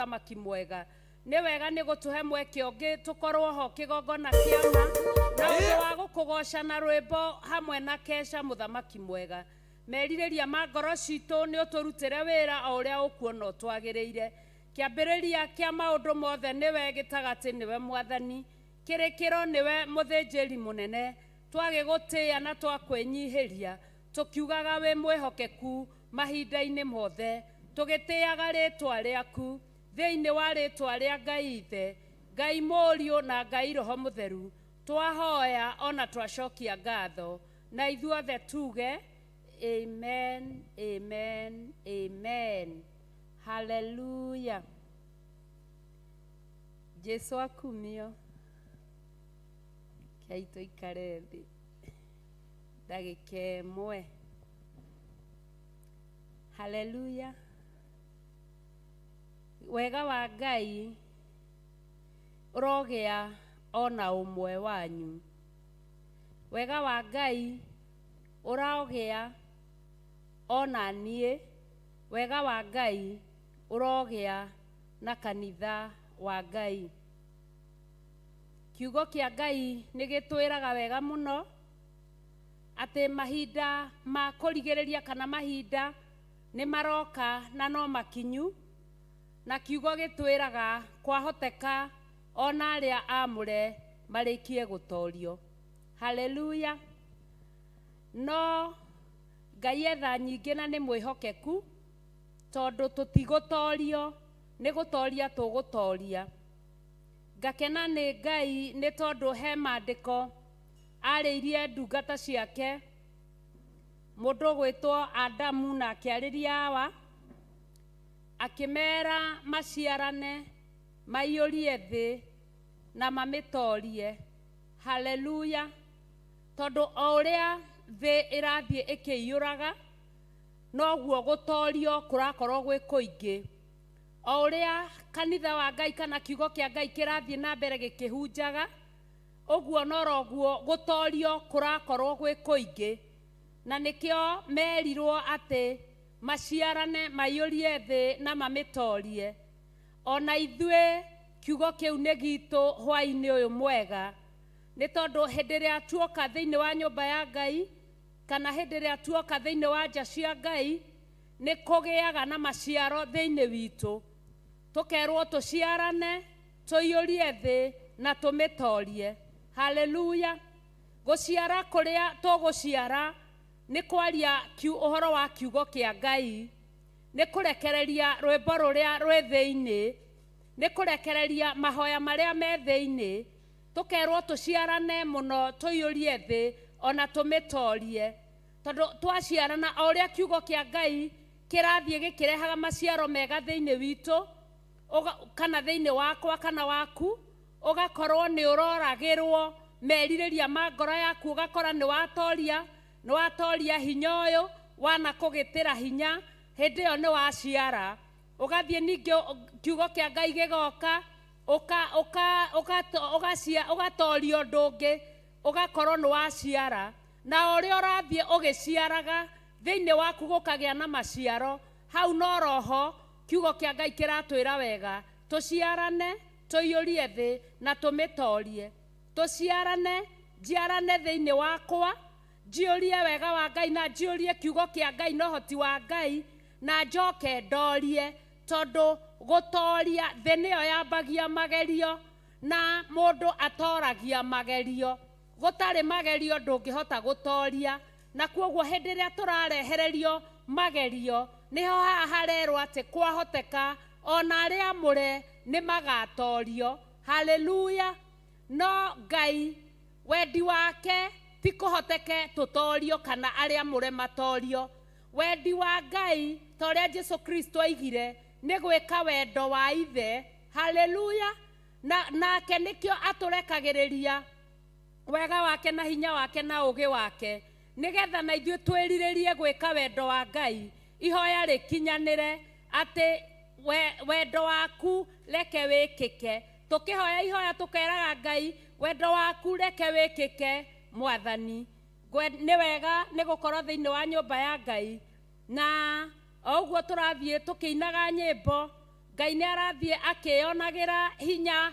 Mũthamaki mwega, nĩ wega nĩ gũtũhe mweke ũngĩ tũkorwo ho kĩgongona kĩa ma na ũndũ wa gũkũgoca na rwĩmbo hamwe na keca. Mũthamaki mwega, merirĩria ma ngoro citũ nĩ ũtũrutĩre wĩra o ũrĩa ũkuona ũtwagĩrĩire. Kĩambĩrĩria kĩa maũndũ mothe nĩwe, gĩtagatĩ nĩwe Mwathani, kĩrĩkĩro nĩwe mũthĩnjĩri mũnene. Twagĩgũtĩĩa na twakwĩnyihĩria tũkiugaga wĩ mwĩhokeku mahinda-inĩ mothe, tũgĩtĩaga rĩtwa rĩaku. Thĩinĩ wa rĩtwa rĩa Ngai Ithe, Ngai Mũriũ na Ngai Roho Mũtheru, twahoya ona twacokia ngatho, na ithuothe tuge amen, amen, amen. Haleluya! Jesu akumio. Kei tũikare thĩ ndagĩka ĩmwe. Haleluya! Wega wa Ngai ũrogĩa ona ũmwe wanyu. Wega wa Ngai ũrogĩa ona niĩ. Wega wa Ngai ũrogĩa na kanitha wa Ngai. Kiugo kĩa Ngai nĩ gĩtwĩraga wega mũno atĩ mahinda ma kũrigĩrĩria kana mahinda nĩ maroka na no makinyu, na kiugo gĩtwĩraga kwahoteka ona arĩa amũre marĩkie gũtorio. Haleluya! No Ngai etha nyingĩ na nĩ mwĩhokeku, tondũ tũtigũtorio, nĩ gũtoria tũgũtoria. Ngakena nĩ Ngai nĩ tondũ he maandĩko arĩirie ndungata ciake, mũndũ ũgwĩtwo Adamu na akĩarĩria Hawa, akĩmera maciarane, maiyũrie thĩ na mamĩtorie. Haleluya! Tondũ o ũrĩa thĩ ĩrathiĩ ĩkĩiyũraga, noguo gũtorio kũrakorwo gwĩ kũingĩ. O ũrĩa kanitha wa Ngai kana kiugo kĩa Ngai kĩrathiĩ na mbere gĩkĩhunjaga, ũguo noroguo gũtorio kũrakorwo gwĩ kũingĩ. Na nĩkĩo merirwo atĩ maciarane, maiyũrie thĩ na mamĩtorie. Ona ithuĩ kiugo kĩu nĩ gitũ hwaĩ-inĩ ũyũ mwega, nĩ tondũ hĩndĩ ĩrĩa tuoka thĩinĩ wa nyũmba ya Ngai kana hĩndĩ ĩrĩa tuoka thĩinĩ wa nja cia Ngai, nĩ kũgĩaga na maciaro thĩinĩ witũ. Tũkerwo tũciarane, tũiyũrie thĩ na tũmĩtorie. Haleluya! Gũciara kũrĩa tũgũciara nĩ kwaria ũhoro wa kiugo kĩa Ngai, nĩ kũrekereria rwĩmbo rũrĩa rwĩ thĩinĩ, nĩ kũrekereria mahoya marĩa me thĩinĩ. Tũkerwo tũciarane mũno, tũiyũrie thĩ ona tũmĩtorie. Tondũ twaciarana, o ũrĩa kiugo kĩa Ngai kĩrathiĩ gĩkĩrehaga maciaro mega thĩinĩ witũ kana thĩinĩ wakwa kana waku, ũgakorwo nĩ ũroragĩrwo merirĩria ma ngoro yaku, ũgakora nĩ watoria, nĩ watoria hinya ũyũ wana kũgĩtĩra hinya, hĩndĩ ĩyo nĩ waciara. Ũgathiĩ ningĩ kiugo kĩa Ngai gĩgoka, ũgatoria ũndũ ũngĩ, ũgakorwo nĩ waciara. Na o ũrĩa ũrathiĩ ũgĩciaraga thĩinĩ waku gũkagĩa na maciaro, hau no roho kiugo kĩa Ngai kĩratwĩra wega tũciarane, tũiyũrie thĩ na tũmĩtorie. Tũciarane, njiarane thĩinĩ wakwa, njiyũrie wega wa Ngai na njiyũrie kiugo kĩa Ngai na ũhoti wa Ngai, na njoke ndorie, tondũ gũtoria thĩ nĩyo yambagia magerio, na mũndũ atoragia magerio. Gũtarĩ magerio ndũngĩhota gũtoria, na kuoguo hĩndĩ ĩrĩa tũrarehererio magerio, nĩho haha harerwo atĩ kwahoteka ona arĩa amũre nĩ magatorio. Haleluya! No Ngai wendi wake ti kũhoteke tũtorio kana arĩa amũre matorio. Wendi wa Ngai ta ũrĩa Jesu Kristo aigire nĩ gwĩka wendo wa Ithe. Haleluya! Na nake nĩkĩo atũrekagĩrĩria wega wake na hinya wake na ũgĩ wake, nĩgetha na ithuĩ twĩrirĩrie gwĩka wendo wa Ngai, ihoya rĩkinyanĩre atĩ wendo waku reke wĩkĩke. Tũkĩhoya ihoya tũkeraga Ngai, wendo waku reke wĩkĩke Mwathani. Nĩ wega nĩ gũkorwo thĩinĩ wa nyũmba ya Ngai, na o ũguo tũrathiĩ tũkĩinaga nyĩmbo. Ngai nĩ arathiĩ akĩyonagĩra hinya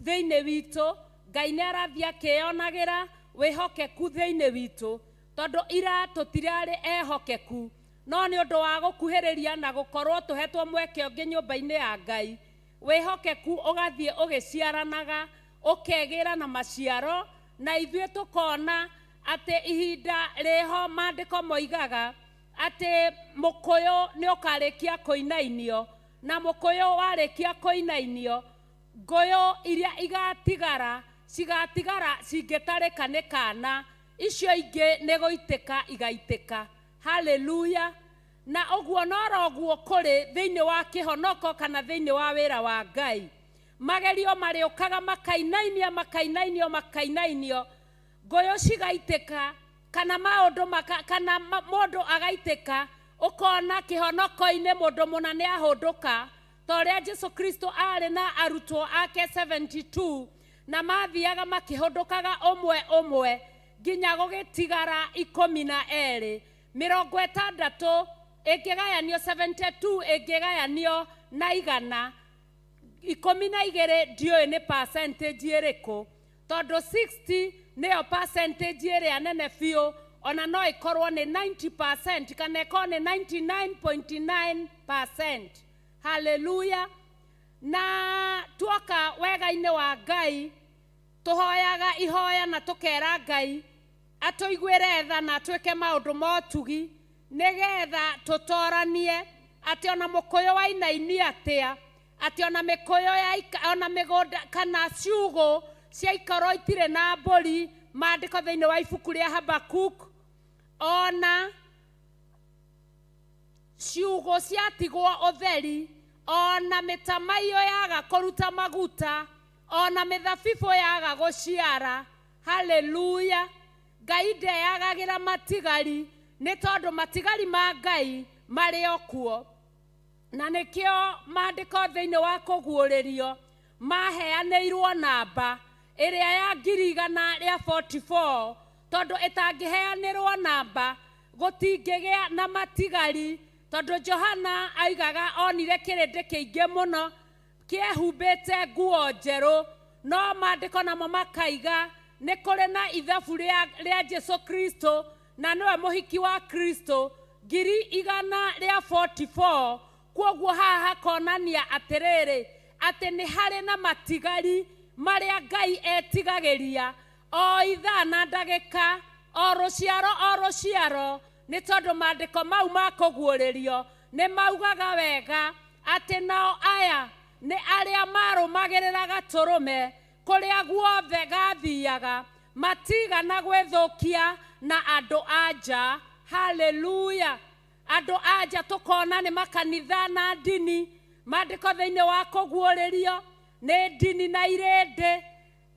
thĩinĩ witũ. Ngai nĩ arathiĩ akĩyonagĩra wĩhokeku thĩinĩ witũ, tondũ ira tũtirarĩ ehokeku, no nĩ ũndũ wa gũkuhĩrĩria na gũkorwo tũhetwo mweke ũngĩ nyũmba-inĩ ya Ngai, wĩhokeku ũgathiĩ ũgĩciaranaga, ũkegĩra na maciaro, na ithuĩ tũkona atĩ ihinda rĩho maandĩko moigaga atĩ mũkũyũ nĩ ũkarĩkia kũinainio, na mũkũyũ warĩkia kũinainio, ngũyũ iria igatigara cigatigara cingĩtarĩka nĩ kana, icio ingĩ nĩ gũitĩka igaitĩka. Haleluya! Na ũguo noroguo kũrĩ thĩinĩ wa kĩhonoko kana thĩinĩ wa wĩra wa Ngai. Magerio marĩũkaga makainainia, makainainio, makainainio, ngũyũ cigaitĩka, kana maũndũ maka, kana mũndũ agaitĩka, ũkona kĩhonoko-inĩ mũndũ mũna nĩ ahũndũka, ta ũrĩa Jesu Kristo arĩ na arutwo ake 72, na mathiaga makĩhũndũkaga ũmwe ũmwe nginya gũgĩtigara 12. 60 ĩngĩgayanio, 72 ĩngĩgayanio na 100, 12 ndiũĩ nĩ percentage ĩrĩkũ, tondũ 60 nĩyo percentage ĩrĩa nene biũ, ona no ĩkorwo nĩ 90% kana ĩkorwo nĩ 99.9%. Haleluya! Na tuoka wega-inĩ wa Ngai, tũhoyaga ihoya na tũkera Ngai atũiguĩre tha na atwĩke maũndũ ma ũtugi, nĩgetha tũtoranie atĩ ona mũkũyũ wainainia atĩa, atĩ ona mĩkũyũ ya ona mĩgũnda kana ciugũ ciaikorwo itirĩ na mbũri. Maandĩko thĩinĩ wa ibuku rĩa Habakuk, ona ciugũ ciatigwo ũtheri, ona mĩtamaiyũ yaga kũruta maguta, ona mĩthabibũ yaga gũciara. Haleluya! Ngai ndeyagagĩra matigari, nĩ tondũ matigari ma Ngai marĩ o kuo. Na nĩkĩo maandĩko thĩinĩ wa kũguũrĩrio maheanĩirwo namba ĩrĩa ya 144,000, tondũ ĩtangĩheanĩrwo namba gũtingĩgĩa na matigari, tondũ Johana aigaga onire kĩrĩndĩ kĩingĩ mũno kĩehumbĩte nguo njerũ, no maandĩko namo makaiga nĩ kũrĩ na ithabu rĩa Jesu Kristo, na nĩwe mũhiki wa Kristo, 144,000. Kwoguo haha hakonania atĩrĩrĩ, atĩ nĩ harĩ na matigari marĩa Ngai etigagĩria o ithaa na ndagĩka, o rũciaro o rũciaro, nĩ tondũ maandĩko mau ma kũguũrĩrio nĩ maugaga wega atĩ nao aya nĩ arĩa marũmagĩrĩra gatũrũme kũrĩa guothe gathiaga, matigana gwĩthũkia na andũ a nja. Haleluya! Andũ a nja tũkona nĩ makanitha na ndini. Maandĩko thĩinĩ wa kũguũrĩrio nĩ ndini na irĩndĩ.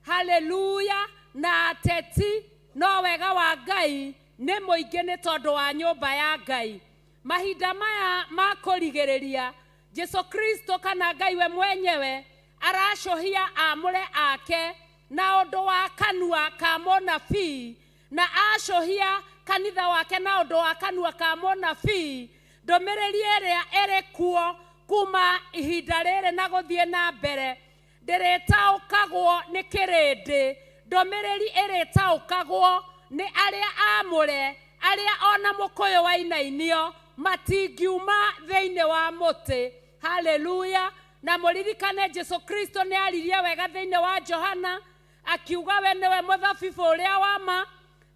Haleluya! Na ateti, no wega wa Ngai nĩ mũingĩ nĩ tondũ wa nyũmba ya Ngai. Mahinda maya ma kũrigĩrĩria, Jesu Kristo kana Ngai we mwenyewe aracũhia amũre ake na ũndũ wa kanua ka mũnabii, na acũhia kanitha wake na ũndũ wa kanua ka mũnabii. Ndũmĩrĩri ĩrĩa ĩrĩ kuo kuma ihinda rĩrĩ na gũthiĩ na mbere ndĩrĩtaũkagwo nĩ kĩrĩndĩ, ndũmĩrĩri ĩrĩtaũkagwo nĩ arĩa amũre, arĩa ona mũkũyũ wainainio matingiuma thĩinĩ wa mũtĩ. Haleluya! Na mũririkane Jesu Kristo nĩ aririe wega thĩinĩ wa Johana, akiuga we nĩwe mũthabibũ ũrĩa wa ma,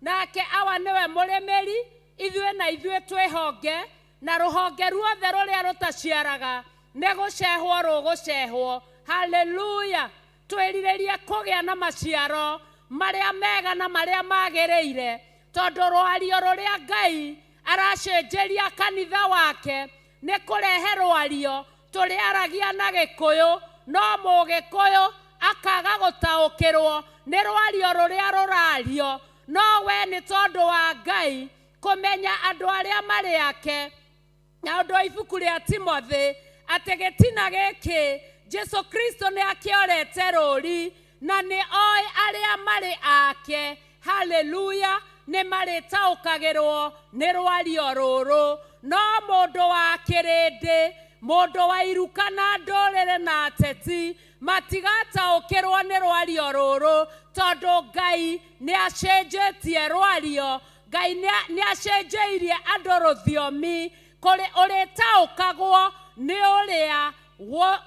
nake awa nĩwe mũrĩmĩri, ithuĩ na ithuĩ twĩhonge, na rũhonge ruothe rũrĩa rũtaciaraga nĩ gũcehwo rũgũcehwo. Haleluya! Twĩrirĩrie kũgĩa na maciaro marĩa mega na marĩa magĩrĩire, tondũ rwario rũrĩa Ngai aracenjeria kanitha wake nĩ kũrehe rwario tũrĩaragia na Gĩkũyũ, no Mũgĩkũyũ akaga gũtaũkĩrwo nĩ rwario rũrĩa rũrario. No we nĩ tondũ wa Ngai kũmenya andũ arĩa marĩ ake, na ũndũ wa ibuku rĩa Timothy atĩ gĩtina gĩkĩ Jesu Kristo nĩ akĩorete rũri na nĩ oĩ arĩa marĩ ake. Haleluya! Nĩ marĩtaũkagĩrwo nĩ rwario rũrũ, no mũndũ wa kĩrĩndĩ Mũndũ wa iruka na ndũrĩrĩ na ateti matigataũkĩrwo nĩ rwario rũrũ, tondũ Ngai nĩ acenjetie rwario. Ngai nĩ acenjeirie andũ rũthiomi kũrĩ ũrĩtaũkagwo nĩ ũrĩa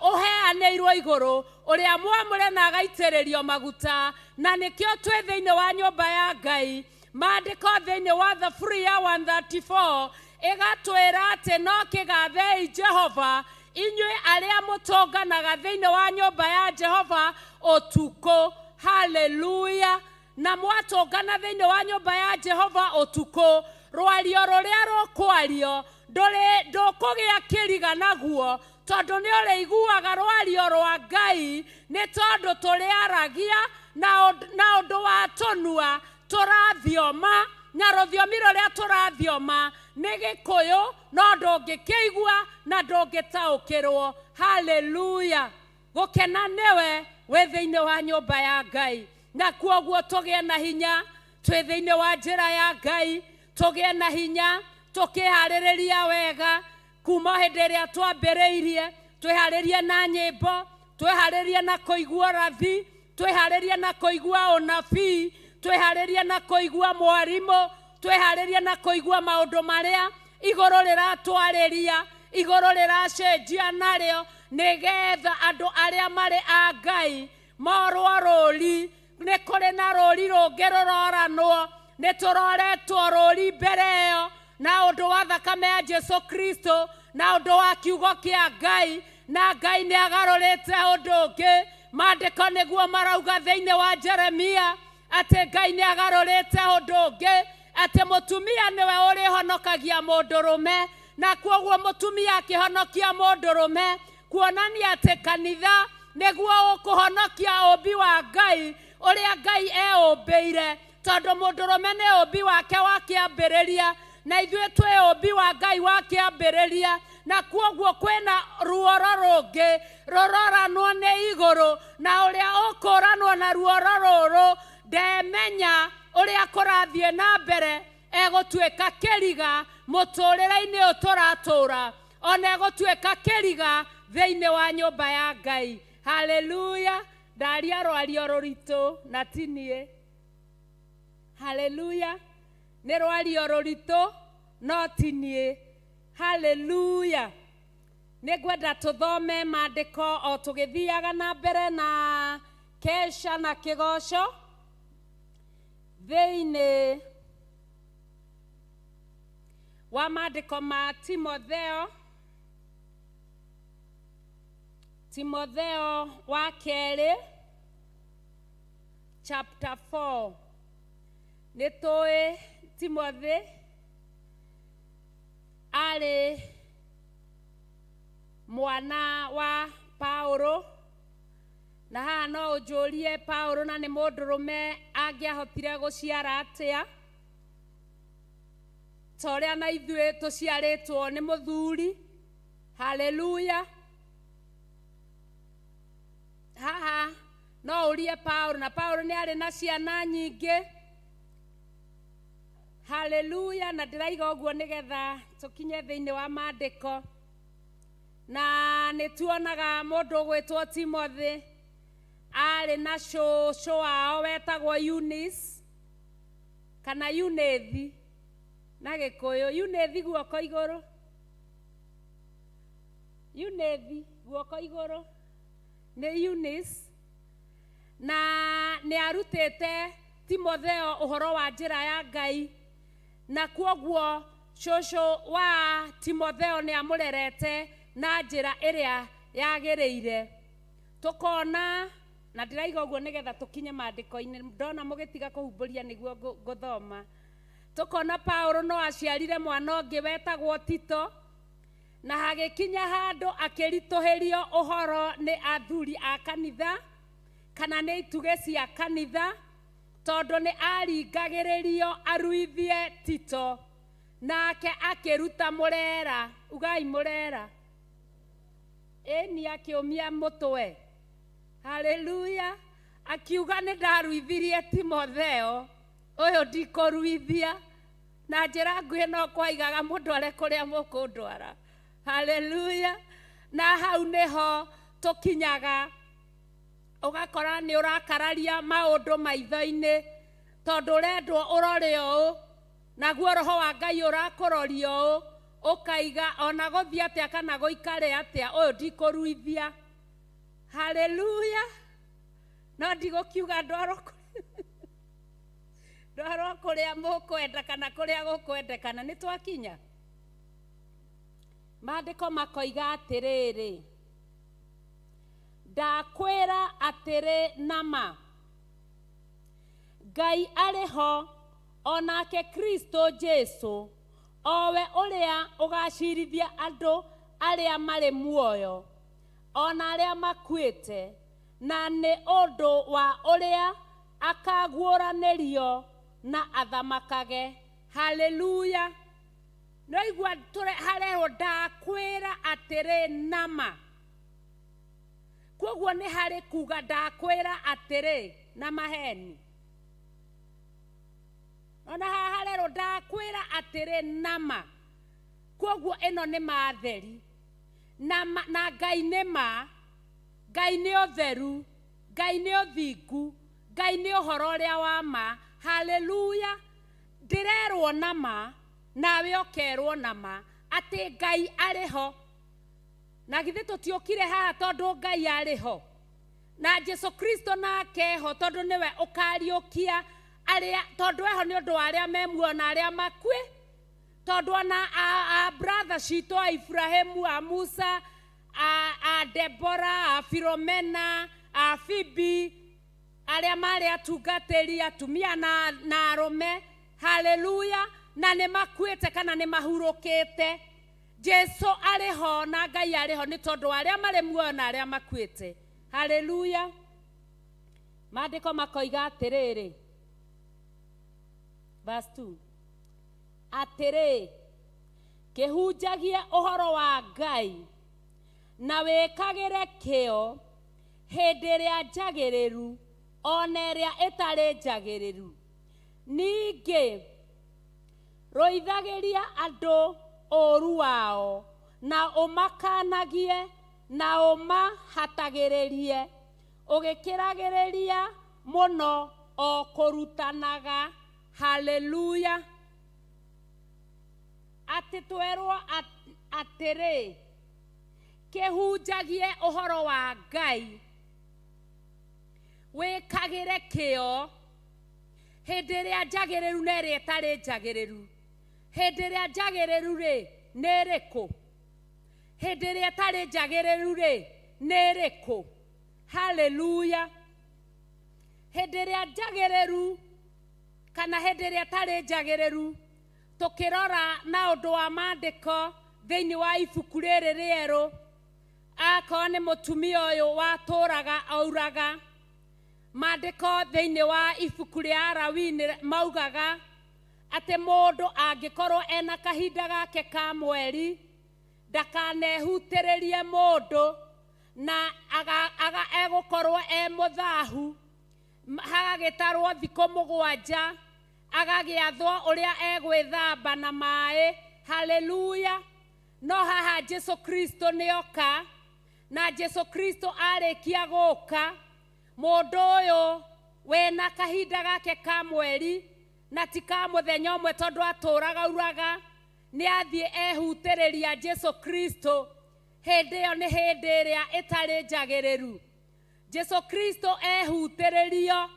ũheanĩirwo igũrũ, ũrĩa mwamũre na agaitĩrĩrio maguta. Na nĩkĩo twĩ thĩinĩ wa nyũmba ya Ngai. Maandĩko thĩinĩ wa Thaburia 134 ĩgatwĩra atĩ no kĩgathei Jehova, inyuĩ arĩa mũtũnganaga thĩinĩ wa nyũmba ya Jehova ũtukũ. Haleluya! Na mwatũngana thĩinĩ wa nyũmba ya Jehova ũtukũ, rwario rũrĩa rũkwario ndũkũgĩa kĩriga naguo, tondũ nĩ ũrĩiguaga rwario rwa Ngai, nĩ tondũ tũrĩaragia na ũndũ wa tũnua tũrathioma, na rũthiomi rũrĩa tũrathioma nĩ Gĩkũyũ, no ndũngĩkĩigua na ndũngĩtaũkĩrwo. Haleluya! Gũkena nĩwe wĩ thĩinĩ wa nyũmba ya Ngai. Na kuoguo tũgĩe na hinya twĩ thĩinĩ wa njĩra ya Ngai, tũgĩe na hinya tũkĩharĩrĩria wega kuma hĩndĩ ĩrĩa twambĩrĩirie. Twĩharĩrie na nyĩmbo, twĩharĩrie na kũigua ũrathi, twĩharĩrie na kũigua ũnabii, twĩharĩrie na kũigua mwarimũ, twĩharĩrie na kũigua maũndũ marĩa igũrũ rĩratwarĩria, igũrũ rĩracenjia narĩo, nĩgetha andũ arĩa marĩ a Ngai morwo rũri. Nĩ kũrĩ na rũri rũngĩ rũroranwo, nĩ tũroretwo rũri mbere ĩyo na ũndũ wa thakame ya Jesu Kristo, na ũndũ wa kiugo kĩa Ngai, na Ngai nĩ agarũrĩte ũndũ ũngĩ. Maandĩko nĩguo marauga thĩinĩ wa Jeremia atĩ Ngai nĩ agarũrĩte ũndũ ũngĩ, atĩ mũtumia nĩwe ũrĩhonokagia mũndũrũme, na kuoguo mũtumia akĩhonokia mũndũrũme, kuonania atĩ kanitha nĩguo ũkũhonokia ũmbi wa Ngai ũrĩa Ngai eũmbĩire, tondũ mũndũrũme nĩ ũmbi wake wa kĩambĩrĩria, na ithuĩ twĩ ũmbi wa Ngai wa kĩambĩrĩria. Na kuoguo kwĩna ruoro rũngĩ rũroranwo nĩ igũrũ, na ũrĩa ũkũranwo na ruoro rũrũ ndemenya ũrĩa kũrathiĩ na mbere, egũtuĩka kĩriga mũtũrĩre-inĩ ũyũ tũratũra, ona egũtuĩka kĩriga thĩinĩ wa nyũmba ya Ngai. Haleluya! Ndaria rwario rũritũ na ti niĩ. Haleluya! Nĩ rwario rũritũ no ti niĩ. Haleluya! Nĩ ngwenda tũthome maandĩko o tũgĩthiaga na mbere na kesha na kĩgoco thĩinĩ wa maandĩko ma Timotheo, Timotheo wa kerĩ chapter 4. Nĩ tũĩ Timothy arĩ mwana wa Paulo, na haha no ũnjũrie Paulo na nĩ mũndũrũme angĩahotire gũciara atĩa, ta ũrĩa na ithuĩ tũciarĩtwo nĩ mũthuri. Haleluya! Haha no ũrie Paulo, na Paulo nĩ arĩ na ciana nyingĩ. Haleluya! Na ndĩraiga ũguo nĩgetha tũkinye thĩinĩ wa maandĩko. Na nĩ tuonaga mũndũ ũgwĩtwo Timothy arĩ na cũcũ wao wetagwo Eunice, kana Eunithi na Gĩkũyũ. Eunithi guoko igũrũ, Eunithi guoko igũrũ nĩ Eunice. Na nĩ arutĩte Timotheo ũhoro wa njĩra ya Ngai, na kuoguo cũcũ wa Timotheo nĩ amũrerete na njĩra ĩrĩa yagĩrĩire. Tũkona, na ndĩraiga ũguo nĩgetha tũkinye maandĩko-inĩ, ndona mũgĩtiga kũhumbũria nĩguo ngũthoma. Tũkona Paulo no aciarire mwana ũngĩ wetagwo Tito, na hagĩkinya handũ akĩritũhĩrio ũhoro nĩ athuri a kanitha kana nĩ itugĩ cia kanitha, tondũ nĩ aringagĩrĩrio aruithie Tito, nake akĩruta mũrera. Ugai mũrera. Ĩni akĩũmia mũtwe. Haleluya! Akiuga nĩ ndaruithirie Timotheo, ũyũ ndikũruithia. Na njĩra nguhĩ no kwaigaga mũndware kũrĩa mũkũndwara. Haleluya! Na hau nĩho tũkinyaga, ũgakora nĩ ũrakararia maũndũ maitho-inĩ, tondũ ũrendwo ũrore ũũ, naguo roho wa Ngai ũrakũroria ũũ, ũkaiga ona gũthiĩ atĩa kana gũikare atĩa, ũyũ ndikũruithia. Haleluya. No ndigũkiuga ndwarwo ndwarwo kũrĩa mũkwenda kana kũrĩa gũkwendekana. Nĩ twakinya maandĩko makoiga atĩrĩrĩ, ndakwĩra atĩrĩ nama, Ngai arĩ ho, onake Kristo Jesu, owe ũrĩa ũgacirithia andũ arĩa marĩ muoyo ona arĩa makuĩte, na nĩ ũndũ wa ũrĩa akaguũranĩrio na athamakage. Haleluya. Noigua harerwo ndakwĩra atĩrĩ nama. Koguo nĩ harĩ kuga ndakwĩra atĩrĩ na maheni. Ona haha harerwo ndakwĩra atĩrĩ nama. Koguo ĩno nĩ matheri na, na Ngai nĩ ma, Ngai nĩ ũtheru, Ngai nĩ ũthingu, Ngai nĩ ũhoro ũrĩa wa ma. Haleluya. Ndĩrerwo na ma, nawe ũkerwo na ma atĩ Ngai arĩ ho. Na githĩ tũtiũkire haha tondũ Ngai arĩ ho, na Jesu Kristo nake ho, tondũ nĩwe ũkariũkia arĩa, tondũ eho nĩ ũndũ wa arĩa me muoyo na arĩa makue. Tondũ ona a brother citũ a Ibrahimu, a Musa, a Debora, a Filomena, a Fibi, arĩa marĩ atungatĩri atumia na arũme, haleluya, na nĩ makuĩte kana nĩ mahurũkĩte, Jesu arĩ ho na Ngai arĩ ho nĩ tondũ wa arĩa marĩ muoyo na arĩa makuĩte. Haleluya. Maandĩko makoiga atĩrĩrĩ, verse 2, atĩrĩ, kĩhunjagie ũhoro wa Ngai na wĩkagĩre kĩo hĩndĩ ĩrĩa njagĩrĩru ona ĩrĩa ĩtarĩ njagĩrĩru, ningĩ rũithagĩria andũ ũũru wao, na ũmakanagie na ũmahatagĩrĩrie, ũgĩkĩragĩrĩria mũno o kũrutanaga. Haleluya. Atĩ twerwo atĩrĩ, kĩhunjagie ũhoro wa Ngai, wĩkagĩre kĩo hĩndĩ ĩrĩa njagĩrĩru na ĩrĩa ĩtarĩ njagĩrĩru. Hĩndĩ ĩrĩa njagĩrĩru rĩ, nĩ ĩrĩkũ? Hĩndĩ ĩrĩa ĩtarĩ njagĩrĩru rĩ, nĩ ĩrĩkũ? Haleluya. Hĩndĩ ĩrĩa njagĩrĩru kana hĩndĩ ĩrĩa ĩtarĩ njagĩrĩru, tũkĩrora na ũndũ wa maandĩko thĩinĩ wa ibuku rĩrĩ rĩerũ, akorwo nĩ mũtumia ũyũ watũraga auraga, maandĩko thĩinĩ wa ibuku rĩa Alawii nĩ maugaga atĩ mũndũ angĩkorwo ena kahinda gake ka mweri, ndakanehutĩrĩrie mũndũ, na aga egũkorwo e mũthahu, hagagĩtarwo thikũ 7, agagĩathwo ũrĩa egwĩthamba na maĩ. Haleluya. No haha Jesu Kristo nĩoka, na Jesu Kristo arĩkia gũka, mũndũ ũyũ wĩna kahinda gake ka mweri na ti ka mũthenya ũmwe tondũ atũraga uraga, nĩ athiĩ ehutĩrĩria Jesu Kristo. Hĩndĩ ĩyo nĩ hĩndĩ ĩrĩa ĩtarĩ njagĩrĩru. Jesu Kristo ehutĩrĩrio,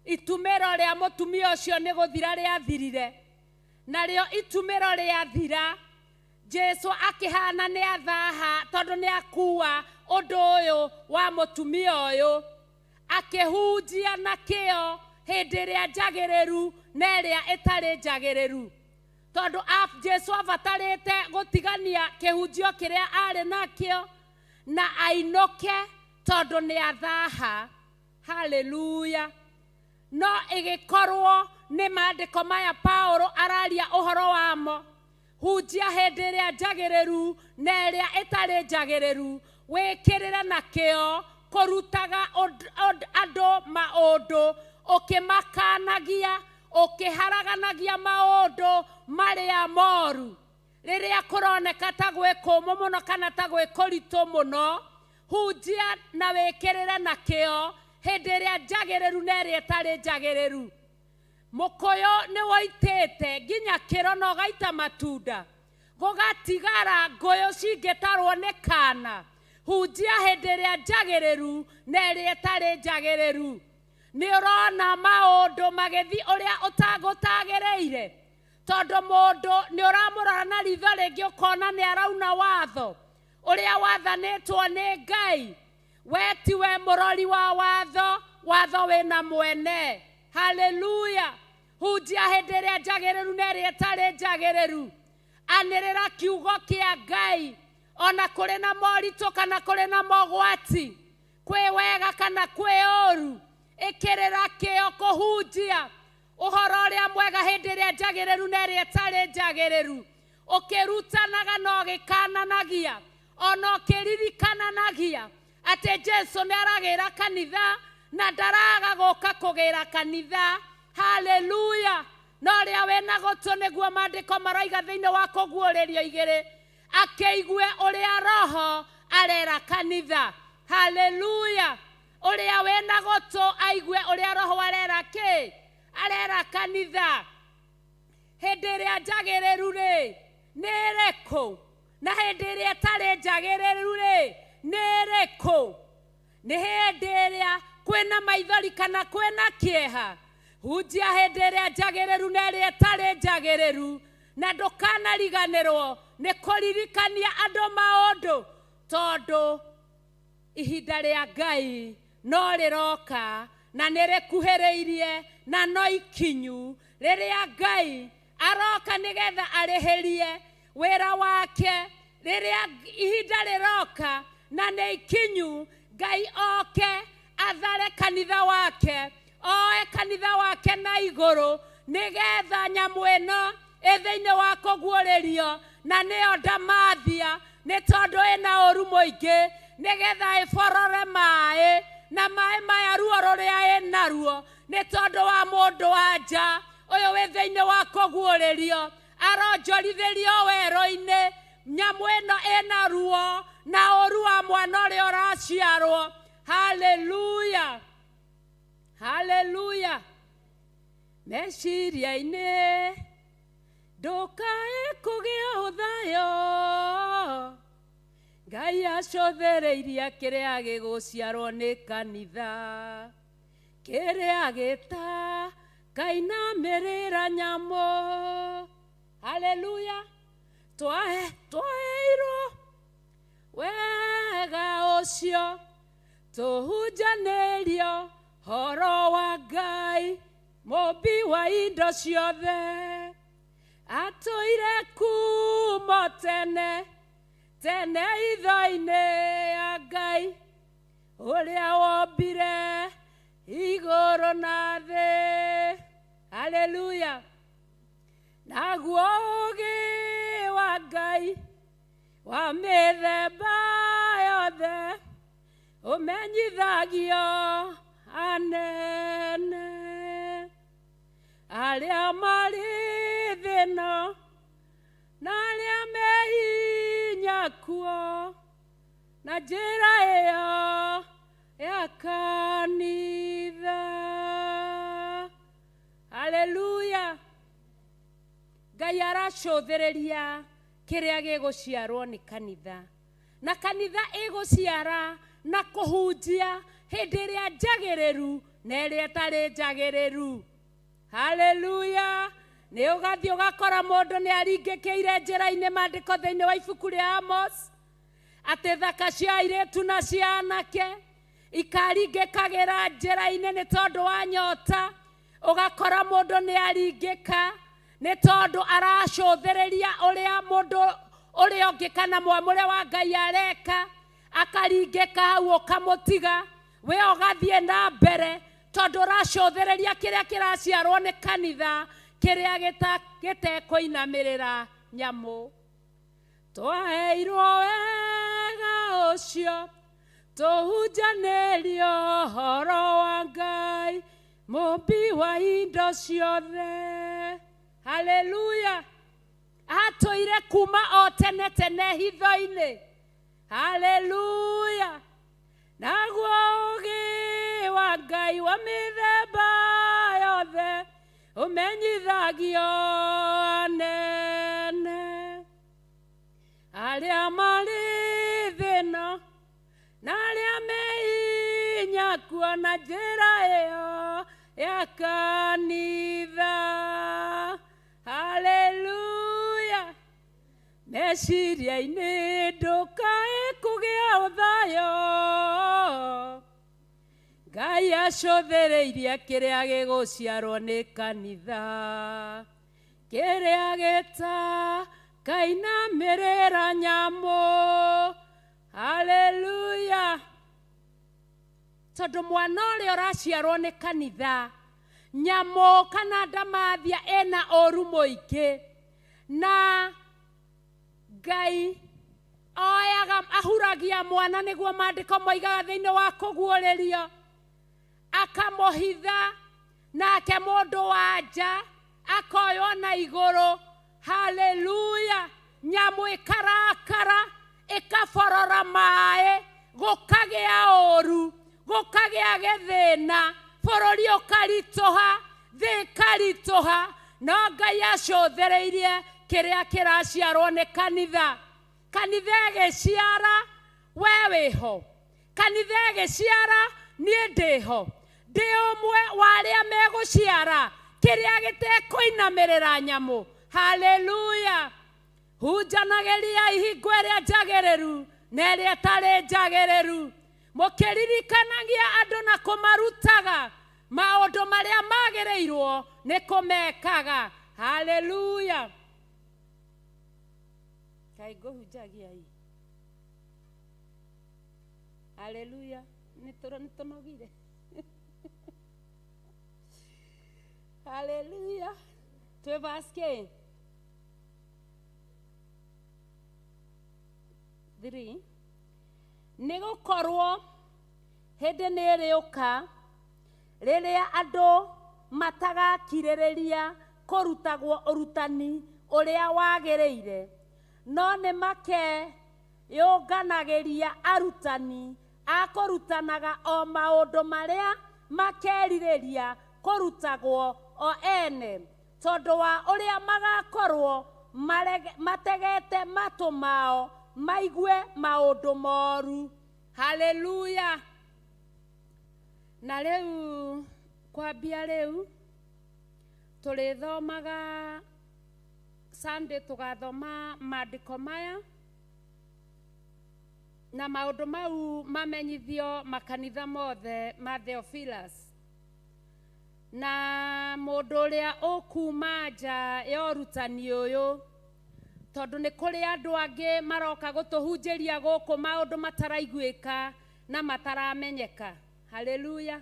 itumĩro rĩa mũtumia ũcio nĩ gũthira rĩathirire, narĩo itumĩro rĩathira, Jesu akĩhana nĩ athaha tondũ nĩ akua ũndũ ũyũ wa mũtumia ũyũ, akĩhunjia na kĩo hĩndĩ ĩrĩa njagĩrĩru na ĩrĩa ĩtarĩ njagĩrĩru, tondũ Jesu abatarĩte gũtigania kĩhunjio kĩrĩa arĩ nakĩo na ainũke tondũ nĩ athaha. Haleluya. No ĩgĩkorwo nĩ maandĩko maya Paulo araria ũhoro wamo, hunjia hĩndĩ ĩrĩa njagĩrĩru na ĩrĩa ĩtarĩ njagĩrĩru, wĩkĩrĩre na kĩo kũrutaga andũ maũndũ, ũkĩmakanagia, ũkĩharaganagia maũndũ marĩa moru. Rĩrĩa kũroneka ta gwĩ kũmũ mũno kana ta gwĩ kũritũ mũno, hunjia na wĩkĩrĩre na kĩo hĩndĩ ĩrĩa njagĩrĩru na ĩrĩa ĩtarĩ njagĩrĩru. Mũkũyũ nĩ woitĩte nginya kĩro na ũgaita matunda, gũgatigara ngũyũ cingĩtarwo nĩ kana. Hunjia hĩndĩ ĩrĩa njagĩrĩru na ĩrĩa ĩtarĩ njagĩrĩru. Nĩ ũrona maũndũ magĩthiĩ ũrĩa ũtagũtagĩrĩire, tondũ mũndũ nĩ ũramũrora na ritho rĩngĩ ũkona nĩ arauna watho ũrĩa wathanĩtwo nĩ Ngai. We tiwe mũrori wa watho, watho wĩna mwene. Haleluya. Hunjia hĩndĩ ĩrĩa njagĩrĩru na ĩrĩa ĩtarĩ njagĩrĩru. Anĩrĩra kiugo kĩa Ngai ona kũrĩ na moritũ kana kũrĩ na mogwati, kwĩ wega kana kwĩ ũru. Ĩkĩrĩra kĩo kũhunjia ũhoro ũrĩa mwega hĩndĩ ĩrĩa njagĩrĩru na ĩrĩa ĩtarĩ njagĩrĩru, ũkĩrutanaga na ũgĩkananagia ona ũkĩririkananagia atĩ Jesu nĩ aragĩra kanitha na ndaraga gũka kũgĩra kanitha. Haleluya. No ũrĩa wĩna gũtũ nĩguo maandĩko maroiga thĩinĩ wa kũguũrĩrio igĩrĩ, akĩigue ũrĩa Roho arera kanitha. Haleluya. Ũrĩa wĩna gũtũ aigue ũrĩa Roho arera kĩ? Arera kanitha. Hĩndĩ ĩrĩa njagĩrĩru rĩ nĩ ĩrĩkũ? Na hĩndĩ ĩrĩa ĩtarĩ njagĩrĩru rĩ nĩ ĩrĩkũ? Nĩ hĩndĩ ĩrĩa kwĩna maithori kana kwĩna kĩeha. Hunjia hĩndĩ ĩrĩa njagĩrĩru na ĩrĩa ĩtarĩ njagĩrĩru, na ndũkanariganĩrwo nĩ kũririkania andũ maũndũ, tondũ ihinda rĩa Ngai no rĩroka na nĩ rĩkuhĩrĩirie na no ikinyu, rĩrĩa Ngai aroka nĩgetha arĩhĩrie wĩra wake. Rĩrĩa ihinda rĩroka na nĩ ikinyu, Ngai oke athare kanitha wake, oe kanitha wake na igũrũ, nĩgetha nyamũ ĩno ĩ thĩinĩ wa kũguũrĩrio na nĩyo ndamathia, nĩ tondũ ĩna ũru mũingĩ, nĩgetha ĩborore maĩ, na maĩ maya ruo rũrĩa ĩnaruo nĩ tondũ wa mũndũ wa nja ũyũ wĩ thĩinĩ wa kũguũrĩrio, aronjorithĩrio werũ-inĩ. Nyamũ ĩno ĩna ruo na ũru wa mwana ũrĩa ũraciarwo. Haleluya, haleluya. Meciria-inĩ ndũkae kũgĩa ũthayo, Ngai acũthĩrĩirie kĩrĩa gĩgũciarwo nĩ kanitha, kĩrĩa gĩtakainamĩrĩra nyamũ. Haleluya. Twaheirwo wega ũcio tũhunjanĩrio horo wa Ngai mũmbi wa indo ciothe, atũire kuuma tene tene itho-inĩ ya Ngai ũrĩa wombire igũrũ na thĩ. Haleluya. Naguo ũũgĩ wa Ngai wa mĩthemba yothe ũmenyithagio anene arĩa marĩ thĩna na arĩa me hinya kuo, na njĩra ĩyo ya kanitha. Haleluya. Ngai aracũthĩrĩria kĩrĩa gĩgũciarwo nĩ kanitha, na kanitha ĩgũciara na kũhunjia hĩndĩ ĩrĩa njagĩrĩru na ĩrĩa ĩtarĩ njagĩrĩru. Haleluya. Nĩ ũgathiĩ ũgakora mũndũ nĩ aringĩkĩire njĩra-inĩ. Maandĩko thĩinĩ wa ibuku rĩa Amos atĩ thaka cia airĩtu na cia anake ikaringĩkagĩra njĩra-inĩ nĩ tondũ wa nyota. Ũgakora mũndũ nĩ aringĩka nĩ tondũ aracũthĩrĩria ũrĩa mũndũ ũrĩa ũngĩ kana mwamũre wa Ngai areka, akaringĩka hau ũkamũtiga we ũgathiĩ na mbere, tondũ ũracũthĩrĩria kĩrĩa kĩraciarwo nĩ kanitha, kĩrĩa gĩtekũinamĩrĩra nyamũ. Twaheirwo wega ũcio tũhunjanĩrio horo wa Ngai mũmbi wa indo ciothe. Haleluya. Atũire watũire kuma o tene tene hitho-inĩ. Haleluya. Naguo ũũgĩ wa Ngai wa mĩthemba yothe ũmenyithagio anene arĩa marĩ thĩna na arĩa me hinya kuona njĩra ĩyo ya kanitha. Haleluya. Meciria-inĩ ndũkae kũgĩa ũthayo. Ngai acũthĩrĩirie kĩrĩa gĩgũciarwo nĩ kanitha, kĩrĩa gĩtakainamĩrĩra nyamũ. Haleluya. Tondũ mwana ũrĩa ũraciarwo nĩ kanitha, nyamũ kana ndamathia ĩna ũru mũingĩ, na Ngai oyaga ahuragia mwana nĩguo maandĩko moigaga thĩinĩ wa kũguũrĩrio, akamũhitha, nake mũndũ wa nja akoywo na igũrũ. Haleluya. Nyamũ ĩkarakara, ĩkaborora maĩ, gũkagĩa ũru, gũkagĩa gĩthĩna, bũrũri ũkaritũha, thĩ ĩkaritũha, no Ngai acũthĩrĩirie kĩrĩa kĩraciarwo nĩ kanitha. Kanitha ĩgĩciara, we wĩho. Kanitha ĩgĩciara, niĩ ndĩho. Ndĩ ũmwe wa arĩa megũciara kĩrĩa gĩtekũinamĩrĩra nyamũ. Haleluya. Hunjanagĩria ihingo ĩrĩa njagĩrĩru na ĩrĩa ĩtarĩ njagĩrĩru, mũkĩririkanagia andũ na kũmarutaga maũndũ marĩa magĩrĩirwo nĩ kũmekaga. Haleluya. Kaĩ ngũhunjagia ĩ. Haleluya. Nĩ tũnogire. Haleluya. Twĩ verse kĩ? 3. Nĩ gũkorwo hĩndĩ nĩ ĩrĩũka rĩrĩa andũ matagakirĩrĩria kũrutagwo ũrutani ũrĩa wagĩrĩire, no nĩ makeyũnganagĩria arutani a kũrutanaga o maũndũ marĩa makerirĩria kũrutagwo o ene, tondũ wa ũrĩa magakorwo mategete matũ mao maigue maũndũ moru. Haleluya. Na rĩu kwambia rĩu tũrĩthomaga Sunday, tũgathoma maandĩko maya na maũndũ mau mamenyithio makanitha mothe ma Theophilus. Na mũndũ ũrĩa ũkuma nja ya ũrutani ũyũ, tondũ nĩ kũrĩ andũ angĩ maroka gũtũhunjĩria gũkũ maũndũ mataraiguĩka na mataramenyeka. Haleluya.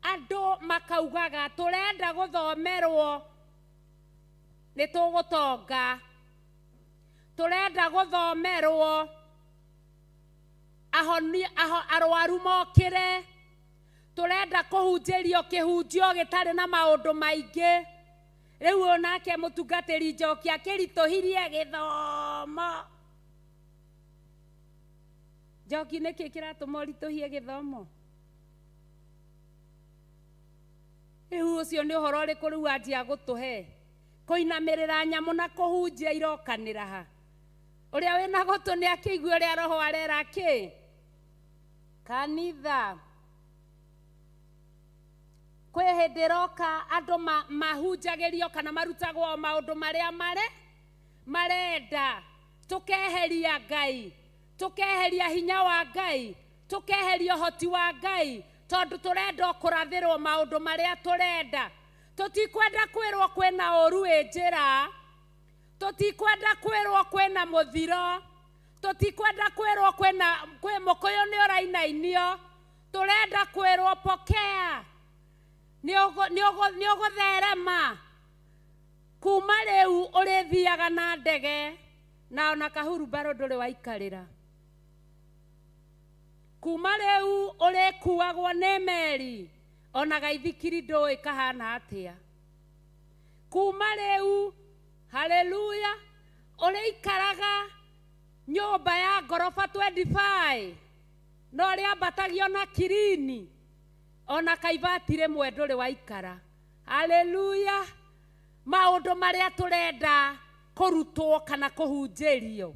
Andũ makaugaga tũrenda gũthomerwo nĩ tũgũtonga, tũrenda gũthomerwo ahoni aho arwaru mokĩre, tũrenda kũhunjĩrio kĩhunjio gĩtarĩ na maũndũ maingĩ. Rĩu onake mũtungatĩri Njoki akĩritũhirie gĩthomo. Njoki, nĩkĩ kĩratũma ũritũhie gĩthomo? Rĩu ũcio nĩ ũhoro ũrĩkũ rĩu anjia gũtũhe? Kũinamĩrĩra nyamũ na kũhunjia irokanĩra ha? Ũrĩa wĩna gũtũ nĩ akĩigue ũrĩa roho arera kĩ kanitha. Kwĩ hĩndĩ ĩroka andũ mahunjagĩrio kana marutagwo maũndũ marĩa marenda, tũkeheria Ngai, tũkeheria hinya wa Ngai, tũkeheria ũhoti wa Ngai, tondũ tũrenda o kũrathĩrwo maũndũ marĩa tũrenda. Tũtikwenda kwĩrwo kwĩna ũru wĩ njĩra, tũtikwenda kwĩrwo kwĩna mũthiro, tũtikwenda kwĩrwo kwĩna kwĩ mũkũyũ nĩ ũrainainio. Tũrenda kwĩrwo pokea, nĩ ũgũtherema kuma rĩu ũrĩthiaga na ndege na ona kahurumbarũ ndũrĩ waikarĩra. Kuma rĩu ũrĩkuagwo nĩ meri ona gaithikiri ndũĩ kahana atĩa. Kuma rĩu, haleluya, Ũrĩikaraga nyũmba ya ngoroba 25 na ũrĩambatagio na kirini ona kaibati rĩmwe ndũrĩ waikara. Haleluya. Maũndũ marĩa tũrenda kũrutwo kana kũhunjĩrio,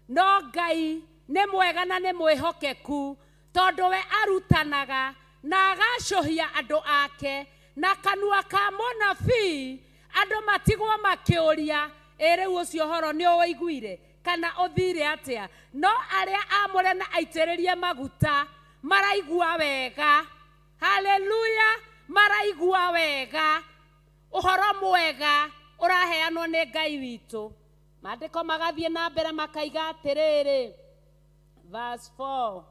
no Ngai nĩ mwega na nĩ mwĩhokeku, tondũ we arutanaga na agacũhia andũ ake na kanua ka mũnabii. Andũ matigwo makĩũria, ĩ rĩu ũcio ũhoro nĩ ũiguire kana ũthire atĩa? No arĩa amũre na aitĩrĩrie maguta maraigua wega. Haleluya. Maraigua wega ũhoro mwega ũraheanwo nĩ Ngai witũ. Maandĩko magathiĩ na mbere makaiga atĩrĩrĩ, verse 4,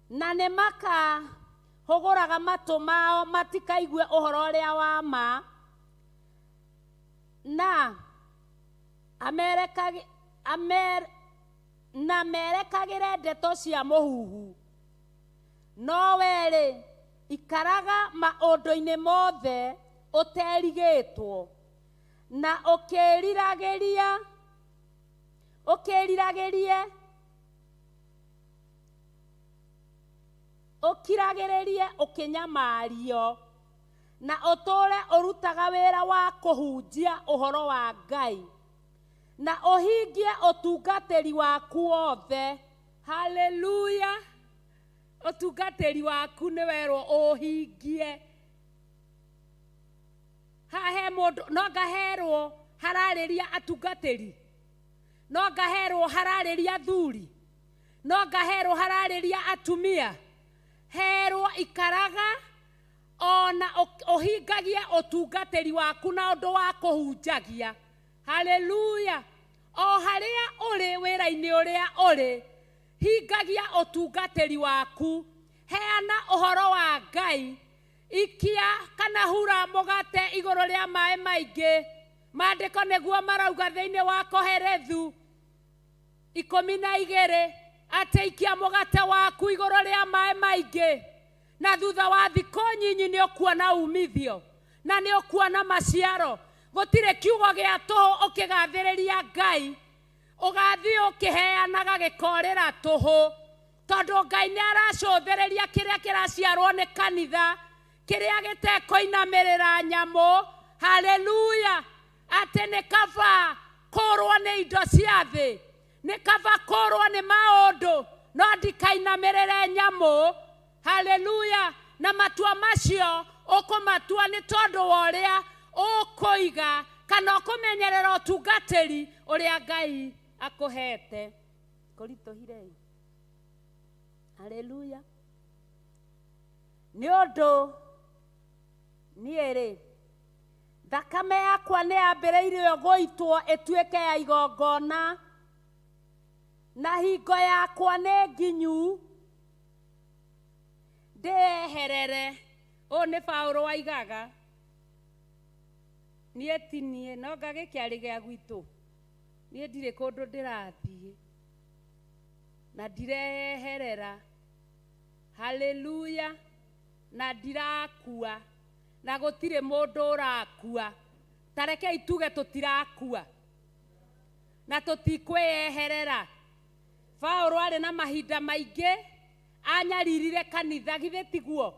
na nĩ makahũgũraga matũ mao matikaigue ũhoro ũrĩa wa ma, na na merekagĩre ndeto cia mũhuhu. No werĩ, ikaraga maũndũ-inĩ mothe ũterigĩtwo na ũkĩriragĩria ũkĩriragĩrie ũkiragĩrĩrie ũkĩnyamario, na ũtũũre ũrutaga wĩra wa kũhunjia ũhoro wa Ngai, na ũhingie ũtungatĩri waku wothe. Haleluya. Ũtungatĩri waku nĩ werwo ũhingie. Haha he mũndũ no ngaherwo hararĩria atungatĩri, no ngaherwo hararĩria athuri, no ngaherwo hararĩria atumia. Herwo ikaraga ona ũhingagie ũtungatĩri waku na ũndũ wa kũhunjagia. Haleluya. O harĩa ũrĩ wĩra-inĩ ũrĩa ũrĩ, hingagia ũtungatĩri waku, heana ũhoro wa Ngai, ikia kana hura mũgate igũrũ rĩa maĩ maingĩ. Maandĩko nĩguo marauga thĩinĩ wa Koherethu 12 atĩ ikia mũgate waku igũrũ rĩa maĩ maingĩ, na thutha wa thikũ nyinyi nĩ ũkuona umithio na nĩ ũkuona maciaro. Gũtirĩ kiugo gĩa tũhũ ũkĩgathĩrĩria Ngai ũgathiĩ ũkĩheanaga gĩkorĩra tũhũ, tondũ Ngai nĩ aracũthĩrĩria kĩrĩa kĩraciarwo nĩ kanitha, kĩrĩa gĩtekũinamĩrĩra nyamũ. Haleluya. Atĩ nĩ kaba kũrwo nĩ indo cia thĩ, nĩ kaba kũrwo nĩ maũndũ, no ndikainamĩrĩre nyamũ. Haleluya. Na matua macio ũkũmatua nĩ tondũ wa ũrĩa ũkũiga kana ũkũmenyerera ũtungatĩri ũrĩa Ngai akũhete. Kũritũhire. Haleluya. Nĩ ũndũ niĩ rĩ, thakame yakwa nĩ yambĩrĩirio gũitwo ĩtuĩke ya igongona, na hingo yakwa nĩ nginyu ndĩyeherere. Ũũ nĩ Paũlũ waigaga, niĩ ti niĩ, no ngagĩkĩarĩ gĩa gwitũ, niĩ ndirĩ kũndũ ndĩrathiĩ na ndireyeherera. Haleluya. Na ndirakua na gũtirĩ mũndũ ũrakua. Ta rekei tuge tũtirakua na tũtikwĩyeherera. Paũlũ arĩ na mahinda maingĩ anyaririre kanitha, githĩ tiguo?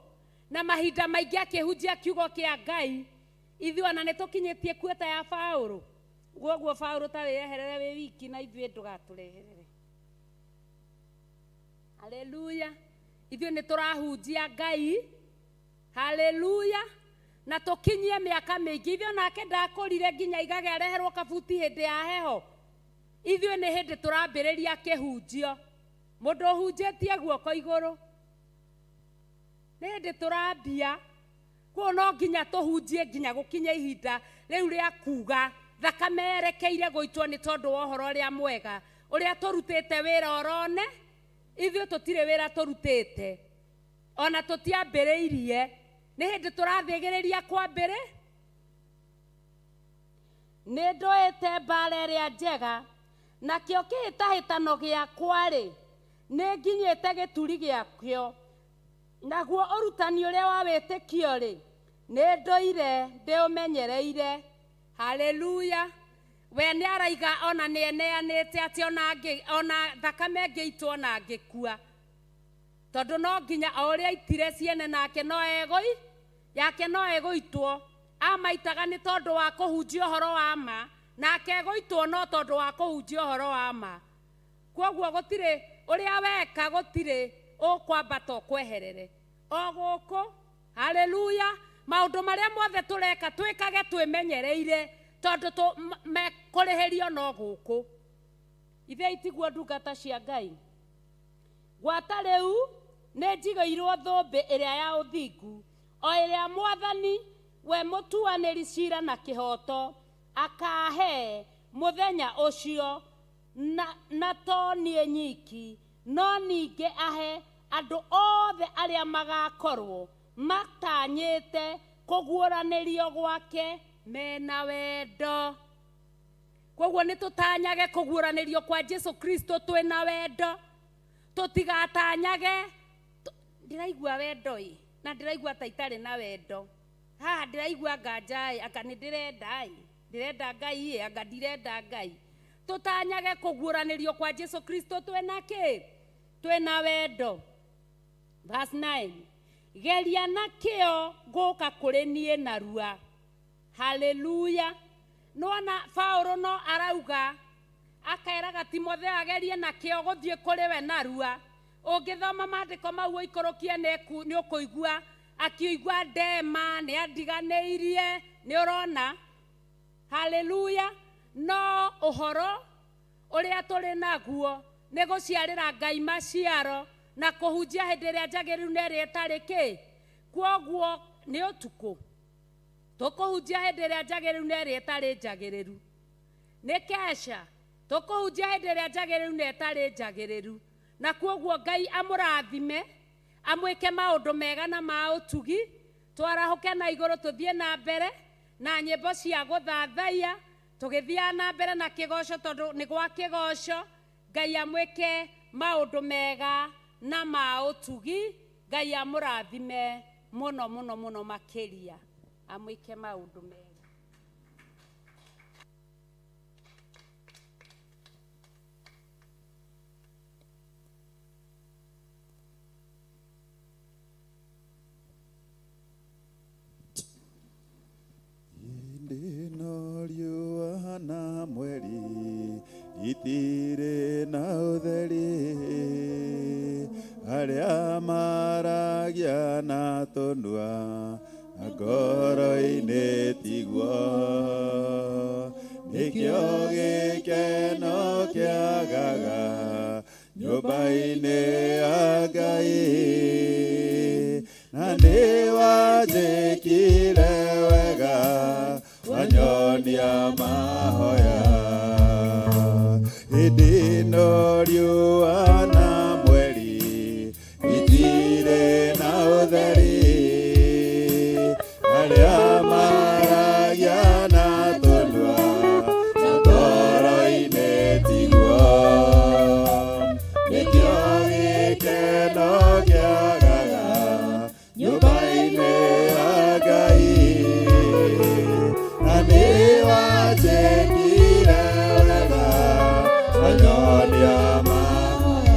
Na mahinda maingĩ akĩhunjia kiugo kĩa Ngai. Ithuĩ ona nĩ tũkinyĩtie kuota ya Paũlũ. Guoguo Paũlũ ta wĩyeherere wĩ wiki na ithuĩ ndũgatũreherere. Haleluya. Ithuĩ nĩ tũrahunjia Ngai. Haleluya. Na tũkinyie mĩaka mĩingĩ. Ithuĩ onake ndakũrire nginya igage areherwo kabuti hĩndĩ ya heho. Ithuĩ nĩ hĩndĩ tũrambĩrĩria kĩhunjio. Mũndũ ũhunjĩtie guoko igũrũ, nĩ hĩndĩ tũrambia. Koguo no nginya tũhunjie nginya gũkinye ihinda rĩu rĩa kuga thakame yerekeire gũitwo nĩ tondũ wa ũhoro ũrĩa mwega ũrĩa tũrutĩte wĩra orone. Ithuĩ tũtirĩ wĩra tũrutĩte, ona tũtiambĩrĩirie, nĩ hĩndĩ tũrathĩgĩrĩria kwambĩrĩ. Nĩ ndũĩte mbara ĩrĩa njega, nakĩo kĩhĩtahĩtano gĩakwa-rĩ, nĩ nginyĩte gĩturi gĩakĩo, naguo ũrutani ũrĩa wa wĩtĩkio-rĩ, nĩ ndũire ndĩũmenyereire. Haleluya. We nĩ araiga ona nĩ eneanĩte atĩ ona ona thakame ĩngĩitwo ona angĩkua, tondũ no nginya o ũrĩa aitire ciene nake no egũi yake no egũitwo. Amaitaga nĩ tondũ wa kũhunjia ũhoro wa ma, nake egũitwo no tondũ wa kũhunjia ũhoro wa ma. Kwoguo gũtirĩ ũrĩa weka, gũtirĩ ũkwambata ũkweherere o gũkũ. Haleluya! Maũndũ marĩa mothe tũreka twĩkage twĩmenyereire, tondũ mekũrĩhĩrio no gũkũ. Ithe itiguo ndungata cia Ngai. Gwata rĩu nĩ njigĩirwo thũmbĩ ĩrĩa ya ũthingu, o ĩrĩa Mwathani, we mũtuanĩri cira na kĩhooto, akaahe mũthenya ũcio, na to niĩ nyiki, no ningĩ ahe andũ othe arĩa magakorwo matanyĩte kũguũranĩrio gwake mena wendo. Koguo nĩ tũtanyage kũguũranĩrio kwa Jesu Kristo twĩna wendo. Tũtigatanyage ndĩraigua wendo ĩ, na ndĩraigua ta itarĩ na wendo haha, ndĩraigua nganja ĩ, anga nĩ ndĩrenda ĩ, ndĩrenda Ngai ĩ, anga ndirenda Ngai. Tũtanyage kũguũranĩrio kwa Jesu Kristo twĩna kĩ? Twĩna wendo. Verse 9: geria na kĩo gũka kũrĩ niĩ narua. Haleluya! Nĩwona Paulo no arauga, akeraga Timotheo agerie na kĩo gũthiĩ kũrĩ we narua. Ũngĩthoma maandĩko mau ũikũrũkie, nĩ ũkũigua akiigua ndema nĩ andiganĩirie, nĩ ũrona. Haleluya! No ũhoro ũrĩa tũrĩ naguo nĩ gũciarĩra Ngai maciaro na kũhunjia hĩndĩ ĩrĩa njagĩrĩru na ĩrĩa ĩtarĩ kĩ. Kwoguo nĩ ũtukũ tũkũhunjia hĩndĩ ĩrĩa njagĩrĩru na ĩrĩa ĩtarĩ njagĩrĩru, nĩ kesha tũkũhunjia hĩndĩ ĩrĩa njagĩrĩru na ĩtarĩ njagĩrĩru. Na kwoguo Ngai amũrathime, amwĩke maũndũ mega na ma ũtugi. Twarahũke na igũrũ, tũthiĩ na mbere na nyĩmbo cia gũthathaiya, tũgĩthiaga na mbere na kĩgoco, tondũ nĩ gwa kĩgoco. Ngai amwĩke maũndũ mega na ma ũtugi. Ngai amũrathime mũno mũno mũno makĩria, amwĩke maũndũ mega. Hĩndĩ ĩno riũa na mweri itirĩ na ũtheri, arĩa maragia na tũnua na ngoro-inĩ tiguo, nĩkĩo gĩkeno kĩagaga nyũmba-inĩ ya Ngai. Na nĩ wanjĩkire wega, wanyonia mahoya. Hĩndĩ ĩno riũa na mweri itirĩ na ũtheri, arĩa maragia na tũnua na ngoro-inĩ tiguo, nĩkĩo gĩkeno kĩagaga nyũmba-inĩ ya Ngai. Na nĩ wanjĩkire wega, wanyonia mahoya.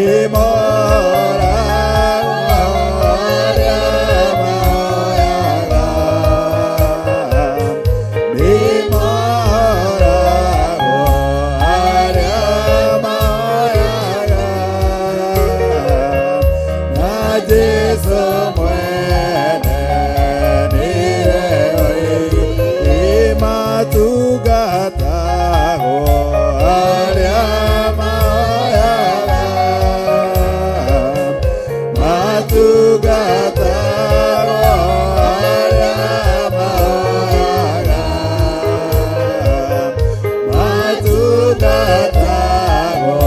Nĩ moragwo arĩa mahoyaga. Nĩ moragwo arĩa mahoyaga. Na Jesũ mwene nĩwe oigire matungatagwo arĩa mahoyaga. Matungatagwo arĩa mahoyaga. Matungatagwo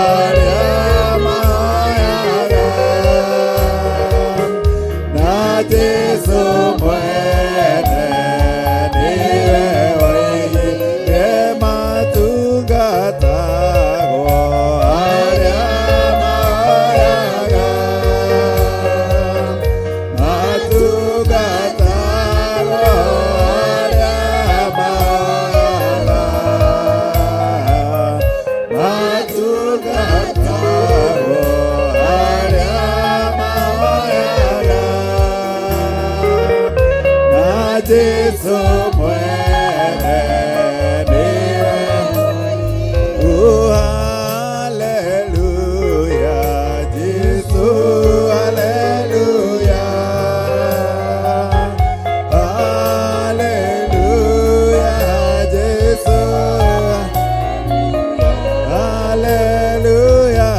arĩa mahoyaga. Na Jesũ mwene nĩwe oigire matungatagwo arĩa mahoyaga. Matungatagwo arĩa mahoyaga. Matungatagwo arĩa mahoyaga. Na Jesũ mwene nĩwe. Oh, hallelujah, Jesu, hallelujah. Hallelujah, Jesu. Hallelujah,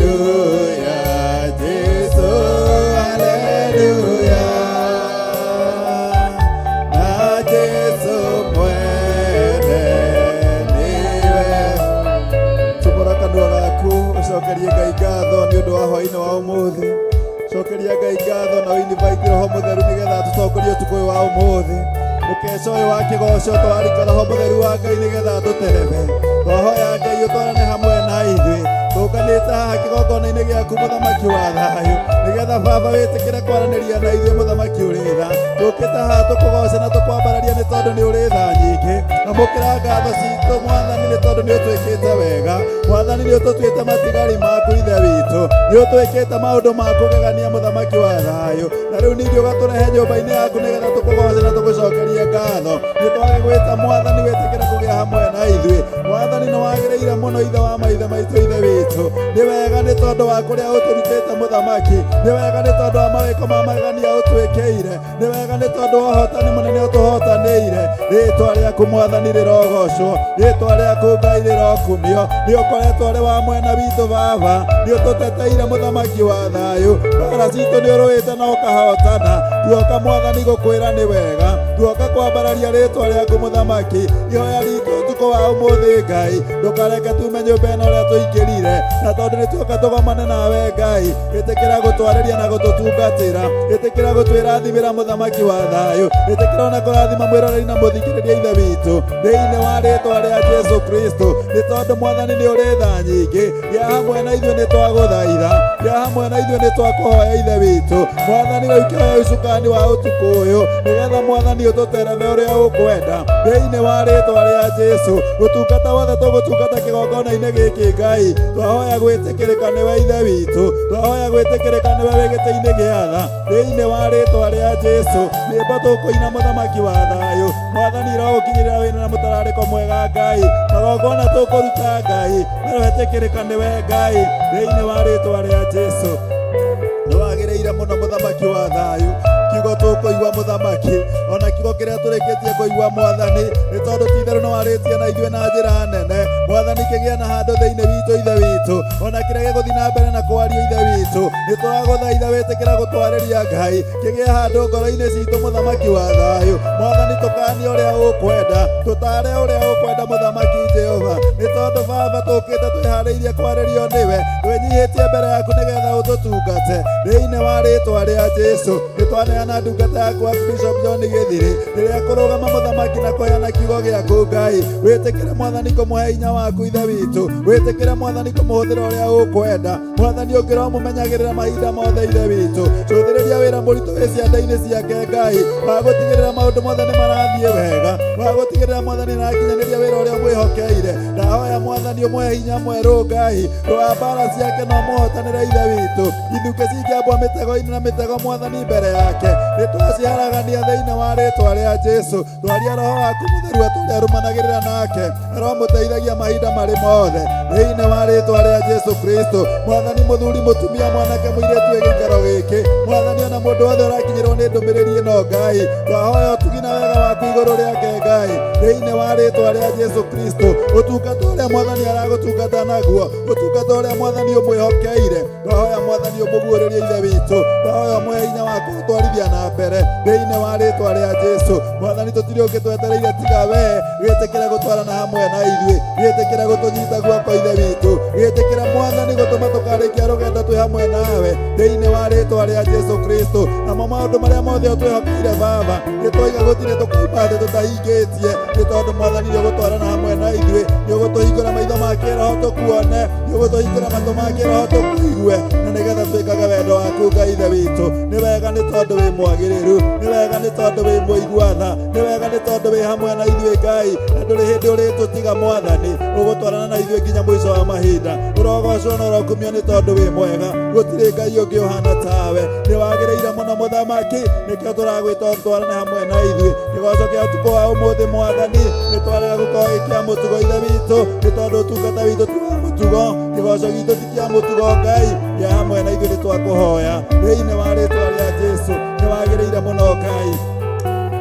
hallelujah, Jesu, hallelujah. Na Jesu mwene nĩwe. Tumũra kanua gaku ũcokerie Ngai ngatho nĩ ũndũ wa hwaĩ-inĩ wa ũmũthĩ. Cokeria Ngai ngatho na ũinvite Roho Mũtheru nĩgetha atũtongorie ũtukũ ũyũ wa ũmũthĩ. Mũkeca ũyũ wa kĩgoco twarika Roho Mũtheru wa Ngai nĩgetha atũterebe. Twahoya Ngai ũtwarane hamwe na ithuĩ. Tũnganĩte haha kĩgongona-inĩ gĩaku mũthamaki wa thayũ nĩgetha baba wĩtĩkĩre kwaranĩria na ithuĩ mũthamaki ũrĩ tha. Tũkĩte haha tũkũgoce na tũkwambararia nĩ tondũ nĩ ũrĩ tha nyingĩ. Amũkĩra ngatho citũ mwathani nĩ tondũ nĩ ũtwĩkĩte wega. Mwathani nĩ ũtũtuĩte matigari maku ithe witũ. Nĩ ũtwĩkĩte maũndũ ma kũgegania mũthamaki wa thayũ. Na rĩu ningĩ ũgatũrehe nyũmba-inĩ yaku nĩgetha tũkũgoce na tũgũcokerie ngatho. Nĩ twagĩgwĩta mwathani wĩtĩkĩre kũgĩa hamwe na ithuĩ. Mwathani nĩ wagĩrĩire mũno ithe wa maithe maitũ ithe witũ. Nĩ wega nĩ tondũ wa kũrĩa ũtũrutĩte mũthamaki. Nĩ wega nĩ tondũ wa mawĩko ma magegania ũtwĩkĩire. Nĩ wega nĩ tondũ wa ũhotani mũnene ũtũhotanĩire. Rĩtwa rĩaku mwathani rĩrogocwo. Rĩtwa rĩaku Ngai rĩrokumio. Nĩ ũkoretwo ũrĩ wa mwena witũ baba. Nĩ ũtũteteire mũthamaki wa thayũ. Mbara citũ nĩ ũrũĩte na ũkahotana. Tuoka mwathani gũkwĩra nĩ wega. Tuoka kwambararia rĩtwa rĩaku mũthamaki. Ihoya ritũ ũtukũ wa ũmũthĩ Ngai. Ndũkareke tume nyũmba ĩno ũrĩa tũingĩrire. Na tondũ nĩ tuoka tũgomane nawe Ngai. Ĩtĩkĩra gũtwarĩria na gũtũtungatĩra. Ĩtĩkĩra gũtwĩrathimĩra mũthamaki wa thayũ. Ĩtĩkĩra ona kũrathima mwĩroreri na mũthikĩrĩria ithe witũ. Thĩinĩ wa rĩtwa rĩa Jesu Kristo. Nĩ tondũ mwathani nĩ ũrĩ tha nyingĩ. Gĩa hamwe na ithuĩ nĩ twagũthaitha. Gĩa hamwe na ithuĩ nĩ twakũhoya ithe witũ. Mwathani rĩu kĩoya ũcukani wa ũtukũ ũyũ. Nĩgetha mwathani ũtũtereme ũrĩa ũkwenda. Thĩinĩ wa rĩtwa rĩa Jesu. Gũtungata wothe tũgũtungata kĩgongona-inĩ gĩkĩ Ngai. Twahoya gwĩtĩkĩrĩka nĩwe ithe witũ. Twahoya gwĩtĩkĩrĩka nĩwe wĩ gĩtĩ-inĩ gĩa tha. Thĩinĩ wa rĩtwa rĩa Jesu. Nyĩmbo tũkũina mũthamaki wa thayũ. Mwathani irogũkinyĩrĩra wĩna na mũtararĩko mwega Ngai. Magongona tũkũruta Ngai. Marwetĩkĩrĩka nĩwe Ngai. Thĩinĩ wa rĩtwa rĩa Jesu. Nĩ wagĩrĩire mũno mũthamaki wa thayũ. Kiugo tũkũigua mũthamaki ona kiugo kĩrĩa tũrĩkĩtie kũigua mwathani nĩ tondũ ti-itherũ nĩ warĩtie na ithuĩ na njĩra nene. Mwathani kĩgĩa na handũ thĩinĩ witũ ithe witũ ona kĩrĩa gĩgũthiĩ na mbere na kwario ithe witũ nĩ tũragũthaitha wĩtĩkĩra gũtwarĩria Ngai kĩgĩe handũ ngoro-inĩ citũ mũthamaki wa thayũ. Mwathani tũkanie ũrĩa ũkwenda tũtare ũrĩa ũkwenda mũthamaki Jehova nĩ tondũ baba tũkĩte twĩharĩirie kwarĩrio nĩwe twĩnyihĩtie mbere yaku nĩgetha ũtũtungate thĩinĩ wa rĩtwa rĩa Jesu. Nĩ twaneana na ndungata yaku Archbishop John Gĩthiri rĩrĩa kũrũgama mũthamaki na kũheana kiugo gĩaku Ngai. Wĩtĩkĩre Mwathani kũmũhe hinya waku Ithe witũ, wĩtĩkĩre Mwathani kũmũhũthĩra ũrĩa ũkwenda. Mwathani ũngĩromũmenyagĩrĩra mahinda mothe Ithe witũ. Cũthĩrĩria wĩra mũritũ wĩ ciande-inĩ ciake Ngai, wa gũtigĩrĩra maũndũ mothe nĩ marathiĩ wega, wa gũtigĩrĩra Mwathani nĩarakinyanĩria wĩra ũrĩa ũmwĩhokeire. Ndahoya Mwathani ũmũhe hinya mwerũ Ngai, rũa mbara ciake no mũhotanĩre Ithe witũ. Ithukĩ cingĩambwo mĩtego-inĩ na mĩtego Mwathani mbere yake, nĩtwaciharagania thĩinĩ wa rĩtwa rĩa Jesu. Twaria Roho waku mũtheru atũrĩa arũmanagĩrĩra nake, aromũteithagia mahinda marĩ mothe thĩinĩ wa rĩtwa rĩa Jesu Kristo. Mwathani mũthuri, mũtumia, mwanake, mũirĩtu wĩ gĩikaro gĩkĩ, Mwathani ona mũndũ wothe ũrakinyĩrwo nĩ ndũmĩrĩri ĩno Ngai, twahoya ũtugi na wega waku igũrũ rĩake Ngai thĩinĩ wa rĩtwa rĩa Jesu Kristo. Ũtungata ũrĩa Mwathani aragũtungata naguo, ũtungata ũrĩa Mwathani ũmwĩhokeire, twahoya Mwathani ũmũguũrĩrie Ithe witũ, twahoya ũmũhe hinya wa kũtwarithia na mbere thĩinĩ wa rĩtwa rĩa Jesu. Mwathani tũtirĩ ũngĩ twetereire tiga we, wĩtĩkĩre gũtwarana hamwe na ithuĩ, wĩtĩkĩre gũtũnyita guoko Ithe witũ, wĩtĩkĩre Mwathani gũtũma tũkarĩkia rũgendo twĩ hamwe nawe thĩinĩ wa rĩtwa rĩa Jesu Kristo. Namo maũndũ marĩa mothe ũtwĩhokeire Baba, nĩtwaiga gũtirĩ tũkauma thĩ tũtahingĩtie, nĩ tondũ Mwathani nĩũgũtwarana hamwe na ithuĩ, nĩũgũtũhingũra maitho ma kĩroho tũkuone, nĩũgũtũhingũra matũ ma kĩroho tũkũigue, na nĩgetha twĩkage wendo waku Ngai Ithe witũ. Nĩ wega nĩ tondũ wĩ mwagĩrĩru, nĩ wega nĩ tondũ wĩ mũigua tha, nĩ wega nĩ tondũ wĩ hamwe na ithuĩ Ngai, na ndũrĩ hĩndĩ ũrĩtũtiga Mwathani, ũgũtwarana na ithuĩ nginya mũico wa mahinda. Ũrogocwo na ũrokumio nĩ tondũ wĩ mwega, gũtirĩ Ngai ũngĩ ũhana tawe. Nĩ wagĩrĩire mũno mũthamaki, nĩkĩo tũragwĩta ũtwarane hamwe na ithuĩ. Kĩgoco kĩa ũtukũ wa ũmũthĩ Mwathani, nĩ twarega gũkorwo gĩ kĩa mũtugo Ithe witũ, nĩ tondũ ũtungata witũ ti wa mũtugo, kĩgoco gitũ ti kĩa mũtugo Ngai, gĩa hamwe na ithuĩ nĩ twakũhoya thĩinĩ wa rĩtwa rĩa Jesu. Nĩ wagĩrĩire mũno Ngai,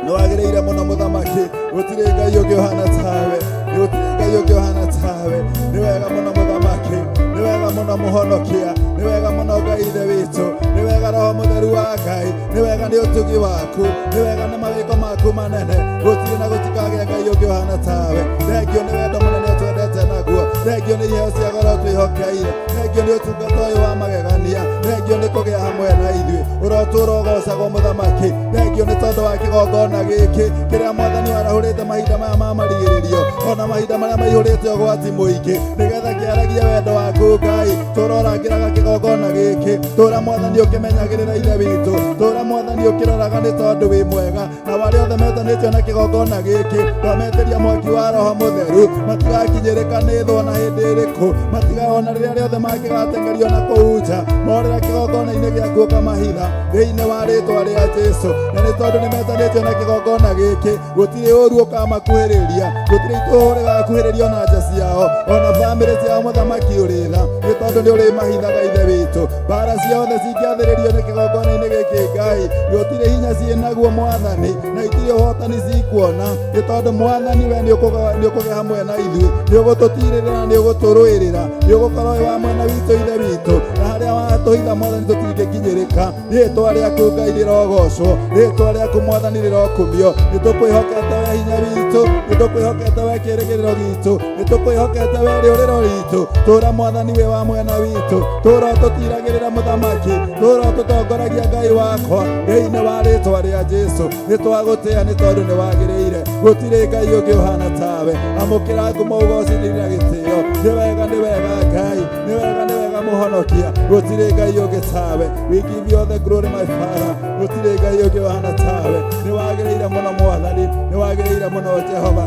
nĩ wagĩrĩire mũno mũthamaki, gũtirĩ Ngai ũngĩ ũhana tawe, gũtirĩ Ngai ũngĩ ũhana tawe. Nĩ wega mũno mũthamaki, nĩ wega mũno mũhonokia, nĩ wega mũno Ngai Ithe witũ, nĩ wega Roho Mũtheru wa Ngai, nĩ wega nĩ ũtugi waku, nĩ wega nĩ mawĩko maku manene, gũtirĩ na gũtikagĩa Ngai ũngĩ ũhana tawe. Thengio nĩ wendo mũnene ũtwendete naguo, thengio nĩ iheo cia goro twĩhokeire, thengio nĩ ũtungata ũyũ wa magegania, thengio nĩ kũgĩa hamwe na ithuĩ, ũrotũra ũgocagwo mũthamaki, thengio nĩ tondũ wa kĩgongona gĩkĩ kĩrĩa Mwathani warahũrĩte mahinda maya ma marigĩrĩrio, ona mahinda marĩa maihũrĩte ũgwati mũingĩ, nĩgetha kĩaragie wendo waku Ngai. Tũrorangĩraga kĩgongona gĩkĩ, tũra Mwathani ũkĩmenyagĩrĩra Ithe witũ, tũra Mwathani ũkĩroraga nĩ tondũ wĩ mwega, na arĩa othe metanĩtio na kĩgongona gĩkĩ twametĩria mwaki wa Roho Mũtheru, matigakinyĩrĩka nĩ thũ ona hĩndĩ ĩrĩkũ, matigaona rĩrĩa rĩothe mangĩgatengerio na kũu nja, morĩra kĩgongona-inĩ gĩaku ũkamahitha thĩinĩ wa rĩtwa rĩa Jesu. Na nĩ tondũ nĩ metanĩtio na kĩgongona gĩkĩ, gũtirĩ ũru ũkamakuhĩrĩria, gũtirĩ itũhũ rĩgakuhĩrĩrio na nja ciao ona bamĩrĩ ciao mũthamaki ũrĩ tha, nĩ tondũ nĩ ũrĩmahithaga Ithe witũ. Mbara ciothe cingĩathĩrĩrio nĩ kĩgongona-inĩ gĩkĩ Ngai, gũtirĩ hinya ciĩ naguo Mwathani, na itirĩ ũhotani cikuona, nĩ tondũ Mwathani we nĩ ũkũgĩa hamwe na ithuĩ, nĩ ũgũtũtirĩrĩra na nĩ ũgũtũrũĩrĩra, nĩ ũgũkorwo wĩ wa mwena witũ Ithe witũ, na harĩa watũhitha Mwathani tũtingĩkinyĩrĩka. Rĩtwa rĩaku Ngai rĩrogocwo, rĩtwa rĩaku Mwathani rĩrokumio. Nĩ tũkwĩhokete we hinya witũ, nĩ tũkwĩhokete we kĩĩrĩgĩrĩro gitũ, nĩ tũkwĩhokete we rĩũrĩro ritũ. Tũra Mwathani wĩ wa mwena witũ, tũra ũtũtiragĩrĩra mũthamaki, tũra ũtũtongoragia Ngai wakwa thĩinĩ wa rĩtwa rĩa Jesu. Nĩ twagũtĩa nĩ tondũ nĩ wagĩrĩire, gũtirĩ Ngai ũngĩ ũhana tawe. Amũkĩra ngumo, ũgocithia na gĩtĩo. Nĩ wega, nĩ wega Ngai, nĩ wega, nĩ wega mũhonokia, gũtirĩ Ngai ũngĩ tawe. We give you all the glory my Father, gũtirĩ Ngai ũngĩ ũhana tawe. Nĩ wagĩrĩire mũno Mwathani, nĩ wagĩrĩire mũno Jehova.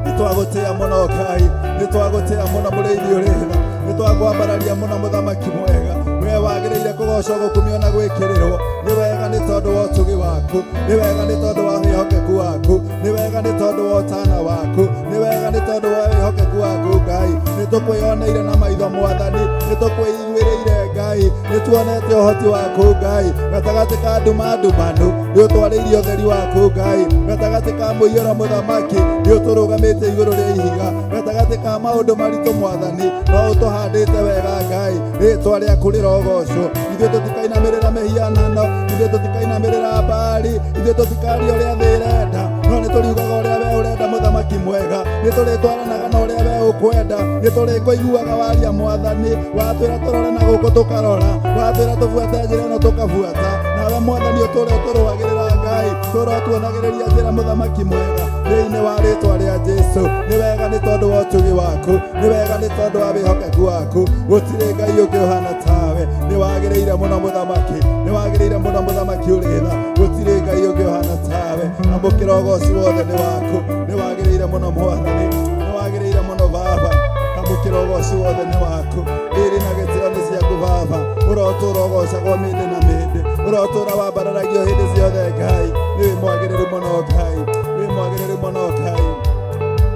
Nĩ twagũtĩa mũno Ngai, nĩ twagũtĩa mũno mũrĩithi ũrĩ tha, nĩ twakwambararia mũno mũthamaki mwega. We wagĩrĩire kũgocwo, gũkumio na gwĩkĩrĩrwo. Nĩ wega nĩ tondũ wa ũtugi waku, nĩ wega nĩ tondũ wa wĩhokeku waku, nĩ wega nĩ tondũ wa ũtana waku, nĩ wega nĩ tondũ wa wĩhokeku waku Ngai. Nĩ tũkwĩoneire na maitho Mwathani, nĩ tũkwĩiguĩrĩire Ngai, nĩ tuonete ũhoti waku Ngai gatagatĩ ka nduma ndumanu, nĩ ũtwarĩirie ũtheri waku Ngai gatagatĩ ka mũiyũro mũthamaki, nĩ ũtũrũgamĩtie igũrũ rĩa ihiga gatagatĩ ka maũndũ maritũ Mwathani, no ũtũhandĩte wega Ngai. Rĩtwa rĩaku rĩrogocwo. Ithuĩ tũtikainamĩrĩra mĩhianano, ithuĩ tũtikainamĩrĩra mbari, ithuĩ tũtikaria ũrĩa thĩ ĩrenda, no nĩ tũriugaga ũrĩa we ũrenda mũthamaki mwega. Nĩ tũrĩtwaranaga na ũrĩa we ũkwenda, nĩ tũrĩkũiguaga waria Mwathani, watwĩra tũrore na gũkũ tũkũ Tũkarora watwĩra tũbuate njĩra ĩno tũkabuata. Nawe Mwathani ũtũre ũtũrũagĩrĩra, Ngai tũra ũtuonagĩrĩria njĩra, mũthamaki mwega, thĩinĩ wa rĩtwa rĩa Jesu. Nĩ wega nĩ tondũ wa ũtugi waku, nĩ wega nĩ tondũ wa wĩhokeku waku. Gũtirĩ Ngai ũngĩ ũhana tawe. Nĩ wagĩrĩire mũno, mũthamaki, nĩ wagĩrĩire mũno, mũthamaki ũrĩ tha. Gũtirĩ Ngai ũngĩ ũhana tawe. Amũkĩra ũgoci wothe, nĩ waku. Nĩ wagĩrĩire mũno, Mwathani, nĩ wagĩrĩire mũno, Baba. Amũkĩra ũgoci wothe, nĩ waku. Rĩrĩ na gĩtĩo nĩ ciaku, Baba. Ũrotũra ũgocagwo mĩndĩ na mĩndĩ, ũrotũra wambararagio hĩndĩ ciothe. Ngai nĩ wĩ mwagĩrĩru mũno, Ngai wĩ mwagĩrĩru mũno. Ngai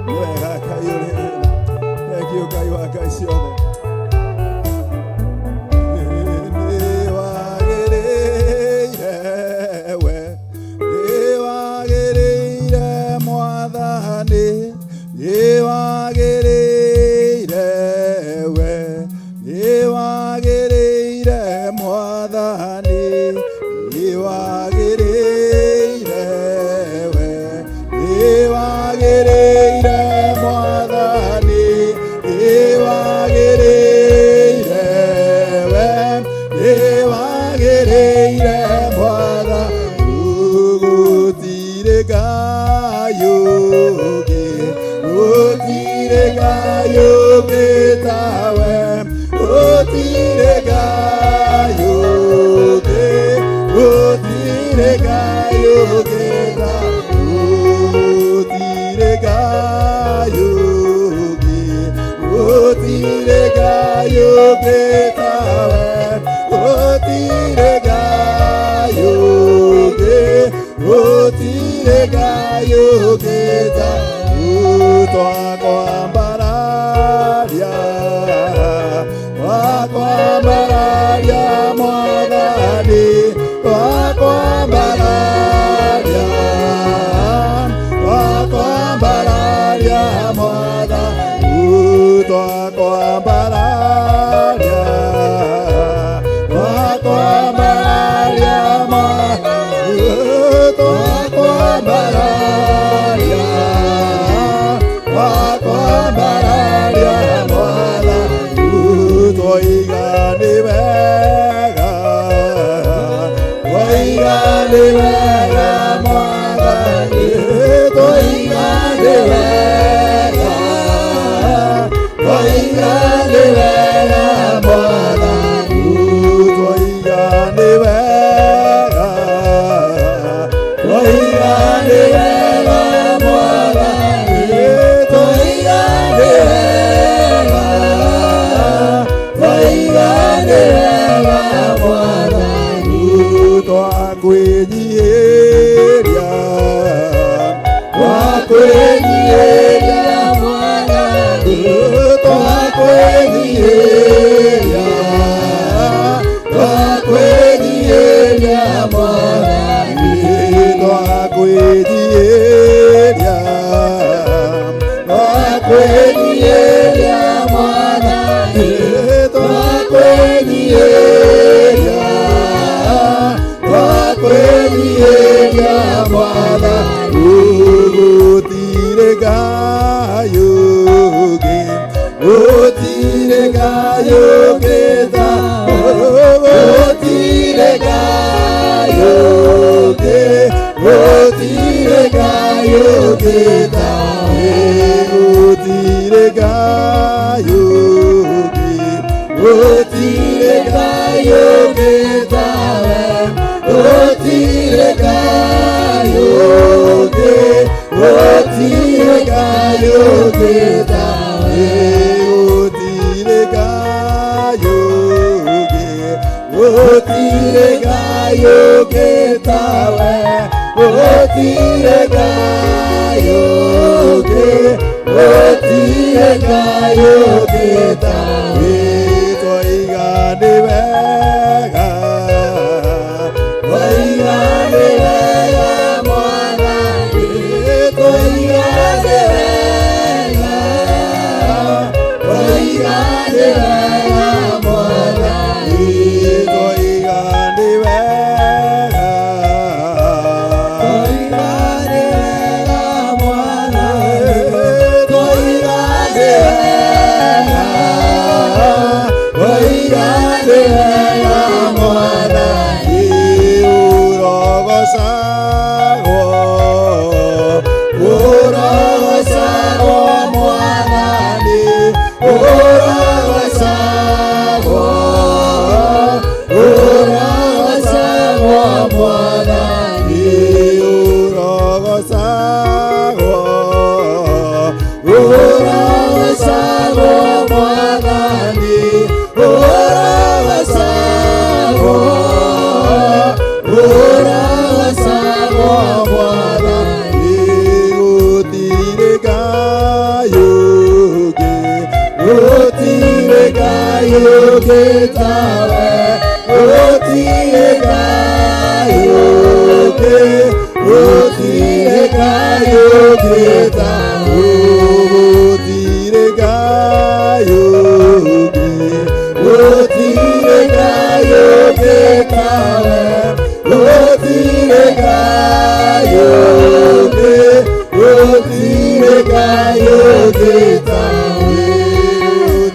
nĩ wega, Ngai ũrĩ wĩra. Thank you, Ngai wa ngai ciothe. Nĩ wagĩrĩire we, nĩ wagĩrĩire, Mwathani, nĩ wagĩrĩire we, nĩ wagĩrĩire, Mwathani, nĩ wagĩrĩire we, nĩ wagĩrĩire, Mwathani, nĩ wagĩrĩire we, nĩ wagĩrĩire, Mwathani. Gũtirĩ Ngai ũngĩ, gũtirĩ Ngai ũngĩ tawe, gũtirĩ Ngai ũngĩ, gũtirĩ Ngai ũngĩ tawe, gũtirĩ Ngai ũngĩ, gũtirĩ Ngai ũngĩ tawe, gũtirĩ Ngai ũngĩ, gũtirĩ Ngai ũngĩ tawe. Twakwambararia, twakwambararia, Mwathani, twakwambararia, twakwambararia, Mwathani, twakwambararia, twakwambararia, Mwathani, twakwambararia, twakwambararia, Mwathani. Twoiga nĩ wega, twoiga nĩ wega, Mwathani, twoiga nĩ wega, twoiga nĩ wega, Mwathani, twoiga nĩ wega, twoiga nĩ wega, Mwathani, twoiga nĩ wega, twoiga nĩ wega, Mwathani. Twakwĩnyiihĩria, twakwĩnyiihĩria, Mwathani, twakwĩnyiihĩria, twakwĩnyiihĩria, Mwathani, twakwĩnyiihĩria, twakwĩnyiihĩria, Mwathani, twakwĩnyiihĩria, twakwĩnyiihĩria, Mwathani. Gũtirĩ Ngai ũngĩ, gũtirĩ Ngai ũngĩ ta, gũtirĩ Ngai ũngĩ, gũtirĩ Ngai ũngĩ ta, gũtirĩ Ngai ũngĩ, gũtirĩ Ngai ũngĩ tawe, gũtirĩ Ngai ũngĩ, gũtirĩ Ngai ũngĩ tawe, gũtirĩ Ngai ũngĩ, gũtirĩ Ngai ũngĩ tawe, gũtirĩ Ngai ũngĩ, gũtirĩ Ngai ũngĩ tawe. Twoiga nĩ wega, twoiga nĩ wega, Mwathani, twoiga nĩ wega, twoiga nĩ wega, Mwathani, twoiga nĩ wega, twoiga nĩ wega, Mwathani, twoiga nĩ wega. Ũrogocagwo, ũrogocagwo Mwathani. Gũtirĩ Ngai ũngĩ, gũtirĩ Ngai ũngĩ tawe, gũtirĩ Ngai ũngĩ, gũtirĩ Ngai ũngĩ tawe, gũtirĩ Ngai ũngĩ, gũtirĩ Ngai ũngĩ tawe, gũtirĩ Ngai ũngĩ, gũtirĩ Ngai ũngĩ tawe,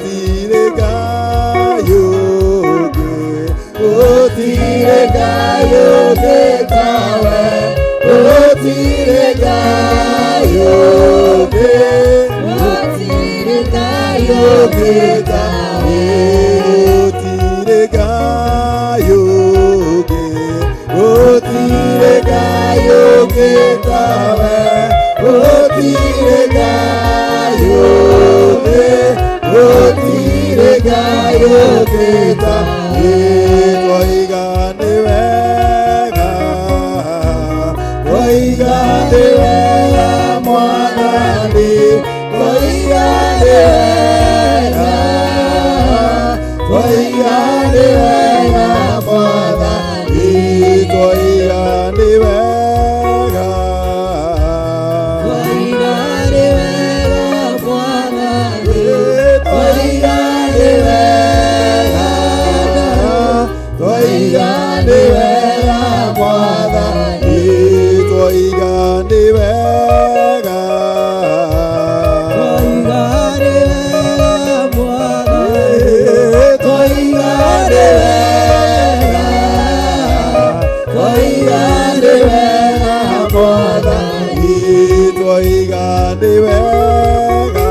gũtirĩ Ngai ũngĩ, gũtirĩ Ngai ũngĩ tawe, gũtirĩ Ngai ũngĩ, Gũtirĩ Ngai ũngĩ tawe, gũtirĩ Ngai ũngĩ, gũtirĩ Ngai ũngĩ tawe, gũtirĩ Ngai ũngĩ, gũtirĩ Ngai ũngĩ tawe. Twoiga nĩ wega, twoiga nĩ wega Mwathani, twoiga nĩ wega, twoiga nĩ wega Mwathani, twoiga nĩ wega, Twoiga nĩ wega Mwathani. Twoiga nĩ wega, twoiga nĩ wega Mwathani, twoiga nĩ wega, Twoiga nĩ wega Mwathani. Twoiga nĩ wega, twoiga nĩ wega Mwathani, twoiga nĩ wega,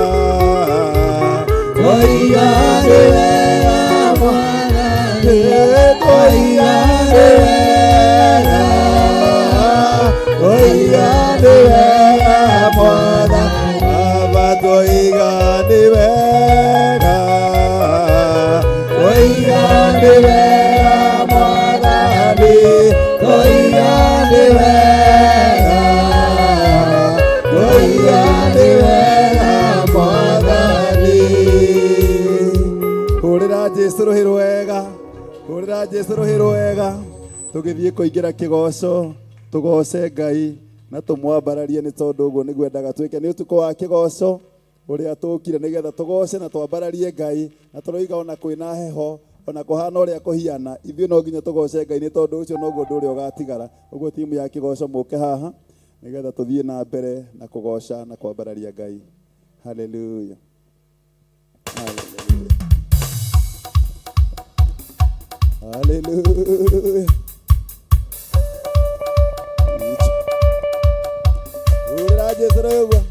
twoiga nĩ wega Mwathani. Twoiga nĩ wega, twoiga nĩ wega Mwathani, Baba twoiga nĩ wega, twoiga nĩ wega Mwathani, twoiga nĩ wega, twoiga nĩ wega Mwathani. Hũrĩra Jesũ rũhĩ rwega, hũrĩra Jesũ rũhĩ rwega, tũgĩthiĩ kũingĩra kĩgoco, tũgoce Ngai na tũmwambararie nĩ tondũ ũguo nĩguo endaga twĩke. Nĩ ũtukũ wa kĩgoco ũrĩa tũkire nĩgetha tũgoce na twambararie Ngai, na tũroiga ona kwĩna heho ona kũhana ũrĩa kũhiana, ithuĩ no nginya tũgoce Ngai nĩ tondũ ũcio noguo ũndũ ũrĩa ũgatigara. Ũguo timu ya kĩgoco mũke haha nĩgetha tũthiĩ na mbere na kũgoca na kwambararia Ngai. Hallelujah. Hallelujah. Hallelujah. Hũrĩra Jesũ rũhĩ.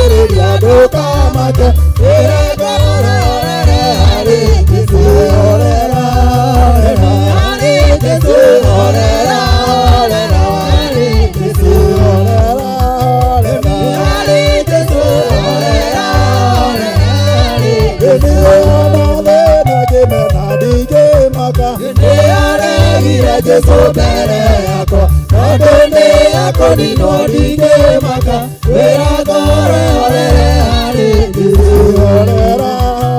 Ũmĩrĩria ndũkamake, wĩre ngoro horere harĩ Jesũ. Horera, horera harĩ Jesũ, horera, horera harĩ Jesũ, horera, horera harĩ Jesũ, horera, horera harĩ Jesũ. Ona thĩna ngĩmena ndingĩmaka, nĩaregire Jesũ mbere yakwa, tondũ nĩekũninwo ndingĩmaka, wĩra ngoro horere harĩ Jesũ, horera,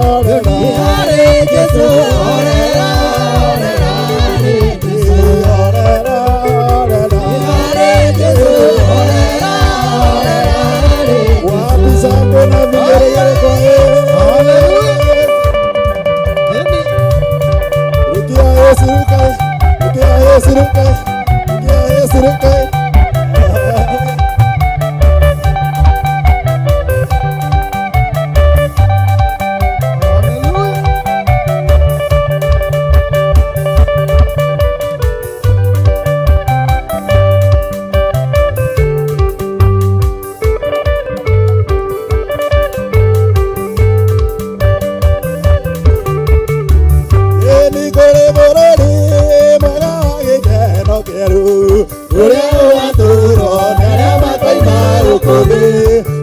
horera harĩ Jesũ, horera, horera harĩ Jesũ, horera, horera harĩ Jesũ, horera, horera harĩ Jesũ. Wapi shangwe na vigelegele kwa yeye? Rukia Yesu, ruka, rukia Yesu, ruka, rukia Yesu, ruka. Nĩ kũrĩ bũrũri mwega wa gĩkeno kĩerũ, ũrĩa ũgatũũrwo nĩ arĩa makoima gũkũ thĩ,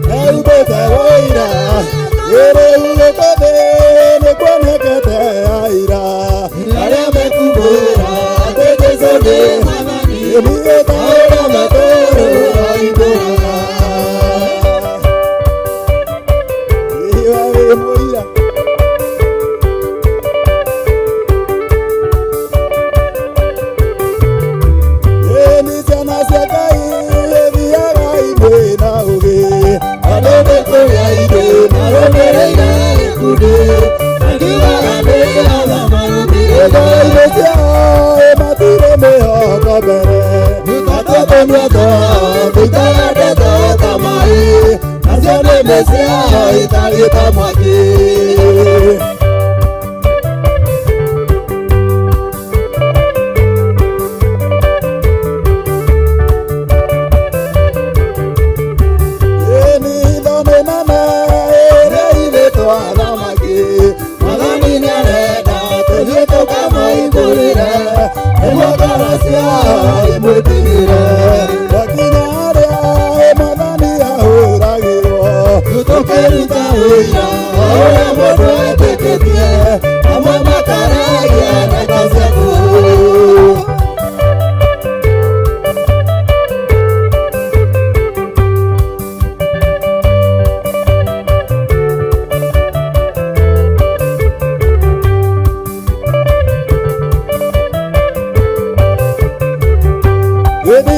mehumbĩte ũira. Rĩu gũkũ thĩ nĩkuonekete aira, arĩa mekumbũra atĩ Jesũ nĩ Mwathani, niĩ ta ũrĩa matũũrũ oimbũraga. Iwe wĩ mũira. Nĩ ciana cia Ngai ithiaga imwe na ũgĩ, andũ nĩ kũrĩa ingĩ marũmĩrĩire gĩkundi, makiugaga nĩ atha marũmĩrĩire. Ngoro-inĩ ciao matirĩ mĩhoko mbere, tondũ tũnua twao tũitaga ndeto ta maĩ, nacio nĩmĩ ciao itariĩ ta mwaki. Nĩ nene ĩrĩa irĩtwo athamaki, Mwathani nĩarenda tũthiĩ tũkamoimbũrĩre, nĩguo ngoro ciao imwĩtigĩre. Twakinya harĩa Mwathani ahũragĩrwo, tũkĩruta ũira o ũrĩa mũndũ etĩkĩtie, amwe makaragia ndeto cia tũhũ. Ĩni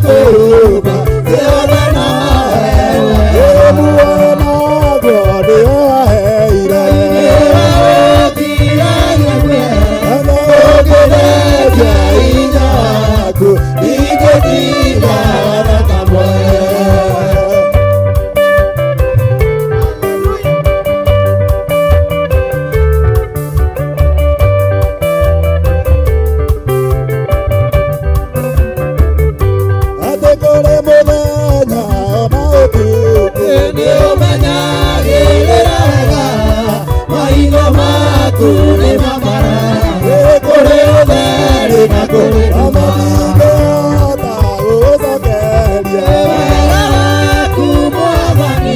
kwĩhumba ciothe nowe. Muoyo naguo nĩwe waheire. Ũngĩrekia hinya waku ndingĩtinda ona kamwe. Atĩ kũrĩ mũthenya ona ũtukũ Nĩũmenyagĩrĩra wega maitho maku nĩ mamara kũrĩ ũtheri na kũrĩ ona nduma. ndingĩhota gũgũcokeria. Wega waku Mwathani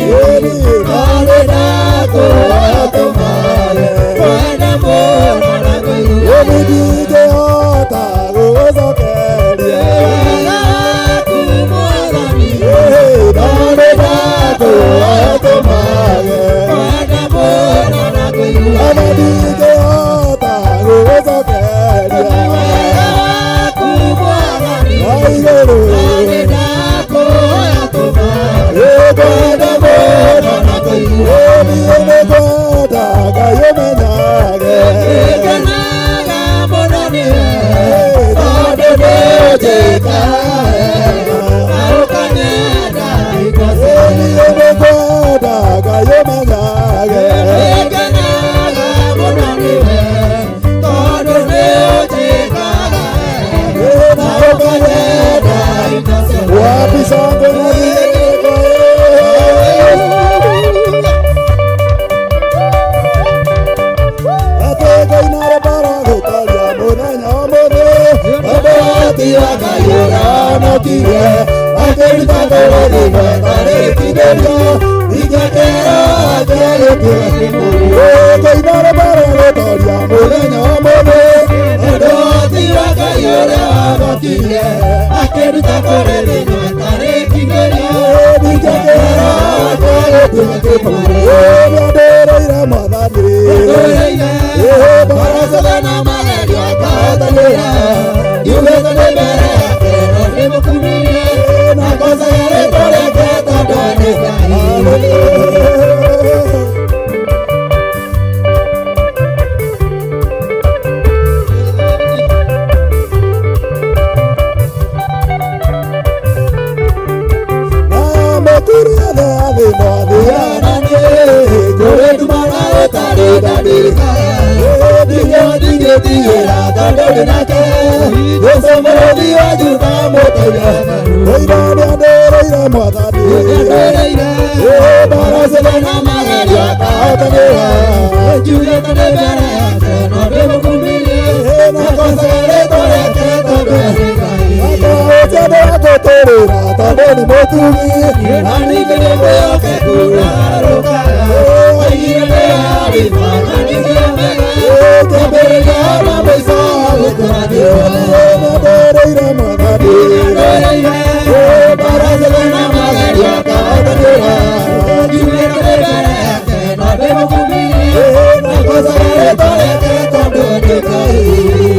norĩ ndakũhoya ũtũmage kwenda mũno na kũigua. Ĩni ndingĩhota gũgũcokeria. Wega waku Mwathani Norĩ ndakũhoya ũtũmage kwenda mũno na kũigua. ona ndingĩhota gũgũcokeria. Wega waku Mwathani Na igũrũ norĩ ndakũhoya ũtũmage ĩkwenda mũno na kũigua. Niĩ nĩngwenda Ngai ũmenyage. Nĩngenaga mũno nĩwe tondũ nĩũnjĩkaga wega na ũkanyenda hingo ciothe. Niĩ nĩngwenda Ngai ũmenyage. Nĩngenaga mũno nĩwe tondũ nĩũnjĩkaga wega na ũkanyenda hingo ciothe. Wapi shangwe na vigelegele? Atĩ Ngai nĩarabara gũtaria mũthenya ũmũthĩ. Ũhoti wa Ngai ũrahonokirie, akĩruta kũrĩ thĩna ĩtarĩkindĩrio, ingĩkĩra atĩa gĩkuũ. Ngai nĩarabara gũtaria mũthenya ũmũthĩ. Ũhoti wa Ngai ũrĩa wahonokirie, akĩruta kũrĩ thĩna ĩtarĩkindĩrio, Ingĩkĩra atĩa gĩkuũ. Nĩandĩrĩire Mwathani.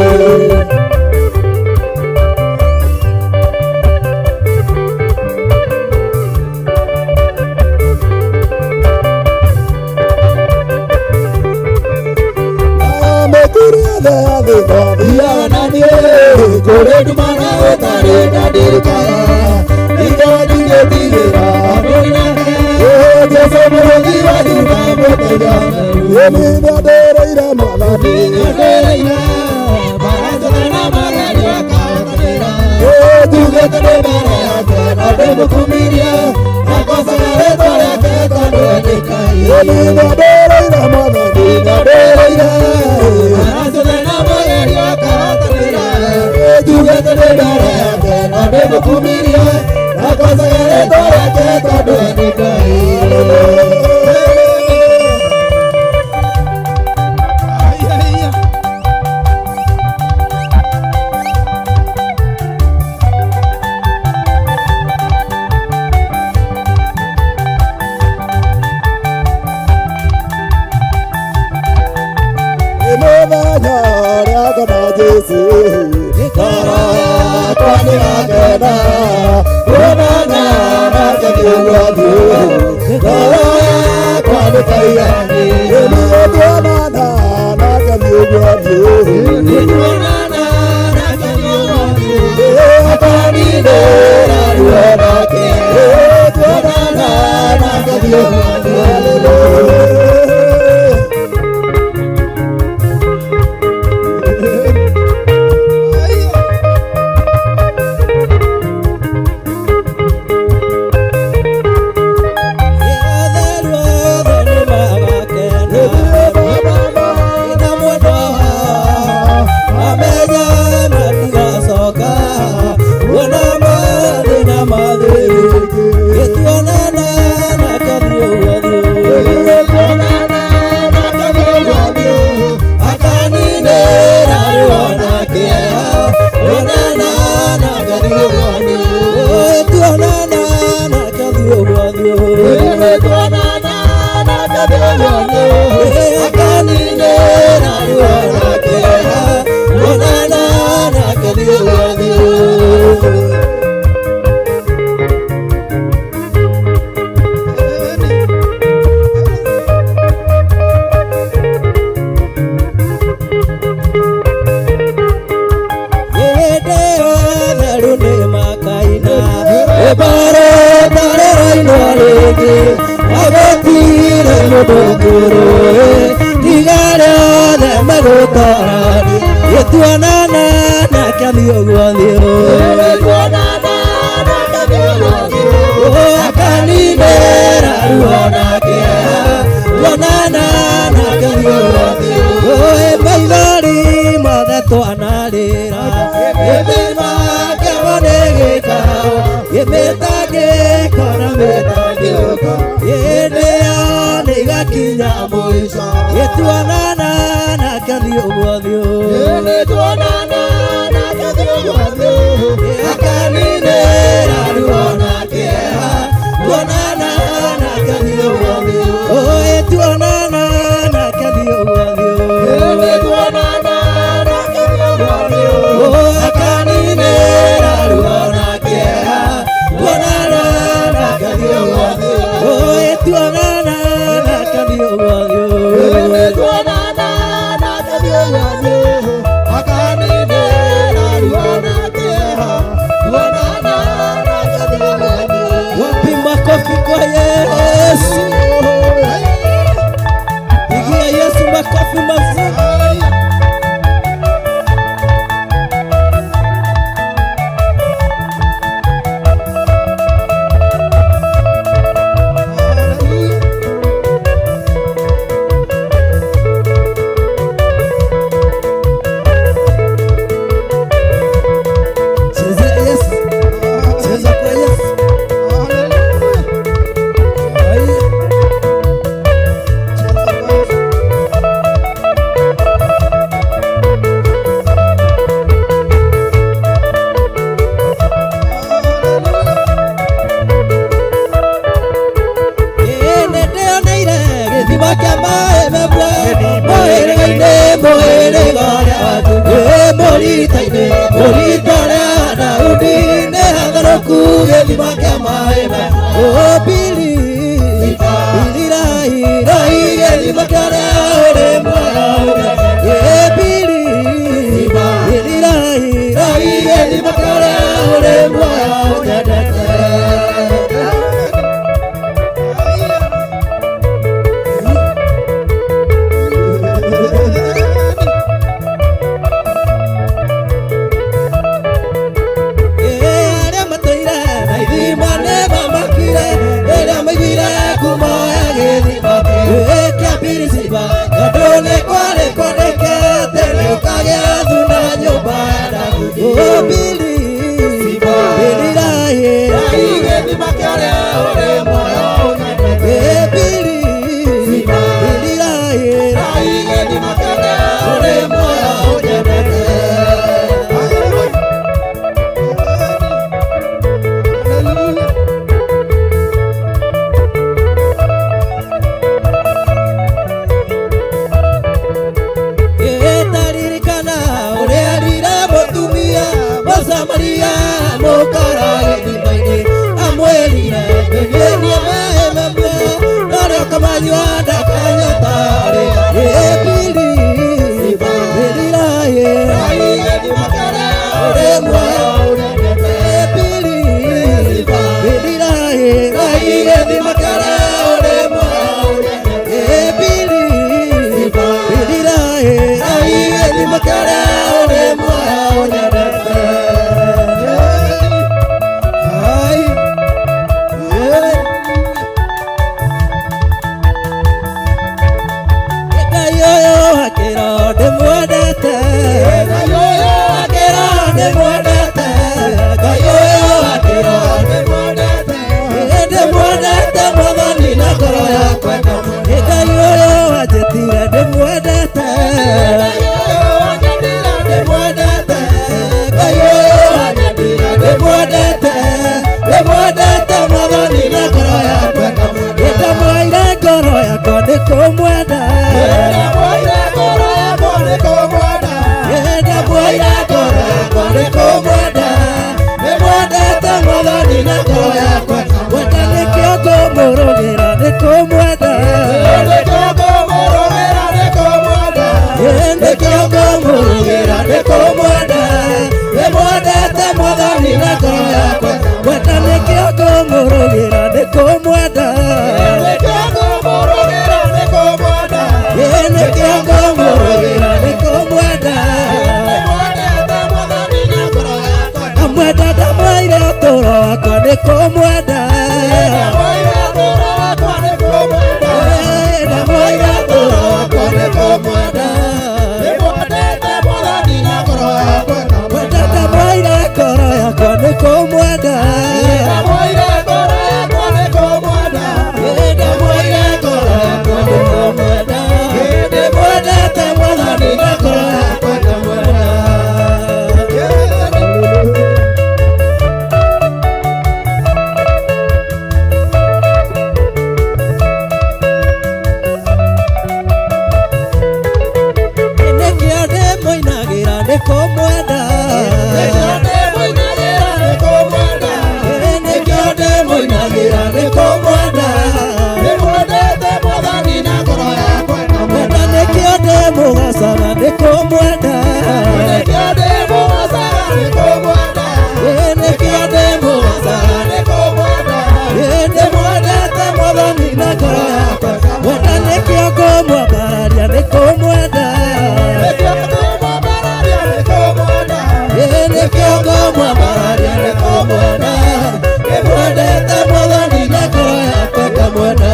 Hallelujah. Jesu, ngoro yakwa yakwa nĩgakena kuonana nake thiũ ngoro yakwa nĩkaiganĩra Tuonana nake thiũ Nĩtuonana nake thiũ akaninĩra ruo nake tuonana nake thiũ. nĩ kũmwenda. Ndamwĩra ngoro yakwa nĩ kũmwenda. Mwenda ndamwĩra ngoro yakwa nĩ kũmwenda. Ndamwĩra ngoro yakwa nĩ kũmwenda. Ndĩmwendete Mwathani na ngoro yakwa ngamwenda. Nĩkĩo ndĩmũinagĩra nĩ kũmwenda. Nĩkĩo ndĩmũinagĩra nĩ kũmwenda. Mwenda nĩkĩo ndĩmũgacaga nĩ kũmwenda. Nĩkĩo ndĩmũgacaga nĩ kũmwenda. Ndĩmwendete Mwathani na ngoro yakwa. Mwenda nĩkĩo ngũmwambararia nĩ kũmwenda. Nĩkĩo ngũmwambararia nĩ kũmwenda. Ndĩmwendete Mwathani na ngoro yakwa ngamwenda.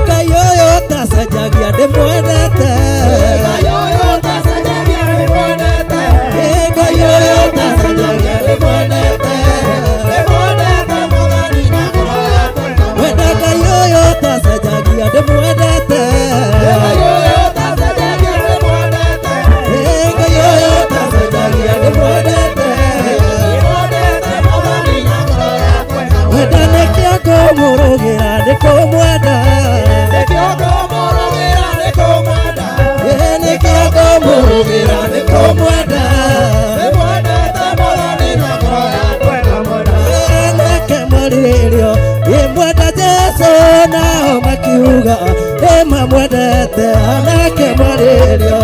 Ngai ũyũ ũtacenjagia ndĩmwendete. Ngai ũyũ ũtacenjagia ndĩmwendete. Mwenda Ngai ũyũ ũtacenjagia ndĩmwendete. Ngai ũyũ ũtacenjagia ndĩmwendete. Mwenda nĩkĩo ngũmũrũgĩra nĩ kũmwenda. Nĩkĩo ngũmũrũgĩra nĩ kũmwenda. Anake marĩrĩo ĩmwenda Jesũ nao makiuga nĩmamwendete. Anake marĩrĩo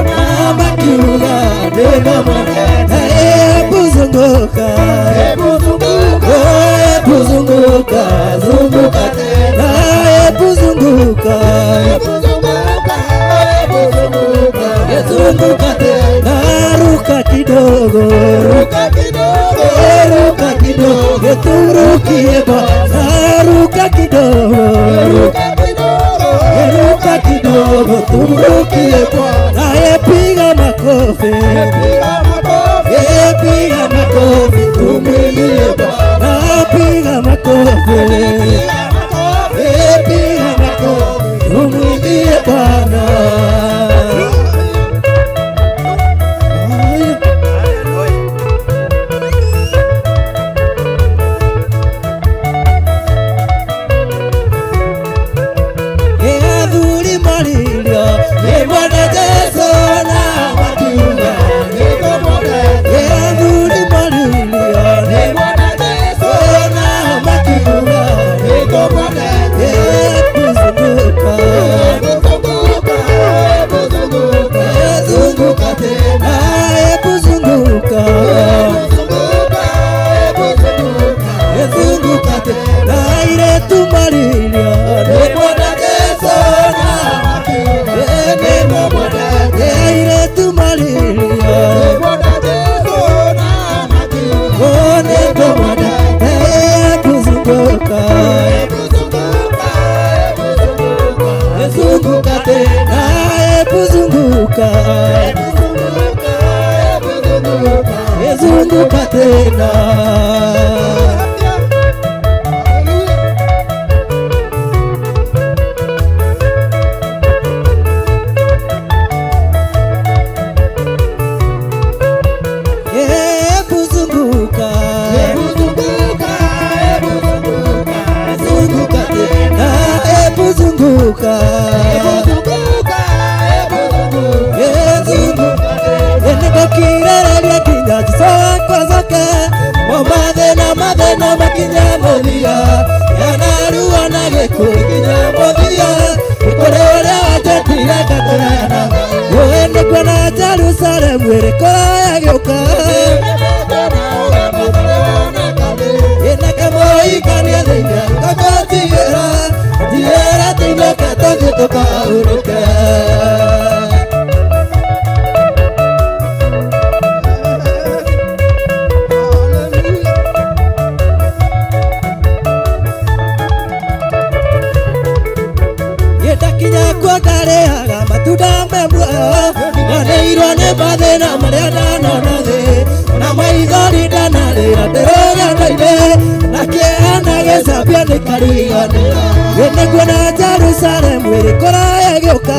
nao makiuga nĩmamwendete. Hebu zunguka, hebu zunguka, zunguka tena, hebu zunguka, zunguka tena, ruka kidogo, ruka kidogo, turukie Bwana, ruka kidogo, ruka kidogo, turukie Bwana, piga makofi, piga makofi, tumwimbie Bwana, piga makofi, piga makofi, tumwimbie Bwana. Athuri marĩrĩo nĩmwenda Jesũ na makiuga athuri marĩrĩo nĩmwenda Jesũ na makiuga kuzunguka, zunguka tena, kuzunguka, zunguka tena, airĩtu marĩrĩo nĩmwenda Jesũ na airĩtu marĩrĩo nĩngũmwenda kuzunguka, zunguka tena, kuzunguka, zunguka tena. Hebu zunguka, zunguka tena, hebu zunguka, zunguka nĩngũkirĩrĩria nginya Jesũ wakwa acoke. Mo mathĩna mathĩna makinya mũthia, yanaruo na gĩkuũ nginya mũthia. Kũrĩ ũrĩa wanjĩtire ngatũrana, ũĩ nĩkuona Jerusalemu ĩrĩ kũraya gĩũka. Ĩna kamũira Mũhikania thĩinĩ ngakũnjigĩra njigĩra tũinũke tũthiĩ tũkahurũke. Ndakinya kuo ndarĩaga matunda me muoyo, ndanĩirwo nĩ mathĩna marĩa ndanona thĩ, na maithori ndanarĩra ndĩrũgendo-inĩ, na kĩeha na gĩcambio nĩkariganĩra. Nĩguo na Jerusalemu ĩrĩ kũraya ĩgĩũka,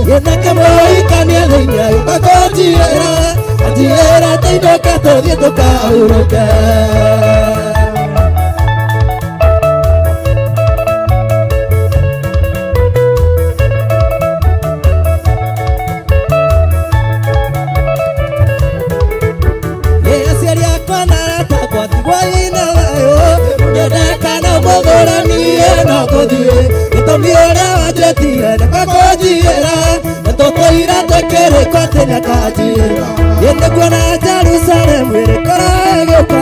gĩthake mũhikania thĩinĩ agĩũka kũnjigĩra, anjigĩra tũinũke tũthiĩ tũkahurũke. Aciari akwa na arata akwa tigwai na thayũ, nyendekana mũthũranie no gũthiĩ, gĩtũmi ũrĩa wanjĩtire nĩkwa kũnjigĩra, na tũtũire twĩkĩrĩkwo atĩ nĩakanjigĩra. Nĩguo na Jerusalemu ĩrĩ kũraya ĩgĩũka,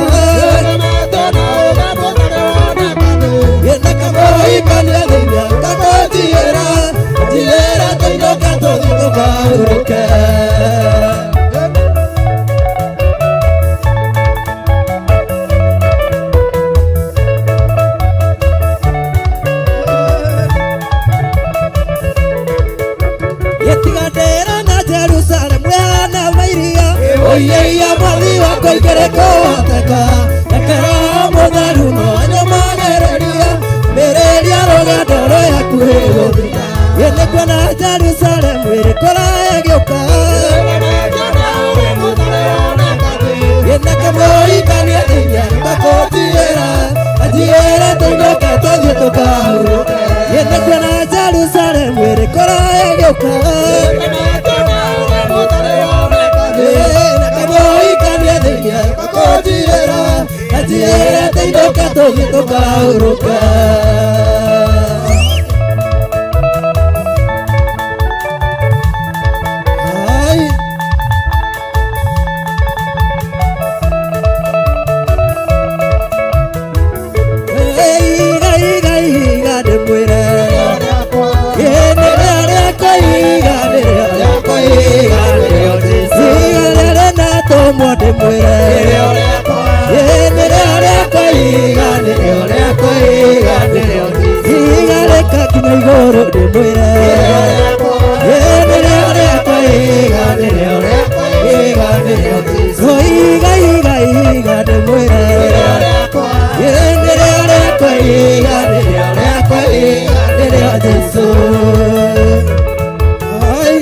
gĩthaka mũhikania thĩinĩ agĩũka kũnjigĩra, anjigĩra tũinũke tũthiĩ tũkahurũke. Gĩtigatĩra na Jerusalemu ĩhana mairia, ũiyĩiya mwathi wakwa igĩrĩ kũhoteka, reke Roho Mũtheru no anyũmagĩrĩria, mĩrĩria rũgendo rwĩ hakuhĩ gũthira. Nĩguo na Jerusalemu ĩrĩ kũraya ĩgĩũka, gĩthaka mũhikania thĩinĩ agĩũka kũnjigĩra, anjigĩra tũinũke tũthiĩ tũkahurũke. Nĩguo na Jerusalemu ĩrĩ kũraya ĩgĩũka, kamũhikania thĩinĩ agĩũka kũnjigĩra, anjigĩra tũinũke tũthiĩ tũkahurũke. Ai. Iga iga iga ndĩmwĩre, nĩrĩo rĩakwa iga, nĩrĩo rĩakwa iga, nĩrĩo Jesũ. Iga rĩrĩ natũmwo ndĩmwĩre, nĩrĩo rĩakwa iga, nĩrĩo rĩakwa iga, nĩrĩo Jesũ. Iga rĩkakinya igũrũ ndĩmwĩre, nĩrĩo rĩakwa iga, nĩrĩo rĩakwa iga, nĩrĩo Jesũ. Iga iga iga ndĩmwĩre, nĩrĩo rĩakwa iga, nĩrĩo rĩakwa iga, nĩrĩo Jesũ. Ai.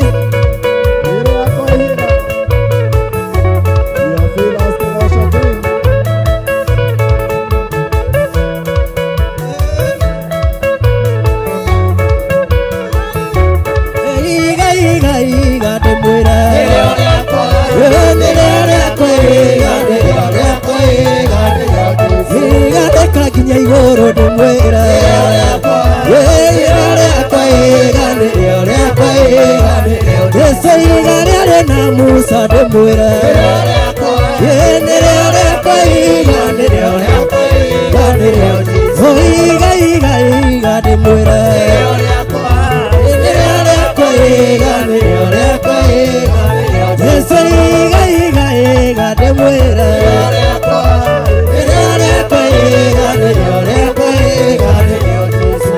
Iga iga iga ndĩmwĩre, nĩrĩo rĩakwa iga, nĩrĩo rĩakwa iga, nĩrĩo Jesũ. Iga rĩkakinya igũrũ ndĩmwĩre, nĩrĩo rĩakwa iga, nĩrĩo rĩakwa iga, nĩrĩo Jesũ. Iga rĩarĩ na Musa ndĩmwĩre, nĩrĩo rĩakwa iga, nĩrĩo rĩakwa iga, nĩrĩo Jesũ. Iga iga iga ndĩmwĩre, nĩrĩo rĩakwa iga, nĩrĩo rĩakwa iga, nĩrĩo Jesũ. Iga iga iga ndĩmwĩre, nĩrĩo rĩakwa iga, nĩrĩo rĩakwa iga, nĩrĩo Jesũ.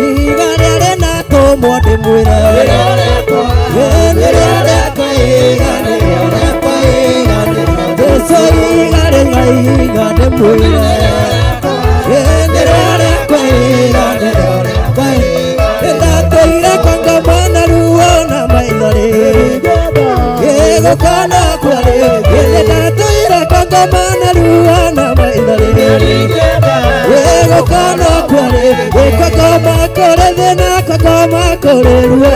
Iga rĩarĩ natũmwo ndĩmwĩre, nĩrĩo rĩakwa iga, nĩrĩo rĩakwa iga, nĩrĩo Jesũ. Iga rĩga iga ndĩmwĩre, nĩrĩo rĩakwa iga, nĩrĩo rĩakwa iga. Ndatũire kwa ngoma na ruo na maithori, gĩgũkona kwarĩ. Ndatũire kwa ngoma na ruo na maithori, gĩgũkona kwarĩ. Kwa ngoma kũrĩ thĩna, kwa ngoma kũrĩ ruo,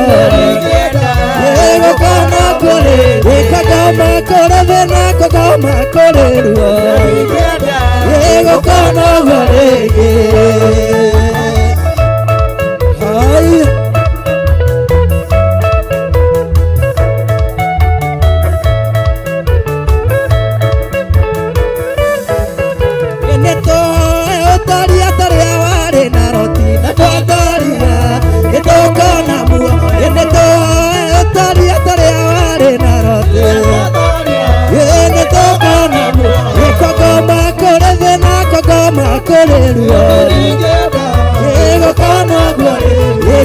gĩgũkona kwarĩ. Kwa ngoma kũrĩ thĩna, kwa ngoma ruo Gũkona ũguo rĩngĩ. Haya. Nĩtũĩ ũtaria warĩ na roti na twatoria nĩtũkona muoyo. Nĩtũĩ ũtaria tarĩa warĩ na roti nĩtũkona muoyo. Kũgoma kũrĩ thĩna, kũgoma kũrĩ ruo, gũkona guo,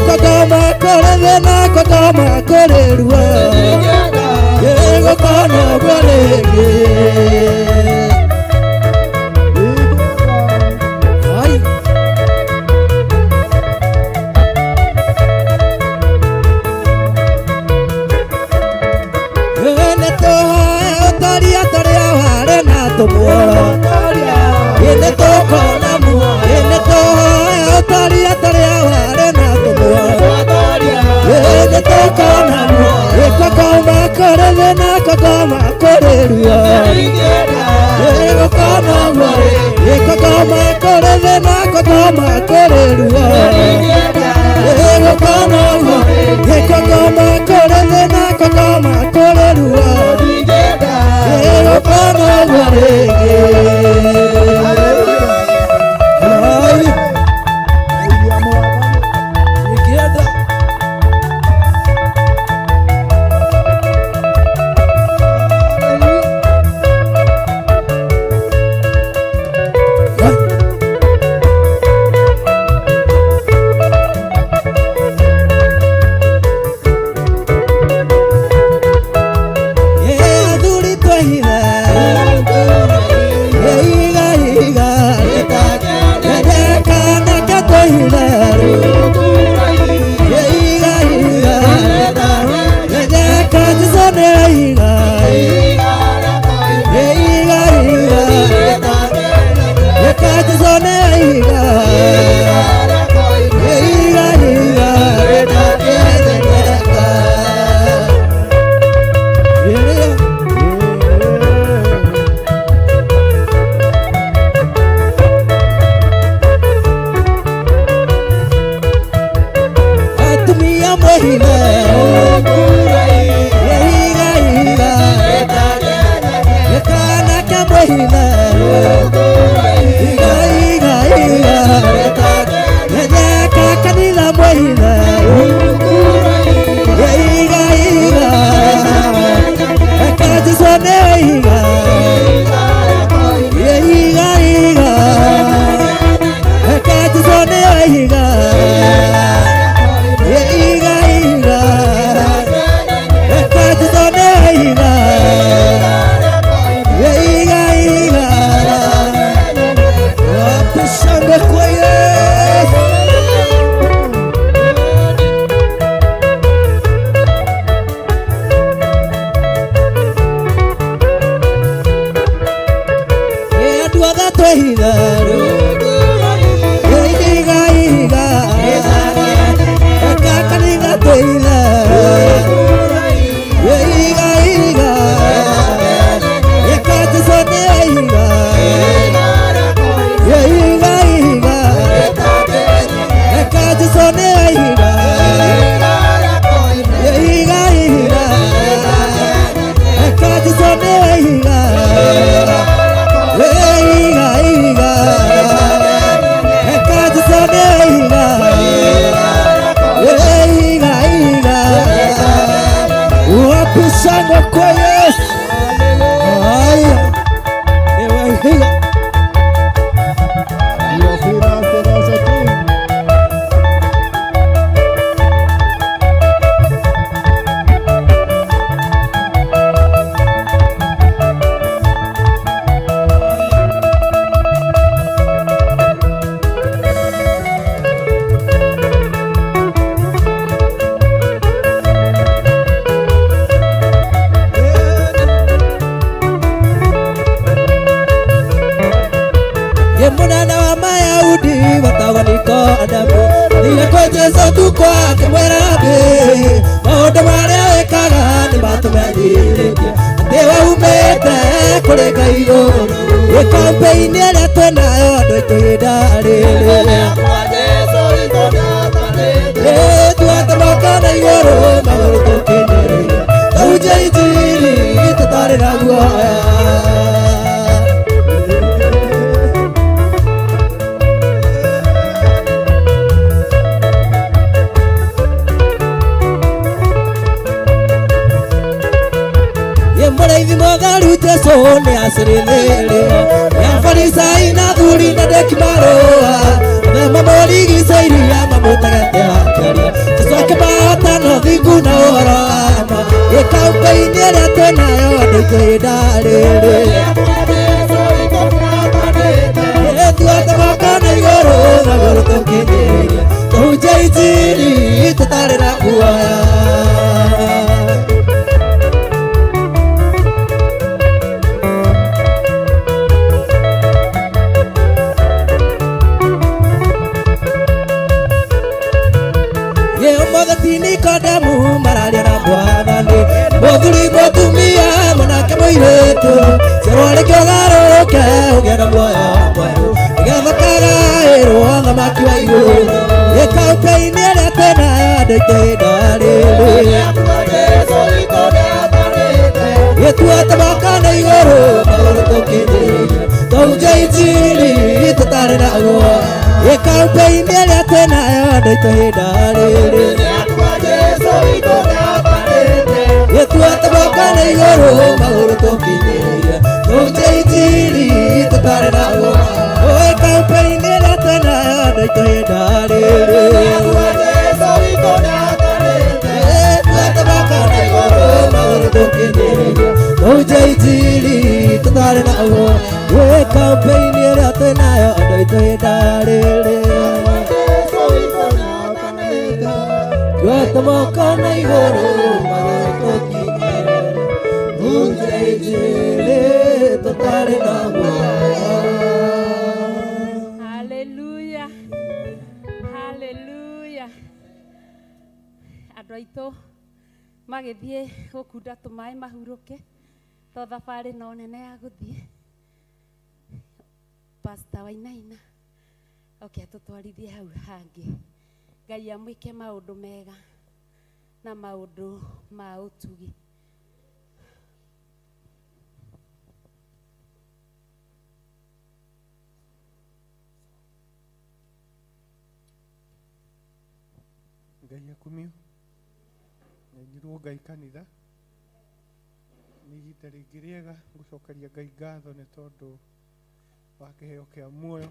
kũgoma kũrĩ thĩna, kũgoma kũrĩ ruo, gũkona guo rĩngĩ. Hai. Nĩtũhoe ũtoria tũrĩa warĩ na tũmuoro nĩtũkona muoyo. Nĩtũhoe ũtoria tũrĩa warĩ na tũmuoro nĩtũkona muoyo. Kũgoma kũrĩ thĩna, kũgoma kũrĩ ruo, gũkona muoyo. Kũgoma kũrĩ thĩna, kũgoma kũrĩ ruo, gũkona muoyo. Kũgoma kũrĩ thĩna, kũgoma kũrĩ ruo, gũkona guo rĩngĩ. Hai. Ingĩenda. Athuri twehithe iga iga kanake twehithe iga iga kajiso nĩ iga iga iga kajiso nĩ iga iga iga. Yeah. Atumia mwehithe iga iga kanake mwehithe iga iga iga kanitha mwehithe iga iga kajesu nĩ iga iga iga kajesu nĩ iga iga iga kajesu nĩ iga iga iga. Wapi shangwe kwa Yesu? Andũ othe twehithe iga iga kanitha twehithe iga iga kajesu nĩ iga iga iga kajesu nĩ iga iga iga kajesu nĩ iga iga iga kajesu nĩ iga iga iga. Wapi shangwe kwa Yesu? Haya, ewe iga. Your feet are also king. Ye munene wa Mayahudi wetagwo Nikodemo athire kwĩ Jesũ ũtukũ akĩmwĩra atĩ maũndũ marĩa wĩkaga nĩ matũmenyithĩtie atĩ waumĩte. Kũrĩ Ngai igũrũ ĩ kampeini ĩrĩa twĩnayo andũ aitũ ihinda rĩrĩ tuoete moko na igũrũ magũrũ tũkinyĩrĩire tũhunjie injiri tũtarĩ na guoya. Ye mũrĩithi mũtheru Jesũ nĩ acirithĩrio nĩ Afarisai na athuri na ndeki marũa othe mamũrigicĩirie mamũtegete akĩaria Jesũ akĩmahota na ũthingu na ũhoro wa ma ĩ kampeini ĩrĩa twĩnayo andũ aitũ ihinda rĩrĩ tuoete moko na igũrũ magũrũ tũkinyĩrĩire tũhunjie injiri tũtarĩ na guoya. Ye ũmũthĩ ti Nikodemu mararia na Mwathani mũthuri mũtumia mwanake mũirĩtu cerwo rĩngĩ ũgarũrũke ũgĩe na muoyo mwerũ nĩgetha ũkagaĩrwo ũthamaki wa igũrũ ĩ kampeini ĩrĩa twĩnayo andũ aitũ ihinda rĩrĩ tuoete moko na igũrũ magũrũ tũkinyĩrĩire tũhunjie injiri tũtarĩ na guoya ĩ kampeini ĩrĩa twĩnayo andũ aitũ ihinda rĩrĩ tuoete moko na igũrũ magũrũ tũkinyĩrĩire tũhunjie injiri tũtarĩ na guoya ĩ kampeini ĩrĩa twĩnayo andũ aitũ ihinda rĩrĩ tuoete moko na igũrũ magũrũ tũkinyĩrĩire tũhunjie injiri tũtarĩ na guoya ĩ kampeini ĩrĩa twĩnayo andũ aitũ ihinda rĩrĩ tuoete moko na igũrũ magũrũ tũkinyĩrĩire tũhunjie injiri tũtarĩ na guoya. Haleluya, haleluya. Andũ aitũ magĩthiĩ gũkunda tũmaĩ mahurũke to thabarĩ no nene ya gũthiĩ. Pastor Wainaina oke atũtwarithie hau hangĩ. Ngai amwĩke maũndũ mega na maũndũ ma ũtugi. Ngai akumio nyainirwo Ngai kanitha nĩ ihinda rĩngĩ rĩega gũcokeria Ngai ngatho nĩ tondũ wa kĩheo kĩa muoyo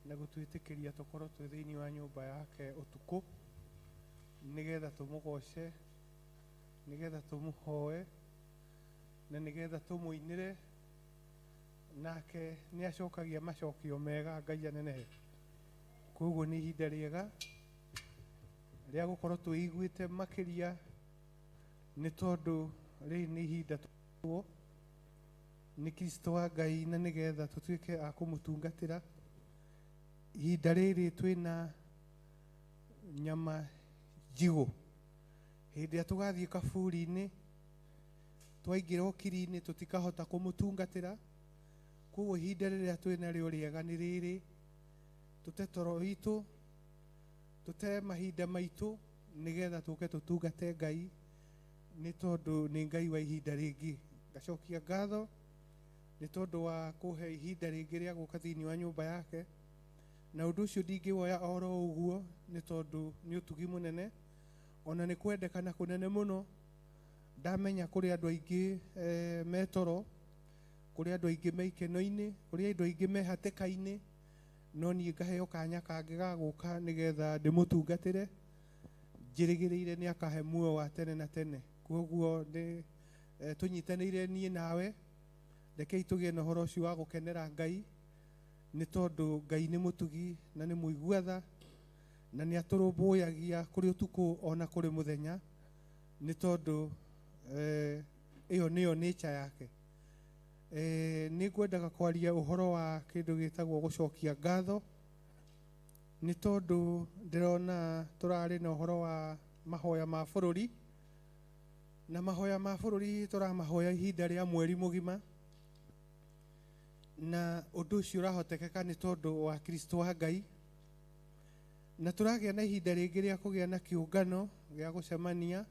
na gũtwĩtĩkĩria tũkorwo twĩ thĩinĩ wa nyũmba yake ũtukũ nĩgetha tũmũgoce nĩgetha tũmũhoe na nĩgetha tũmũinĩre nake nĩ acokagia macokio mega Ngai anenehe. Koguo nĩ ihinda rĩega rĩa gũkorwo twĩiguĩte makĩria nĩ tondũ rĩrĩ nĩ ihinda tũwo nĩ Kristo wa Ngai na nĩgetha tũtuĩke a kũmũtungatĩra. Ihinda rĩrĩ twĩna nyama njigũ hĩndĩ ĩrĩa tũgathiĩ kaburi-inĩ twaingĩra ũkiri-inĩ tũtikahota kũmũtungatĩra. Koguo ihinda rĩrĩa twĩnarĩo rĩega nĩ rĩrĩ tũte toro witũ tũte mahinda maitũ nĩgetha tũke tũtungate Ngai nĩ tondũ nĩ Ngai wa ihinda rĩngĩ. Ngacokia ngatho nĩ tondũ wa kũhe ihinda rĩngĩ rĩa gũka thĩinĩ wa nyũmba yake na ũndũ ũcio ndingĩwoya oro ũguo nĩ tondũ nĩ ũtugi mũnene ona nĩ kwendekana kũnene mũno. Ndamenya kũrĩ andũ aingĩ me toro, kũrĩ andũ aingĩ me ikeno-inĩ, kũrĩ andũ aingĩ me hatĩka-inĩ, no niĩ ngaheo kanya kangĩ ga gũka nĩgetha ndĩmũtungatĩre njĩrĩgĩrĩire nĩ akahe muoyo wa tene na tene. Koguo nĩ tũnyitanĩire niĩ nawe rekei tũgĩe na ũhoro ũcio wa gũkenera Ngai nĩ tondũ Ngai nĩ mũtugi na nĩ mũigua tha na nĩ atũrũmbũyagia kũrĩ ũtukũ ona kũrĩ mũthenya nĩ tondũ ĩyo nĩyo nature yake. Nĩ ngwendaga kwaria ũhoro wa kĩndũ gĩtagwo gũcokia ngatho nĩ tondũ ndĩrona tũrarĩ na ũhoro wa mahoya ma bũrũri na mahoya ma bũrũri tũramahoya ihinda rĩa mweri mũgima Na ũndũ ũcio ũrahotekeka nĩ tondũ wa Kristo wa Ngai. Na tũragĩa na ihinda rĩngĩ rĩa kũgĩa na kĩũngano gĩa gũcemania,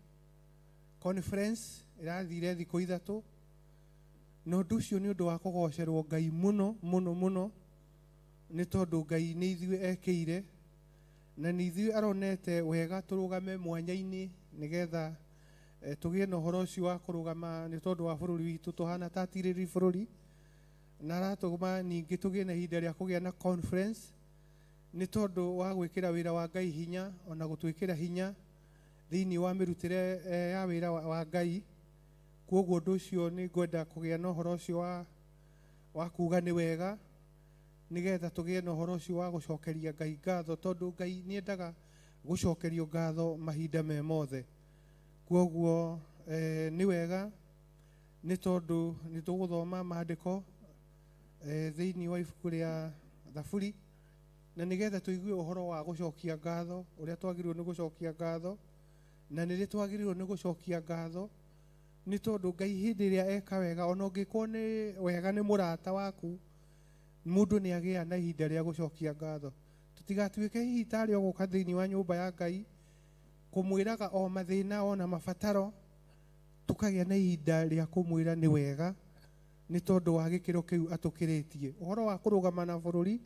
conference ĩrathire thikũ 3. Na ũndũ ũcio nĩ ũndũ wa kũgocerwo Ngai mũno mũno mũno, nĩ tondũ Ngai nĩ ithuĩ ekĩire na nĩ ithuĩ aronete wega tũrũgame mwanya-inĩ nĩgetha tũgĩe na ũhoro ũcio wa kũrũgama nĩ tondũ wa bũrũri witũ tũhana ta atirĩrĩri bũrũri. Na aratũma ningĩ tũgĩe na ihinda rĩa kũgĩa na conference nĩ tondũ wa gwĩkĩra wĩra wa Ngai hinya ona gũtwĩkĩra hinya thĩinĩ wa mĩrutĩre ya wĩra wa Ngai. Kwoguo ũndũ ũcio nĩ ngwenda kũgĩa na ũhoro ũcio wa kuga nĩ wega nĩgetha tũgĩe na ũhoro ũcio wa gũcokeria Ngai ngatho, tondũ Ngai nĩendaga gũcokerio ngatho mahinda me mothe. Kwoguo nĩ wega nĩ tondũ nĩ tũgũthoma maandĩko thĩinĩ wa ibuku rĩa Thaburi, na nĩgetha tũigue ũhoro wa gũcokia ngatho, ũrĩa twagĩrĩirwo nĩ gũcokia ngatho, na nĩ rĩ twagĩrĩirwo nĩ gũcokia ngatho, nĩ tondũ Ngai hĩndĩ ĩrĩa eka wega, ona ũngĩkorwo nĩ wega nĩ mũrata waku, mũndũ nĩ agĩa na ihinda rĩa gũcokia ngatho. Tũtigatuĩke hihi tarĩ o gũka thĩinĩ wa nyũmba ya Ngai kũmwĩraga o mathĩna ona mabataro, tũkagĩa na ihinda rĩa kũmwĩra nĩ wega nĩ tondũ wa gĩkĩro kĩu atũkĩrĩtie. Ũhoro wa kũrũgama na bũrũri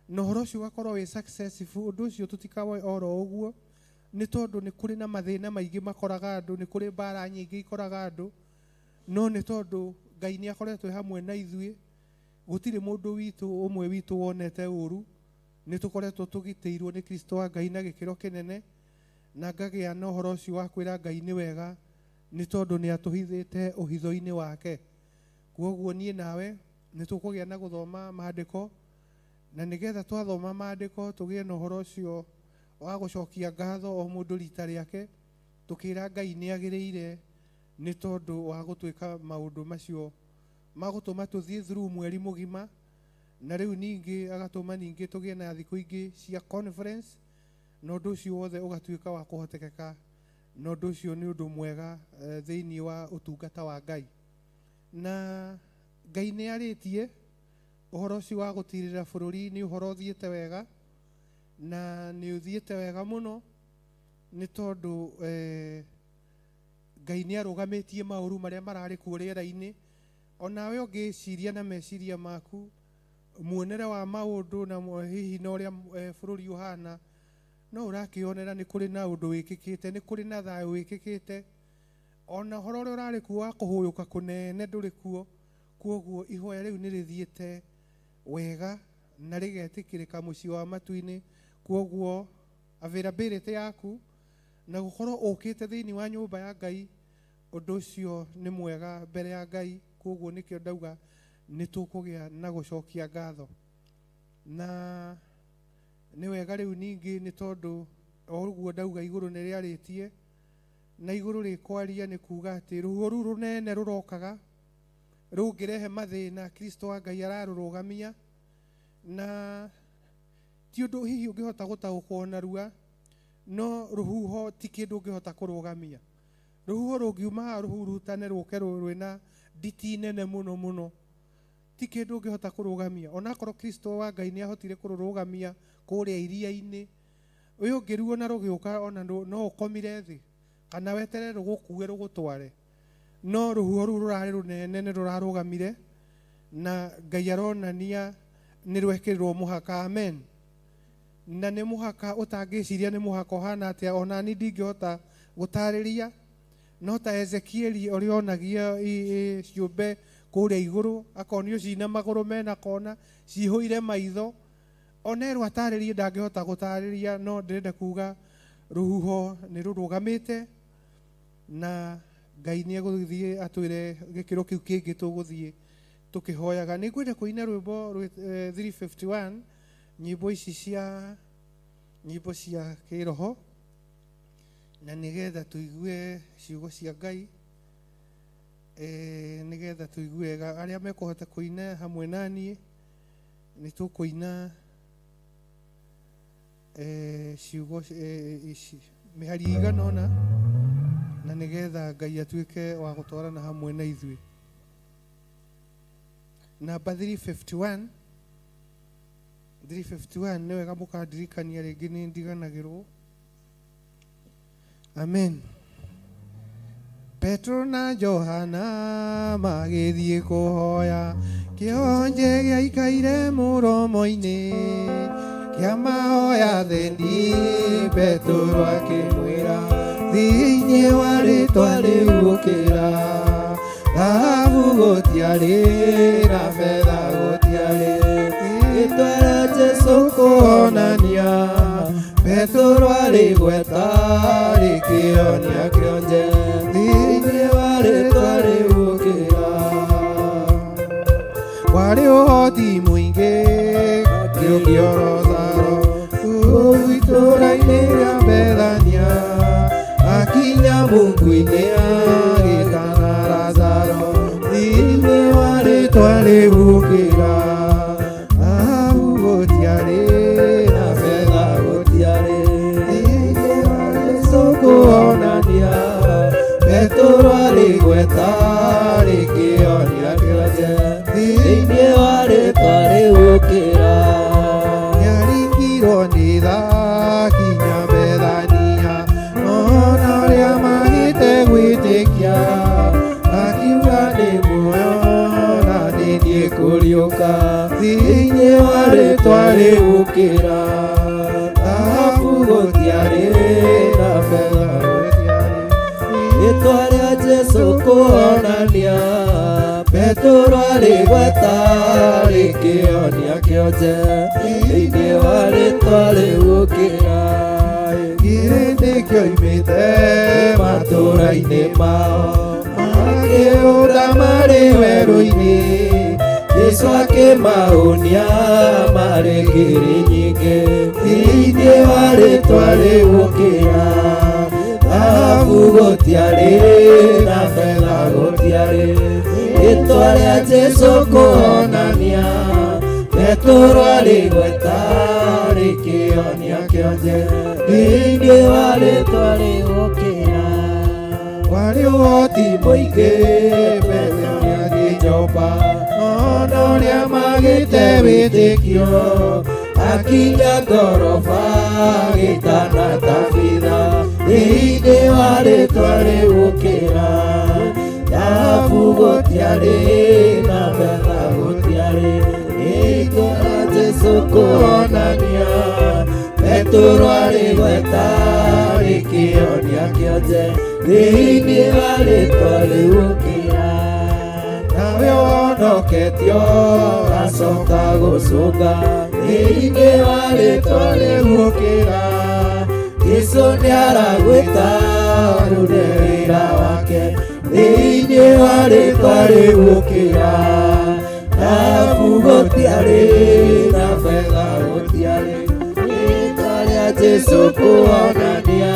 na ũhoro ũcio ũgakorwo wĩ successful, ũndũ ũcio tũtikawoe oro ũguo, nĩ tondũ nĩ kũrĩ na mathĩna maingĩ makoraga andũ, nĩ kũrĩ mbara nyingĩ ikoraga andũ, no nĩ tondũ Ngai nĩ akoretwo hamwe na ithuĩ, gũtirĩ mũndũ witũ ũmwe witũ wonete ũru, nĩ tũkoretwo tũgitĩirwo nĩ Kristo wa Ngai na gĩkĩro kĩnene, na ngagĩa na ũhoro ũcio wa kwĩra Ngai nĩ wega nĩ tondũ nĩ atũhithĩte ũhitho-inĩ wake. Kwoguo niĩ nawe nĩ tũkũgĩa na gũthoma maandĩko, na nĩgetha twathoma maandĩko tũgĩe na ũhoro ũcio wa gũcokia ngatho o mũndũ rita rĩake, tũkĩra Ngai nĩ agĩrĩire nĩ tondũ wa gũtwĩka maũndũ macio magũtũma tũthiĩ through mweri mũgima, na rĩu ningĩ agatũma ningĩ tũgĩe na thikũ ingĩ cia conference, na ũndũ ũcio wothe ũgatuĩka wa kũhotekeka, na ũndũ ũcio nĩ ũndũ mwega thĩinĩ wa ũtungata wa Ngai. Na Ngai nĩ arĩtie ũhoro ũcio wa gũtirĩra bũrũri nĩ ũhoro ũthiĩte wega, na nĩ ũthiĩte wega mũno nĩ tondũ Ngai nĩ arũgamĩtie maũru marĩa mararĩ kuo rĩera-inĩ. Onawe ũngĩciria na meciria maku muonere wa maũndũ na hihi na ũrĩa bũrũri ũhana, no ũrakĩonera nĩ kũrĩ na ũndũ wĩkĩkĩte, nĩ kũrĩ na thayũ wĩkĩkĩte, ona ũhoro ũrĩa ũrarĩ kuo wa kũhũyũka kũnene ndũrĩ kuo. Kwoguo ihoya rĩu nĩ rĩthiĩte wega na rĩgetĩkĩrĩka mũciĩ wa matu-inĩ. Kwoguo availability yaku na gũkorwo ũkĩte thĩinĩ wa nyũmba ya Ngai, ũndũ ũcio nĩ mwega mbere ya Ngai. Kwoguo nĩkĩo ndauga nĩ tũkũgĩa na gũcokia ngatho. Na nĩ wega rĩu ningĩ nĩ tondũ o ũguo ndauga igũrũ nĩ rĩarĩtie, na igũrũ rĩkwaria nĩ kuga atĩ rũhuho rũu rũnene rũrokaga rũngĩrehe mathĩna, Kristo wa Ngai ararũrũgamia, na ti ũndũ hihi ũngĩhota gũtaũkwo narua, no rũhuho ti kĩndũ ũngĩhota kũrũgamia. Rũhuho rũngiuma haha rũhurutane rũke rwĩna nditi nene mũno mũno, ti kĩndũ ũngĩhota kũrũgamia. Onakorwo Kristo wa Ngai nĩ ahotire kũrũrũgamia kũrĩa iria-inĩ, ũyũ ũngĩruona rũgĩũka ona no ũkomire thĩ kana weterere rũgũkue rũgũtware, no rũhuho rũu rũrarĩ rũnene nĩ rũrarũgamire, na Ngai aronania nĩ rwekĩrirwo mũhaka. Amen. Na nĩ mũhaka ũtangĩciria nĩ mũhaka ũhana atĩa, ona niĩ ndingĩhota gũtarĩria, no ta Ezekieli ũrĩa onagia ciũmbe kũrĩa igũrũ, akonio cina magũrũ mena kona, cihũire maitho, ona erwo atarĩrie ndangĩhota gũtarĩria, no ndĩrenda kuga rũhuho nĩ rũrũgamĩte, na Ngai nĩ egũthiĩ atwĩre gĩkĩro kĩu kĩngĩ tũgũthiĩ tũkĩhoyaga. Nĩ ngwenda kũina rwĩmbo 351, nyĩmbo ici cia nyĩmbo cia kĩroho, na nĩgetha tũigue ciugo cia Ngai, nĩgetha tũigue wega. Arĩa mekũhota kũina hamwe na niĩ nĩ tũkũina ciugo ici mĩhari ĩigana ũna, na nĩgetha Ngai atuĩke wa gũtwarana hamwe na ithuĩ. Namba 351, 351. Nĩ wega mũkandirikania rĩngĩ, nĩ ndiganagĩrwo. Amen. Petro na Johana magĩthiĩ kũhoya, kĩonje gĩaikaire mũromo-inĩ kĩa mahoya thendi. Petero akĩmwĩra, thĩinĩ wa rĩtwa rĩu ũkĩra, thahabu gũtiarĩ na betha gũtiarĩ, rĩtwa rĩa Jesu kũhonania. Petero arĩgweta rĩkĩonia kĩonje, thĩinĩ wa rĩtwa rĩu ũkĩra. Warĩ ũhoti mũingĩ kĩũkio Rozaro kũu itũũra-inĩ rĩa Bethania, akinya mungu-inĩ agĩtana Lazaro, thĩinĩ wa rĩtwa rĩu ũkĩra. Thahabu gũtiarĩ na betha gũtiarĩ, thĩinĩ wa Jesũ kũhonania. Petero arĩgweta rĩkĩonia kĩonje, thĩinĩ wa rĩtwa rĩu ũkĩra. Nĩaringirwo nĩ tha kinya Bethania, ona ũrĩa magĩte gwĩtĩkia, akiuga nĩ muoyo na nĩ niĩ kũriũka, thĩinĩ wa rĩtwa rĩu ũkĩra. Thahabu gũtiarĩ na betha gũtiarĩ, rĩtwa rĩa Jesu kũhonania. Petero arĩgweta rĩkĩonia kĩonje, thĩinĩ wa rĩtwa rĩu ũkĩra. Kĩrĩndĩ kĩoimĩte matũũra-inĩ mao, makĩũra marĩ werũ-inĩ. Jesu akĩmahonia marĩ ngiri nyingĩ, thĩinĩ wa rĩtwa rĩu ũkĩra. Thahabu gũtiarĩ na betha gũtiarĩ, rĩtwa rĩa Jesu kũhonania. Petero arĩgweta rĩkĩonia kĩonje, thĩinĩ wa rĩtwa rĩu ũkĩra. Warĩ ũhoti mũingĩ Petero nĩagĩjoba, ona ũrĩa magĩte wĩtĩkio, akinya ngoroba agĩtana Tabitha, thĩinĩ wa rĩtwa rĩu ũkĩra. Thahabu gũtiarĩ na betha gũtiarĩ, rĩtwa rĩa Jesu kũhonania. Petero arĩgweta rĩkĩonia kĩonje, thĩinĩ wa rĩtwa rĩu ũkĩra. Nawe ũhonoketio acoka gũcũnga, thĩinĩ wa rĩtwa rĩu ũkĩra. Jesu nĩaragwĩta rute wĩra wake, thĩinĩ wa rĩtwa rĩu ũkĩra. Thahabu gũtiarĩ na betha gũtiarĩ, rĩtwa rĩa Jesu kũhonania.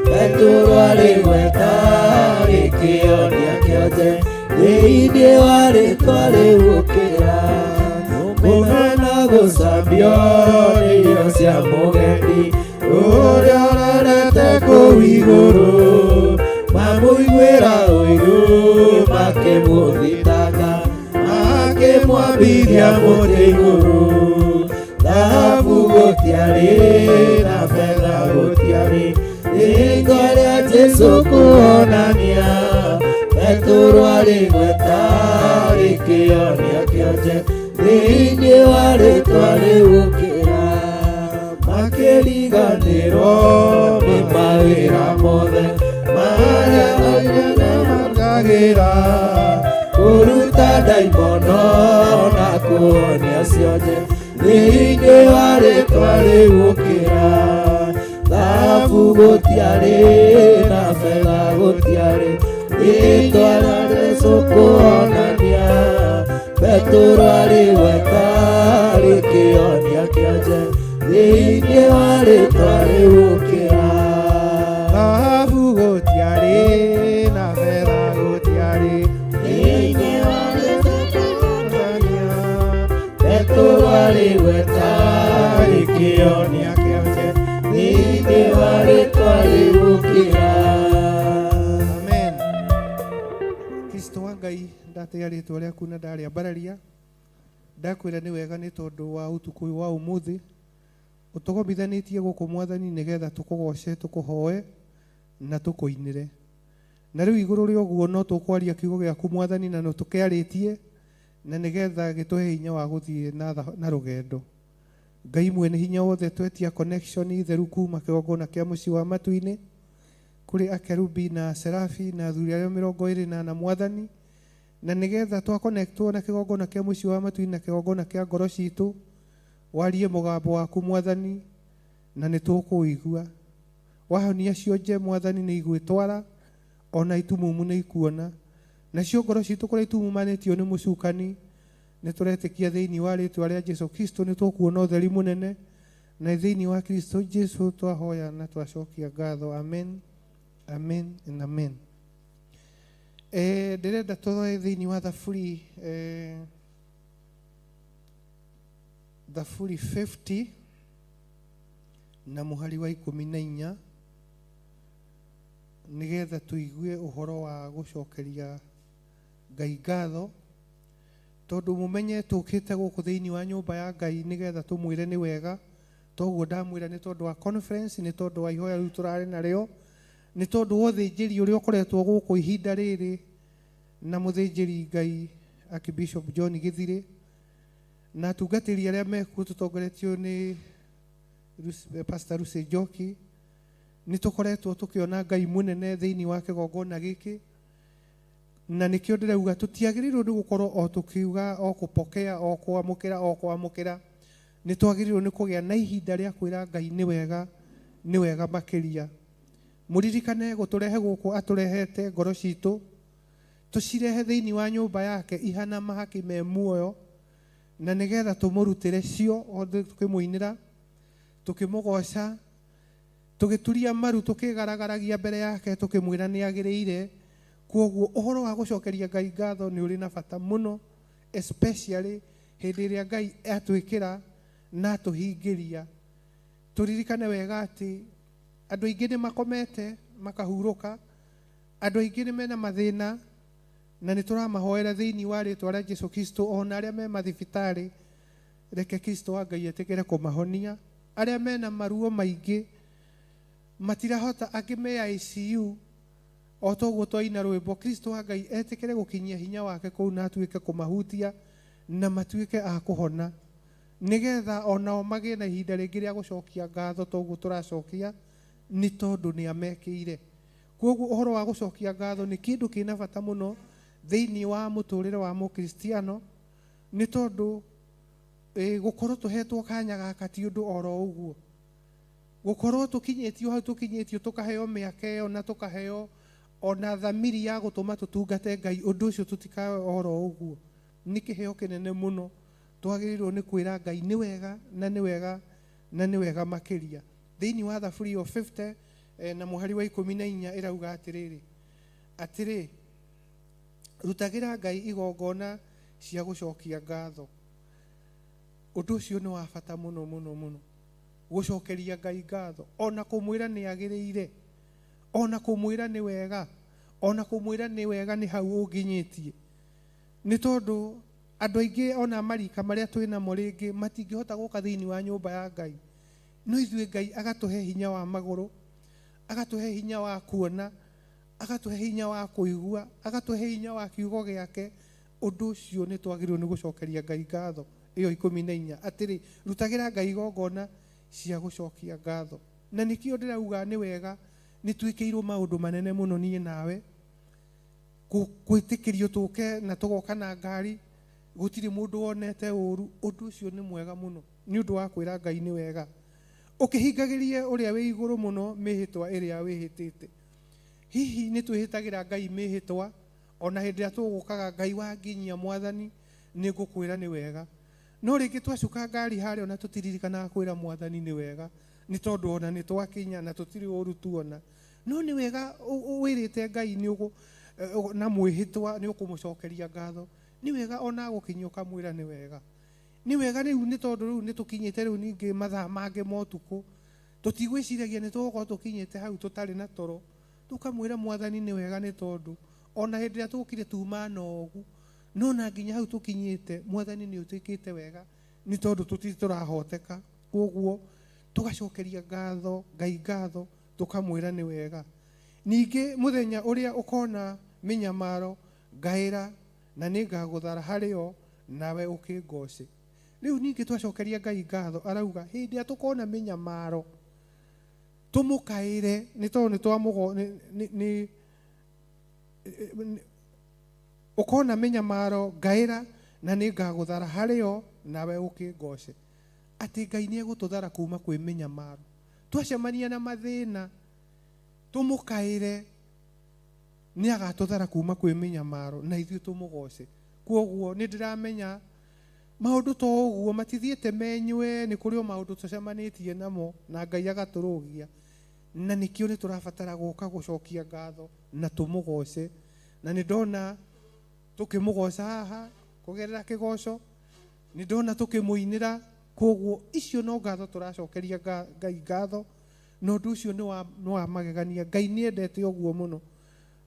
Petero arĩgweta rĩkĩonia kĩonje, thĩinĩ wa rĩtwa rĩu ũkĩra. Mũmena gũcambio nĩ irio cia mũgendi ũrĩa ũrorete kũu igũrũ, mamũiguĩra ũiru makĩmũthitanga, makĩmwambithia mũtĩ igũrũ. Thahabu gũtiarĩ na betha gũtiarĩ, rĩtwa rĩa Jesu kũhonania. Petero arĩgweta rĩkĩonia kĩonje, thĩinĩ wa rĩtwa rĩu ũkĩra. Makĩriganĩrwo nĩ mawĩra mothe marĩa marugagĩra, kũruta ndaimono na kũhonia cionje, thĩinĩ wa rĩtwa rĩu ũkĩra. Thahabu gũtiarĩ na betha gũtiarĩ, rĩtwa rĩa Jesu kũhonania. Petero arĩgweta rĩkĩonia kĩonje, thĩinĩ wa rĩtwa rĩu ũkĩra. Thahabu gũtiarĩ na betha gũtiarĩ, thĩinĩ wa rĩtwa kũhonania. Petero arĩgweta rĩkĩonia kĩonje, thĩinĩ wa rĩtwa rĩu ũkĩra. Amen. Kristo wa Ngai. Ndatĩa rĩtwa rĩaku na ndarĩambararia. Ndakwĩra nĩ wega nĩ tondũ wa ũtukũ ũyũ wa ũmũthĩ. Ũtũgomithanĩtie gũkũ Mwathani nĩgetha tũkũgoce, tũkũhoe na tũkũinĩre. Na rĩu igũrũ rĩa ũguo no tũkwaria kiugo gĩaku Mwathani na no tũkĩarĩtie na nĩgetha gĩtũhe hinya wa gũthiĩ na rũgendo. Ngai mwene hinya wothe twetia connection theru kuma kĩgongona kĩa mũciĩ wa matu-inĩ kũrĩ akerubi na serafi na athuri arĩa 24 Mwathani, na nĩgetha twa connectwo na kĩgongona kĩa mũciĩ wa matu-inĩ na kĩgongona kĩa ngoro citũ, warie mũgambo waku Mwathani na nĩ tũkũigua. Wahonia cionje Mwathani nĩ igwĩtwara, ona itumumu nĩ ikuona, nacio ngoro citũ kũrĩa itumumanĩtio nĩ mũcukani nĩ tũretĩkia thĩinĩ wa rĩtwa rĩa Jesu Kristo nĩ tũkuona ũtheri mũnene, na thĩinĩ wa Kristo Jesu twahoya na twacokia ngatho. Amen, amen and amen. Ndĩrenda tũroe thĩinĩ wa Thaburi, Thaburi 50 na mũhari wa 14 nĩgetha tũigue ũhoro wa gũcokeria Ngai ngatho, tondũ mũmenye tũkĩte gũkũ thĩinĩ wa nyũmba ya Ngai nĩgetha tũmwĩre nĩ wega. Toguo ndamwĩra nĩ tondũ wa conference, nĩ tondũ wa ihoya rĩu tũrarĩ narĩo, nĩ tondũ wa ũthĩnjĩri ũrĩa ũkoretwo gũkũ ihinda rĩrĩ na mũthĩnjĩri Ngai Archbishop John Githire na atungatĩri arĩa mekuo tũtongoretio nĩ Pastor Lucy Njoki. Nĩ tũkoretwo tũkĩona Ngai mũnene thĩinĩ wa kĩgongona gĩkĩ, na nĩkĩo ndĩrauga tũtiagĩrĩirwo nĩ gũkorwo o tũkiuga o kũpokea o kwamũkĩra o kwamũkĩra. Nĩ twagĩrĩirwo nĩ kũgĩa na ihinda rĩa kwĩra Ngai nĩ wega, nĩ wega makĩria. Mũririkane gũtũrehe gũkũ atũrehete ngoro citũ tũcirehe thĩinĩ wa nyũmba yake ihana mahaki me muoyo, na nĩgetha tũmũrutĩre cio othe tũkĩmũinĩra, tũkĩmũgoca, tũgĩturia maru, tũkĩgaragaragia mbere yake, tũkĩmwĩra nĩ agĩrĩire. Kwoguo ũhoro wa gũcokeria Ngai ngatho nĩ ũrĩ na bata mũno, especially hĩndĩ ĩrĩa Ngai atwĩkĩra na atũhingĩria. Tũririkane wega atĩ andũ aingĩ nĩ makomete makahurũka, andũ aingĩ nĩ mena mathĩna, na nĩ tũramahoera thĩinĩ wa rĩtwa rĩa Jesu Kristo, ona arĩa me mathibitarĩ, reke Kristo wa Ngai etĩkĩre kũmahonia. Arĩa mena maruo maingĩ matirahota, angĩ me ICU, o toguo twaina rwĩmbo, Kristo wa Ngai etĩkĩre gũkinyia hinya wake kũu na atuĩke kũmahutia na matuĩke a kũhona, nĩgetha onao magĩe na ihinda rĩngĩ rĩa gũcokia ngatho toguo tũracokia, nĩ tondũ nĩ amekĩire. Kwoguo ũhoro wa gũcokia ngatho nĩ kĩndũ kĩna bata mũno thĩinĩ wa mũtũrĩre wa mũkristiano, nĩ tondũ gũkorwo tũhetwo kanya gaka ti ũndũ oro ũguo. Gũkorwo tũkinyĩtio hau tũkinyĩtio, tũkaheo mĩaka ĩyo na tũkaheo ona thamiri ya gũtũma tũtungate Ngai, ũndũ ũcio tũtikae oro ũguo. Nĩ kĩheo kĩnene mũno twagĩrĩirwo nĩ kwĩra Ngai nĩ wega na nĩ wega na nĩ wega makĩria. Thĩinĩ wa Thaburi ĩyo 50 na mũhari wa 14 ĩrauga atĩrĩrĩ, atĩrĩ, rutagĩra Ngai igongona cia gũcokia ngatho. Ũndũ ũcio nĩ wa bata mũno mũno mũno, gũcokeria Ngai ngatho, ona kũmwĩra nĩ agĩrĩire, ona kũmwĩra nĩ wega, ona kũmwĩra nĩ wega nĩ hau ũnginyĩtie. Nĩ tondũ andũ aingĩ ona marika marĩa twĩ namo rĩngĩ matingĩhota gũka thĩinĩ wa nyũmba ya Ngai, no ithuĩ Ngai agatũhe hinya wa magũrũ, agatũhe hinya wa kuona, agatũhe hinya wa kũigua, agatũhe hinya wa kiugo gĩake. Ũndũ ũcio nĩ twagĩrĩirwo nĩ gũcokeria Ngai ngatho. Ĩyo 14, atĩrĩ, rutagĩra Ngai igongona cia gũcokia ngatho. Na nĩkĩo ndĩrauga nĩ wega nĩ twĩkĩirwo maũndũ manene mũno niĩ nawe, gwĩtĩkĩrio tũke na tũgoka na ngari, gũtirĩ mũndũ wonete ũru. Ũndũ ũcio nĩ mwega mũno nĩ ũndũ wa kwĩra Ngai nĩ wega. Ũkĩhingagĩrie ũrĩa wĩ igũrũ mũno mĩhĩtwa ĩrĩa wĩhĩtĩte. Hihi nĩ twĩhĩtagĩra Ngai mĩhĩtwa, ona hĩndĩ ĩrĩa tũgũkaga Ngai wanginyia Mwathani nĩ ngũkwĩra nĩ wega, no rĩngĩ twacuka ngari harĩa ona tũtiririkanaga kwĩra Mwathani nĩ wega, nĩ tondũ ona nĩ twakinya na tũtirĩ ũru tuona. No nĩ wega wĩrĩte Ngai nĩ ũgũ, na mwĩhĩtwa nĩ ũkũmũcokeria ngatho. Nĩ wega ona gũkinyia ũkamwĩra nĩ wega. Nĩ wega rĩu nĩ tondũ rĩu nĩ tũkinyĩte rĩu ningĩ mathaa mangĩ ma ũtukũ, tũtigwĩciragia nĩ tũgũkorwo tũkinyĩte hau tũtarĩ na toro, tũkamwĩra Mwathani nĩ wega, nĩ tondũ ona hĩndĩ ĩrĩa tũkire tuma nogu, No na nginya hau tũkinyĩte, Mwathani nĩ ũtwĩkĩte wega, nĩ tondũ tũtirĩ tũrahoteka. Koguo tũgacokeria ngatho Ngai, ngatho tũkamwĩra nĩ wega. Ningĩ mũthenya ũrĩa ũkona mĩnyamaro, ngaĩra na nĩngagũthara harĩ o, nawe ũkĩngoce. Rĩu ningĩ twacokeria Ngai ngatho, arauga hĩndĩ ĩrĩa tũkona mĩnyamaro tũmũkaĩre, nĩ tondũ nĩ twamũgo nĩ ũkona mĩnyamaro, ngaĩra na nĩngagũthara harĩ o, nawe ũkĩngoce. Atĩ Ngai nĩ egũtũthara kuma kwĩ mĩnyamaro. Twacemania na mathĩna tũmũkaĩre, nĩ agatũthara kuma kwĩ mĩnyamaro na ithuĩ tũmũgoce. Koguo nĩ ndĩramenya maũndũ to ũguo matithiĩte menywe, nĩ kũrĩ o maũndũ tũcemanĩtie namo na Ngai agatũrũgia, na nĩkĩo nĩ tũrabatara gũka gũcokia ngatho na tũmũgoce. Na nĩ ndona tũkĩmũgoca haha kũgerera kĩgoco, nĩ ndona tũkĩmũinĩra. Koguo icio no ngatho tũracokeria Ngai ngatho, na ũndũ ũcio nĩ wa magegania. Ngai nĩ endete ũguo mũno,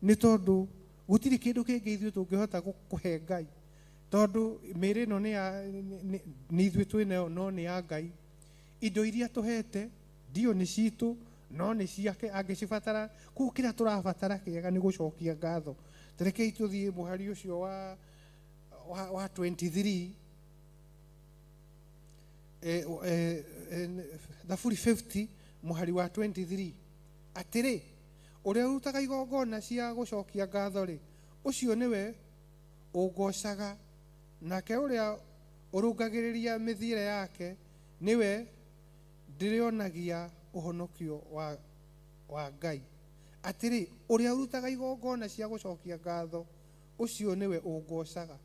nĩ tondũ gũtirĩ kĩndũ kĩngĩ ithuĩ tũngĩhota kũhe Ngai, tondũ mĩĩrĩ ĩno nĩ ithuĩ twĩnayo, no nĩ ya Ngai. Indo iria tũhete ndio nĩ citũ, no nĩ ciake angĩcibatara. Koguo kĩrĩa tũrabatara kĩega nĩ gũcokia ngatho. Tarekei tũthiĩ mũhari ũcio wa 23, Thaburi 50 mũhari wa 23, atĩrĩ, ũrĩa ũrutaga igongona cia gũcokia ngatho rĩ, ũcio nĩwe ũngocaga, nake ũrĩa ũrũngagĩrĩria mĩthiĩre yake nĩwe ndĩrĩonagia ũhonokio wa Ngai. Atĩrĩ, ũrĩa ũrutaga igongona cia gũcokia ngatho, ũcio nĩwe ũngocaga.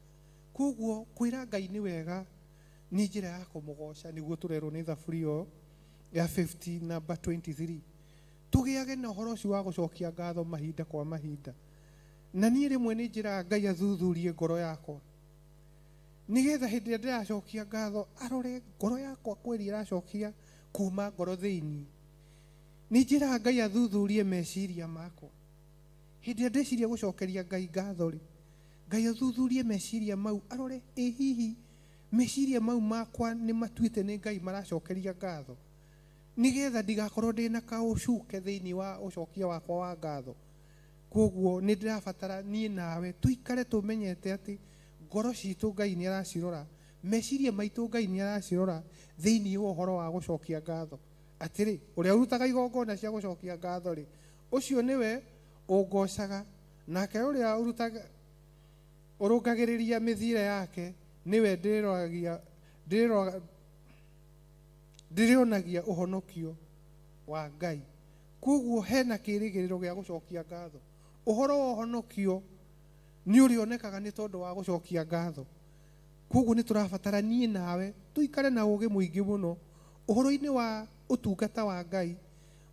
Koguo kwĩra Ngai nĩ wega nĩ njĩra ya kũmũgoca, nĩguo tũrerwo nĩ Thaburi ĩyo ya 50 number 23. Tũgĩage na ũhoro ũcio wa gũcokia ngatho mahinda kwa mahinda. Na niĩ rĩmwe nĩ njĩraga Ngai athuthurie ngoro yakwa, nĩgetha hĩndĩ ĩrĩa ndĩracokia ngatho arore ngoro yakwa kweri ĩracokia kuma ngoro thĩinĩ. Nĩ njĩraga Ngai athuthurie meciria makwa. Hĩndĩ ĩrĩa ndeciria gũcokeria Ngai ngatho rĩ, Ngai athuthurie meciria mau, arore ĩ hihi meciria mau makwa nĩ matuĩte nĩ Ngai maracokeria ngatho, nĩgetha ndigakorwo ndĩna kaũcuke thĩinĩ wa ũcokia wakwa wa ngatho. Koguo nĩ ndĩrabatara niĩ nawe tũikare tũmenyete atĩ ngoro citũ Ngai nĩ aracirora, meciria maitũ Ngai nĩ aracirora thĩinĩ wa ũhoro wa gũcokia ngatho. Atĩrĩ, ũrĩa ũrutaga igongona cia gũcokia ngatho rĩ, ũcio nĩwe ũngocaga, nake ũrĩa ũrutaga ũrũngagĩrĩria mĩthiĩre yake nĩwe ndĩrĩonagia ũhonokio wa Ngai. Koguo hena kĩrĩgĩrĩro gĩa gũcokia ngatho. Ũhoro wa ũhonokio nĩ ũrĩonekaga nĩ tondũ wa gũcokia ngatho. Koguo nĩ tũrabatara niĩ nawe tũikare na ũũgĩ mũingĩ mũno ũhoro-inĩ wa ũtungata wa Ngai,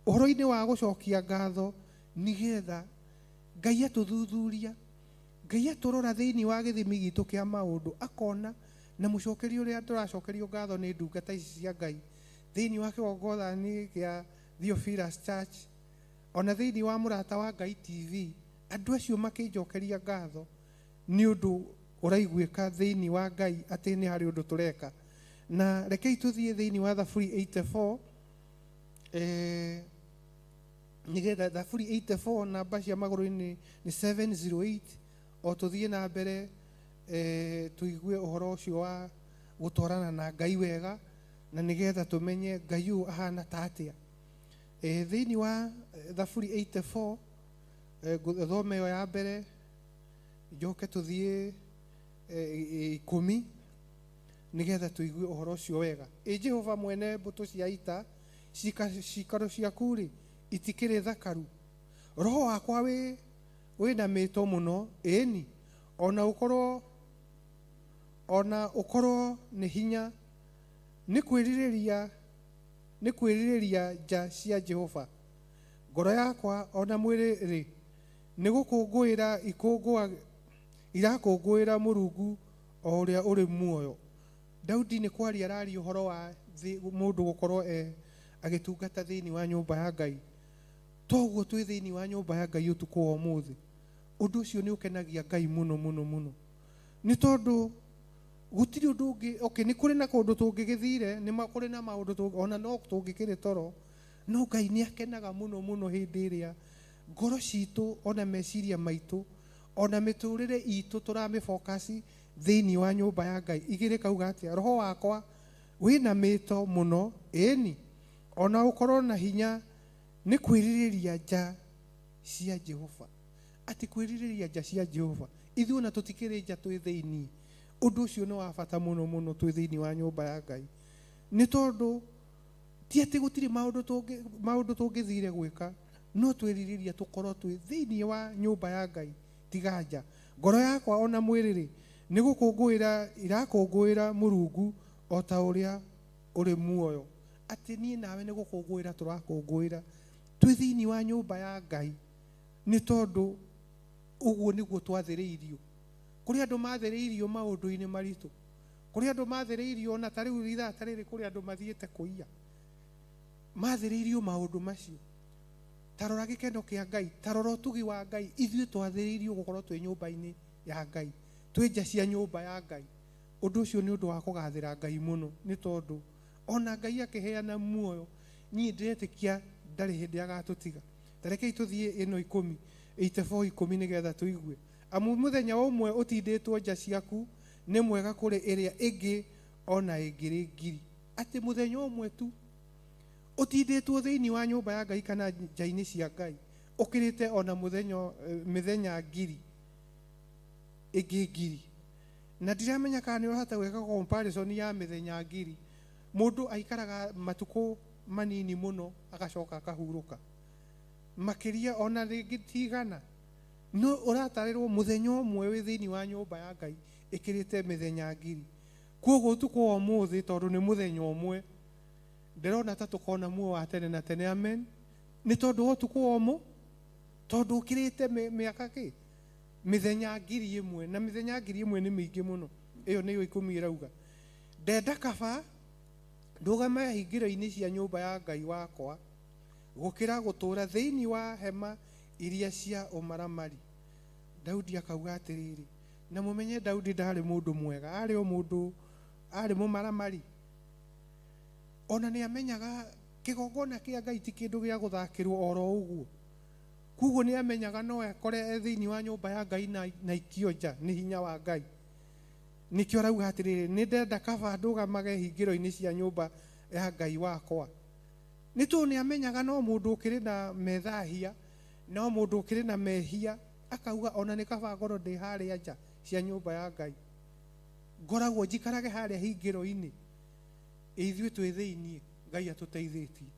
ũhoro-inĩ wa gũcokia ngatho, nĩgetha Ngai atũthuthuria, Ngai atũrora thĩinĩ wa gĩthimi gitũ kĩa maũndũ, akona na mũcokerio ũrĩa tũracokerio ngatho nĩ ndungata ici cia Ngai thĩinĩ wa kĩgongona gĩa Theophilus Church, ona thĩinĩ wa Mũrata wa Ngai TV. Andũ acio makĩnjokeria ngatho nĩ ũndũ ũraiguĩka thĩinĩ wa Ngai atĩ nĩ harĩ ũndũ tũreka. Na rekei tũthiĩ thĩinĩ wa Thaburi 84, nĩgetha Thaburi 84 namba cia magũrũ-inĩ nĩ 708, o tũthiĩ na mbere, tũigue ũhoro ũcio wa gũtwarana na Ngai wega, na nĩgetha tũmenye Ngai ũyũ ahana ta atĩa. Thĩinĩ wa Thaburi 84, ngũthome ĩyo ya mbere, njoke tũthiĩ 10, nĩgetha tũigue ũhoro ũcio wega. Ĩ Jehova mwene mbũtũ cia ita, cikaro ciaku rĩ itikĩrĩ thakaru. Roho wakwa wĩna mĩto mũno, ĩni ona ũkorwo nĩ hinya, nĩ kwĩrirĩria nja cia Jehova. Ngoro yakwa ona mwĩrĩ rĩ nĩ gũkũngũĩra irakũngũĩra Mũrungu o ũrĩa ũrĩ muoyo. Daudi nĩ kwaria araria ũhoro wa mũndũ gũkorwo agĩtungata thĩinĩ wa nyũmba ya Ngai. Toguo twĩ thĩinĩ wa nyũmba ya Ngai ũtukũ wa ũmũthĩ, ũndũ ũcio nĩ ũkenagia Ngai mũno mũno mũno. Nĩ tondũ gũtirĩ ũndũ ũngĩ, okay, nĩ kũrĩ na kũndũ tũngĩgĩthire, nĩ kũrĩ na maũndũ ona no tũngĩkĩrĩ toro, no Ngai nĩ akenaga mũno mũno hĩndĩ ĩrĩa ngoro citũ ona meciria maitũ ona mĩtũrĩre itũ tũramĩfocus thĩinĩ wa nyũmba ya Ngai. Igĩrĩ kauga atĩa? Roho wakwa wĩna mĩto mũno, ĩni ona ũkorwo na hinya nĩ kwĩrirĩria nja cia Jehova. Atĩ kwĩrirĩria nja cia Jehova, ithuĩ ona tũtikĩrĩ nja, twĩ thĩinĩ. Ũndũ ũcio nĩ wa bata mũno mũno twĩ thĩinĩ wa nyũmba ya Ngai, nĩ tondũ ti atĩ gũtirĩ maũndũ tũngĩthire gwĩka, no twĩrirĩria tũkorwo twĩ thĩinĩ wa nyũmba ya Ngai tiga nja. Ngoro yakwa ona mwĩrĩ rĩ nĩ gũkũngũĩra irakũngũĩra Mũrungu o ta ũrĩa ũrĩ muoyo. Atĩ niĩ nawe nĩ gũkũngũĩra tũrakũngũĩra twĩ thĩinĩ wa nyũmba ya Ngai, nĩ tondũ ũguo nĩguo twathĩrĩirio. Kũrĩ andũ mathĩrĩirio maũndũ-inĩ maritũ, kũrĩ andũ mathĩrĩirio ona ta rĩu ithaa ta rĩrĩ, kũrĩ andũ mathiĩte kũiya, mathĩrĩirio maũndũ macio. Ta rora gĩkeno kĩa Ngai, ta rora ũtugi wa Ngai. Ithuĩ twathĩrĩirio gũkorwo twĩ nyũmba-inĩ ya Ngai, twĩ nja cia nyũmba ya Ngai. Ũndũ ũcio nĩ ũndũ wa kũgathĩra Ngai mũno, nĩ tondũ ona Ngai akĩheana muoyo, niĩ ndĩretĩkia ndarĩ hĩndĩ agatũtiga. Ta rekei tũthiĩ ĩno 10, 84 10, nĩgetha tũigue. Amu mũthenya ũmwe ũtindĩtwo nja ciaku nĩ mwega kũrĩ ĩrĩa ĩngĩ ona ĩngĩrĩ ngiri. Atĩ mũthenya ũmwe tu ũtindĩtwo thĩinĩ wa nyũmba ya Ngai kana nja-inĩ cia Ngai ũkĩrĩte ona mũthenya mĩthenya ngiri ĩngĩ ngiri. Na ndiramenya kana nĩ ũrahota gwĩka comparison ya mĩthenya ngiri. Mũndũ aikaraga matukũ manini mũno agacoka akahurũka, makĩria ona rĩngĩ ti igana, no ũratarĩrwo mũthenya ũmwe wĩ thĩinĩ wa nyũmba ya Ngai ĩkĩrĩte mĩthenya ngiri. Koguo ũtukũ wa ũmũthĩ, tondũ nĩ mũthenya ũmwe, ndĩrona ta tũkona muoyo wa tene na tene. Amen. Nĩ tondũ wa ũtukũ wa ũmũ, tondũ ũkĩrĩte mĩaka kĩ mĩthenya 1000, na mĩthenya 1000 nĩ mĩingĩ mũno. Ĩyo nĩyo 10 ĩrauga. Ndenda kaba ndũgame hingĩro-inĩ cia nyũmba ya Ngai wakwa gũkĩra gũtũũra thĩinĩ wa hema iria cia ũmaramari. Daudi akauga atĩrĩrĩ, na mũmenye Daudi ndarĩ mũndũ mwega, arĩ o mũndũ, arĩ mũmaramari. Ona nĩ amenyaga kĩgongona kĩa Ngai ti kĩndũ gĩa gũthakĩrwo oro ũguo. Koguo nĩ amenyaga no ekore e thĩinĩ wa nyũmba ya Ngai na ikio nja nĩ hinya wa Ngai. Nĩkĩo arauga atĩrĩrĩ, nĩ ndenda kaba ndũgamage hingĩro-inĩ cia nyũmba ya Ngai wakwa. Nĩ tondũ nĩ amenyaga no mũndũ ũkĩrĩ na methahia, no mũndũ ũkĩrĩ na mehia, akauga ona nĩ kaba ngorwo ndĩ harĩa nja cia nyũmba ya Ngai, ngoragwo njikarage harĩa hingĩro-inĩ. Ithuĩ twĩ thĩinĩ, Ngai atũteithĩtie.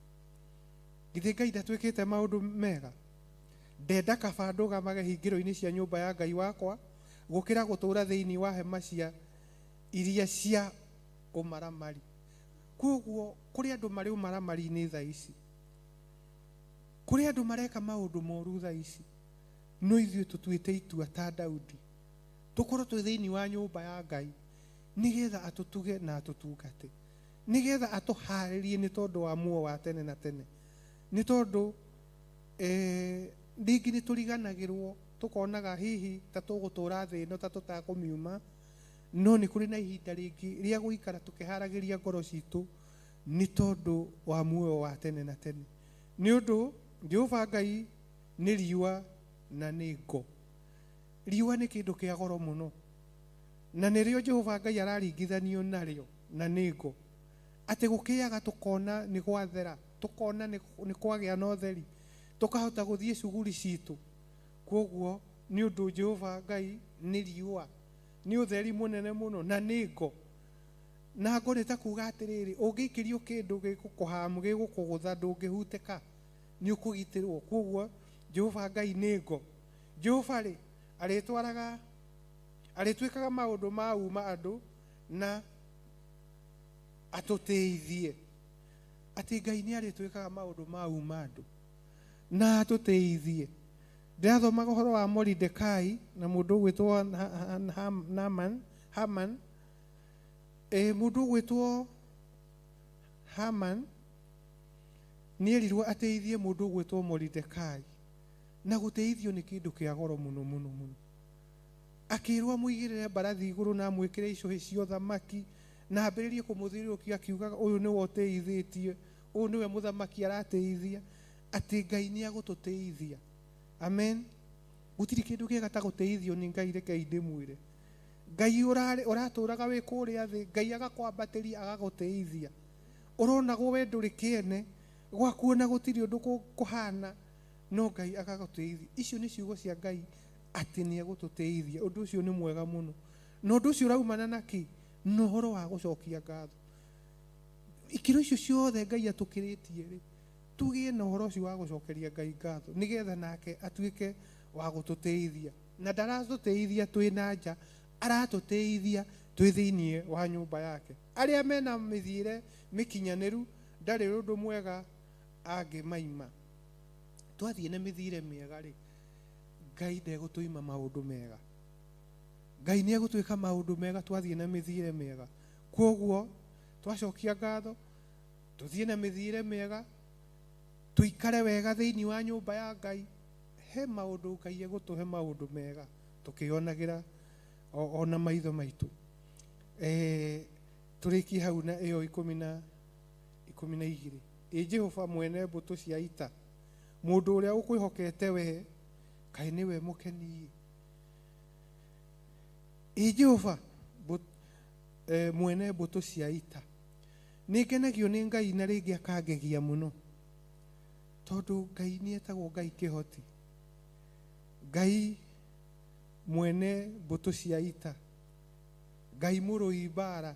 Githĩ Ngai ndatwĩkĩte maũndũ mega? Ndenda kaba ndũgamage hingĩro-inĩ cia nyũmba ya Ngai wakwa gũkĩra gũtũũra thĩinĩ wa hema cia iria cia ũmaramari. Koguo kũrĩ andũ marĩ ũmaramari-inĩ thaa ici, kũrĩ andũ mareka maũndũ moru thaa ici, no ithuĩ tũtuĩte itua ta Daudi tũkorwo twĩ thĩinĩ wa nyũmba ya Ngai, nĩgetha atũtuge na atũtungate, nĩgetha atũharĩrie nĩ tondũ wa muoyo wa tene na tene. Nĩ tondũ rĩngĩ nĩ tũriganagĩrwo, tũkonaga hihi ta tũgũtũra thĩ ĩno ta tũtakũmiuma, no nĩ kũrĩ na ihinda rĩngĩ rĩa gũikara tũkĩharagĩria ngoro citũ nĩ tondũ wa muoyo wa tene na tene. Nĩ ũndũ Jehova Ngai nĩ riũa na nĩ ngo. Riũa nĩ kĩndũ kĩa goro mũno, na nĩrĩo Jehova Ngai araringithanio narĩo na nĩ ngo. Atĩ gũkĩaga tũkona nĩ gwathera, tũkona nĩ kwagĩa na ũtheri, tũkahota gũthiĩ cuguri citũ. Koguo nĩ ũndũ Jehova Ngai nĩ riũa, nĩ ũtheri mũnene mũno na nĩ ngo. Na ngo nĩ ta kuga atĩrĩrĩ, ũngĩikĩrio kĩndũ gĩgũkũhamu, gĩgũkũgũtha, ndũngĩhutĩka, nĩ ũkũgitĩrwo. Koguo Jehova Ngai nĩ ngo. Jehova rĩ, arĩtwĩkaga maũndũ ma uma andũ na atũtĩithie. Atĩ Ngai nĩ arĩtwĩkaga maũndũ ma uma andũ na atũtĩithie. Ndĩrathomaga ũhoro wa Moridekai na mũndũ ũgwĩtwo Haman. Haman. Mũndũ ũgwĩtwo Haman nĩ erirwo ateithie mũndũ ũgwĩtwo Moridekai, na gũteithio nĩ kĩndũ kĩa goro mũno mũno mũno. Akĩrwo amũigĩrĩre mbarathi igũrũ na amwĩkĩre icũhĩ cia ũthamaki na ambĩrĩrie kũmũthiũrũrũkia akiugaga ũyũ nĩwe ũtĩithĩtie, ũyũ nĩwe mũthamaki aratĩithia, atĩ Ngai nĩ agũtũtĩithia. Amen. Gũtirĩ kĩndũ kĩega ta gũtĩithio nĩ Ngai, rekei ndĩmwĩre. Ngai ũratũraga wĩ kũrĩa thĩ, Ngai agakwambatĩria agagũtĩithia. Ũronagwo we ndũrĩ kĩene, gwaku ona gũtirĩ ũndũ kũhana, no Ngai agagũtĩithia. Icio nĩ ciugo cia Ngai atĩ nĩ egũtũtĩithia. Ũndũ ũcio nĩ mwega mũno. Na ũndũ ũcio ũraumana na kĩ? Na ũhoro wa gũcokia ngatho. Ikĩro icio ciothe Ngai atũkĩrĩtie rĩ, tũgĩe na ũhoro ũcio wa gũcokeria Ngai ngatho, nĩgetha nake atuĩke wa gũtũtĩithia. Na ndaratũtĩithia twĩ na nja, aratũtĩithia twĩ thĩinĩ wa nyũmba yake. Arĩa mena mĩthiĩre mĩkinyanĩru ndarĩ ũndũ mwega angĩmaima. Twathiĩ na mĩthiĩre mĩega rĩ, Ngai ndegũtũima maũndũ mega. Ngai nĩ egũtwĩka maũndũ mega twathiĩ na mĩthiĩre mĩega. Kwoguo twacokia ngatho, tũthiĩ na mĩthiĩre mĩega, tũikare wega thĩinĩ wa nyũmba ya Ngai, he maũndũ Ngai egũtũhe maũndũ mega tũkĩonagĩra ona maitho maitũ. Tũrĩkie hau na ĩyo 12. Ĩ Jehova mwene mbũtũ cia ita, mũndũ ũrĩa ũkwĩhokete we, kaĩ nĩwe mũkeni. Ĩ Jehova mwene mbũtũ cia ita, nĩ ngenagio nĩ Ngai na rĩngĩ akangegia mũno, tondũ Ngai nĩ etagwo Ngai kĩhoti, Ngai mwene mbũtũ cia ita, Ngai mũrũi mbara.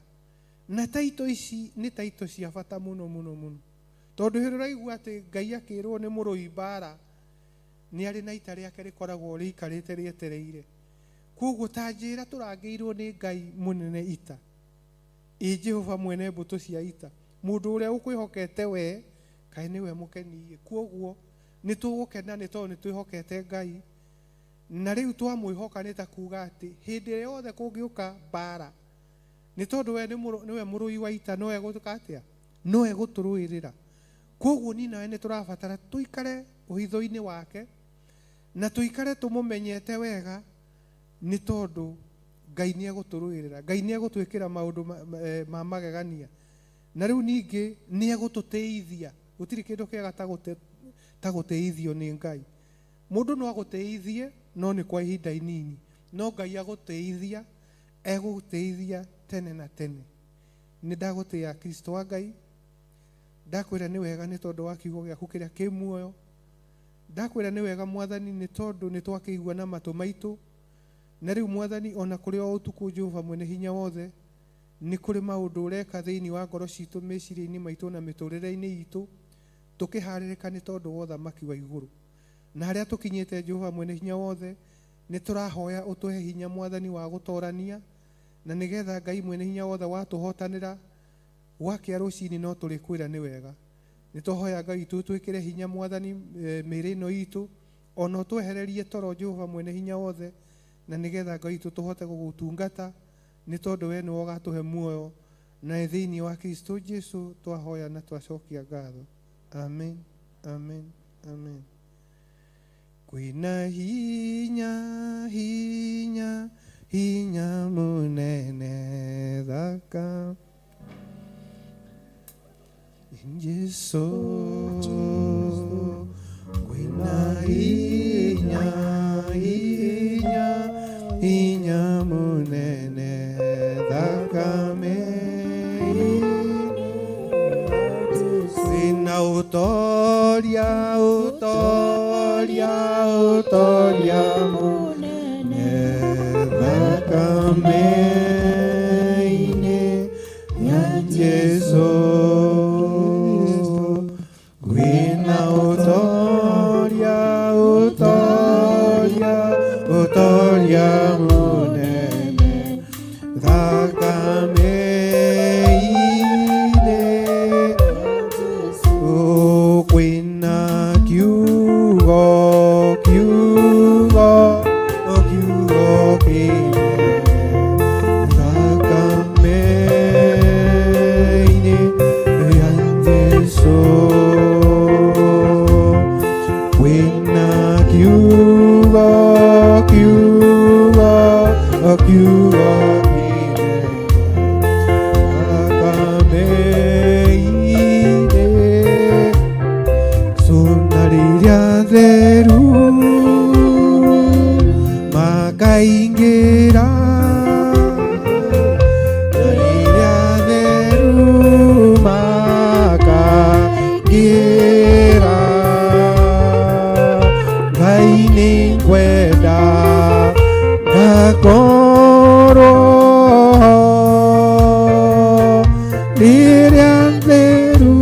Na taito ici nĩ taito cia bata mũno mũno mũno, tondũ hĩndĩ ũraigua atĩ Ngai akĩrwo nĩ mũrũi mbara, nĩ arĩ na ita rĩake rĩkoragwo rĩikarĩte rĩetereire. Kwoguo ta njĩra tũrangĩirwo nĩ Ngai mũnene ita. Ĩ Jehova mwene mbũtũ cia ita, mũndũ ũrĩa ũkwĩhokete we, kaĩ nĩwe mũkeni. Kwoguo nĩ tũgũkena nĩ tondũ nĩ twĩhokete Ngai, na rĩu twamwĩhoka nĩ ta kuga atĩ hĩndĩ ĩrĩa yothe kũngĩũka mbara, nĩ tondũ we nĩwe mũrũi wa ita, no egũtuĩka atĩa? No egũtũrũĩrĩra. Kwoguo niĩ nawe nĩ tũrabatara tũikare ũhitho-inĩ wake na tũikare tũmũmenyete wega, nĩ tondũ Ngai nĩ egũtũrũĩrĩra, Ngai nĩ egũtwĩkĩra maũndũ ma magegania, na rĩu ningĩ nĩ egũtũtĩithia. Gũtirĩ kĩndũ kĩega ta gũtĩithio nĩ Ngai. Mũndũ no agũtĩithie no nĩ kwa ihinda inini, no Ngai agũtĩithia, egũgũtĩithia tene na tene. Nĩ ndagũtĩĩa Kristo wa Ngai, ndakwĩra nĩ wega nĩ tondũ wa kiugo gĩaku kĩrĩa kĩ muoyo. Ndakwĩra nĩ wega Mwathani nĩ tondũ nĩ twakĩigua na matũ maitũ, na rĩu Mwathani ona kũrĩ o ũtukũ Jehova mwene hinya wothe, nĩ kũrĩ maũndũ ũreka thĩinĩ wa ngoro citũ, meciria-inĩ maitũ na mĩtũrĩre-inĩ itũ, tũkĩharĩrĩka nĩ tondũ wa ũthamaki wa igũrũ. Na harĩa tũkinyĩte Jehova mwene hinya wothe, nĩ tũrahoya ũtũhe hinya Mwathani wa gũtorania, na nĩgetha Ngai mwene hinya wothe watũhotanĩra gwakĩa rũcinĩ no tũrĩkwĩra nĩ wega. Nĩ twahoya Ngai witũ twĩkĩre hinya Mwathani mĩĩrĩ ĩno itũ, ona ũtwehererie toro Jehova mwene hinya wothe, na nĩgetha Ngai witũ tũhote gũgũtungata, nĩ tondũ we nĩwe ũgatũhe muoyo, na thĩinĩ wa Kristo Jesu twahoya na twacokia ngatho. Amen, amen, amen. Kwĩna hinya, hinya, hinya mũnene thaka Jesu. Kwĩna hinya, hinya, hinya mũnene thakame. Kwĩna ũtoria, ũtoria, ũtoria mũnene thakame-inĩ ya Jesu. Kwĩna ũtoria, ũtoria, ũtoria mũnene thakame-inĩ. Kwĩna kiugo, kiugo, kiugo kĩnene thakame-inĩ ya Jesu. Kwĩna kiugo, kiugo, Kiugo kĩnene thakame-inĩ cũna rĩrĩa theru makaingĩra na rĩrĩa theru makaingĩra Ngai nĩ ngwenda ngakorwo rĩrĩa theru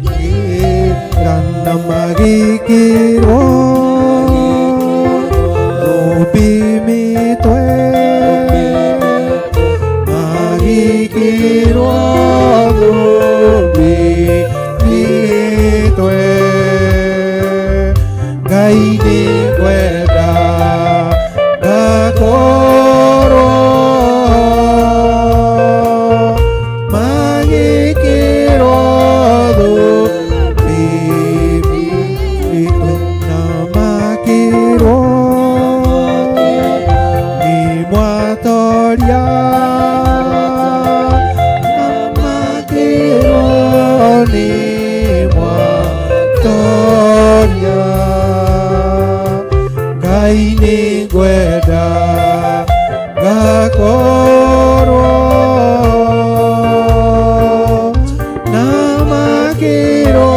makaingĩra na magĩkĩrwo thũmbĩ mĩtwe magĩkĩrwo thũmbĩ mĩtwe Ngai nĩ ngwenda ngakorwo magĩkĩrwo thũmbĩ mĩtwe na makĩrwo nĩ mwatoria na makĩrwo nĩ mwatoria Ngai nĩ ngwenda ngakorwo na makĩrwo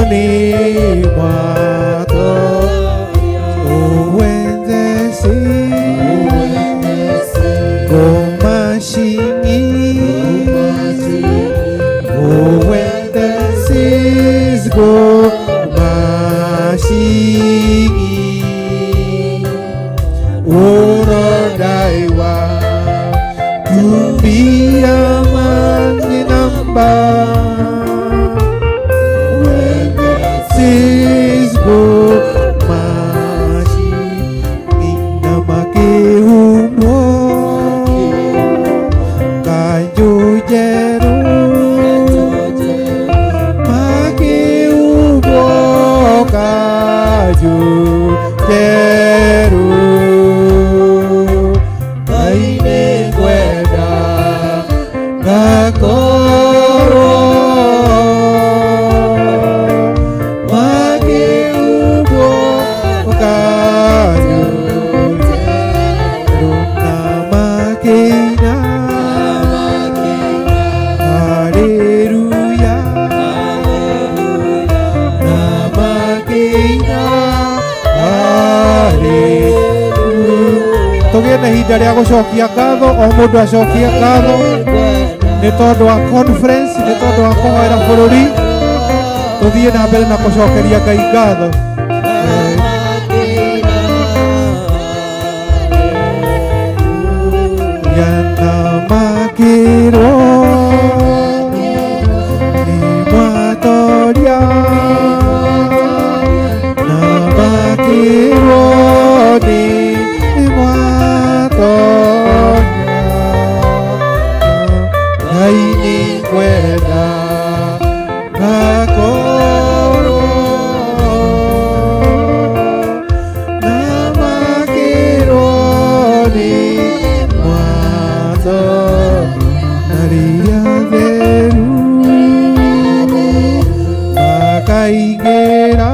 nĩ mwatoria uwenzesi gomashingi uwenzesi gomashingi urodaiwa kumbia maninamba Uwenzesi gomashingi na makĩhumwo kanjũ njerũ makĩhumbwo kanjũ njerũ Ngai nĩ ngwenda ngakorwo makĩhumbwo kanjũ njerũ na makĩina Haleluya na makĩina Haleluya Tũgĩe na ihinda rĩa gũcokia ngatho o mũndũ acokie ngatho nĩ tondũ wa conference nĩ tondũ wa kũhoera bũrũri tũthiĩ na mbere na gũcokeria Ngai ngatho. Yana makĩrwo nĩ mwatoria na makĩrwo nĩ mwatoria Ngai nĩ ngwenda ngakorwo na makĩrwo nĩ mwatho na rĩrĩa theru makaingĩra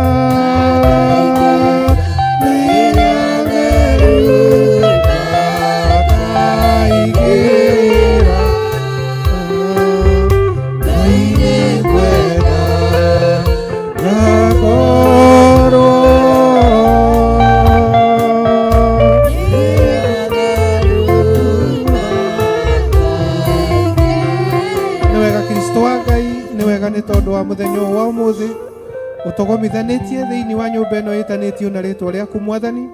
na rĩrĩa theru makaingĩra Ngai nĩ ngwenda ngakorwo Nĩ wega Kristo wa Ngai nĩ wega nĩ tondũ wa mũthenya ũyũ wa ũmũthĩ ũtũgomithanĩtie thĩinĩ wa nyũmba ĩno ĩtanĩtio na rĩtwa rĩaku Mwathani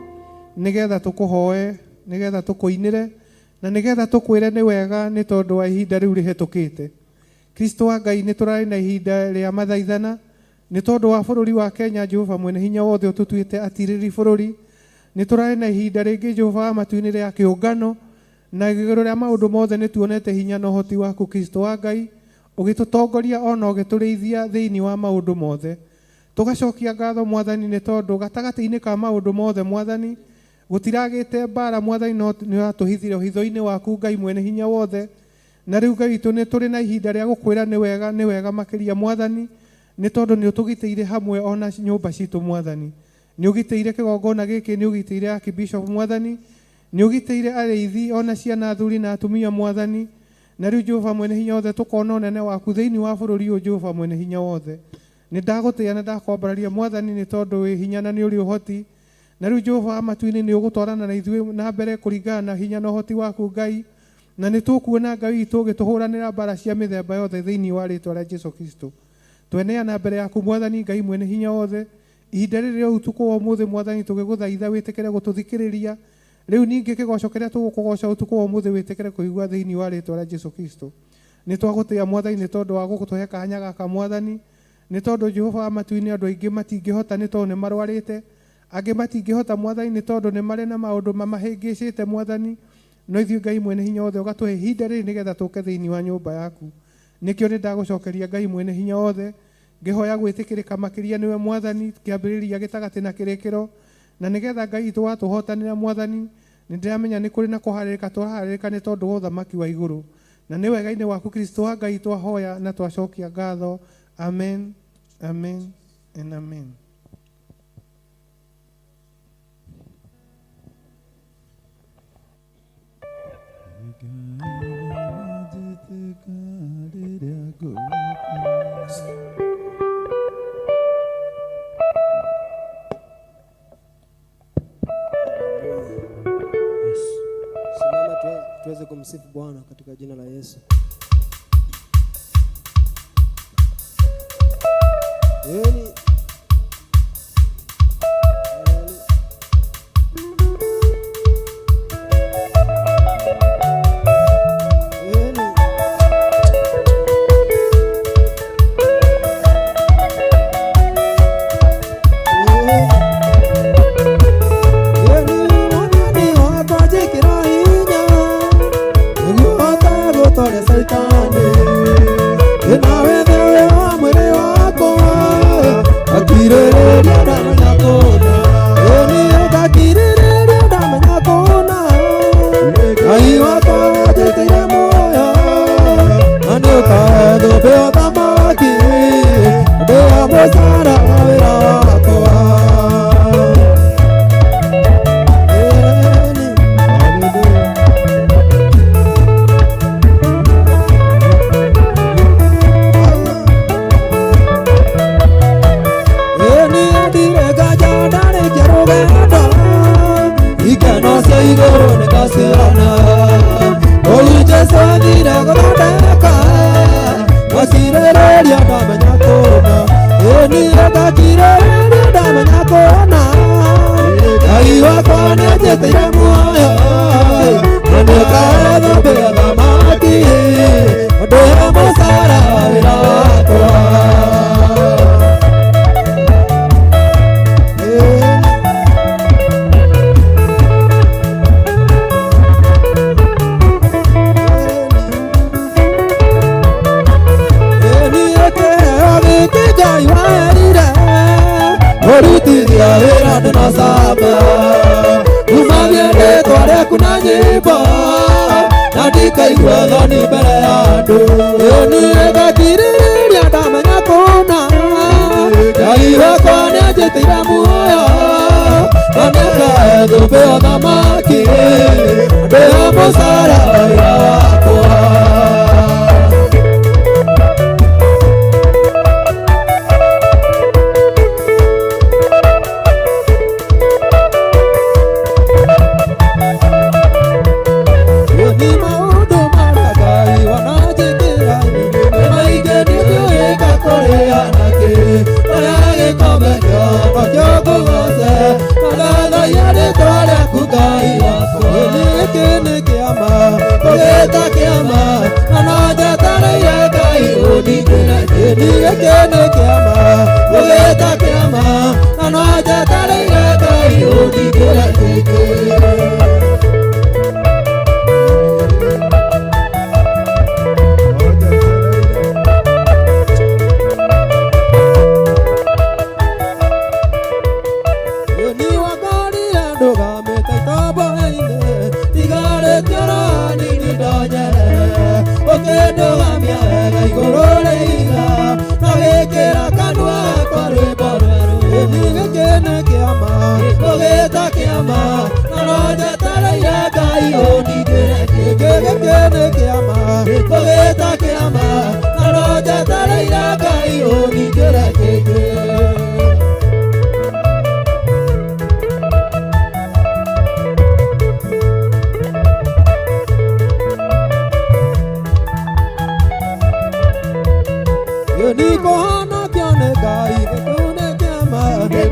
nĩgetha tũkũhoe nĩgetha tũkũinĩre na nĩgetha tũkwĩre nĩ wega nĩ tondũ wa ihinda rĩu rĩhetũkĩte. Kristo wa Ngai nĩ tũrarĩ na ihinda rĩa mathaithana nĩ tondũ wa bũrũri wa Kenya Jehova mwene hinya wothe ũtũtuĩte atirĩrĩri bũrũri nĩ tũrarĩ na ihinda rĩngĩ Jehova wa matu-inĩ rĩa kĩũngano na igũrũ rĩa maũndũ mothe nĩ tuonete hinya na ũhoti waku Kristo wa Ngai ũgĩtũtongoria ona ũgĩtũrĩithia thĩinĩ wa maũndũ mothe. Tũgacokia ngatho Mwathani nĩ tondũ gatagatĩ-inĩ ka maũndũ mothe Mwathani Gũtiragĩte mbara Mwathani, no nĩ ũratũhithire ũhitho-inĩ waku Ngai mwene hinya wothe. Na rĩu Ngai witũ nĩ tũrĩ na ihinda rĩa gũkwĩra nĩ wega, nĩ wega makĩria Mwathani, nĩ tondũ nĩ ũtũgitĩire hamwe ona nyũmba citũ Mwathani. Nĩ ũgitĩire kĩgongona gĩkĩ, nĩ ũgitĩire Archbishop Mwathani, nĩ ũgitĩire arĩithi ona ciana athuri na atumia Mwathani. Na rĩu Jehova mwene hinya wothe tũkona ũnene waku thĩinĩ wa bũrũri ũyũ Jehova mwene hinya wothe. Nĩ ndagũtĩĩa na ndakwambararia Mwathani, nĩ tondũ wĩ hinya na nĩ ũrĩ ũhoti. Na rĩu Jehova wa matu-inĩ nĩ ũgũtwarana na ithuĩ na mbere kũringana na hinya na ũhoti waku Ngai. Na nĩ tũkuona Ngai witũ ũgĩtũhũranĩra mbara cia mĩthemba yothe thĩinĩ wa rĩtwa rĩa Jesu Kristo. Tweneana mbere yaku Mwathani Ngai mwene hinya wothe. Ihinda rĩrĩ rĩa ũtukũ wa ũmũthĩ Mwathani tũgĩgũthaitha wĩtĩkĩre gũtũthikĩrĩria. Rĩu ningĩ kĩgoco kĩrĩa tũgũkũgoca ũtukũ wa ũmũthĩ wĩtĩkĩre kũigua thĩinĩ wa rĩtwa rĩa Jesu Kristo. Nĩ twagũtĩĩa Mwathani nĩ tondũ wa gũtũhe kanya gaka Mwathani, nĩ tondũ Jehova wa matu-inĩ andũ aingĩ matingĩhota nĩ tondũ nĩ marwarĩte, angĩ matingĩhota Mwathani nĩ tondũ nĩ marĩ na maũndũ mamahĩngĩcĩte Mwathani. No ithuĩ Ngai mwene hinya wothe ũgatũhe ihinda rĩrĩ nĩgetha tũke thĩinĩ wa nyũmba yaku. Nĩkĩo nĩ ndagũcokeria Ngai mwene hinya wothe, ngĩhoya gwĩtĩkĩrĩka makĩria nĩwe Mwathani, kĩambĩrĩria gĩtagatĩ na kĩrĩkĩro. Na nĩgetha Ngai witũ watũhotanĩra Mwathani, nĩ ndĩramenya nĩ kũrĩ na kũharĩrĩka tũraharĩrĩka nĩ tondũ wa ũthamaki wa igũrũ. Na nĩ wega-inĩ waku Kristo wa Ngai twahoya na twacokia ngatho. Amen, amen and amen. Simama tuweze kumsifu Bwana katika jina la Yesu. Yeni.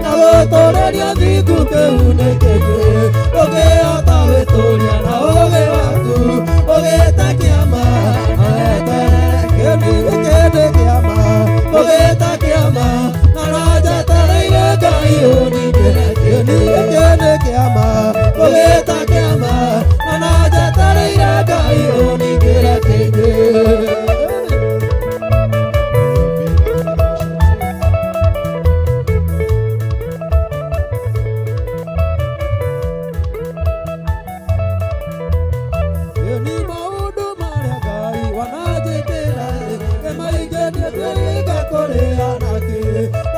Na gũtũrĩria thingu kĩu nĩ kĩngĩ ndũngĩhota gwĩtũria na ũũgĩ waku ũgĩte kĩama weterere kĩni gĩkĩ nĩ kĩama ũgĩte kĩama na no njetereire Ngai ũningĩre kĩni gĩkĩ nĩ kĩama ũgĩte kĩama na no njetereire Ngai ũningĩre kĩngĩ. Ni maũndũ marĩa Ngai wananjĩkĩra nĩ maingĩ niĩ ndĩrĩga kũrĩa nakĩ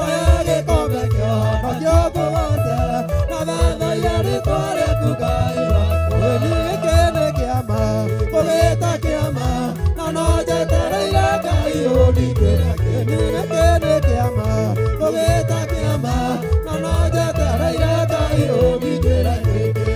oya gĩkombe kĩo nakĩo ngũgoce na thathaiya rĩtwa rĩaku Ngai wakwa. Ni gĩkĩ nĩ kĩama kũgĩta kĩama na no njetereire Ngai ũningĩre kĩni gĩkĩ nĩ kĩama kũgĩta kĩama na no njetereire Ngai ũningĩre kĩngĩ.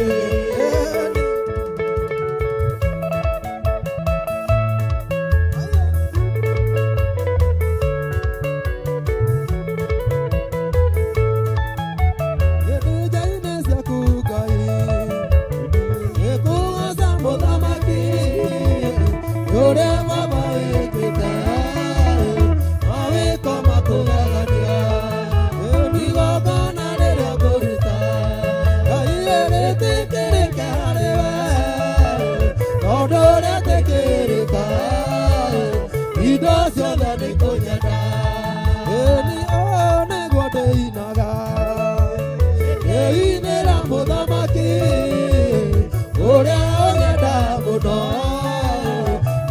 Nĩ ciaku Ngai nĩkũgoca mũthamaki ũrĩa baba wĩkĩte mawĩko makũgegania igongona rĩrĩa ngũruta Ngai rĩtĩkĩrĩke harĩ we tondũ rĩtĩkĩrĩka indo ciothe nĩ kũnyenda ĩni ũũ nĩguo ndĩinaga ndĩinĩra mũthamaki ũrĩa ũnyenda mũno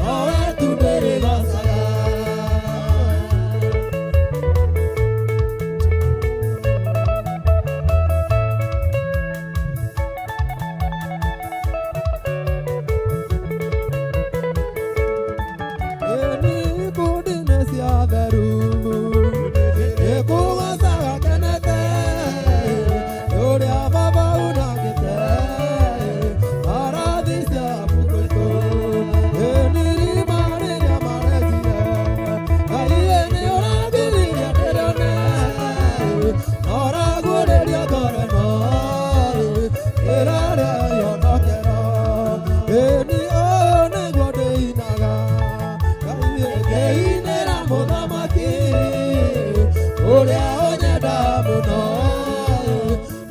nowe tu ndĩrĩgocaga. Ĩni ikundi-inĩ cia theru nĩkũgocaga kenete ũrĩa baba unangĩte mbarathi cia mũgũitũ ĩni irima rĩrĩa marenjire Ngai nĩ ũrangĩrĩria ndĩrĩone na ũraguũrĩria ngoro ĩno ĩrarĩa yonokero ĩni ũũ nĩguo ndĩinaga Ngai ngĩinĩra mũthamaki ũrĩa ũnyenda mũno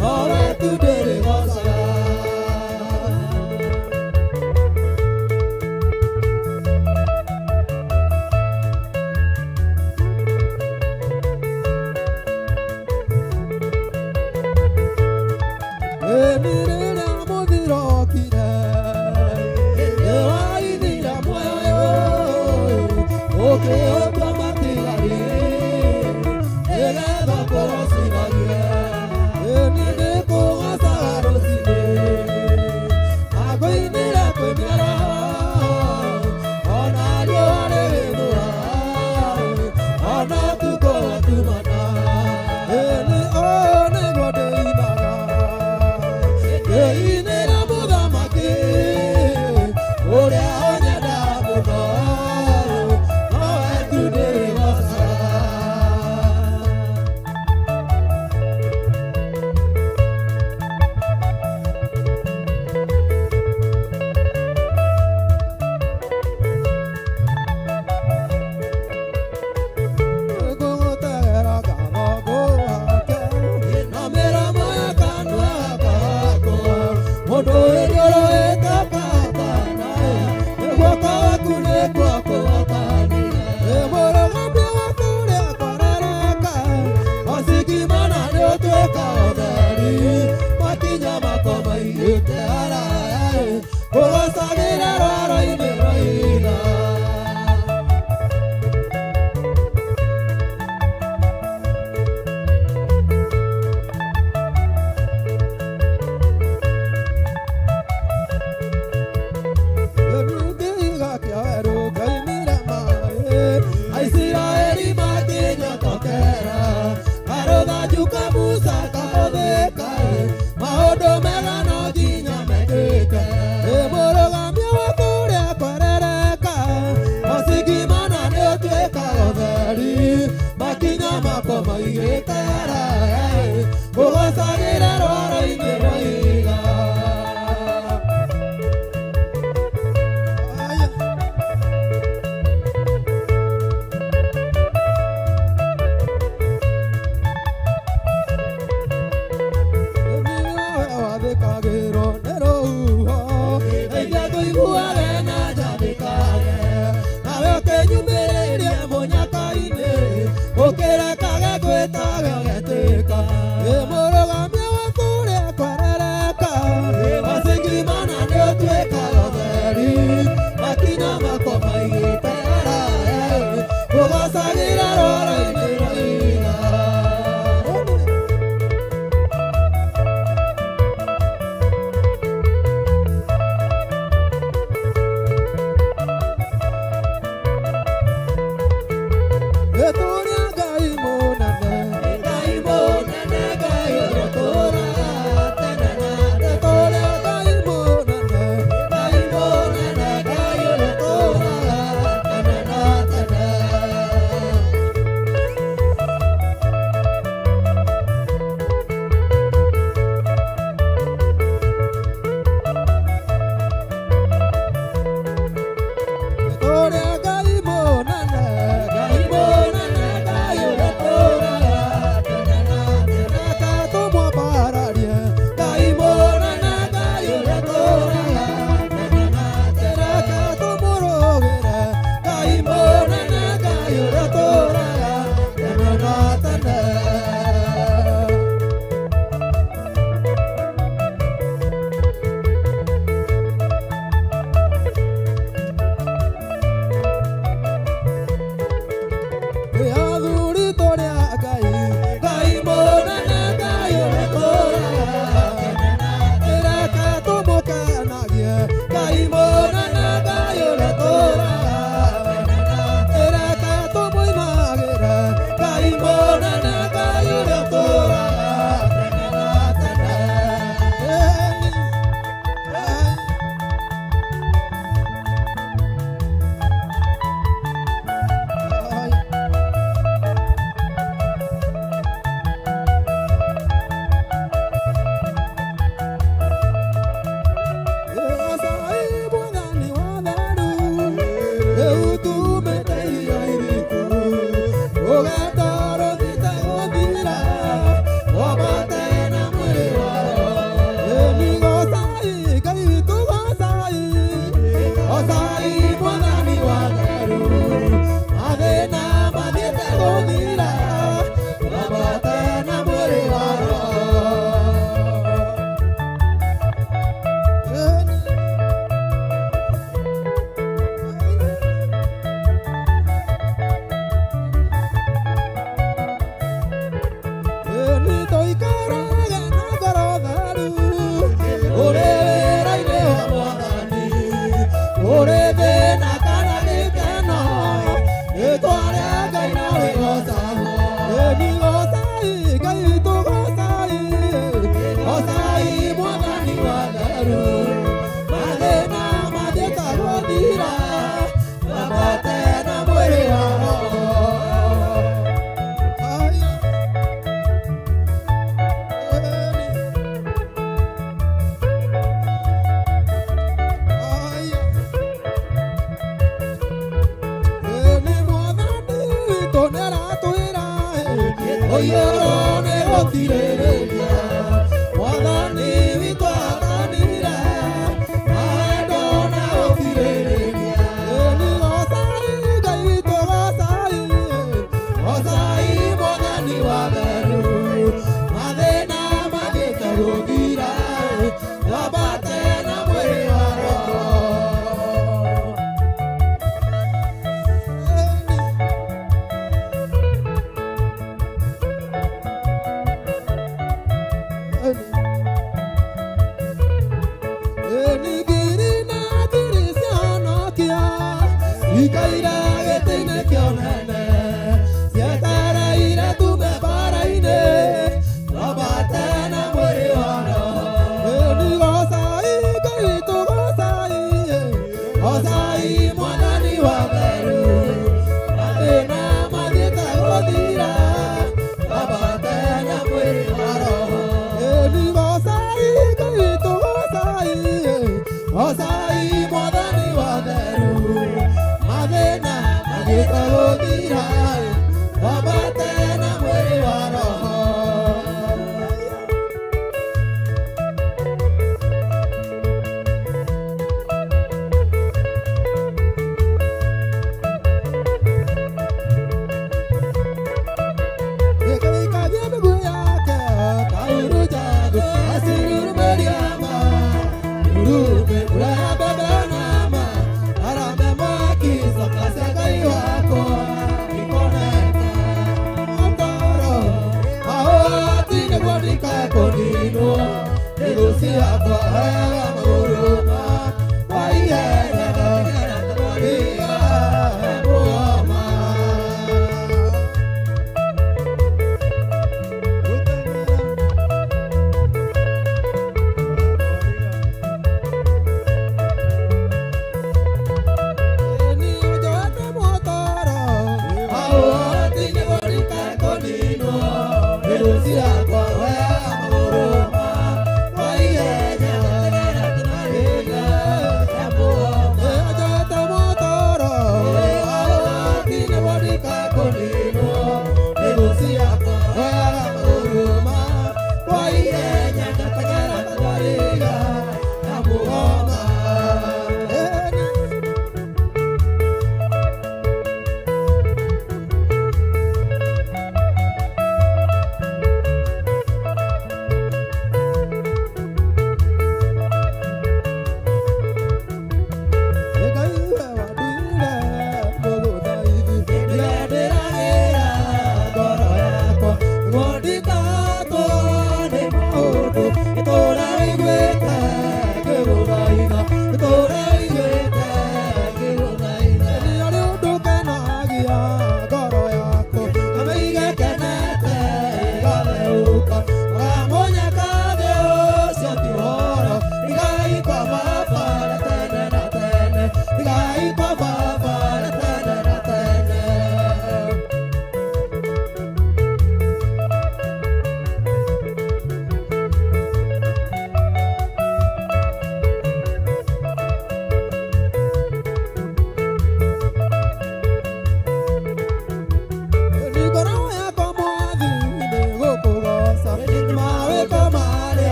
nowe tu ndĩrĩgocaga. Ĩni rĩrĩa mũthiro okire nĩwaithire muoyo ũkĩũtua matigari nĩgetha kũgocithagie ĩni nĩkũgocaga rũcinĩ na ngũinĩre kwĩ mĩaraho ona riũa rĩgĩthũa ona ũtukũ watumana ĩni ũũ nĩguo ndĩinaga ndĩinĩra mũthamaki ũrĩa ũnyenda mũno nowe tu ndĩrĩgocaga. Nĩngũgũtegera ngatho ngũhake na mĩromo ya kanua gakwa mũndũ wĩthiũrũrĩte katana nĩ guoko gwaku nĩkuo kũhotanire mũrũgamia waku ũrĩa kwarareka macingimana nĩ ũtuĩka ũtheri makinya makwa maigĩte haraya kũgocagĩra rwaro-inĩ rwa ihiga. Kĩiga kĩa werũ ngaimire maĩ Aisiraeli makĩnyotokera karũthanju ka Musa kahũthĩka maũndũ mega no nginya mekĩke mũrũgamia wa kũrĩa kwerereka macingimana nĩ ũtuĩkaga ũtheri makinya makwa maigĩte haraya Mũrũgamia wa kũrĩa kwarereka Wacingimana nĩ ũtuĩkaga ũtheri makinya makwa maigĩte haraya gũgocagĩra rwaro-inĩ rwa ihiga. Nĩtũrĩa Ngai mũnene, Ngai mũnene, Ngai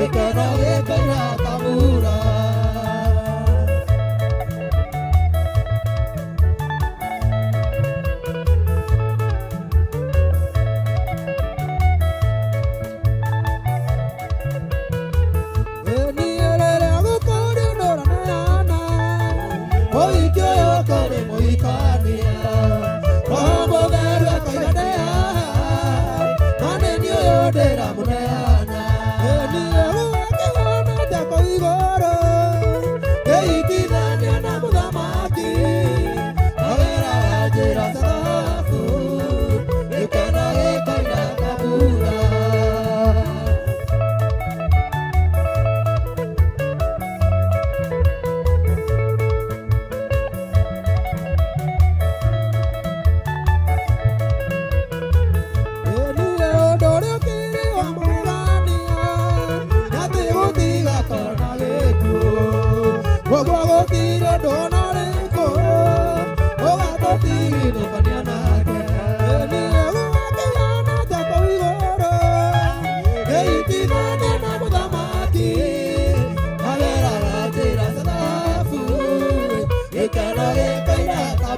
Gĩkeno gĩkoira ta mbura.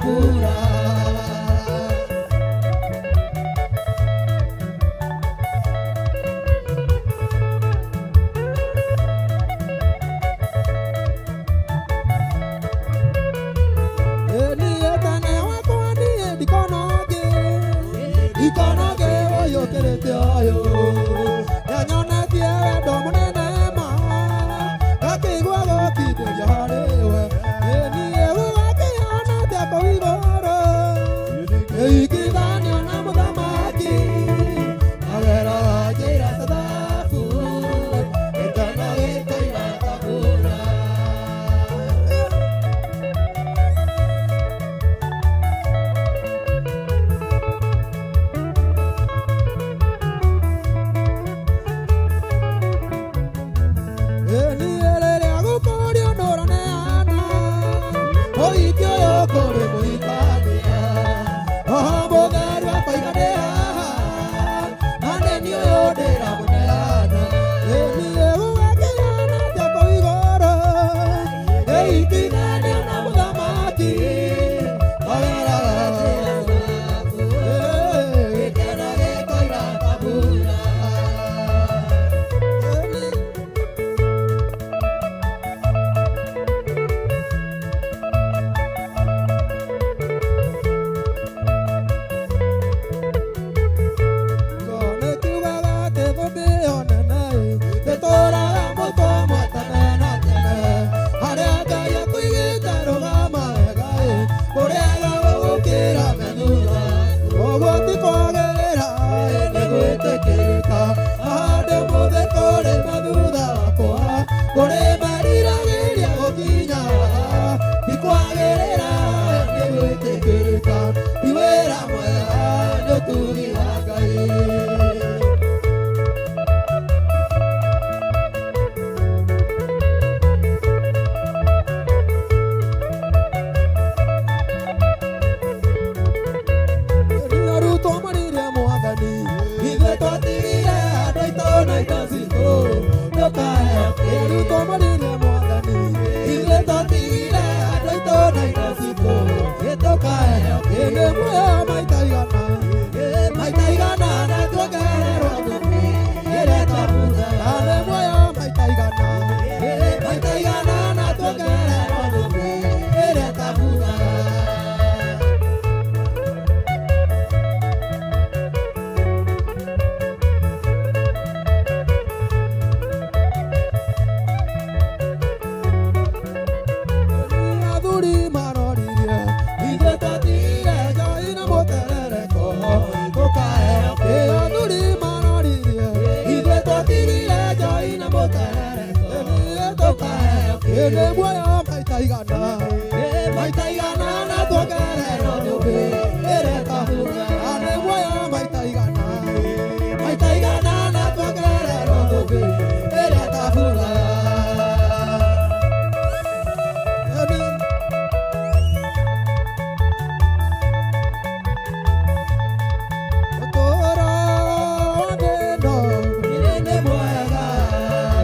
Kabura. Kabura.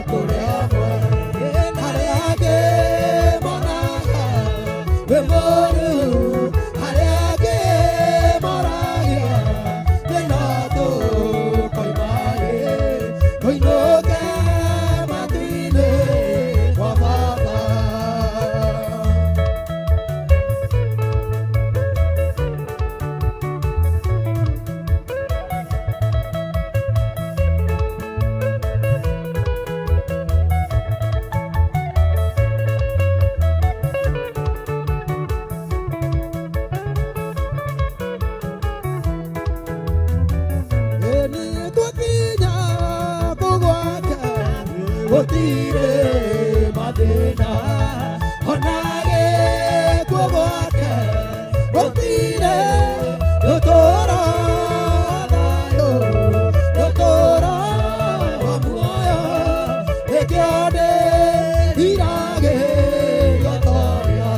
Kabura. Gũtirĩ mathĩna ona gĩkuũ gwake gũtirĩ ũtũũro thayũ ũtũũro wa muoyo nĩkĩo ndĩriragĩria toria.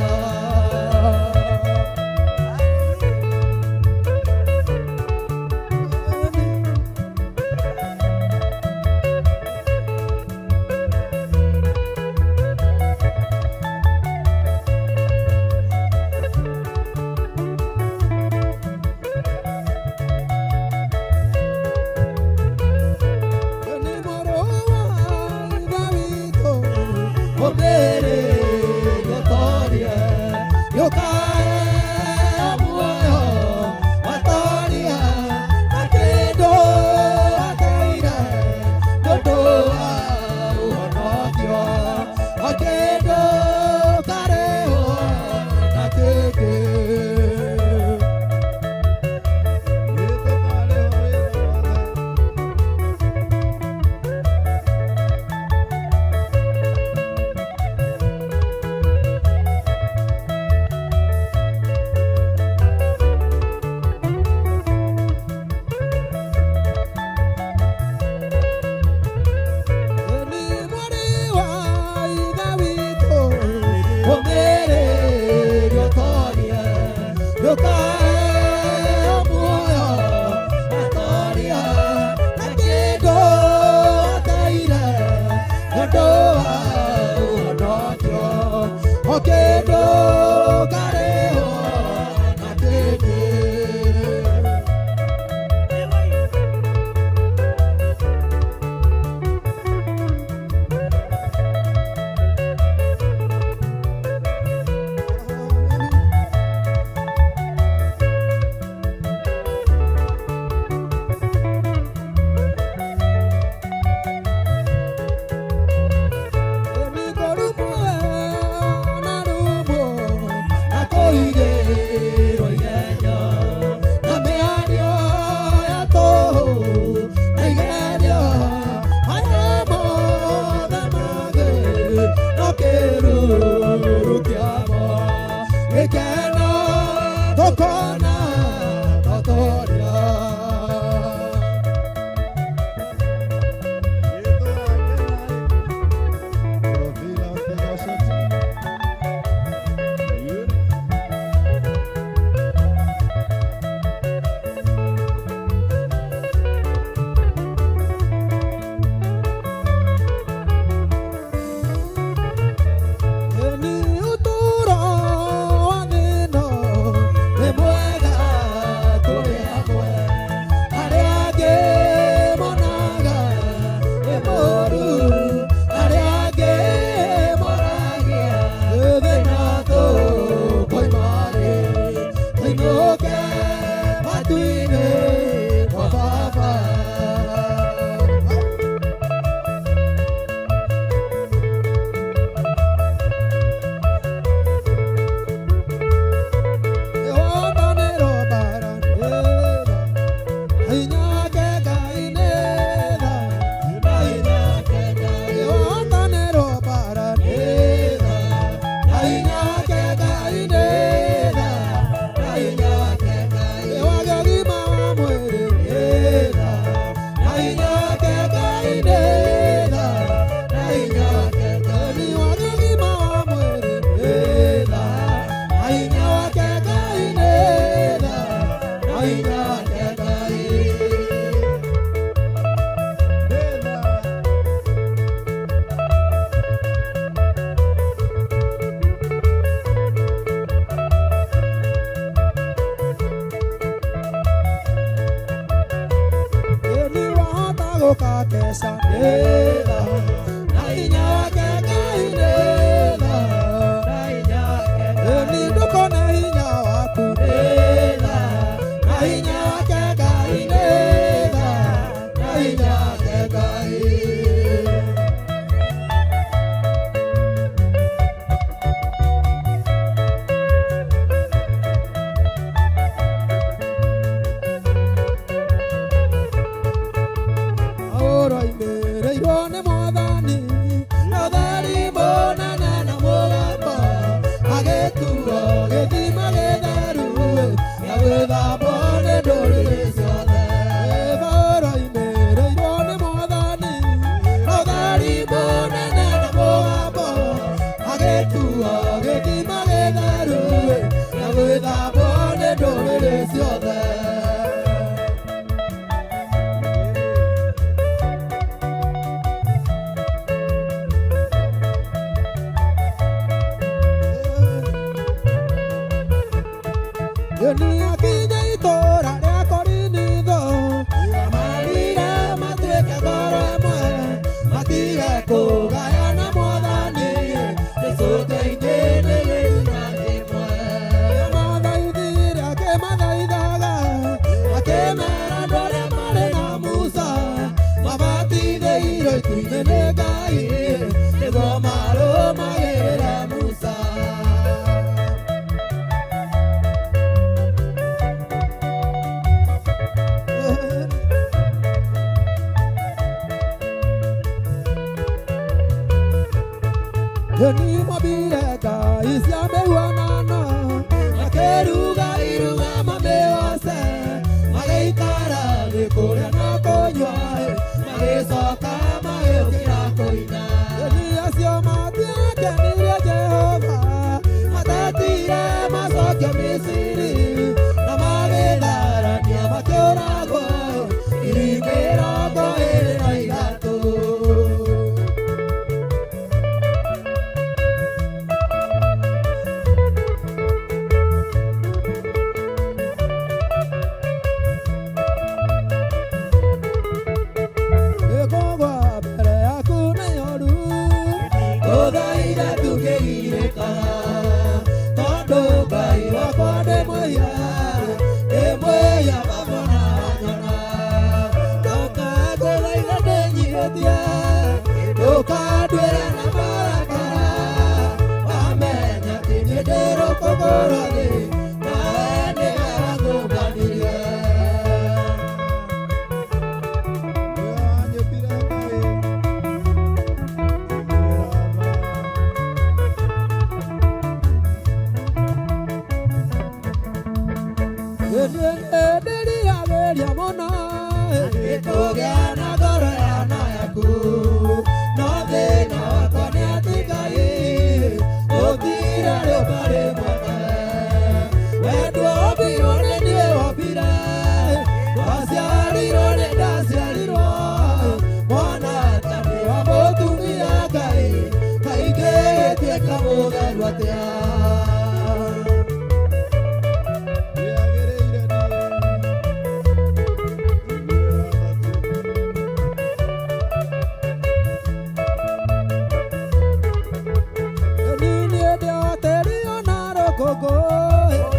Nĩ mũrũ wa Ithe witũ ũmĩrĩrie torie nĩũkaheo muoyo watoria na kĩndũ ateire nĩũndũ wa ũhonokio o kĩndũ karĩhwo na kĩngĩ. Nĩ mwarĩ wa Ithe witũ ũmĩrĩrie ũtorie ndũkaheo muoyo atoria na kĩndũ ateire nĩũndũ wa ũhonokio o kĩndũ karĩhwo na kĩngĩ. Gĩkeno tũkona tũtũria. Nĩ ũtũũro wa thĩna nĩ mwega kũrĩ amwe arĩa angĩ monaga nĩ mũũru arĩa angĩ moragia thĩna tũkoima rĩ tũinũke matu-inĩ kwa Baba. Gũkakeca nĩtha na hinya wake Ngai nĩtha nĩ ndũkona hinya waku nĩtha na hinya wake Ngai nĩtha na hinya wake Ngai. Ũroimĩrĩirwo nĩ Mwathani. Ni akinya itũũra rĩa Korinitho amarire matuĩke ngoro ĩmwe matige kũgayana Mwathani Jesũ teithĩrĩria gĩcunjĩ kĩmwe. Amathaithire akĩmathaithaga akĩmera andũ arĩa marĩ na Musa mabatithĩirwo itu-inĩ nĩ Ngai nĩguo marũmagĩrĩre Musa. Ni mabire Ngai cia mĩhuanano makĩruga iruga mamĩoce magĩikara thĩ kũrĩa na kũnyua magĩcoka magĩũkĩra kũina. Ni acio matiakenirie Jehova matetire macokio Misiri na magĩtharania makĩũragwo 23,000. Ĩkũgwa mbere yaku nĩ ũru tũthaitha tũkĩgirĩkaga tondũ Ngai wakwa ndĩ mwĩhia ndĩ mwĩhia baba na wanyona ndoka ngũthaitha ndĩnyihĩtie ndũkanduĩre na marakara wamenya atĩ niĩ ndĩ rũkũngũ rwa thĩ nawe nĩwe wangũmbanirie. Ndĩriragĩria mũno gĩkũgĩa na ngoro yana yaku no thĩna wakwa nĩ atĩ Ngai gũtirĩ rĩũmba rĩmwe wendwo wombirwo nĩ niĩ wombire waciarirwo nĩ ndaciarirwo mwana ta nĩ wa mũtumia Ngai kaingĩ gĩtuĩka mũtheru atĩa. Niĩ ndĩoterio na rũkũngũ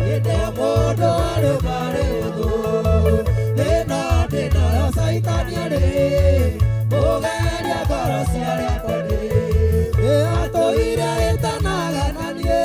hĩndĩ ya mũndũ arĩ marĩ ũthũ thĩna ndĩnayo caitani arĩ mũgeria ngoro cia arĩa kwendi ĩatũire ĩtanaga na niĩ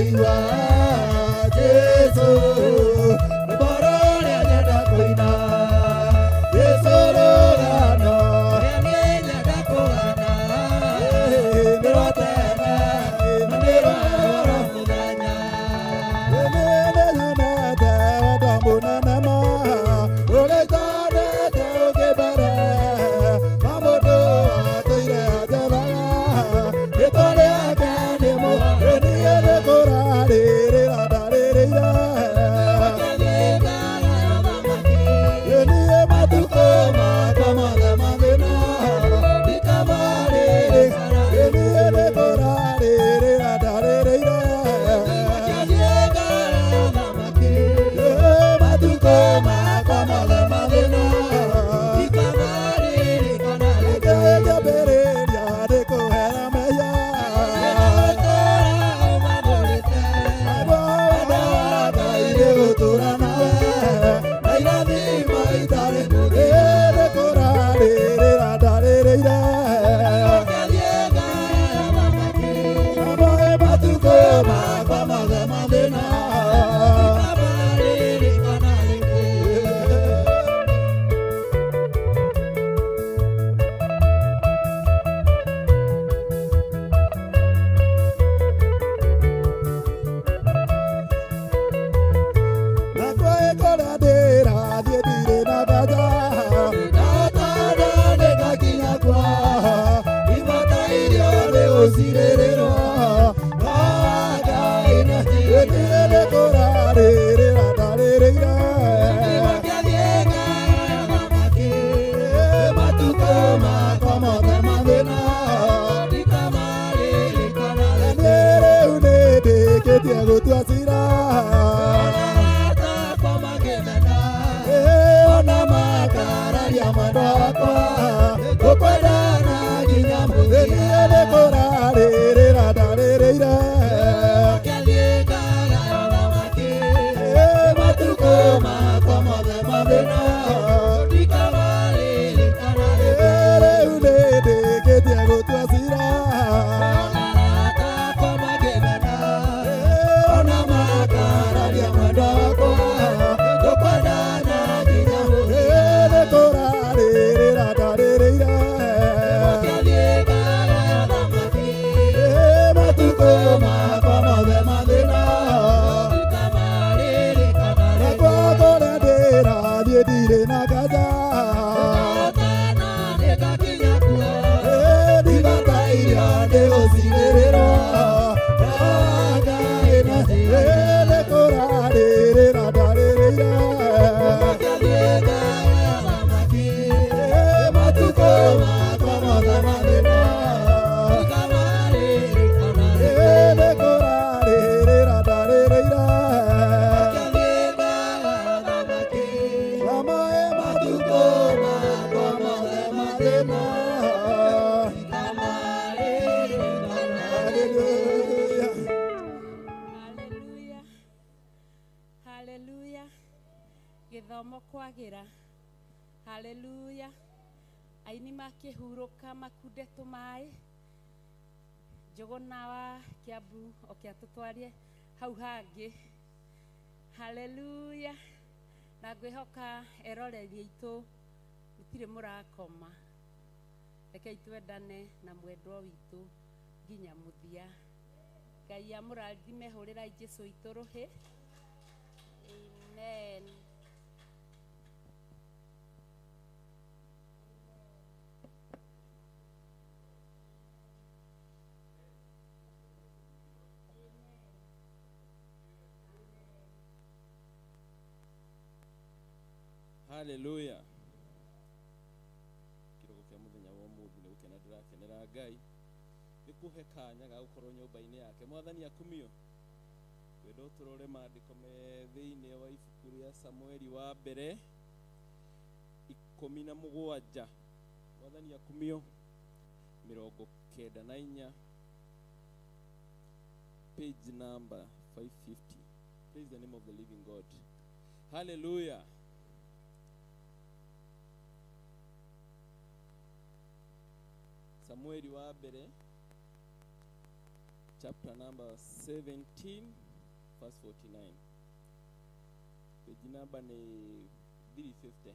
Ndĩraigua Jesũ rwĩmbo rũrĩa nyenda kũina Jesũ rũgano rũrĩa niĩ nyenda kũgana nĩ rwa tene na nĩ rwa oro mũthenya. Nĩnyonete wendo mũnene ma ũrĩa itonete ũngĩ mbere wa mũndũ atũire anjethaga rĩtwa rĩake nĩ mũhoro niĩ nĩ kũrarĩrĩra ndarĩrĩire niĩ matukũ makwa mothe mathĩna ndikamarĩrĩkana niĩ nĩ kũrarĩrĩra ndarĩrĩire matukũ makwa mothe mathĩna ngĩambĩrĩria nĩ kũhera mehia wendo wa Ngai nĩ gũtũũra nawe na irathimo itarĩ mũthia nĩ kũrarĩrĩra ndarĩrĩire matukũ makwa mothe mathĩna. Na kwĩ kũrĩa ndĩrathiĩ ndirĩ na nganja ndatana nĩngakinya kuo ibatairio nĩ gũcirĩrĩrwo no Ngai nĩnjĩtire nĩ kũrarĩrĩra ndarĩrĩire matukũ makwa mothe mathĩna niĩ rĩu nĩndĩkĩtie gũtua cira ona makararia mwendwa wakwa ngũkwendana nginya mũthia nĩ kũrarĩrĩra ndarĩrĩire matukũ makwa mothe mathĩna rĩu nĩndĩkĩtie gũtua cira ona makararia mwendwa wakwa ngũkwendana nginya mũthia nĩ kũrarĩrĩra ndarĩrĩire matukũ makwa mothe mathĩna na kwa kũrĩa ndĩrathiĩ ndirĩ na nganja ndibatairio nĩ gũcirĩrĩrwo Ngai nĩ kũrarĩrĩra ndarĩrĩire matukũ makwa mothe mathĩna nĩ kũrarĩrĩra ndarĩrĩire Ramae matukũ makwa mothe mathĩna. Hallelujah. Haleluya. Haleluya. Gĩthomo kwagĩra. Haleluya. Aini makĩhurũka makunde tũmaĩ. Njũgũna wa Kiambu oke atũtwarie hau hangĩ. Haleluya. Na ngwĩhoka eroreri aitũ mũtirĩ mũrakoma. Rekei twendane na mwendwa witũ nginya mũthia. Ngai amũrathime, hũrĩrai Jesũ witũ rũhĩ. Amen. Haleluya. Kiroko kia muthenya wa umuthi ni gukena ndirakenera Ngai nĩ kũhe kanya ga gũkorwo nyũmba-inĩ yake. Mwathani akumio. Kwenda ũtũrore maandĩko me thĩinĩ wa ibuku rĩa Samueli wa mbere 17. Mwathani akumio. 94 page number 550. Praise the name of the living God. Hallelujah. Samueli wa mbere Chapter number 17 verse 49. Page number nĩ 350.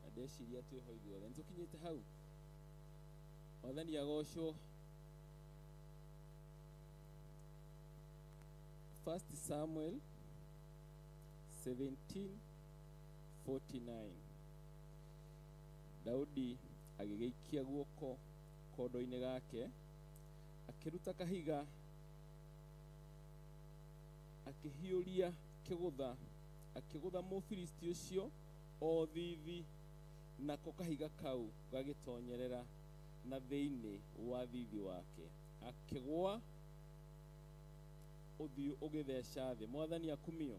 Na ndeciria twĩho ithuothe nĩ tũkinyĩte hau. Mwathani agocwo. 1 Samuel 17:49. Daudi agĩgĩikia guoko kondo-inĩ gake, akĩruta kahiga, akĩhiũria kĩgũtha, akĩgũtha Mũfilisti ũcio o thithi, nako kahiga kau gagĩtonyerera na thĩinĩ wa thithi wake, akĩgũa ũthiũ ũgĩtheca thĩ. Mwathani akumio.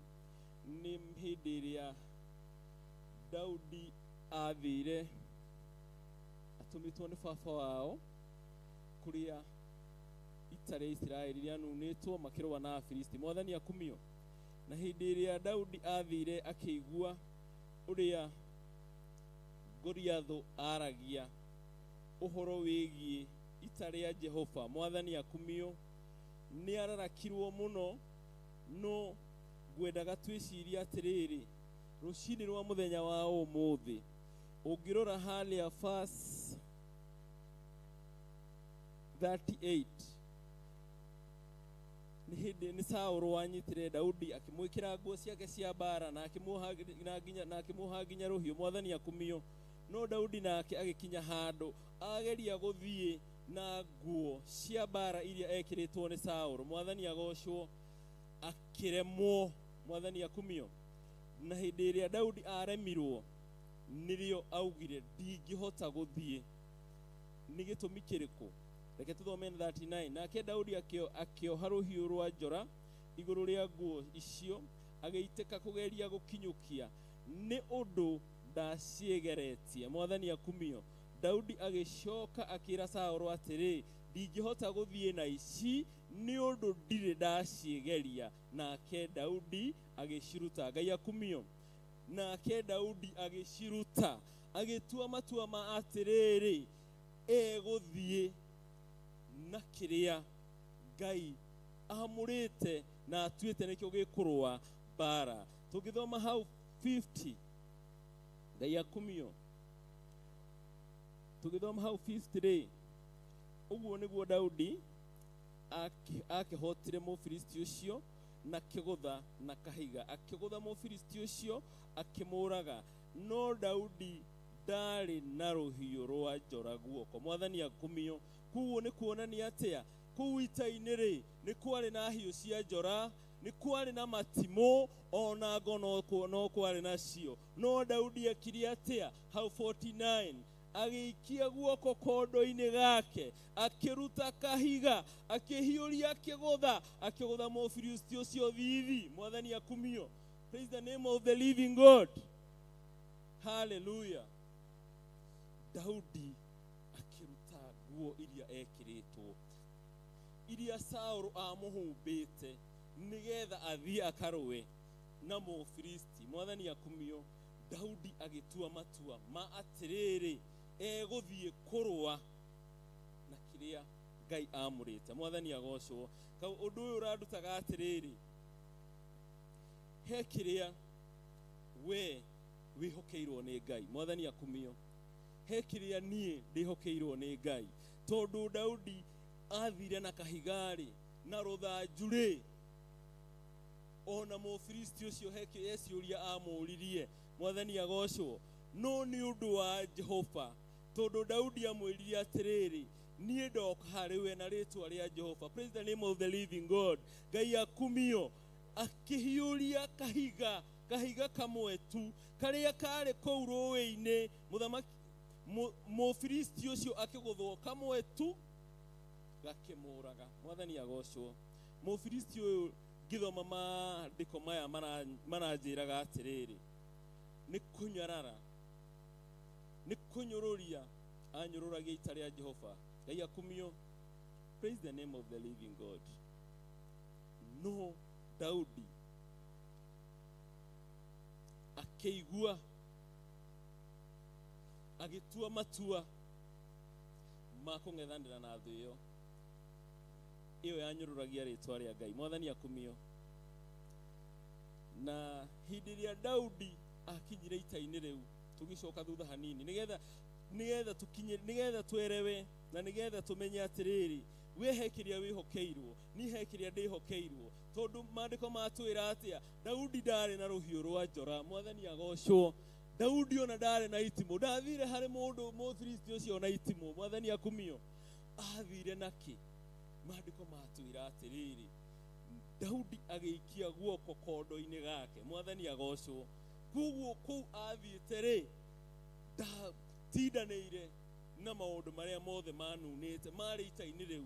Nĩ hĩndĩ ĩrĩa Daudi athire atũmĩtwo nĩ baba wao kũrĩa ita rĩa Isiraeli rĩanunĩtwo makĩrũa na Afilisti. Mwathani akumio. Na hĩndĩ ĩrĩa Daudi athire akĩigua ũrĩa Goliathũ aragia ũhoro wĩgiĩ ita rĩa Jehova, Mwathani akumio, nĩ ararakirwo mũno. No ngwendaga twĩcirie atĩrĩrĩ, rũcinĩ rwa mũthenya wa ũmũthĩ ũngĩrora harĩa verse 38, nĩ hĩndĩ nĩ Saũlũ wanyitire Daudi akĩmwĩkĩra nguo ciake cia mbara na akĩmuoha nginya rũhiũ. Mwathani akumio. No Daudi nake agĩkinya handũ ageria gũthiĩ na nguo cia mbara iria ekĩrĩtwo nĩ Saũlũ. Mwathani agocwo, akĩremwo. Mwathani akumio. Na hĩndĩ ĩrĩa Daudi aremirwo nĩrĩo augire ndingĩhota gũthiĩ. Nĩ gĩtũmi kĩrĩkũ? Reke tũthome 39. Nake Daudi akĩoha rũhiũ rwa njora igũrũ rĩa nguo icio, agĩitĩka kũgeria gũkinyũkia nĩ ũndũ ndaciĩgeretie. Mwathani akumio. Daudi agĩcoka akĩra Saũlũ atĩrĩ, ndingĩhota gũthiĩ na ici nĩ ũndũ ndirĩ ndaciĩgeria. Nake Daudi agĩciruta. Ngai akumio. Nake Daudi agĩciruta, agĩtua matua ma atĩrĩrĩ, egũthiĩ na kĩrĩa Ngai amũrĩte na atuĩte nĩkĩo gĩkũrũa mbara. Tũngĩthoma hau 50, Ngai akumio. Tũgĩthoma hau 50 rĩ, ũguo nĩguo Daudi akĩhotire Mũfilisti ũcio na kĩgũtha na kahiga, akĩgũtha Mũfilisti ũcio akĩmũraga. No Daudi ndarĩ na rũhiũ rwa njora guoko. Mwathani akumio. Koguo nĩ kuonania atĩa? Kũu ita-inĩ rĩ, nĩ kwarĩ na hiũ cia njora, nĩ kwarĩ na matimũ, ona ngo no kwarĩ nacio. No Daudi ekire atĩa? Hau 49 agĩikia guoko kondo-inĩ gake, akĩruta kahiga, akĩhiũria kĩgũtha, akĩgũtha Mũfilisti ũcio thithi. Mwathani akumio. Praise the name of the living God. Hallelujah. Daudi akĩruta nguo iria ekĩrĩtwo, iria Saũlũ amũhumbĩte nĩgetha athiĩ akarũe na Mũfilisti. Mwathani akumio. Daudi agĩtua matua ma atĩrĩrĩ, egũthiĩ kũrũa na kĩrĩa Ngai amũrĩte. Mwathani agocwo. Ũndũ ũyũ ũrandutaga atĩrĩrĩ, he kĩrĩa we wĩhokeirwo nĩ Ngai. Mwathani akumio. He kĩrĩa niĩ ndĩhokeirwo nĩ Ngai. Tondũ Daudi athire na kahiga-rĩ, na rũthanju-rĩ, ona Mũfilisti ũcio he ciũria amũririe. Mwathani agocwo. No nĩ ũndũ wa Jehova, tondũ Daudi amwĩrire atĩrĩrĩ, niĩ ndoka harĩ we na rĩtwa rĩa Jehova. Praise the name of the living God. Ngai akumio. Akĩhiũria kahiga, kahiga kamwe tu karĩa karĩ kũu rũĩ-inĩ. Mũthamaki Mũfilisti ũcio akĩgũthwo kamwe tu gakĩmũraga. Mwathani agocwo. Mũfilisti ũyũ ngĩthoma maandĩko maya maranjĩraga atĩrĩrĩ, nĩ kũnyarara, nĩ kũnyũrũria anyũrũragia ita rĩa Jehova. Ngai akumio. Praise the name of the living God. No Daudi akĩigua, agĩtua matua ma kũng'ethanĩra na thũ ĩyo. Ĩyo yanyũrũragia rĩtwa rĩa Ngai. Mwathani akumio. Na hĩndĩ ĩrĩa Daudi akinyire ita-inĩ rĩu, tũgĩcoka thutha hanini nĩgetha tũkinye, nĩgetha twerewe na nĩgetha tũmenye atĩrĩrĩ, we he kĩrĩa wĩhokeirwo, niĩ he kĩrĩa ndĩhokeirwo, tondũ maandĩko matwĩra atĩa? Daudi ndarĩ na rũhiũ rwa njora. Mwathani agocwo. Daudi ona ndarĩ na itimũ, ndathire harĩ mũndũ Mũfilisti ũcio na itimũ. Mwathani akumio. Athire nakĩ? Maandĩko matwĩra atĩrĩrĩ, Daudi agĩikia guoko kondo-inĩ gake. Mwathani agocwo. Koguo kũu athiĩte rĩ, ndatindanĩire na maũndũ marĩa mothe manunĩte marĩ ita-inĩ rĩu.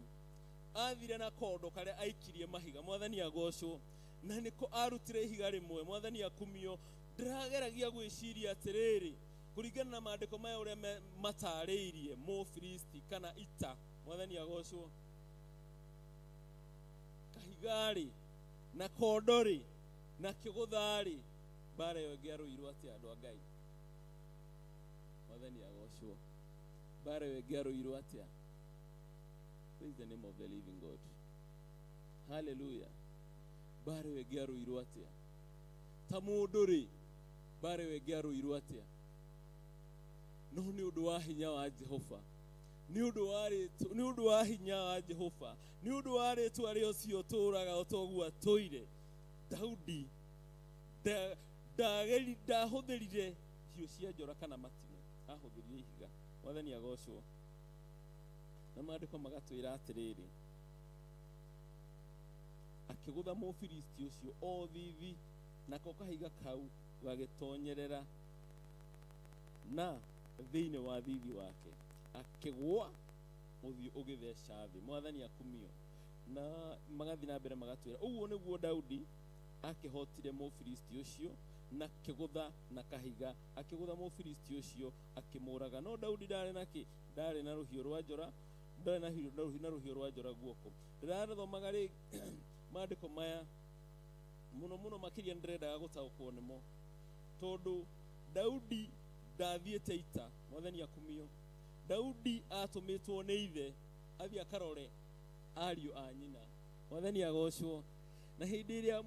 Athire na kondo karĩa aikirie mahiga. Mwathani agocwo. Na nĩko arutire ihiga rĩmwe. Mwathani akumio. Ndĩrageragia gwĩciria atĩrĩrĩ, kũringana na maandĩko maya ũrĩa matarĩirie Mũfilisti kana ita. Mwathani agocwo. Kahiga-rĩ na kondo-rĩ na kĩgũtha-rĩ, mbara ĩyo ĩngĩarũirwo atĩa andũ a Ngai? Mwathani agocwo. Mbara ĩyo ĩngĩarũirwo atĩa? Praise the name of the living God. Hallelujah. Mbara ĩyo ĩngĩarũirwo atĩa? Ta mũndũ rĩ, mbara ĩyo ĩngĩarũirwo atĩa? No nĩ ũndũ wa hinya wa Jehova, nĩ ũndũ wa hinya wa Jehova, nĩ ũndũ wa rĩtwa rĩa ũcio ũtũũraga o toguo atũire, Daudi ndahũthĩrire hiũ cia njora kana matimũ, ahũthĩrire ihiga. Mwathani agocwo. Na maandĩko magatwĩra atĩrĩrĩ, akĩgũtha Mũfilisti ũcio o thithi, nako kahiga kau gagĩtonyerera na thĩinĩ wa thithi wake, akĩgũa ũthiũ ũgĩtheca thĩ. Mwathani akumio. Na magathiĩ na mbere magatwĩra ũguo nĩguo Daudi akĩhotire Mũfilisti ũcio na kĩgũtha na kahiga, akĩgũtha Mũfilisti ũcio akĩmũraga. No Daudi ndarĩ na kĩ? Ndarĩ na rũhiũ rwa njora, ndarĩ na rũhiũ rwa njora guoko. Ndĩrathomaga rĩ maandĩko maya mũno mũno makĩria, nĩndĩrendaga gũtaũkwo nĩmo, tondũ Daudi ndathiĩte ita. Mwathani akumio. Daudi atũmĩtwo nĩ ithe athiĩ akarore ariũ a nyina. Mwathani agocwo. Na hĩndĩ ĩrĩa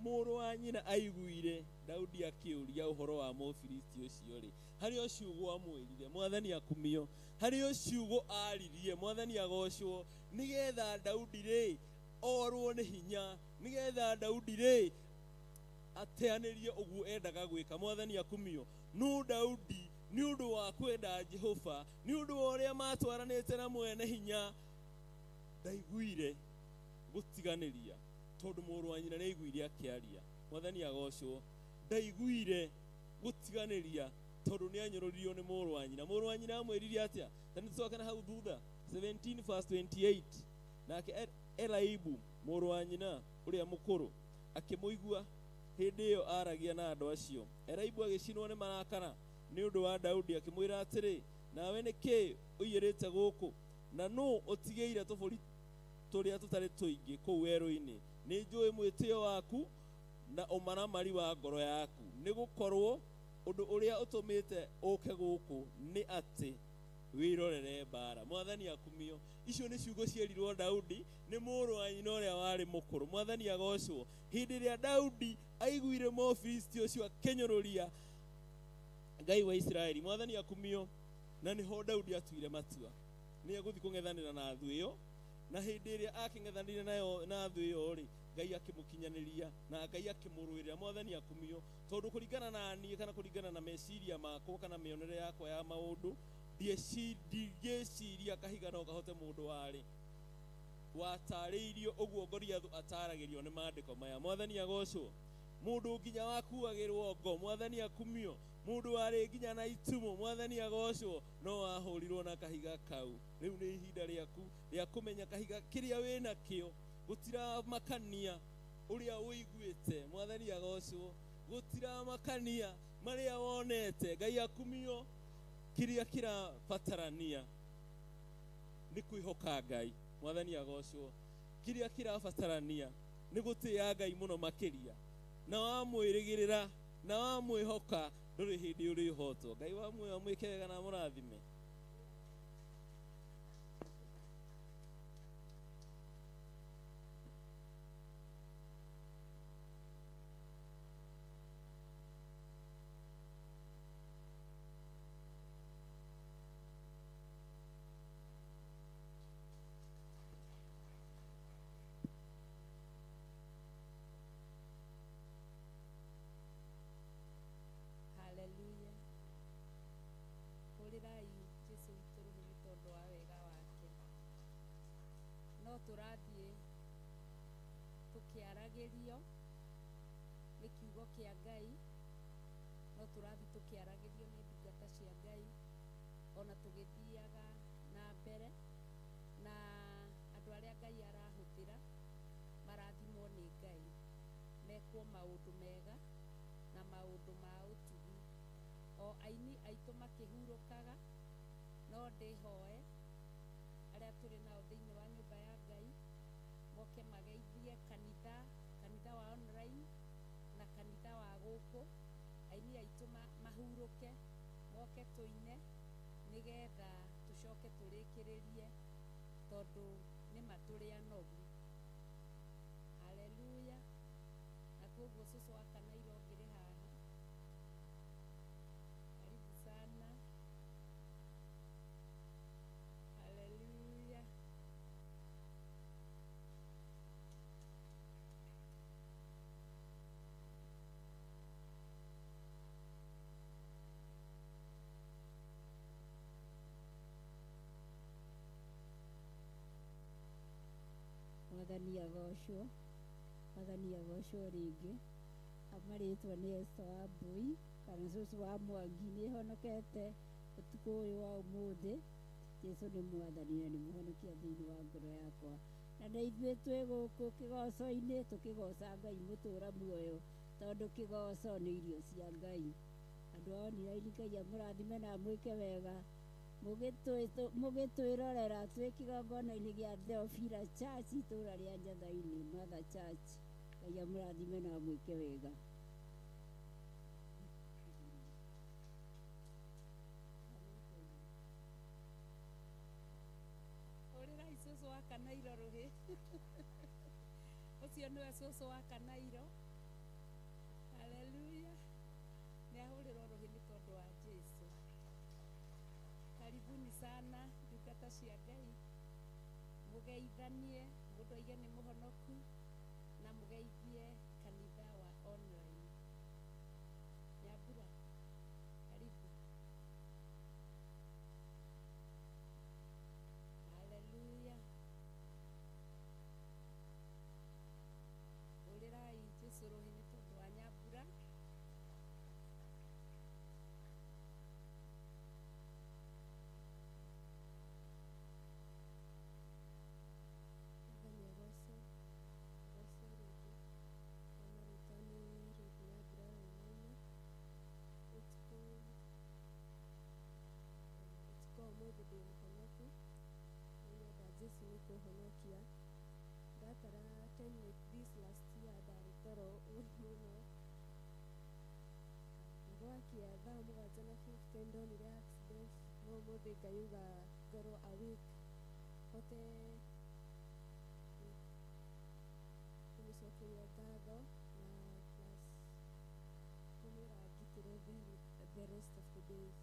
mũrũ wa nyina aiguire Daudi akĩũria ũhoro wa Mũfilisti ũcio rĩ, harĩ o ciugo amwĩrire. Mwathani akumio. Harĩ o ciugo aririe. Mwathani agocwo. Nĩgetha Daudi rĩ orwo nĩ hinya, nĩgetha Daudi rĩ ateanĩrie ũguo endaga gwĩka. Mwathani akumio. No Daudi nĩ ũndũ wa kwenda Jehova, nĩ ũndũ wa ũrĩa matwaranĩte na mwene hinya, ndaiguire gũtiganĩria, tondũ mũrũ wa nyina nĩaiguire akĩaria. Mwathani agocwo. Ndaiguire gũtiganĩria tondũ nĩanyũrũririo nĩ mũrũ wa nyina. Mũrũ wa nyina amwĩrire atĩa? Ta nĩtũcoke na hau thutha 17 verse 28. Nake Elaibu mũrũ wa nyina ũrĩa mũkũrũ akĩmũigua hĩndĩ ĩyo aragia na andũ acio. Elaibu agĩcinwo nĩ marakara nĩ ũndũ wa Daudi, akĩmwĩra atĩrĩ, nawe nĩ kĩ ũiyĩrĩte gũkũ? Na nũ ũtigĩire tũbũri tũrĩa tũtarĩ tũingĩ kũu werũ-inĩ? Nĩ njũĩ mwĩtĩo waku na ũmaramari wa ngoro yaku, nĩ gũkorwo ũndũ ũrĩa ũtũmĩte ũke gũkũ nĩ atĩ wĩrorere mbara. Mwathani akumio. Icio nĩ ciugo cierirwo Daudi nĩ mũrũ wa nyina ũrĩa warĩ mũkũrũ. Mwathani agocwo. Hĩndĩ ĩrĩa Daudi aiguire Mũfilisti ũcio akĩnyũrũria Ngai wa Isiraeli, Mwathani akumio. Na nĩho Daudi atuire matua nĩ egũthiĩ kũng'ethanĩra na thũ ĩyo. Na hĩndĩ ĩrĩa akĩng'ethanĩire nayo na thũ ĩyo rĩ, Ngai akĩmũkinyanĩria na Ngai akĩmũrũĩrĩra. Mwathani akumio. Tondũ kũringana na niĩ kana kũringana na meciria makwa kana mĩonere yakwa ya maũndũ, ndingĩciria kahiga no kahote mũndũ warĩ watarĩirio ũguo Goliathũ ataragĩrio nĩ maandĩko maya. Mwathani agocwo. Mũndũ nginya wakuagĩrwo ngo. Mwathani akumio. Mũndũ warĩ nginya na itumũ. Mwathani agocwo. No ahũrirwo na kahiga kau. Rĩu nĩ ihinda rĩaku rĩa kũmenya kahiga kĩrĩa wĩnakĩo gũtiramakania ũrĩa ũiguĩte. Mwathani agocwo. Gũtiramakania marĩa wonete. Ngai akumio. Kĩrĩa kĩrabatarania nĩ kwĩhoka Ngai. Mwathani agocwo. Kĩrĩa kĩrabatarania nĩ gũtĩĩa Ngai mũno makĩria, na wamwĩrĩgĩrĩra na wamwĩhoka ndũrĩ hĩndĩ ũrĩhotwo. Ngai wa muoyo amwĩke wega na amũrathime. Tũrathiĩ tũkĩaragĩrio nĩ kiugo kĩa Ngai, no tũrathiĩ tũkĩaragĩrio nĩ ndungata cia Ngai ona tũgĩthiaga na mbere, na andũ arĩa Ngai arahũthĩra marathimwo nĩ Ngai, mekwo maũndũ mega na maũndũ ma ũtugi. O aini aitũ makĩhurũkaga, no ndĩhoe arĩa tũrĩ nao thĩinĩ wa nyũmba ya Ngai moke mageithie kanitha, kanitha wa online na kanitha wa gũkũ. Aini aitũ mahurũke, moke tũine nĩgetha tũcoke tũrĩkĩrĩrie, tondũ nĩma tũrĩ anogu. Haleluya. Na koguo cũcũ wa Kanairo ngĩrĩ haha, karibu sana. Haleluya. Mwathani agocwo, Mwathani agocwo rĩngĩ. Amarĩtwa nĩ Esther wa Mbui kana cũcũ wa Mwangi. Nĩ honokete ũtukũ ũyũ wa ũmũthĩ. Jesũ nĩ Mwathani na nĩ mũhonokia thĩinĩ wa ngoro yakwa. Na nĩ ithuĩ twĩ gũkũ kĩgoco-inĩ tũkĩgoca Ngai mũtũra muoyo, tondũ kĩgoco nĩ irio cia Ngai. Andũ a online Ngai amũrathime na amwĩke wega. Mũgĩtwĩrorera twĩ kĩgongona-inĩ gĩa Theophila Church itũra rĩa Njatha-inĩ, Mother Church. Ngai amũrathime na amwĩke wega. Hũrĩrai cũcũ wa Kanairo rũhĩ. Ũcio nĩwe cũcũ wa Kanairo. Haleluya. Nĩ ahũrĩrwo rũhĩ nĩ tondũ wa Jesũ. Karibuni sana ndungata cia Ngai, mũgeithanie, mũndũ aige nĩ mũhonoku, na mũgeithie kanitha wa online. Nyambura, karibu. Haleluya. Hũrĩrai Jesũ rũhĩ nĩ tondũ wa Nyambura. Mwathani agocwo, agocwo rĩngĩ. Na marĩtwa nĩ Ruth Nyambura Wainaina. Ũtukũ wa ũmũthĩ ndĩ mũhonoku, nĩnyenda Jesũ nĩ kũhonokia. Ndatara time like this last year ndarĩ toro ũru mũno. Gwakia thaa 7:50 ndonire accident, no ũmũthĩ Ngai auga ngorwo awake, hote kũmũcokeria ngatho na plus kũmwĩra ngitĩre the rest of the days.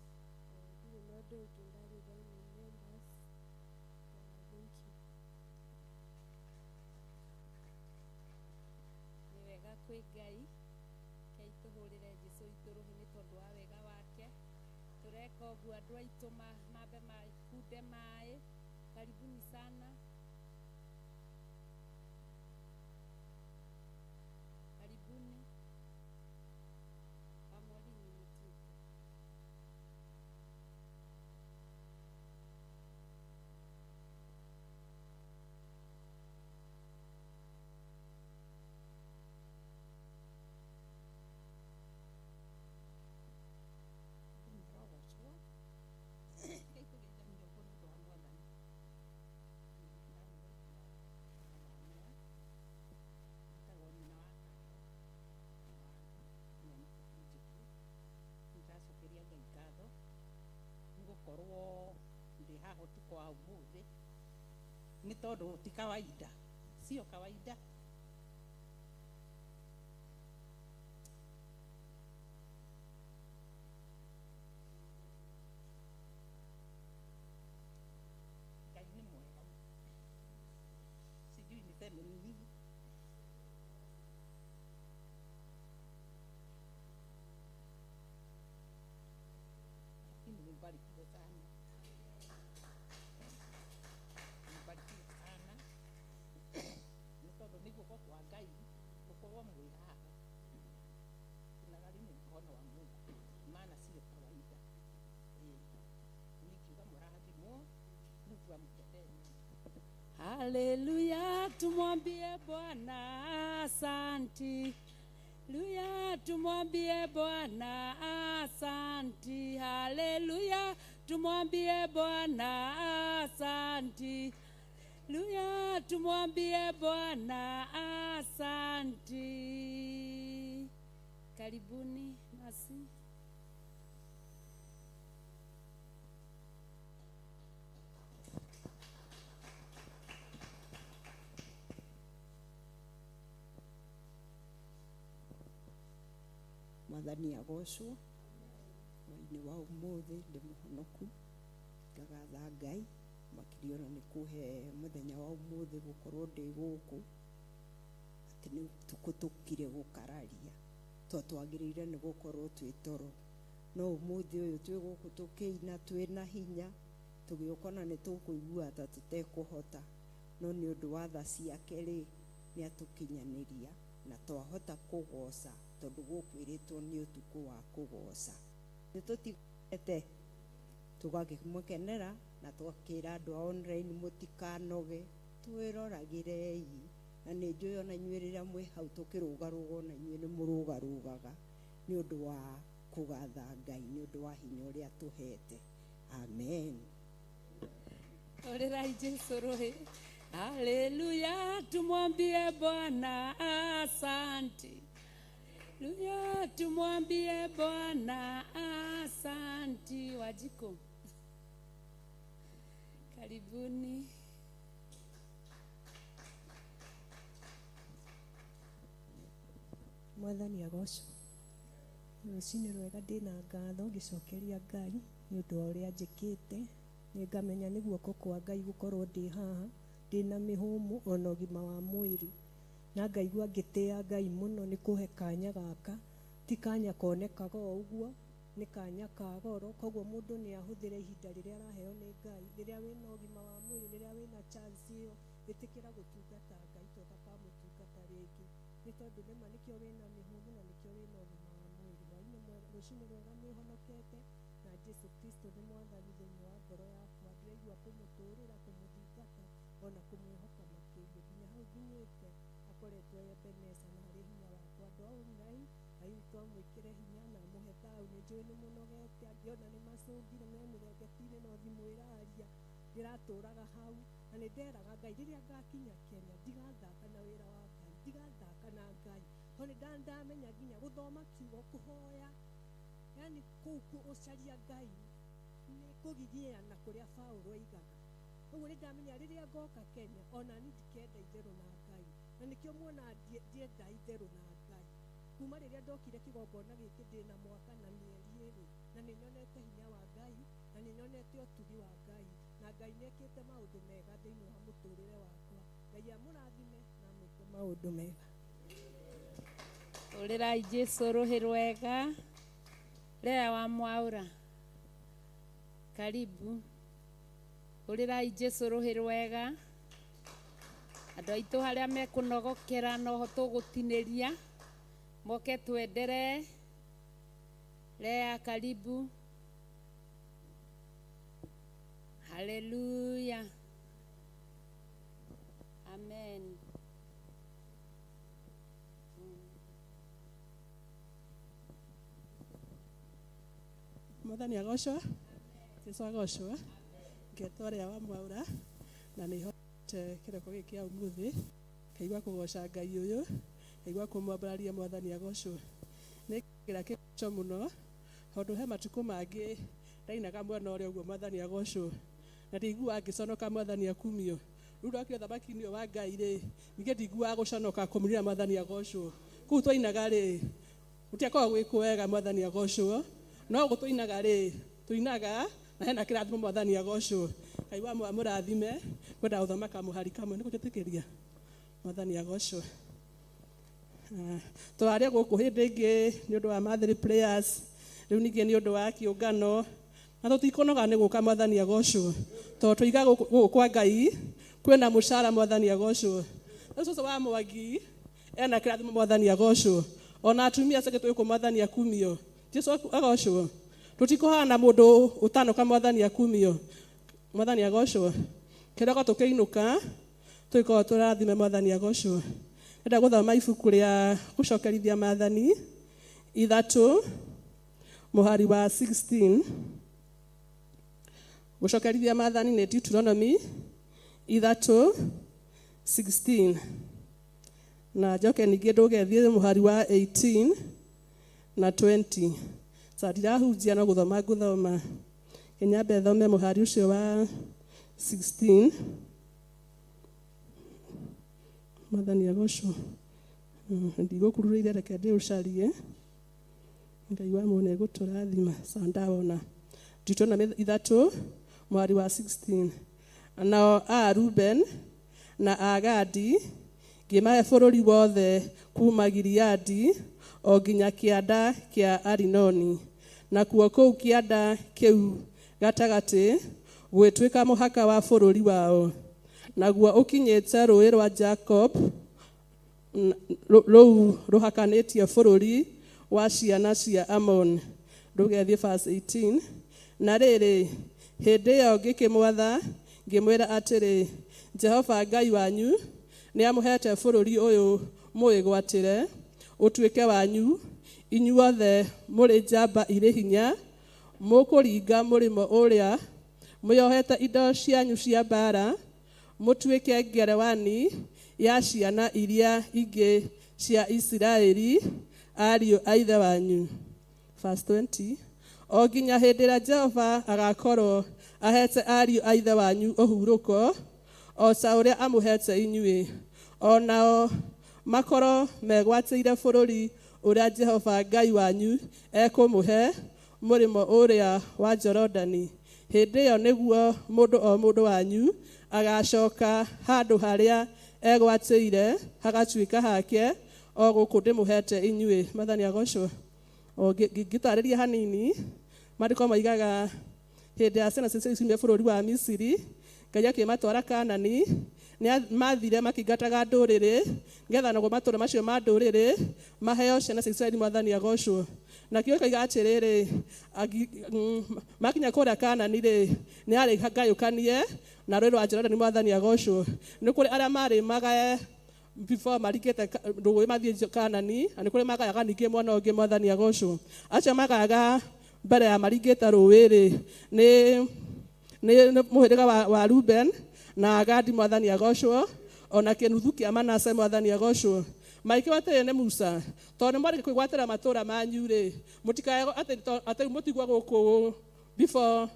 Ndirĩ na ũndũ ũngĩ ndagĩire nĩ members. Thank you. Nĩ wega kwĩ Ngai. Rekei tũhũrĩre Jesũ witũ rũhĩ nĩ tondũ wa wega wake. Tũreka ũguo andũ aitũ mambe makunde maĩ. Karibuni sana. Karibuni. Wamwalini mtuke. Ndĩrogocwo. Rekei tũgeithanie ũguo nĩ ũndũ wa Mwathani. Njĩtagwo nyina wa Karo wa Njoki. Nĩndĩracokeria Ngai ngatho nĩ gũkorwo ndĩ haha ũtukũ wa ũmũthĩ, nĩ tondũ ti kawaida, sio kawaida. Ngai nĩ mwega, sijui niseme nini. Lakini mbarikiwe sana, mbarikiwe sana. Mũkorwo mwĩ haha tunagharimu mkono wa Mungu, maana sio kawaida. Nikiuga mũrathimwo, Mungu amtendee mema. Haleluya, tumwambie Bwana asanti. Haleluya, tumwambie Bwana asanti. Haleluya, tumwambie Bwana asanti. Haleluya, tumwambie Bwana asanti. Karibuni nasi. Mwathani agocwo hwainĩ wa ũmũthĩ ndĩ mũhonoku ngagatha Ngai makĩria ona nĩ kũhe mũthenya wa ũmũthĩ gũkorwo ndĩ gũkũ atĩ nĩ ũtukũ tũkire gũkararia to twagĩrĩire nĩ gũkorwo twĩ toro no ũmũthĩ ũyũ twĩ gũkũ tũkĩina twĩna hinya tũgĩũka ona nĩ tũkũigua ta tũtekũhota no nĩ ũndũ wa tha ciake rĩ nĩ atũkinyanĩria na twahota kũgoca tondũ gũkwĩrĩtwo nĩ ũtukũ wa kũgoca nĩ tũtigete tũgakĩmũkenera na twakĩra andũ a online mũtikanoge twĩroragĩrei na nĩ njũĩ ona inyuĩ rĩrĩa mwĩ hau tũkĩrũgarũga ona inyuĩ nĩ mũrũgarũgaga nĩ ũndũ wa kũgatha Ngai nĩ ũndũ wa hinya ũrĩa tũhete. Amen. Ũrĩrai Jesũ rũhĩ. Haleluya, tumwambie Bwana asanti. Haleluya, tumwambie Bwana asanti. Wajiko, karibuni. Mwathani agocwo. Rũcinĩ rwega ndĩna ngatho ngĩcokeria Ngai nĩ ũndũ wa ũrĩa njĩkĩte. Nĩ ngamenya nĩ guoko kwa Ngai gũkorwo ndĩ haha ndĩna mĩhũmũ ona ũgima wa mwĩrĩ na ngaigua ngĩtĩa Ngai mũno nĩ kũhe kanya gaka ti kanya konekaga o ũguo nĩ kanya ka goro koguo mũndũ nĩ ahũthĩre ihinda rĩrĩa araheo nĩ Ngai rĩrĩa wĩna ũgima wa mwĩrĩ rĩrĩa wĩna chance ĩyo ĩtĩkĩra gũtungata Ngai to ũtakamũtungata rĩngĩ nĩ tondũ nĩma nĩkĩo wĩna mĩhũmũ na nĩkĩo wĩna ũgima wa mwĩrĩ. Hwainĩ mwega, rũcinĩ rwega nĩ honokete na Jesu Kristo nĩ mwathani thĩinĩ wa ngoro yakwa ndĩraigua kũmũtũrĩra kũmũthingata ona kũmwĩhoka makĩria nginya hau nginyĩte akoretwo e Ebeneza na harĩ hinya wakwa. Andũ a online aitũ amwĩkĩre hinya na amũhe thayũ nĩ njũĩ nĩ mũnogete angĩona nĩ macũngire me mĩrengeti-inĩ no thimũ ĩraria ndĩratũraga hau na nĩ nderaga Ngai rĩrĩa ngakinya Kenya ndigathaka na wĩra wa Ngai ndigathaka na Ngai tondũ nĩ ndamenya nginya gũthoma kiugo kũhoya yani kũu gũcaria Ngai nĩ kũgigiana kũrĩa Paũlũ aigaga ũguo nĩ ndamenya rĩrĩa ngoka Kenya ona niĩ ndikenda itherũ na Ngai na nĩkĩo muona ndienda itherũ na Ngai kuma rĩrĩa ndokire kĩgongona gĩkĩ ndĩna mwaka na mĩeri ĩrĩ na nĩ nyonete hinya wa Ngai na nĩ nyonete ũtugi wa Ngai na Ngai nĩ ekĩte maũndũ mega thĩinĩ wa mũtũrĩre wakwa. Ngai amũrathime na amwĩke maũndũ mega. Ũrĩrai Jesũ rũhĩ rwega. Lea wa Mwaura, karibu. Ũrĩrai Jesũ rũhĩ rwega. Andũ aitũ harĩa mekũnogokera noho tũgũtinĩria moke twenderee. Lea, karibu. Haleluya, amen. Mwathani agocwo. Jesu agocwo. Ngetwo ũrĩa wa Mwaura na nĩ hote kĩroko gĩkĩ kĩa ũmũthĩ ngaigua kũgoca Ngai ũyũ ngaigua kũmwambararia Mwathani agocwo. Nĩ ngĩra kĩgoco mũno tondũ he matukũ mangĩ ndainaga mwena ũrĩa ũguo Mwathani agocwo na ndiguaga ngĩconoka Mwathani akumio. Rĩu ndokire ũthamaki-inĩ ũyũ wa Ngai rĩ ningĩ ndiguaga gũconoka kũmũinĩra Mwathani agocwo. Kũu twainaga rĩ gũtiakoragwo gwĩ kwega Mwathani agocwo no gũkũ tũinaga rĩ tũinaga na hena kĩrathimo Mwathani agocwo. Ngai wa mũrathime kwenda gũthoma kamũhari kamwe nĩ kũnjĩtĩkĩria Mwathani agocwo. Twarĩa gũkũ hĩndĩ ĩngĩ nĩ ũndũ wa monthly prayers rĩu ningĩ nĩ ũndũ wa kĩũngano na tũtikũnoga nĩ gũka Mwathani agocwo tondũ tũiga gũkũ kwa Ngai kwĩna mũcara Mwathani agocwo. Rĩu cũcũ wa Mwangi Ena kĩrathimo mwathani agocwo. Ona atumia acio tũgĩkũ mwathani akumio. Jesu agocwo. Tũtikũhana mũndũ ũtanoka mwathani akumio. Mwathani agocwo. Kĩroko tũkĩinũka tũgĩkorwo tũrathime mwathani agocwo. Ndĩrenda gũthoma ibuku rĩa gũcokerithia maathani 3 mũhari wa 16. Gũcokerithia maathani nĩ Deuteronomy 3:16. Na njoke ningĩ ndũgethiĩ mũhari wa 18 na 20. Sa ndirahunjia no gũthoma ngũthoma. Kĩnyambe thome mũhari ũcio wa 16. Mwathani agocwo. Ndigũkururĩire reke ndĩũcarie. Ngai wa muone gũtũrathima. Sa ndawona. Deuteronomy 3 mũhari wa 16. Nao a Ruben na a Gadi ngĩmahe bũrũri wothe kuma Gileadi o nginya kĩanda kĩa Arinoni. Nakuo kũu kĩanda kĩu gatagatĩ gwĩtuĩka mũhaka wa bũrũri wao. Naguo ũkinyĩte rũũĩ rwa Jacob rũu rũhakanĩtie bũrũri wa ciana cia Amon. Ndũgethiĩ verse 18. Na rĩrĩ, hĩndĩ ĩyo ngĩkĩmwatha ngĩmwĩra atĩrĩ, Jehova Ngai wanyu nĩamũheete bũrũri ũyũ mũwĩgwatĩre ũtuĩke wanyu, inyuothe mũrĩ njamba irĩ hinya, mũkũringa mũrĩmo ũrĩa mũyohete indo cianyu cia mbaara, mũtuĩke ngerewani ya ciana iria ingĩ cia Isiraeli ariũ a ithe wanyu. Verse 20. O nginya hĩndĩ ĩrĩa Jehova agakorwo ahete ariũ a ithe wanyu ũhurũko, o ta ũrĩa amũhete inyuĩ, o nao makorwo megwatĩire bũrũri ũrĩa Jehova Ngai wanyu ekũmũhe mũrĩmo ũrĩa wa Jorodani. Hĩndĩ ĩyo nĩguo mũndũ o mũndũ wanyu agacoka handũ harĩa egwatĩire hagatuĩka hake, o gũkũ ndĩmũhete inyuĩ. Mwathani agocwo. O ngĩtarĩria hanini, maandĩko moigaga hĩndĩ ya ciana cia ciumire bũrũri wa Misiri, Ngai akĩmatwara Kanani, nĩ mathire makĩingataga ndũrĩrĩ, nĩgetha naguo matũũra macio ma ndũrĩrĩ maheo ciana cia Isiraeli. Mwathani agocwo. Na kĩo gĩkoiga atĩrĩrĩ, makinya kũrĩa Kanani rĩ, nĩ yarĩ ngayũkanie na rũũĩ rwa Jorodani. Mwathani agocwo. Nĩ kũrĩ arĩa marĩ magae before marikĩte rũũĩ mathiĩ Kanani, na nĩ kũrĩ magayaga ningĩ mwena ũngĩ. Mwathani agocwo. Acio magayaga mbere ya maringĩte rũũĩ rĩ, nĩ mũhĩrĩga wa Ruben na Gadi. Mwathani agocwo. Ona kĩnuthu kĩa Manase. Mwathani agocwo. Maikĩrwo atĩrĩ nĩ Musa, tondũ nĩ mwarĩkia kwĩgwatĩra matũũra manyu rĩ, mũtikae atĩ mũtigwo gũkũ before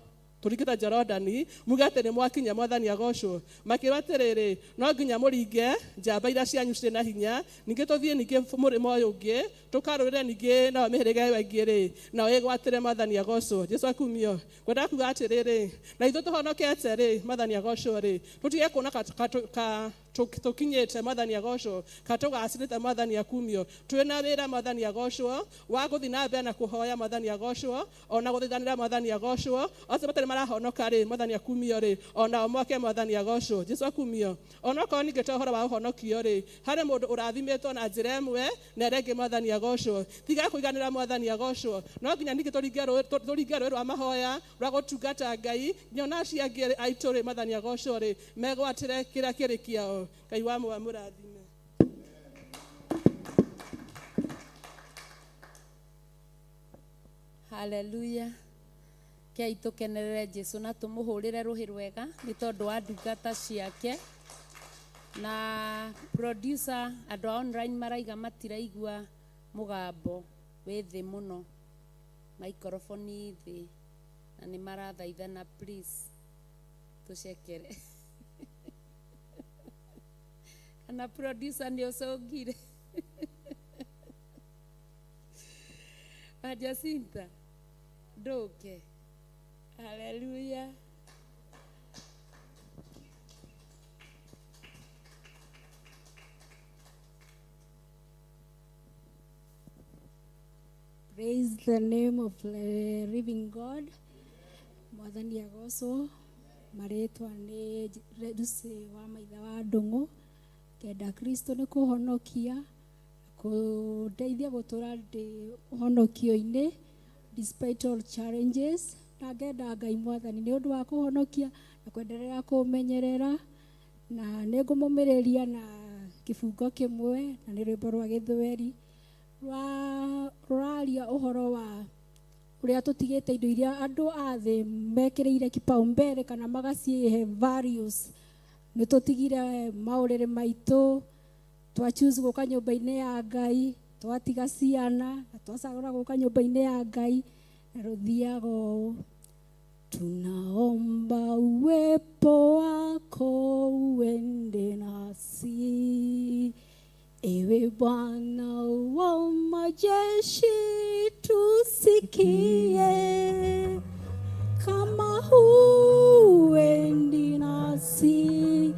tũringĩte Jorodani, muge atĩ nĩ mwakinya. Mwathani agocwo. Makĩrwo atĩrĩrĩ, no nginya mũringe njamba iria cianyu cirĩ na hinya, ningĩ tũthiĩ ningĩ mũrĩmo ũyũ ũngĩ tũkarũĩre ningĩ nao mĩhĩrĩga ĩyo ĩngĩ rĩ, nao ĩgwatĩre. Mwathani agocwo. Jesu akumio. Ngwendaga kuga atĩrĩrĩ, na ithuĩ tũhonokete rĩ, Mwathani agocwo rĩ, tũtige kuona tũkinyĩte. Mwathani agocwo. Ka tũgacĩrĩte. Mwathani akumio. Twĩna wĩra. Mwathani agocwo. Wa gũthiĩ na mbere na kũhoya. Mwathani agocwo. Ona gũthaithanĩra. Mwathani agocwo. Acio matarĩ marahonoka rĩ, Mwathani akumio rĩ, ona o moke. Mwathani agocwo. Jesu akumio. Onokorwo ningĩ to ũhoro wa ũhonokio rĩ, harĩ mũndũ ũrathimĩtwo na njĩra ĩmwe na ĩrĩa ĩngĩ. Mwathani agocwo. Tiga kũiganĩra. Mwathani agocwo. No nginya ningĩ tũringe rũĩ rwa mahoya rwa gũtungata Ngai, nginya ona acio angĩ aitũ rĩ, Mwathani agocwo rĩ, megwatĩre kĩrĩa kĩrĩ kĩao. Ngai wa mũrathime. Haleluya. Kei tũkenerere Jesu na tũmũhũrĩre rũhĩ rwega nĩ tondũ wa ndungata ciake. Na producer, andũ a online maraiga matiraigua mũgambo, wĩ thĩ mũno, microphone thĩ, na nĩ marathaithana please tũcekere. Kana producer nĩ ũcũngire? Wa Jacinta ndũke. Haleluya. Praise the name of the living God. Mwathani agocwo. Marĩtwa nĩ Lucy wa maitha wa Ndũng'ũ. Kenda Kristo nĩ kũhonokia. Kũndeithia gũtũra ndĩ ũhonokio-inĩ despite all challenges. Na ngenda Ngai Mwathani nĩ ũndũ wa kũhonokia na kwenderera kũmenyerera, na nĩ ngũmũmĩrĩria na kĩbungo kĩmwe, na nĩ rwĩmbo rwa gĩthweri rũraria ũhoro wa ũrĩa tũtigĩte indo iria andũ a thĩ mekĩrĩire kipaumbele kana magacihe values. Nĩ tũtigire maũrĩrĩ maitũ, twa choose gũka nyũmba-inĩ ya Ngai, twatiga ciana na twacagũra gũka nyũmba-inĩ ya Ngai, na rũthiaga ũũ: tunaomba uwepo wako uende nasi, ewe Bwana wa majeshi, tusikie. Kama huendi nasi,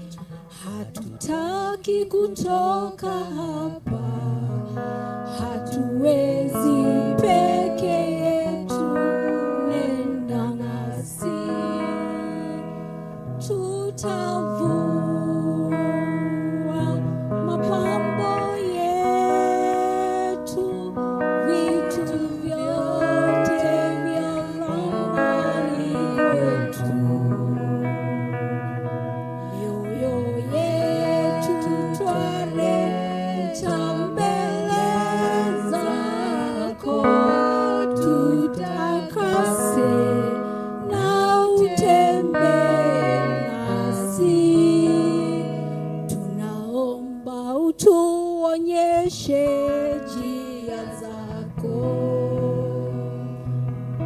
hatutaki kutoka hapa, hatuwezi peke yetu, nenda nasi. Tutavua mapambo yetu, vitu vyote vya thamani kwetu, mioyo yetu twaleta mbele zako, tutakase na utembee nasi. Tunaomba utuonyeshe njia zako,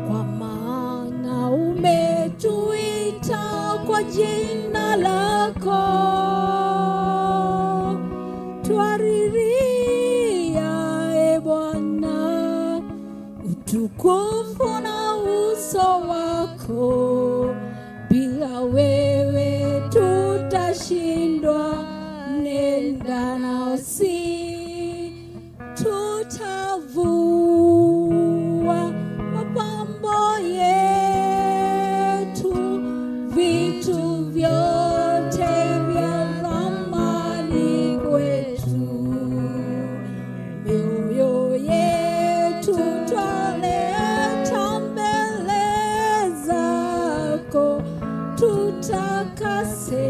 kwa maana umetuita kwa jina lako. Twariria, e Bwana, utukufu na uso wako, bila wewe tutashindwa, nenda nasi. Tutavua mapambo yetu, vitu vyote vya thamani kwetu, mioyo yetu twaleta mbele zako, tutakase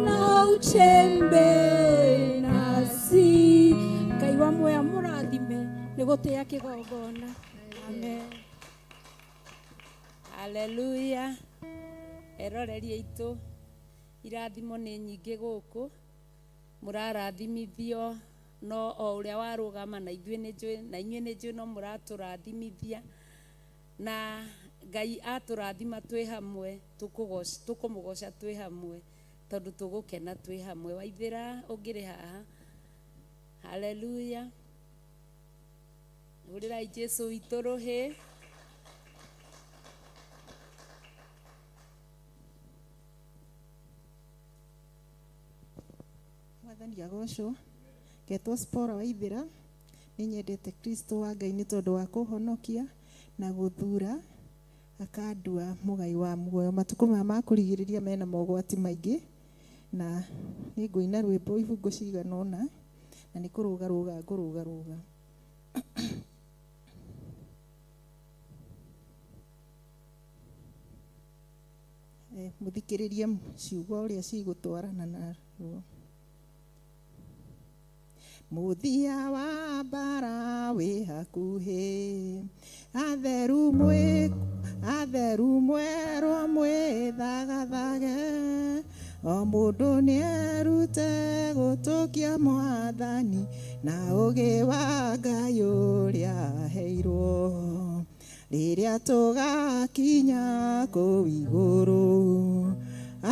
na utembee nasi. Ngai wa muoyo mũrathime nĩ gũtĩa kĩgongona. Amen. Haleluya. Eroreri aitũ, irathimo nĩ nyingĩ gũkũ, mũrarathimithio no o ũrĩa warũgama na ithuĩ nĩ njũĩ, na inyuĩ nĩ njũĩ no mũratũrathimithia, na Ngai atũrathima twĩ hamwe, tũkũmũgoca twĩ hamwe, tondũ tũgũkena twĩ hamwe. Waithĩra ũngĩrĩ haha. Haleluya. Hũrĩrai Jesũ witũ rũhĩ. Mwathani agocwo. Ngetwo Spora Waithĩra. Nĩ nyendete Kristo wa Ngai nĩ tondũ wa kũhonokia na gũthura akandua mũgai wa muoyo. Matukũ maya ma kũrigĩrĩria mena mogwati maingĩ, na nĩ ngũina rwĩmbo ibungo cigana ũna, na nĩ kũrũgarũga ngũrũgarũga. Mũthikĩrĩrie ciugo ũrĩa cigũtwarana naruo. Mũthia wa mbara wĩ hakuhĩ, atheru mwerwo mwĩthagathage, o mũndũ nĩerute gũtũkia Mwathani na ũũgĩ wa Ngai ũrĩa aheirwo. Rĩrĩa tũgakinya kũu igũrũ,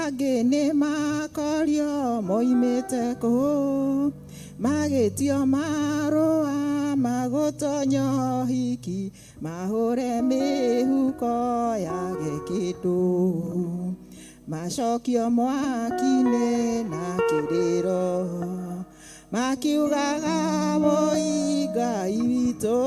angĩ nĩmakorio moimĩte kũ, magĩtio marũa magũtonya ũhiki, mahũre mĩhuko yage kĩndũ, macokio mwaki-inĩ na kĩrĩro, makiugaga wũi Ngai witũ,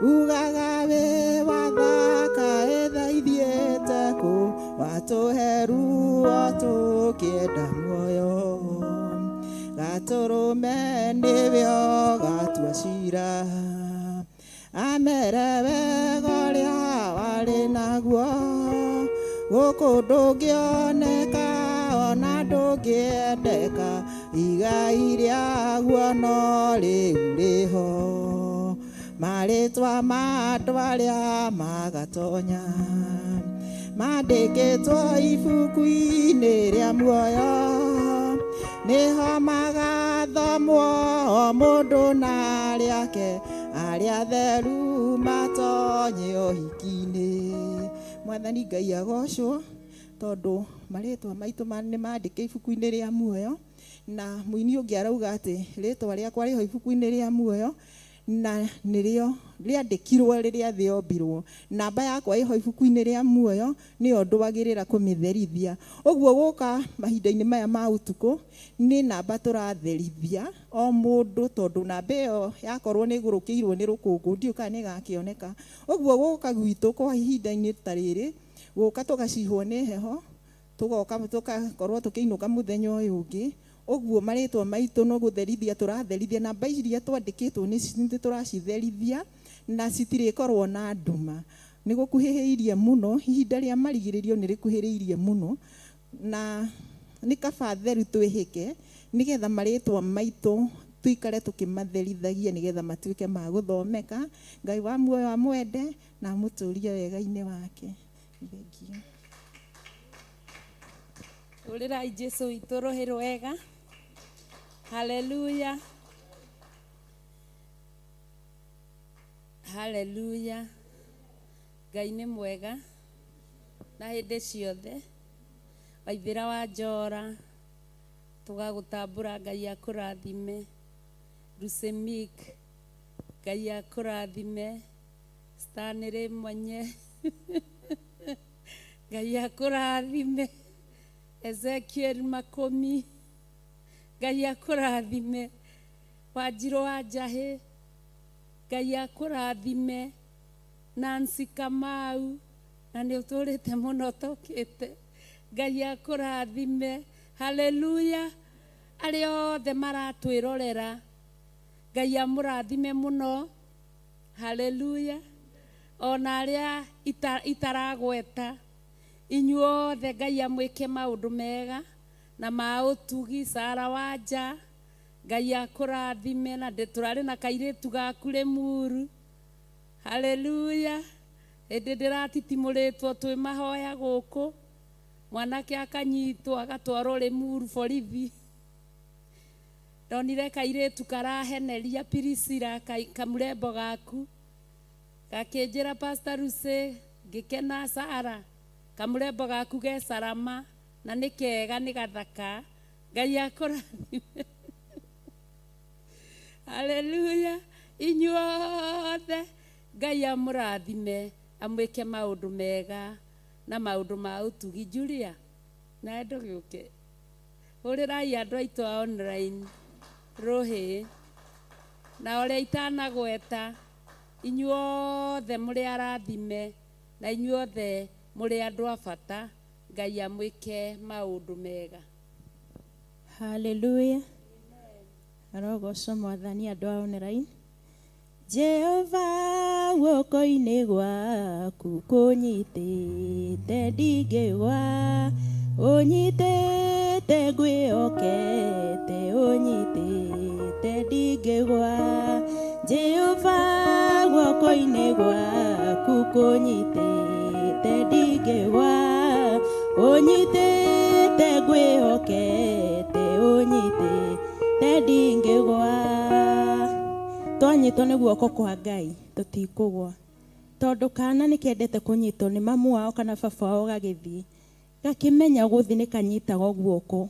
ugaga wĩ wathaka ĩthaithiĩte kũ, watũhe ruo tũkĩenda muoyo, gatũrũme nĩwe cira amere wega ũrĩa warĩ naguo gũkũ ndũngĩoneka ona ndũngĩendeka igai rĩaguo no rĩu rĩho marĩtwa ma andũ arĩa magatonya mandĩkĩtwo ibuku-inĩ rĩa muoyo nĩho magathomwo o mũndũ na rĩake arĩa atheru matonye ũhiki-inĩ. Mwathani Ngai agocwo tondũ marĩtwa maitũ nĩ mandĩke ibuku-inĩ rĩa muoyo na mũini ũngĩ arauga atĩ rĩtwa rĩakwa rĩho ibuku-inĩ rĩa muoyo na nĩrĩo rĩandĩkirwo rĩrĩa thĩ yombirwo. Namba yakwa ĩho ibuku-inĩ rĩa muoyo nĩyo ndwagĩrĩra kũmĩtherithia. Ũguo gũka mahinda-inĩ maya ma ũtukũ nĩ namba tũratherithia o mũndũ tondũ namba ĩyo yakorwo nĩ ĩgũrũkĩirwo nĩ rũkũngũ ndiũĩ kana nĩ ĩgakĩoneka. Ũguo gũka gwitũ kwa ihinda-inĩ ta rĩrĩ gũka tũgacihwo nĩ heho tũgoka tũgakorwo tũkĩinũka mũthenya ũyũ ũngĩ. Ũguo marĩtwa maitũ no gũtherithia tũratherithia namba iria twandĩkĩtwo nĩ tũracitherithia na citirĩkorwo na nduma. Nĩ gũkuhĩhĩirie mũno, ihinda rĩa marigĩrĩrio nĩ rĩkuhĩrĩirie mũno na nĩ kaba theru twĩhĩke nĩgetha marĩtwa maitũ tuikare tũkĩmatherithagia nĩgetha matuĩke ma gũthomeka. Ngai wa muoyo amwende na amũtũrie wega-inĩ wake. Thengiũ. Hũrĩrai Jesũ witũ rũhĩ rwega. Haleluya. Haleluya. Ngai nĩ mwega na hĩndĩ ciothe. Waithĩra wa Njora tũgagũtambũra Ngai akũrathime. Rusemik Ngai akũrathime. Stanley Mwenye Ngai akũrathime. Ezekiel Makomi Ngai akũrathime. Wanjirũ wa Njahĩ Ngai akũrathime. Nancy Kamau na nĩ ũtũrĩte mũno ũtokĩte Ngai akũrathime. Haleluya. Arĩa othe maratwĩrorera Ngai amũrathime mũno. Haleluya. Ona arĩa itaragweta inyuothe Ngai amwĩke maũndũ mega na ma ũtugi. Sara Wanja Ngai akũrathime na tũrarĩ na kairĩtu gaku Rĩmuru. Haleluya. Hĩndĩ ndĩratitimũrĩtwo twĩ mahoya gũkũ mwanake akanyitwo agatwarwo Rĩmuru borithi. Ndonire kairĩtu karaheneria Priscilla kamurembo gaku gakĩnjĩra Pastor Lucy ngĩkena Sara kamurembo gaku ge salama na nĩ kega nĩ gathaka. Ngai akũrathime. Haleluya. Inyuothe Ngai amũrathime amwĩke maũndũ mega na maũndũ ma ũtugi. Julia nawe ndũgĩũke hũrĩrai andũ aitũ a online rũhĩ na ũrĩa itanagweta inyuothe mũrĩ arathime na inyuothe mũrĩ andũ a bata. Ngai amwĩke maũndũ mega. Haleluya. Arogocwo Mwathani andũ a online. Jehova guoko-inĩ gwaku kũnyitĩte ndingĩgwa, ũnyitĩte ngwĩhokete, ũnyitĩte ndingĩgwa. Jehova guoko-inĩ gwaku kũnyitĩte ndingĩgwa, ũnyitĩte ngwĩhokete, ũnyitĩte ndingĩgwa. Twanyitwo nĩ guoko kwa Ngai tũtikũgwa tondũ kana nĩ kendete kũnyitwo nĩ mamu wao kana baba wao gagĩthiĩ gakĩmenya gũthiĩ nĩ kanyitagwo guoko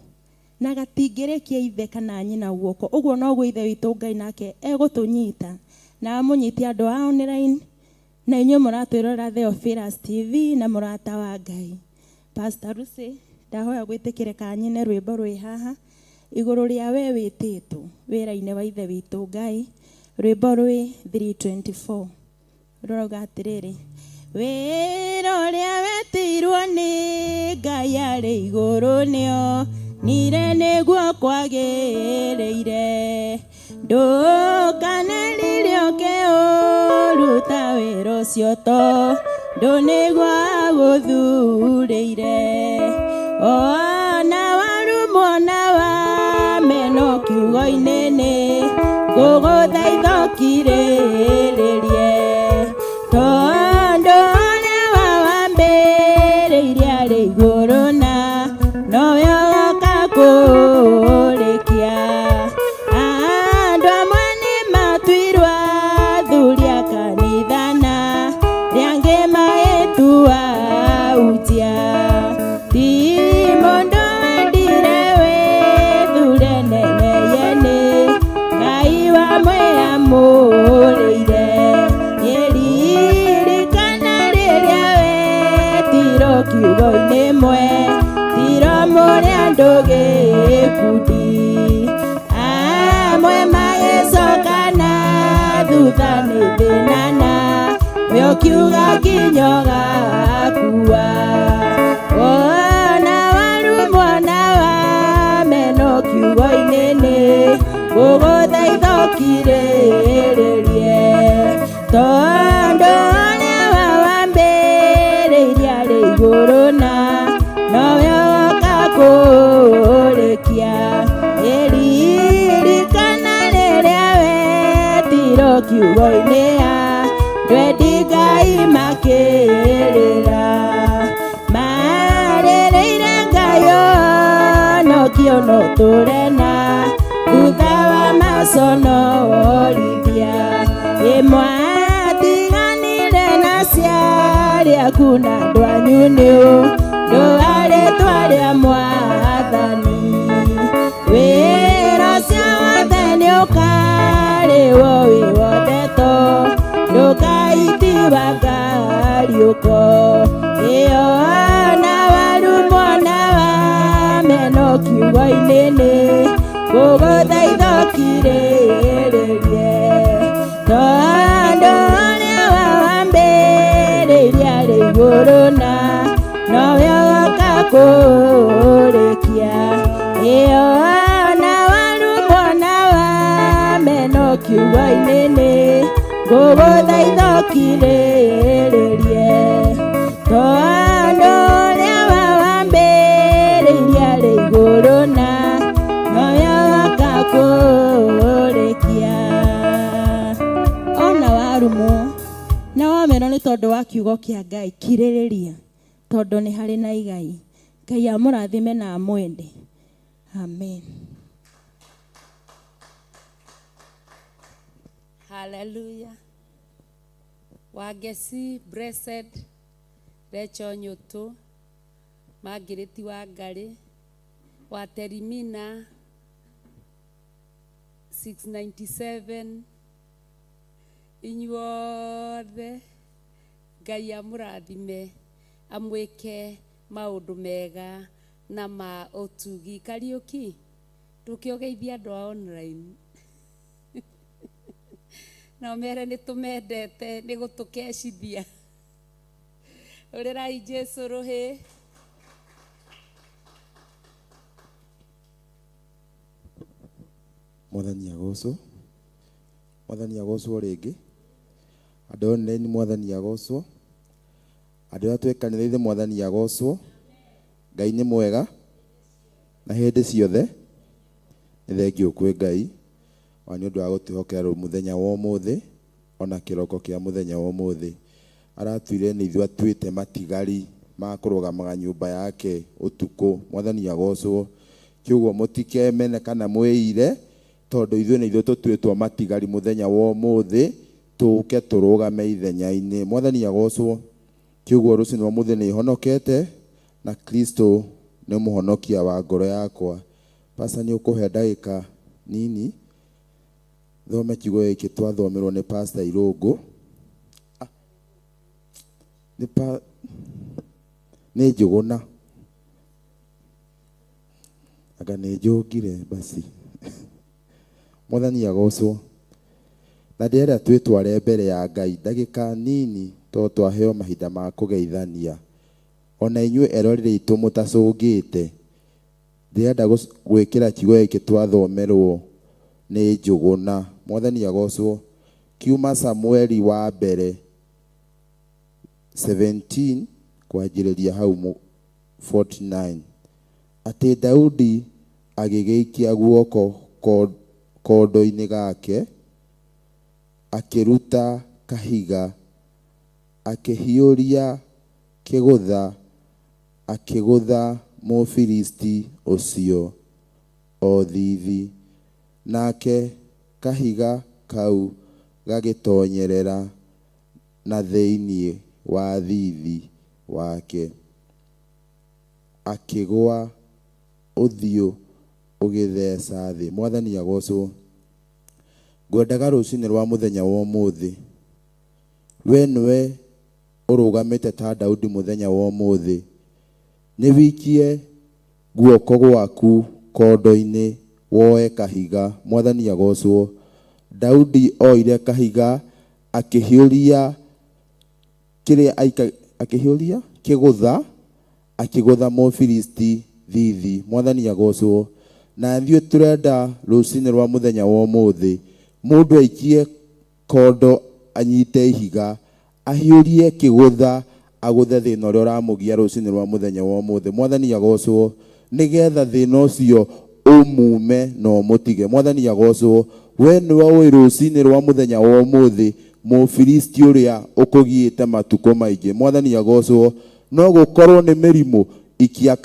na gatingĩrĩkia ithe kana nyina guoko. Ũguo noguo ithe witũ Ngai nake egũtũnyita na amũnyitie andũ a online na inyuĩ mũratwĩrorera Theophilus TV na mũrata wa Ngai. Pastor Lucy ndahoya gwĩtĩkĩre kanyine rwĩmbo rwĩ haha igũrũ rĩa we wĩtĩtwo wĩra-inĩ wa ithe witũ Ngai. Rwĩmbo rwĩ 324 rũrauga atĩrĩrĩ, wĩra ũrĩa wetĩirwo nĩ Ngai arĩ igũrũ nĩo nire nĩguo kwagĩrĩire Ndũkaneririe ũkĩũruta wĩra ũcio tondũ nĩguo agũthurĩire. Ona warumwo na wamenwo kiugo-inĩ nĩ ngũgũthaitha ũkirĩrĩrie. Tondũ ũrĩa wawambĩrĩirie arĩ igũrũ na nowe ũgoka kũũrĩkia. Andũ amwe nĩ matuirwo athuri a kanitha na arĩa angĩ magĩtua ahunjia. Ti mũndũ wendire wĩthure nene yene, Ngai wamwĩamũrĩire. Ririkana rĩrĩa wetirwo kiugo-inĩ mwetirwo mũrĩ andũ gĩkundi. Amwe magĩcoka na thutha nĩ thĩna na we ũkiuga nginya ũgakua. Ona warumwo na wamenwo kiugo-inĩ nĩ ngũgũthaitha ũkirĩrĩrie. Tondũ ũrĩa wawambĩrĩirie arĩ igũrũ na nowe ũgoka kũũrĩkia. Ririkana rĩrĩa wetirwo kiugo-inĩ andũ endi Ngai makĩrĩra. Marĩrĩire Ngai ũhonokio no ũtũũre na thutha wa maconorithia. Ĩmwatiganire na aciari aku na andũ anyu nĩ ũndũ wa rĩĩtwa rĩa Mwathani. Wĩra ũcio wothe nĩ ũkarĩhwo wĩ wothe tondũ ndũkaitiwa ngariũko. Ĩyo na warumwo na wamenwo kiugo-inĩ nĩ ngũgũthaitha ũkirĩrĩrie. Tondũ ũrĩa wawambĩrĩirie arĩ igũrũ na nowe ũgoka kũũrĩkia. Ĩyo na warumwo na wamenwo kiugo-inĩ nĩ ngũgũthaitha ũkirĩrĩrie. Tondũ ũrĩa wawambĩrĩirie arĩ igũrũ na nowe ũgoka kũũrĩkia. Ona warumwo na wamenwo nĩ tondũ wa kiugo kĩa Ngai, kirĩrĩria tondũ nĩ harĩ na igai. Ngai amũrathime na amwende. Amen. Hallelujah. Wangeci Blessed Rachel Nyutu Margaret Wangari wa Terimina 697 inyuothe Ngai amũrathime amwĩke maũndũ mega na ma ũtugi. Kariũki ndũkĩũgeithie andũ a online na ũmere nĩ tũmendete nĩ gũtũkecithia. Ũrĩrai Jesũ rũhĩ. Mwathani agocwo. Mwathani agocwo rĩngĩ. Andũ online Mwathani agocwo. Andũ arĩa twĩ kanitha-inĩ Mwathani agocwo. Ngai nĩ mwega na hĩndĩ ciothe. Nĩ thengiũ kwĩ Ngai wa nĩ ũndũ wa gũtwĩhokera mũthenya wa ũmũthĩ ona kĩroko kĩa mũthenya wa ũmũthĩ. Aratuire nĩ ithuĩ atuĩte matigari ma kũrũgamaga nyũmba yake ũtukũ. Mwathani agocwo. Kĩũguo mũtikemene kana mwĩire tondũ ithuĩ nĩ ithuĩ tũtuĩtwo matigari mũthenya wa ũmũthĩ tũke tũrũgame ithenya-inĩ. Mwathani agocwo. Kĩũguo rũcinĩ rwa ũmũthĩ nĩ honokete na Kristo nĩ mũhonokia wa ngoro yakwa. Pastor nĩ ũkũhe ndagĩka nini thome kiugo gĩkĩ twathomerwo nĩ Pastor Irũngũ. Nĩ Njũgũna. Anga nĩ njũngire basi. Mwathani agocwo. Na ndĩrenda twĩtware mbere ya Ngai ndagĩka nini tondũ twaheo mahinda ma kũgeithania. Ona inyuĩ eroreri aitũ mũtacũngĩte, ndĩrenda gwĩkĩra kiugo gĩkĩ twathomerwo Nĩ Njũgũna. Mwathani agocwo. Kiuma Samueli wa mbere 17 kwanjĩrĩria hau 49. Atĩ Daudi agĩgĩikia guoko kondo-inĩ gake, akĩruta kahiga, akĩhiũria kĩgũtha, akĩgũtha Mũfilisti ũcio o thithi, nake kahiga kau gagĩtonyerera na thĩinĩ wa thiithi wake, akĩgũa ũthiũ ũgĩtheca thĩ. Mwathani agocwo. Ngwendaga rũcinĩ rwa mũthenya wa ũmũthĩ, we nĩwe ũrũgamĩte ta Daudi mũthenya wa ũmũthĩ, nĩ wikie guoko gwaku kondo-inĩ woe kahiga. Mwathani agocwo. Daudi oire kahiga akĩhiũria kĩrĩa aika akĩhiũria kĩgũtha akĩgũtha Mũfilisti thithi. Mwathani agocwo. Na ithuĩ tũrenda rũcinĩ rwa mũthenya wa ũmũthĩ mũndũ aikie kondo anyite ihiga ahiũrie kĩgũtha agũthe thĩna ũrĩa ũramũgia rũcinĩ rwa mũthenya wa ũmũthĩ. Mwathani agocwo. Nĩgetha thĩna ũcio ũmume na ũmũtige. Mwathani agocwo. We nĩwe ũĩ rũcinĩ rwa mũthenya wa ũmũthĩ Mũfilisti ũrĩa ũkũgiĩte matukũ maingĩ. Mwathani agocwo. No gũkorwo nĩ mĩrimũ, ikia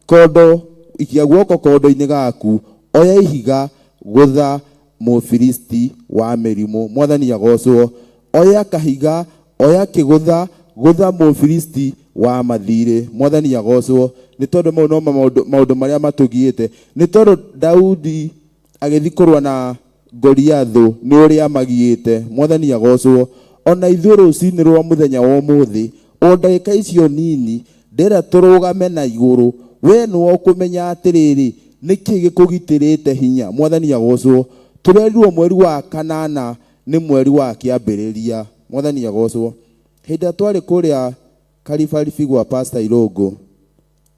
kondo, ikia guoko kondo-inĩ gaku, oya ihiga, gũtha Mũfilisti wa mĩrimũ. Mwathani agocwo. Oya kahiga, oya kĩgũtha, gũtha Mũfilisti wa mathirĩ. Mwathani agocwo. Nĩ tondũ mau no maũndũ maũndũ marĩa matũgiĩte. Nĩ tondũ Daudi agĩthiĩ kũrũa na Goliathũ nĩ ũrĩa magiĩte. Mwathani agocwo. Ona ithuĩ rũcinĩ rwa mũthenya wa ũmũthĩ, o ndagĩka icio nini, ndĩrenda tũrũgame na igũrũ. We nĩwe ũkũmenya atĩrĩrĩ, nĩkĩ gĩkũgitĩrĩte hinya. Mwathani agocwo. Tũrerirwo mweri wa kanana nĩ mweri wa kĩambĩrĩria. Mwathani agocwo. Hĩndĩ ĩrĩa twarĩ kũrĩa Karibaribi gwa Pastor Irũngũ,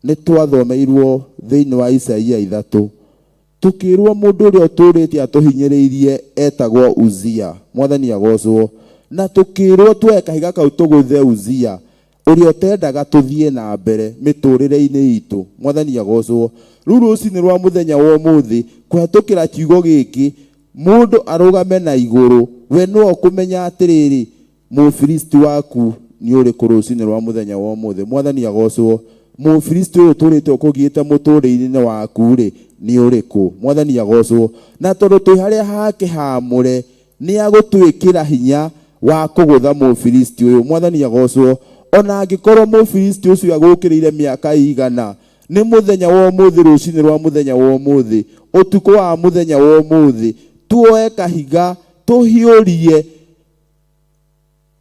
nĩ twathomeirwo thĩinĩ wa Isaia ithatũ. Tũkĩrwo mũndũ ũrĩa ũtũrĩte atũhinyĩrĩirie etagwo Uzia. Mwathani agocwo. Na tũkĩrwo tuoe kahiga kau tũgũthe Uzia, ũrĩa ũtendaga tũthiĩ na mbere mĩtũrĩre-inĩ itũ. Mwathani agocwo. Rĩu rũcinĩ rwa mũthenya wa ũmũthĩ, kũhetũkĩra kiugo gĩkĩ, mũndũ arũgame na igũrũ, we nĩwe ũkũmenya atĩrĩrĩ, Mũfilisti waku nĩ ũrĩkũ rũcinĩ rwa mũthenya wa ũmũthĩ? Mwathani agocwo. Mũfilisti ũyũ ũtũrĩte ũkũgiĩte mũtũrĩre-inĩ waku-rĩ, nĩ ũrĩkũ? Mwathani agocwo. Na tondũ twĩ harĩa hake haamũre, nĩ agũtwĩkĩra hinya wa kũgũtha Mũfilisti ũyũ. Mwathani agocwo. Ona angĩkorwo Mũfilisti ũcio agũkĩrĩire mĩaka ĩigana, nĩ mũthenya wa ũmũthĩ, rũcinĩ rwa mũthenya wa ũmũthĩ, ũtukũ wa mũthenya wa ũmũthĩ, tuoe kahiga, tũhiũrie,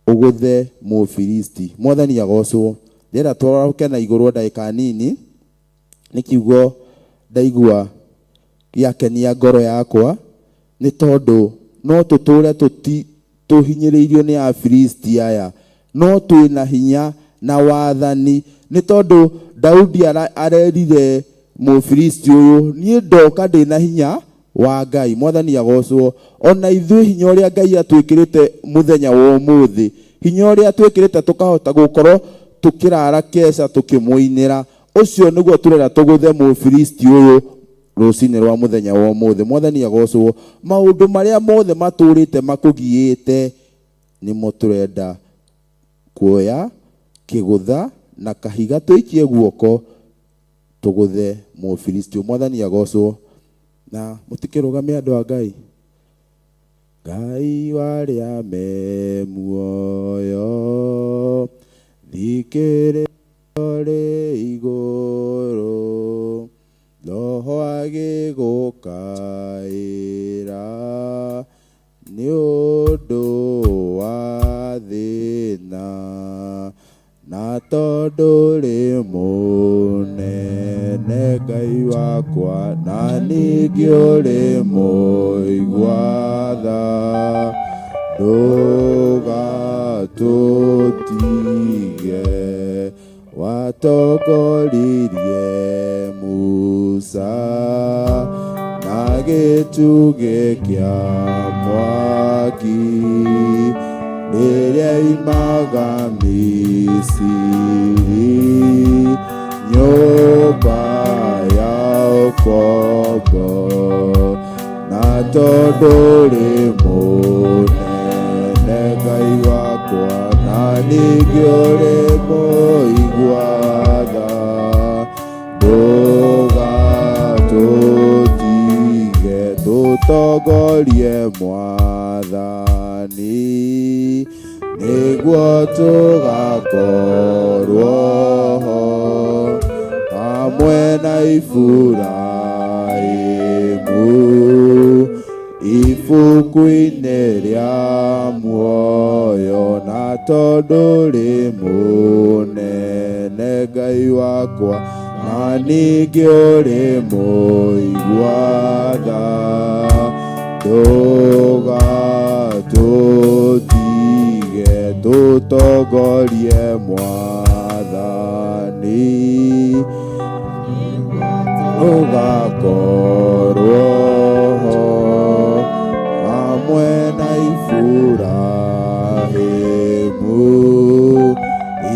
ũgũthe Mũfilisti. Mwathani agocwo. Ndĩrenda twarahũke na igũrũ o ndagĩka nini, nĩ kiugo ndaigua gĩakenia ngoro yakwa, nĩ tondũ no tũtũre tũhinyĩrĩirio nĩ Afilisti aya, no twĩna hinya na wathani, nĩ tondũ Daudi arerire Mũfilisti ũyũ, niĩ ndoka ndĩna hinya wa Ngai. Mwathani agocwo. Ona ithuĩ hinya ũrĩa Ngai atwĩkĩrĩte mũthenya wa ũmũthĩ, hinya ũrĩa atwĩkĩrĩte tũkahota gũkorwo tũkĩrara keca tũkĩmũinĩra, ũcio nĩguo tũrenda tũgũthe Mũfilisti ũyũ rũcinĩ rwa mũthenya wa ũmũthĩ. Mwathani agocwo. Maũndũ marĩa mothe matũrĩte makũgiĩte nĩmo tũrenda kuoya kĩgũtha na kahiga tũikie guoko tũgũthe Mũfilisti ũyũ. Mwathani agocwo. Na mũtikĩrũgame andũ a Ngai. Ngai warĩa me muoyo, thikĩrĩrio rĩ igũrũ, Roho agĩgũkaĩra, nĩ ũndũ wa thĩna. Na tondũ rĩ mũnene Ngai wakwa, na ningĩ ũrĩ mũigua tha, ndũgatũtige. Watongoririe Musa na gĩtugĩ. kĩa mwaki rĩrĩa imaga Misiri nyũmba ya ũkombo na tondũ rĩ mũnene Ngai wakwa na ningĩ ũrĩ mũigua tha ndũgatũtige tũtongorie Mwathani nĩguo tũgakorwo ho hamwe na Iburahĩmu ibuku-inĩ rĩa muoyo na tondũ rĩ mũnene Ngai wakwa na ningĩ ũrĩ mũigua tha ndũgatũtige tũtongorie Mwathani ũgakorwo ho hamwe na Iburahĩmu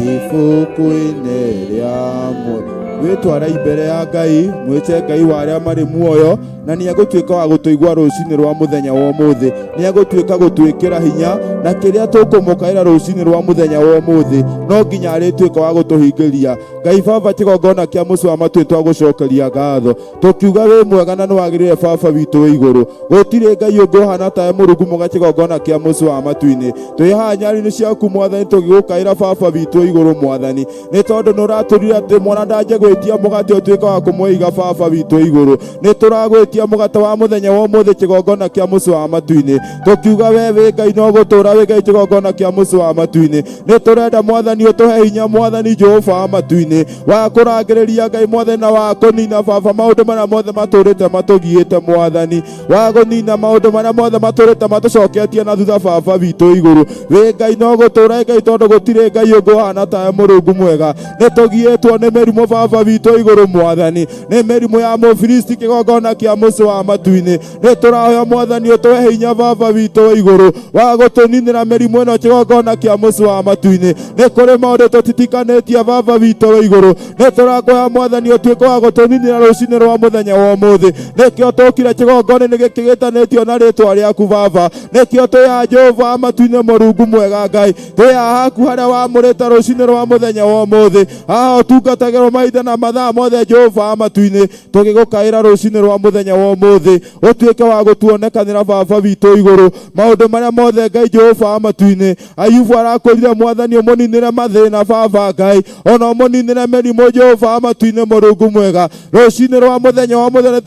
ibuku-inĩ rĩa muoyo. Wĩtware mbere ya Ngai mwĩte Ngai wa arĩa marĩ muoyo na nĩ egũtuĩka wa gũtũigua rũcinĩ rwa mũthenya wa ũmũthĩ, nĩ egũtuĩka gũtwĩkĩra hinya na kĩrĩa tũkũmũkaĩra rũcinĩ rwa mũthenya wa ũmũthĩ no nginya arĩtuĩka wa gũtũhingĩria. Ngai Baba, kĩgongona kĩa mũciĩ wa matuĩ twagũcokeria ngatho tũkiuga wĩ mwega na nĩwagĩrĩire Baba witũ wĩ igũrũ. Gũtirĩ Ngai ũngĩ ũhana tawe Mũrungu mwega kĩgongona kĩa mũciĩ wa matu-inĩ. Twĩ haha nyari-inĩ ciaku Mwathani tũgĩgũkaĩra Baba witũ wĩ igũrũ Mwathani, nĩ tondũ nĩ ũratũrire atĩ mwana ndanje gwĩtia mũgate ũtuĩka wa kũmũiga Baba witũ wĩ igũrũ. Nĩ tũragwĩtia mũgate wa mũthenya wa ũmũthĩ kĩgongona kĩa mũciĩ wa matu-inĩ, tũkiuga we wĩ Ngai no gũtũra wĩ Ngai kĩgongona kĩa mũciĩ wa matu-inĩ. Nĩ tũrenda Mwathani ũtũhe hinya Mwathani Jehova wa matu-inĩ wa kũrangĩrĩria Ngai Mwathani na wa kũnina Baba maũndũ marĩa mothe matũrĩte matũgiĩte Mwathani, wa kũnina maũndũ marĩa mothe matũrĩte matũcoketie na thutha Baba witũ igũrũ. Wĩ Ngai no gũtũra Ngai tondũ gũtirĩ Ngai ũngĩ ũhana tawe Mũrungu mwega. Nĩ tũgiĩtwo nĩ mĩrimũ Baba witũ igũrũ Mwathani, nĩ mĩrimũ ya Mũfilisti kĩgongona kĩa mũciĩ wa matu-inĩ. Nĩ tũrahoya Mwathani ũtũhe hinya Baba witũ wa igũrũ wa gũtũninĩra mĩrimũ ĩno kĩgongona kĩa mũciĩ wa matu-inĩ. Nĩ kũrĩ maũndũ tũtitikanĩtie Baba witũ wa igũrũ, nĩ tũrakũhoya Mwathani ũtuĩke wa gũtũninĩra rũcinĩ rwa mũthenya wa ũmũthĩ. Nĩkĩo tũkire kĩgongona-inĩ gĩkĩ gĩtanĩtio na rĩtwa rĩaku Baba, nĩkĩo twĩ Jehova wa matu-inĩ Mũrungu mwega Ngai, twĩ haku harĩa wamũrĩte rũcinĩ rwa mũthenya wa ũmũthĩ. Haha ũtungatagĩrwo mahinda na mathaa mothe Jehova wa matu-inĩ, tũgĩgũkaĩra rũcinĩ rwa mũthenya wa ũmũthĩ ũtuĩke wa gũtuonekanĩra Baba witũ igũrũ maũndũ marĩa mothe Ngai Jehova wa matu-inĩ. Ayubu arakwĩrire Mwathani ũmũninĩre mathĩna Baba Ngai, ona ũmũninĩre mĩrimũ Jehova wa matu-inĩ Mũrungu mwega. Rũcinĩ rwa mũthenya wa mũthenya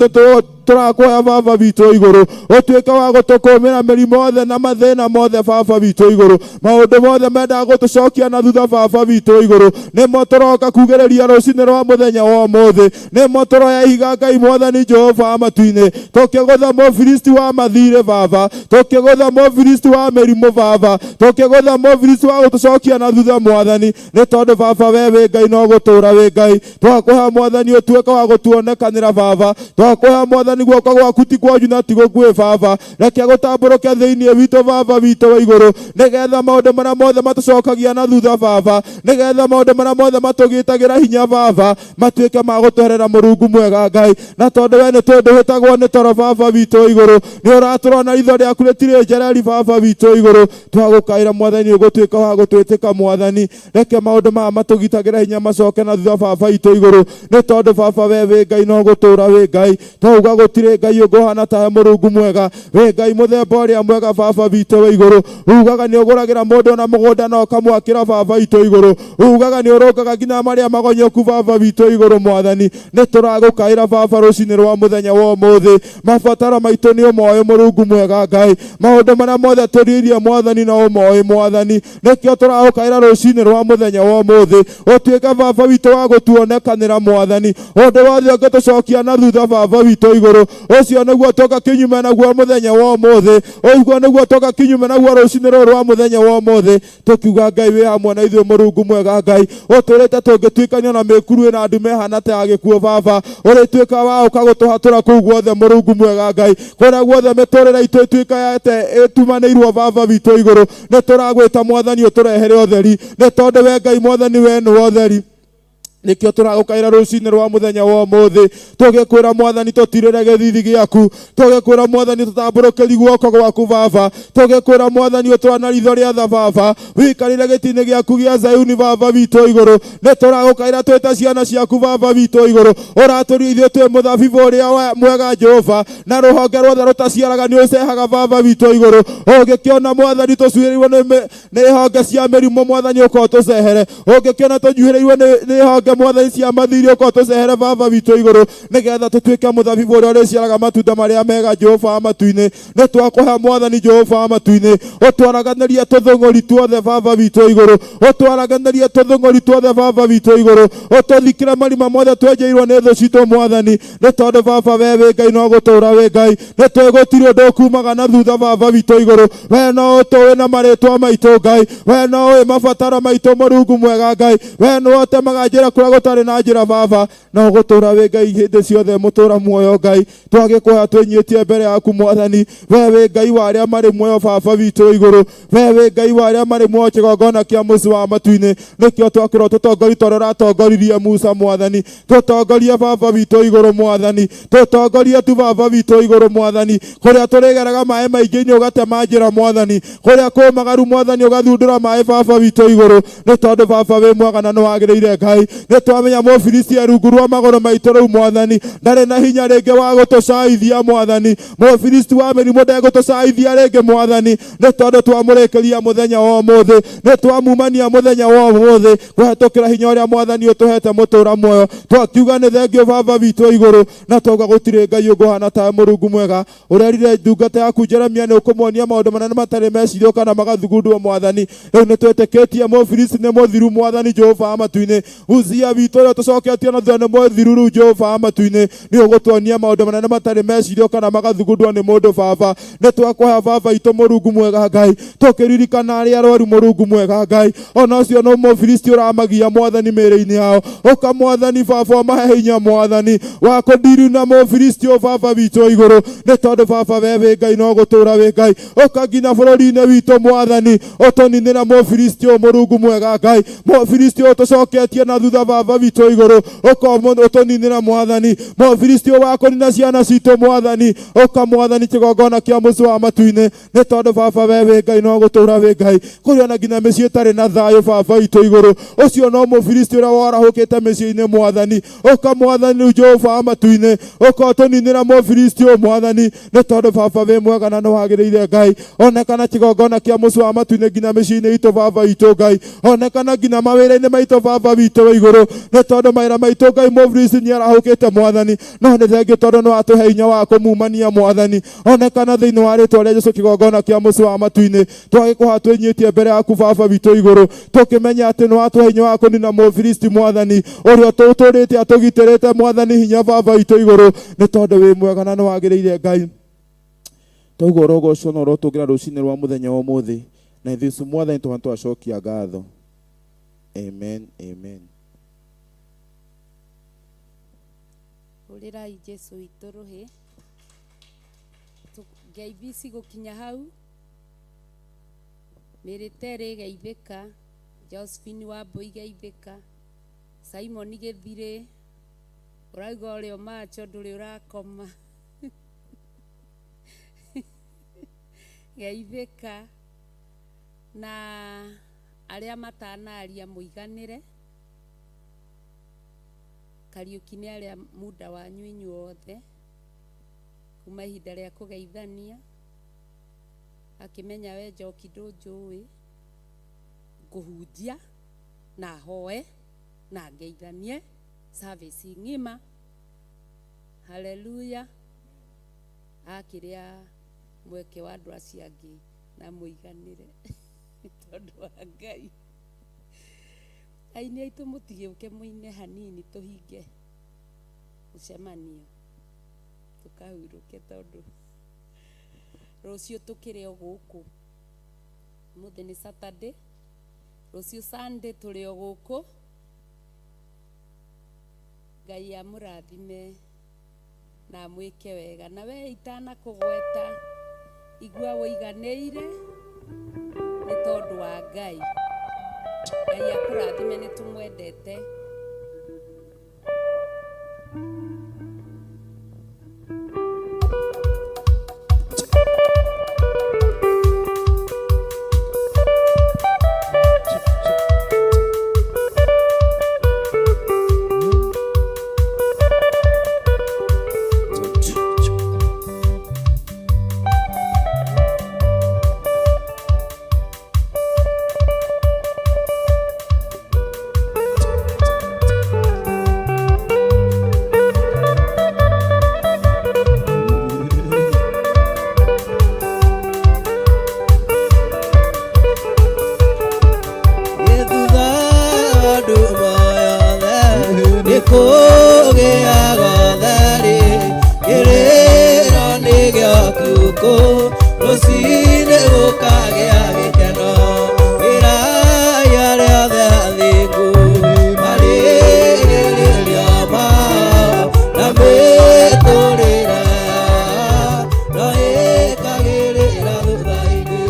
tũrakũhoya Baba witũ igũrũ ũtuĩke wa gũtũkũmĩra mĩrimũ yothe na mathĩna mothe Baba witũ igũrũ, maũndũ mothe mendaga gũtũcokia na thutha Baba witũ igũrũ nĩmo tũroka kugĩrĩria rũcinĩ rwa mũthenya wa ũmũthĩ. Nĩmo tũroya ihiga Ngai Mwathani Jehova wa matu-inĩ tũkĩgũtha Mũfilisti wa mathirĩ Baba, tũkĩgũtha Mũfilisti wa mĩrimũ Baba, tũkĩgũtha Mũfilisti wa gũtũcokia na thutha Mwathani, nĩ tondũ Baba we wĩ Ngai no gũtũra wĩ Ngai. Twakũhoya Mwathani ũtuĩke wa gũtuonekanĩra Baba, twakũhoya Mwathani guoko gwaku ti kuonju na ti gũkuĩ Baba, reke gũtambũrũke thĩinĩ witũ Baba witũ wa igũrũ, nĩgetha maũndũ marĩa mothe matũcokagia na thutha Baba, nĩgetha maũndũ marĩa mothe matũgitagĩra hinya Baba matuĩke ma gũtũherera Mũrungu mwega Ngai. Na tondũ we nĩ tũĩ ndũhĩtagwo nĩ toro Baba witũ wa igũrũ, nĩ ũratũrona ritho rĩaku rĩtirĩ njereri Baba witũ wa igũrũ. Twagũkaĩra Mwathani ũgũtuĩka wa gũtwĩtĩka Mwathani, reke maũndũ maya matũgitagĩra hinya macoke na thutha Baba witũ igũrũ, nĩ tondũ Baba we wĩ Ngai no gũtũra wĩ Ngai. Twauga gũtirĩ Ngai ũngĩ ũhana tawe Mũrungu mwega, wĩ Ngai mũthemba ũrĩa mwega Baba witũ wa igũrũ. Ugaga nĩ ũgũragĩra mũndũ ona mũgũnda na ũkamwakĩra Baba witũ igũrũ, ugaga nĩ ũrũngaga nginya marĩa magonyoku Baba witũ igũrũ Mwathani. Nĩ tũragũkaĩra Baba rũcinĩ rwa mũthenya wa ũmũthĩ, mabataro maitũ nĩ ũmoĩ Mũrungu mwega Ngai, maũndũ marĩa mothe tũririe Mwathani no ũmoĩ Mwathani, nĩkĩo tũragũkaĩra rũcinĩ rwa mũthenya wa ũmũthĩ ũtuĩke Baba witũ wa gũtuonekanĩra Mwathani, ũndũ wothe ũngĩtũcokia na thutha Baba witũ igũrũ. igũrũ. Ũcio nĩguo tũka kinyume naguo mũthenya wa ũmũthĩ, ũguo nĩguo tũka kinyume naguo rũcinĩ rũrũ rwa mũthenya wa ũmũthĩ, tũkiuga Ngai wĩ hamwe na ithuĩ. Mũrungu mwega Ngai, ũtũrĩte tũngĩtuĩkanio na mĩkuru ĩna ndume ĩhana ta ya gĩkuũ baba, ũrĩtuĩka wa ũka gũtũhatũra kũu guothe. Mũrungu mwega Ngai, kũrĩa guothe mĩtũrĩre itũ ĩtuĩka yate ĩtumanĩirwo baba witũ igũrũ, nĩ tũragwĩta mwathani ũtũrehere ũtheri, nĩ tondũ we Ngai mwathani we nĩwe ũtheri. Nĩkĩo tũragũkaĩra rũcinĩ rwa mũthenya wa ũmũthĩ, tũgĩkwĩra mwathani tũtirĩre gĩthithi gĩaku, tũgĩkwĩra mwathani tũtambũrũkĩri guoko gwaku baba, tũgĩkwĩra mwathani ũtwana ritho rĩa tha baba, wĩikarĩre gĩtĩ-inĩ gĩaku gĩa Zayuni baba witũ igũrũ. Nĩ tũragũkaĩra twĩta ciana ciaku baba witũ igũrũ, ũratũria ithuĩ twĩ mũthabibũ ũrĩa mwega Jehova, na rũhonge ruothe rũtaciaraga nĩ ũcehaga baba witũ igũrũ. Ũngĩkĩona mwathani tũcuĩrĩirwo nĩ honge cia mĩrimũ mwathani ũka ũtũcehere, ũngĩkĩona tũnyuhĩrĩirwo nĩ honge mwathani cia mathiri ũka ũtũcehere baba witũ igũrũ, nĩgetha tũtuĩke mũthabibũ ũrĩa ũrĩciaraga matunda marĩa mega Jehova wa matu-inĩ. Nĩ twakũhe mwathani Jehova wa matu-inĩ, ũtwaraganĩrie tũthũng'ũri tuothe baba witũ igũrũ, ũtwaraganĩrie tũthũng'ũri tuothe baba witũ igũrũ, ũtũthikĩre marima mothe twenjeirwo nĩ thũ citũ mwathani, nĩ tondũ baba we wĩ Ngai no gũtũũra wĩ Ngai, nĩ tũĩ gũtirĩ ũndũ ũkumaga na thutha baba witũ igũrũ. We no ũtũĩ na marĩtwa maitũ Ngai, we no ũĩ mabataro maitũ Mũrungu mwega Ngai, we nĩwe ũtemaga njĩra kũrĩa gũtarĩ na njĩra baba, no gũtũũra wĩ Ngai hĩndĩ ciothe mũtũũra muoyo Ngai. Twagĩkũhoya twĩnyihĩtie mbere yaku mwathani, we wĩ Ngai wa arĩa marĩ muoyo baba witũ igũrũ, we wĩ Ngai wa arĩa marĩ muoyo kĩgongona kĩa mũciĩ wa matu-inĩ. Nĩkĩo twakĩrwo tũtongorie tondũ ũratongoririe Musa mwathani, tũtongorie baba witũ igũrũ mwathani, tũtongorie tu baba witũ igũrũ mwathani, kũrĩa tũrĩgeraga maĩ maingĩ-inĩ ũgatema njĩra mwathani, kũrĩa kũmagaru mwathani ũgathundũra maĩ baba witũ igũrũ, nĩ tondũ baba wĩ mwega na nĩwagĩrĩire Ngai. Nĩ twamenya mũfilisti e rungu rwa magũrũ maitũ rĩu mwathani, ndarĩ na hinya rĩngĩ wa gũtũcaithia mwathani, mũfilisti wa mĩrimũ ndegũtũcaithia rĩngĩ mwathani, nĩ tondũ twamũrĩkĩria mũthenya wa ũmũthĩ, nĩ twamumania mũthenya wa ũmũthĩ kũhetũkĩra hinya ũrĩa mwathani ũtũhete mũtũũra muoyo. Twakiuga nĩ thengio baba witũ igũrũ, na twauga gũtirĩ Ngai ũngũhana tawe Mũrungu mwega. Ũrerire ndungata yaku Jeremia nĩ ũkũmuonia maũndũ manene matarĩ mecirio kana magathugundwo mwathani. Rĩu nĩ twĩtĩkĩtie mũfilisti nĩ mũthiru mwathani Jehova wa matu-inĩ, Uzia witũ ũrĩa tũcoketie na thutha nĩ mũthiru rĩu Jehova wa matu-inĩ, nĩ ũgũtuonia maũndũ manene matarĩ mecirio kana magathugundwo nĩ mũndũ baba. Nĩ twakũhoya baba itũ Mũrungu mwega Ngai, tũkĩririkana arĩa arwaru Mũrungu mwega Ngai, ona ũcio no mũfilisti ũramagia mwathani mĩĩrĩ-inĩ yao, ũka mwathani baba ũmahe hinya mwathani wa kũndiru na mũfilisti ũyũ baba witũ igũrũ, nĩ tondũ baba we wĩ Ngai no gũtũũra wĩ Ngai. Ũka nginya bũrũri-inĩ witũ mwathani, ũtũninĩra mũfilisti ũyũ Mũrungu mwega Ngai, mũfilisti ũyũ tũcoketie na thutha baba witũ igũrũ, ũka ũtũninĩra mwathani, mũfilisti ũyũ wa kũnina ciana citũ mwathani, ũka mwathani kĩgongona kĩa mũciĩ wa matu-inĩ, nĩ tondũ baba we wĩ Ngai no gũtũũra wĩ Ngai. Kũrĩ ona nginya mĩciĩ ĩtarĩ na thayũ baba witũ igũrũ, ũcio no mũfilisti ũrĩa warahũkĩte mĩciĩ-inĩ mwathani, ũka mwathani rĩu Jehova wa matu-inĩ, ũka ũtũninĩra mũfilisti ũyũ mwathani, nĩ tondũ baba wĩ mwega na nĩwagĩrĩire Ngai. Onekana kĩgongona kĩa mũciĩ wa matu-inĩ nginya mĩciĩ-inĩ itũ baba witũ Ngai, onekana nginya mawĩra-inĩ maitũ baba witũ wa igũrũ, nĩ tondũ mawĩra maitũ Ngai mũfilisti nĩarahũkĩte mwathani, no nĩ thengio tondũ nĩwatũhe hinya wa kũmumania mwathani. Onekana thĩinĩ wa rĩtwa rĩa Jesũ kĩgongona kĩa mũciĩ wa matu-inĩ, twagĩkũhoya twĩnyihĩtie mbere yaku baba witũ igũrũ, tũkĩmenya atĩ nĩwatũhe hinya wa kũnina mũfilisti mwathani, ũrĩa tũtũrĩte atũgitĩrĩte mwathani hinya baba witũ igũrũ, nĩ tondũ wĩ mwega na nĩwagĩrĩire Ngai. Twaigua ũrogocwo na ũrotũngĩra rũcinĩ rwa mũthenya wa ũmũthĩ, na ithuĩ mwathani tũhana twacokia ngatho. Amen, amen. Hũrĩrai Jesũ witũ rũhĩ. Ngeithi ici gũkinya hau, Mĩrĩ Terĩ geithĩka, Josephine Wambũi geithĩka, Simon Gĩthirĩ, ũrauga ũrĩ o macho ndũrĩ ũrakoma. Geithĩka na arĩa matanaria mũiganĩre. Kariũki nĩ arĩa muda wanyu inyuothe kuma ihinda rĩa kũgeithania, akĩmenya we Njoki ndũnjũĩ, ngũhunjia na hoe na ngeithanie service ng'ima. Haleluya. Akĩrĩa mweke wa andũ acio angĩ na mũiganĩre tondũ wa Ngai. Aini aitũ mũtigĩũke mũine hanini tũhinge mũcemanio. Tũkahurũke tondũ rũciũ tũkĩrĩ o gũkũ. Ũmũthĩ nĩ Saturday, rũciũ Sunday tũrĩ o gũkũ. Ngai amũrathime na amwĩke wega. Na we itanakũgweta igua wũiganĩire nĩ tondũ wa Ngai. Ngai akũrathime, nĩ tũmwendete. Thutha wa nduma yothe nĩ kũgĩaga ũtheri, kĩrĩro nĩ gĩaku kũu, rũcinĩ gũkagĩa gĩkeno. Ĩrai arĩa othe athingu marigĩrĩrio mao, na mĩtũrĩre yao no ĩkagĩrĩra thutha-inĩ.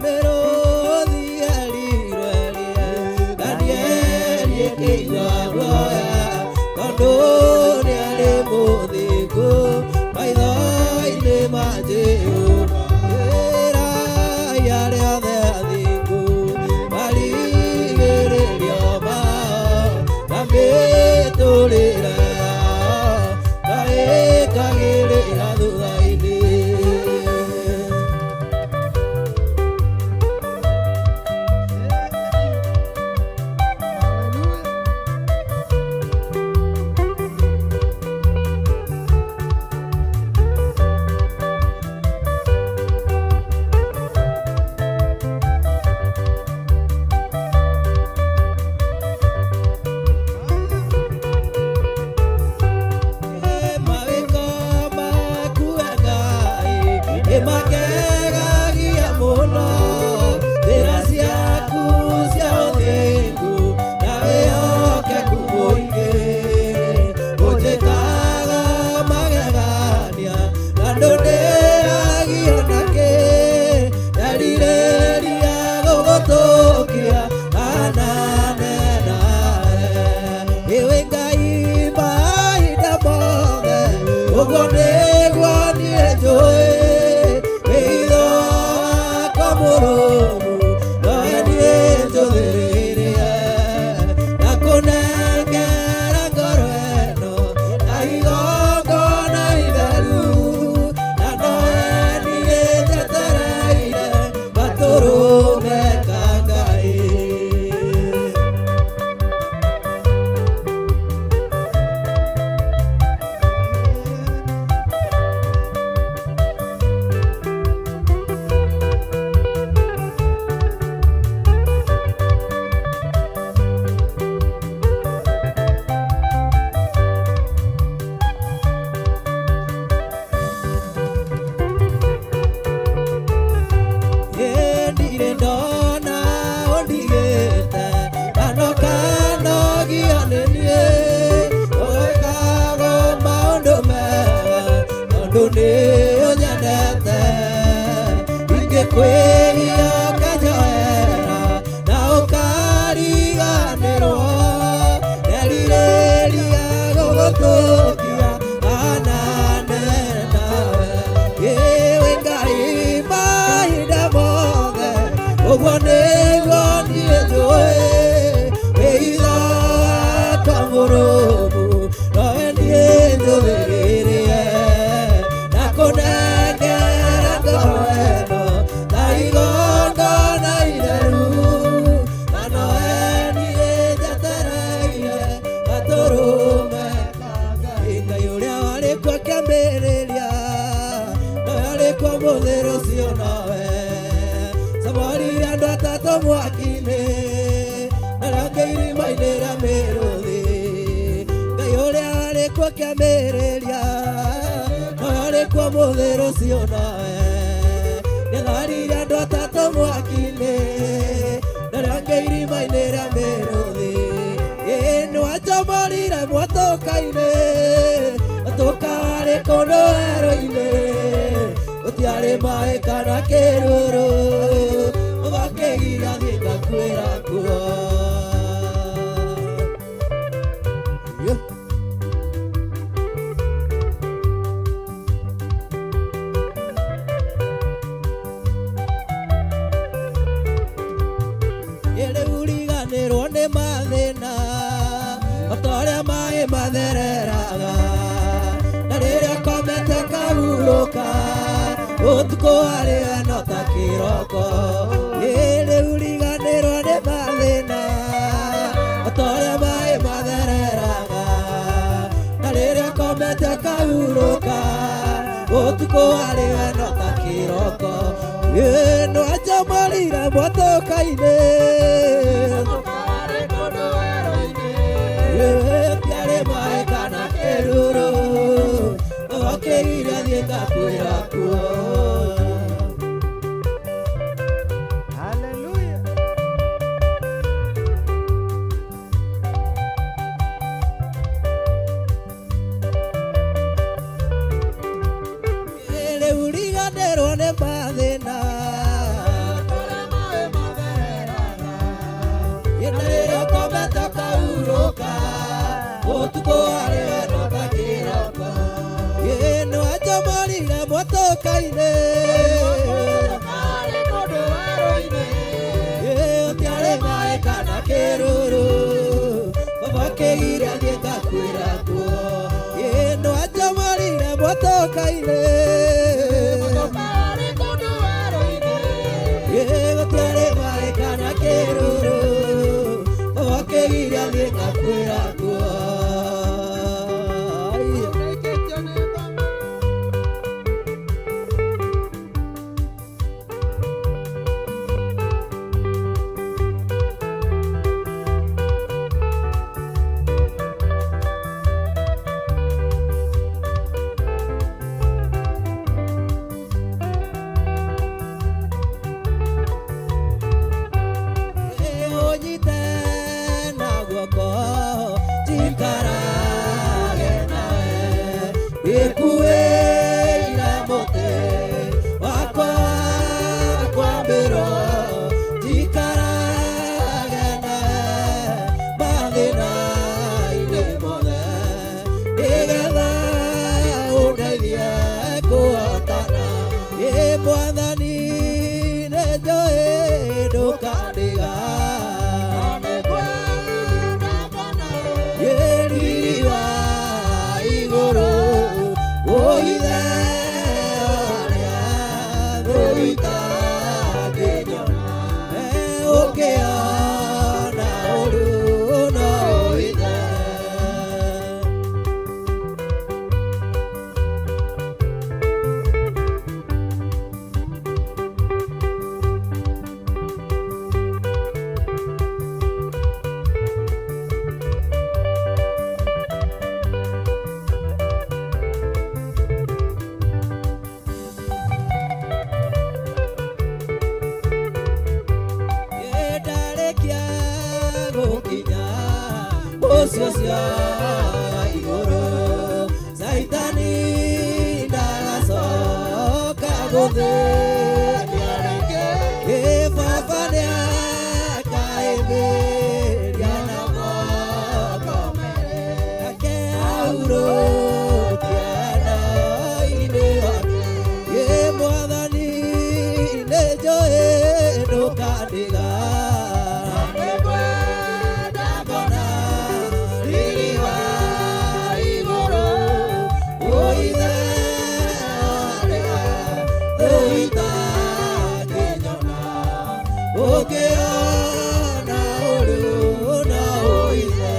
Mĩrũthi yerirwo ĩrĩe, Danieli ĩkĩigua guoya, tondũ nĩarĩ mũthingu maitho-inĩ ma Jehova. Ĩrai arĩa othe athingu marigĩrĩrio mao, na mĩtũrĩre yao no ĩkagĩrĩra thutha-inĩ. Mawĩko maku Ngai nĩmakegagia mũno, njĩra ciaku cia ũthingu na wĩhokeku mũingĩ. Ũnjĩkaga magegania na ndũndĩhagio nakĩ, nderirĩria gũgũtũkia anane nawe. Iwe Ngai mahinda mothe, ũguo nĩguo niĩ njũĩ, wĩitho wakwa mũrũmu nowe niĩ njũthĩrĩirie, na kũnengera ngoro ĩno na igongona itheru, na nowe niĩ njetereire gatũrũme ka Ngai. Ndirĩ ndona ũndigĩte kano kanogia nĩ niĩ, ũĩkaga maũndũ mega tondũ nĩ ũnyendete. Ingĩkwĩhia ũkanjoera na ũkariganĩrwo, nderirĩria gũgũtũkia anane nawe. Iwe Ngai mahinda mothe, ũguo nĩguo niĩ njũĩ, wĩitho wakwa mũrũmu nowe niĩ njũthĩrĩirie, na kũnengera ngoro ĩno ta igongona itheru, na nowe niĩ njetereire gatũrũme ka Ngai. Ngai ũrĩa warĩ kuo kĩambĩrĩria no Mĩrĩria noyo rĩkuo mũthĩ rũciũ nowe nĩtharire andũ atatũ mwaki-inĩ na arĩa angĩ irima-inĩ rĩa mĩrũthi. Ĩ nĩwanjomorire mwatũka-inĩ mwatũka warĩ kũndũ werũ-inĩ gũtiarĩ maĩ kana kĩruru ũgakĩgira thiĩ ngakuĩra kuo. Yeah. Rĩu riganĩrwo nĩ mathĩna o ta ũrĩa maĩ mathereraga na rĩrĩa komete kahurũka ũtukũ harĩ we no ta kĩroko. Rĩu riganĩrwo nĩ mathĩna o ta ũrĩa maĩ mathereraga na rĩrĩa komete kahurũka ũtukũ harĩ we no ta kĩroko. Nĩwanjomorire mwatũka-inĩ gũtiarĩ maĩ kana kĩruru ũgakĩgira thiĩ ngakuĩra kuo. Hallelujah. Rĩu riganĩrwo nĩ mathĩna na rĩrĩa ũkomete ũkahurũka ũtukũ harĩ we no ta kĩroko. Nĩwanjomorire mwatũka-inĩ gũtiarĩ maĩ kana kĩruru baba akĩgira thiĩ ngakuĩra kuo. Nĩwanjomorire mwatũka-inĩ gũtiarĩ maĩ kana kĩruru baba akĩgira thiĩ ngakuĩra kuo. Ũnyite na guoko njikarage nawe ikuĩire mũtĩ wakwa kwambĩrwo njikarage nawe mathĩna-inĩ mothe nĩgetha ũndeithie kũhotana. Ĩ Mwathani nĩnjũĩ ndũkandiga riri wa igũrũ ũithe arĩa thũitangĩnyona ũkĩona ũru no ũithe. Ndarĩkia gũkinya mũciĩ ũcio wa igũrũ Caitani ndagacoka gũthĩnia rĩngĩ. Ĩ baba nĩakaĩmĩria na moko merĩ nake ahurũkia na-inĩ wake. Ĩ Mwathani nĩnjũĩ ndũkandiga nĩngwenda kuona riri wa igũrũ ũithe arĩa thũitangĩnyona ũkĩona ũru no ũithe.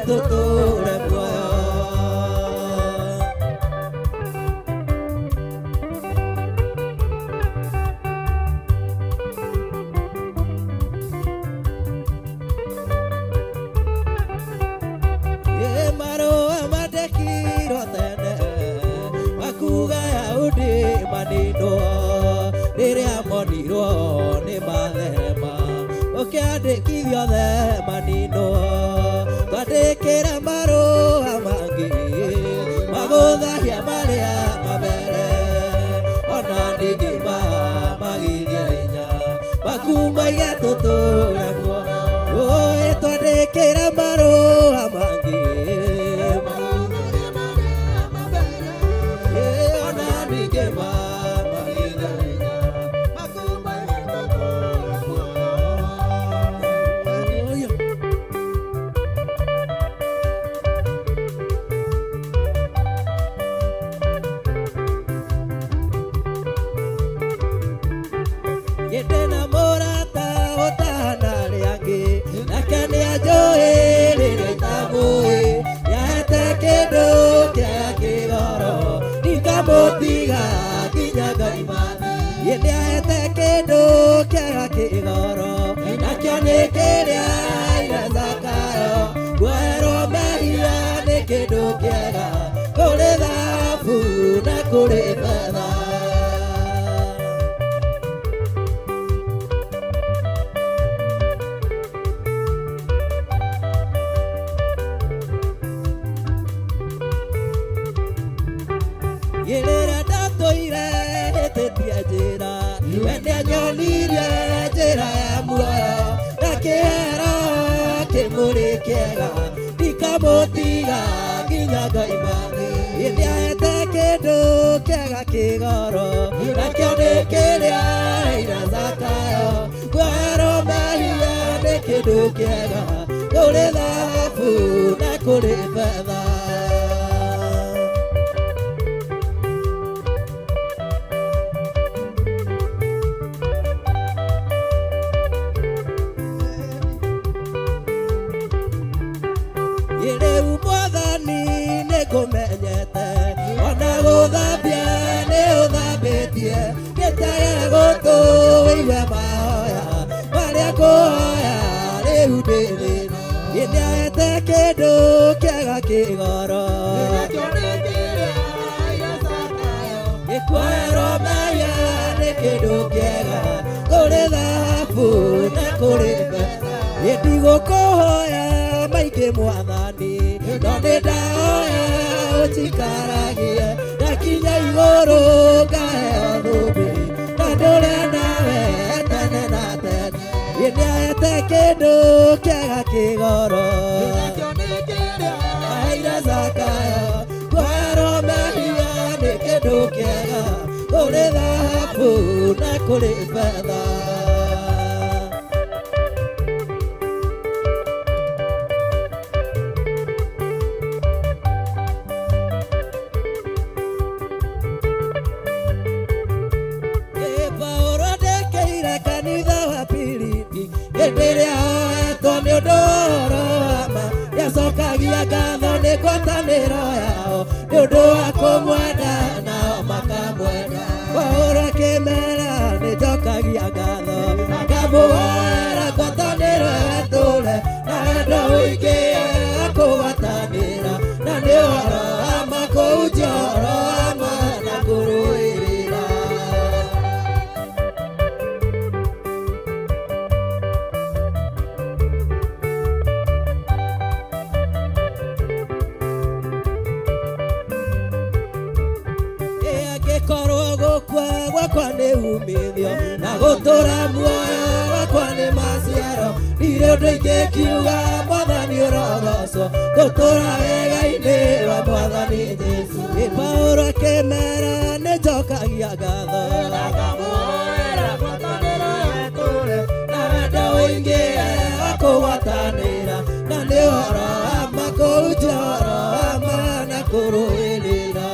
tũtũre muoyo. Marũa mandĩkirwo tene makuga Yahudi maninwo rĩrĩa monirwo nĩ matherema ũkĩandĩkithio othe maninwo twandĩkĩra marũa mangĩ magũthahia marĩa mabere ona ningĩ mamagithia hinya makumaiga tũtũre muoyo. Oi twandĩkĩra marũa mangĩ ona ningĩ mamagithia hinya makumaiga tũtũre muoyo. Ndĩna mũrata ũtahana arĩa angĩ nake nĩanjũĩ rĩrĩa itamũĩ nĩahete kĩndũ kĩega kĩgoro ndikamũtiga nginya ngaima. Nĩahete kĩndũ kĩega kĩgoro nakĩo nĩ kĩrĩa aire Zakayo kuoherwo mehia nĩ kĩndũ kĩega kũrĩ thahabu na kũrĩ betha. Rĩrĩa ndatũire hĩtĩtie njĩra we nĩanyonirie njĩra ya muoyo na kĩhero kĩmũrĩ kĩega ndikamũtiga nginya ngaima. Nĩahete kĩndũ kĩega kĩgoro nakĩo nĩ kĩrĩa aheire Zakayo kuoherwo mehia nĩ kĩndũ kĩega kũrĩ thahabu na kũrĩ betha. Rĩu mwathani nĩngũmenyete ona gũthambia nĩ ũthambĩtie gĩtege gũtũ wĩigue mahoya marĩa ngũhoya rĩu ndĩ thĩna. Nĩahete kĩndũ kĩega kĩgoro gĩkuoherwo mehia nĩ kĩndũ kĩega kũrĩ thahabu na kũrĩ betha. Ndigũkũhoya maingĩ mwathani no nĩ ndahoya ũnjikaragie ndakinya igũrũ ngaheo thũmbĩ na ndũre nawe tene na tene. Nĩahete kĩndũ kĩega kĩgoro aheire Zakayo kuoherwo mehia nĩ kĩndũ kĩega kũrĩ thahabu na kũrĩ betha. Paulo andĩkĩire kanitha wa Filipi hĩndĩ ĩrĩa oetwo nĩ ũndũ wa ũhoro wa ma nĩacokagia ngatho nĩ ngwatanĩro yao nĩ ũndũ wa kũmwenda nao makamwenda. Paulo akĩmera nĩnjokagia ngatho ngamũhoera ngwatanĩro ĩtũũre na wendo ũingĩ wa kũgwatanĩra na nĩ ũhoro wa ma kũhunjia ũhoro wa ma na kũrũĩrĩra. Angĩkorwo gũkua gwakwa nĩ umithio na gũtũra muoyo wakwa nĩ maciaro ndirĩ ũndũ ingĩkiuga mwathani ũrogocwo gũtũra wega-inĩ wa mwathani Jesũ. Paulo akĩmera nĩnjokagia ngatho ngamũhoera ngwatanĩro ĩtũũre na wendo ũingĩ wa kũgwatanĩra na nĩ ũhoro wa ma kũhunjia ũhoro wa ma na kũrũĩrĩra.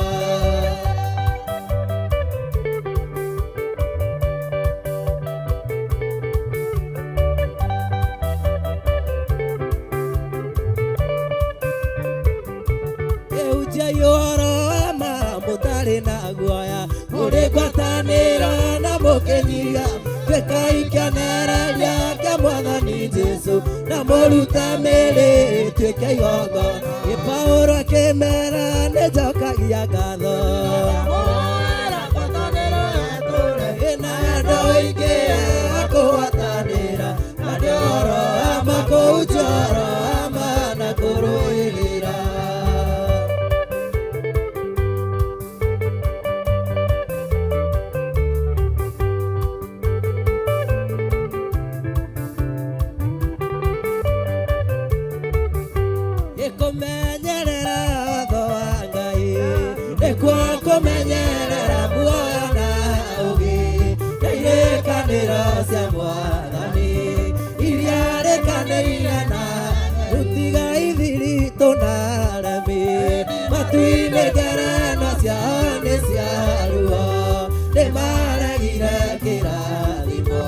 Mũrĩ ngwatanĩro na mũkĩnyiha tuĩkai kĩonereria kĩa mwathani Jesũ na mũrute mĩĩrĩ ĩtuĩke igongona. Ĩ Paũlũ akĩmera nĩ njokagia ngatho ĩna wendo ũingĩ wa kũgwatanĩra na nĩ ũhoro wa ma kũhunjia ũhoro wa ma na kũrũĩrĩra. Nĩkũmenyerera watho wa Ngai nĩkuo kũmenyerera muoyo na ũũgĩ na irĩkanĩro cia mwathani iria rĩkanĩire na rutiga ithiritũ na aremi matu-inĩ ngerenwa ciao nĩ cia ruo nĩmaregire kĩrathimo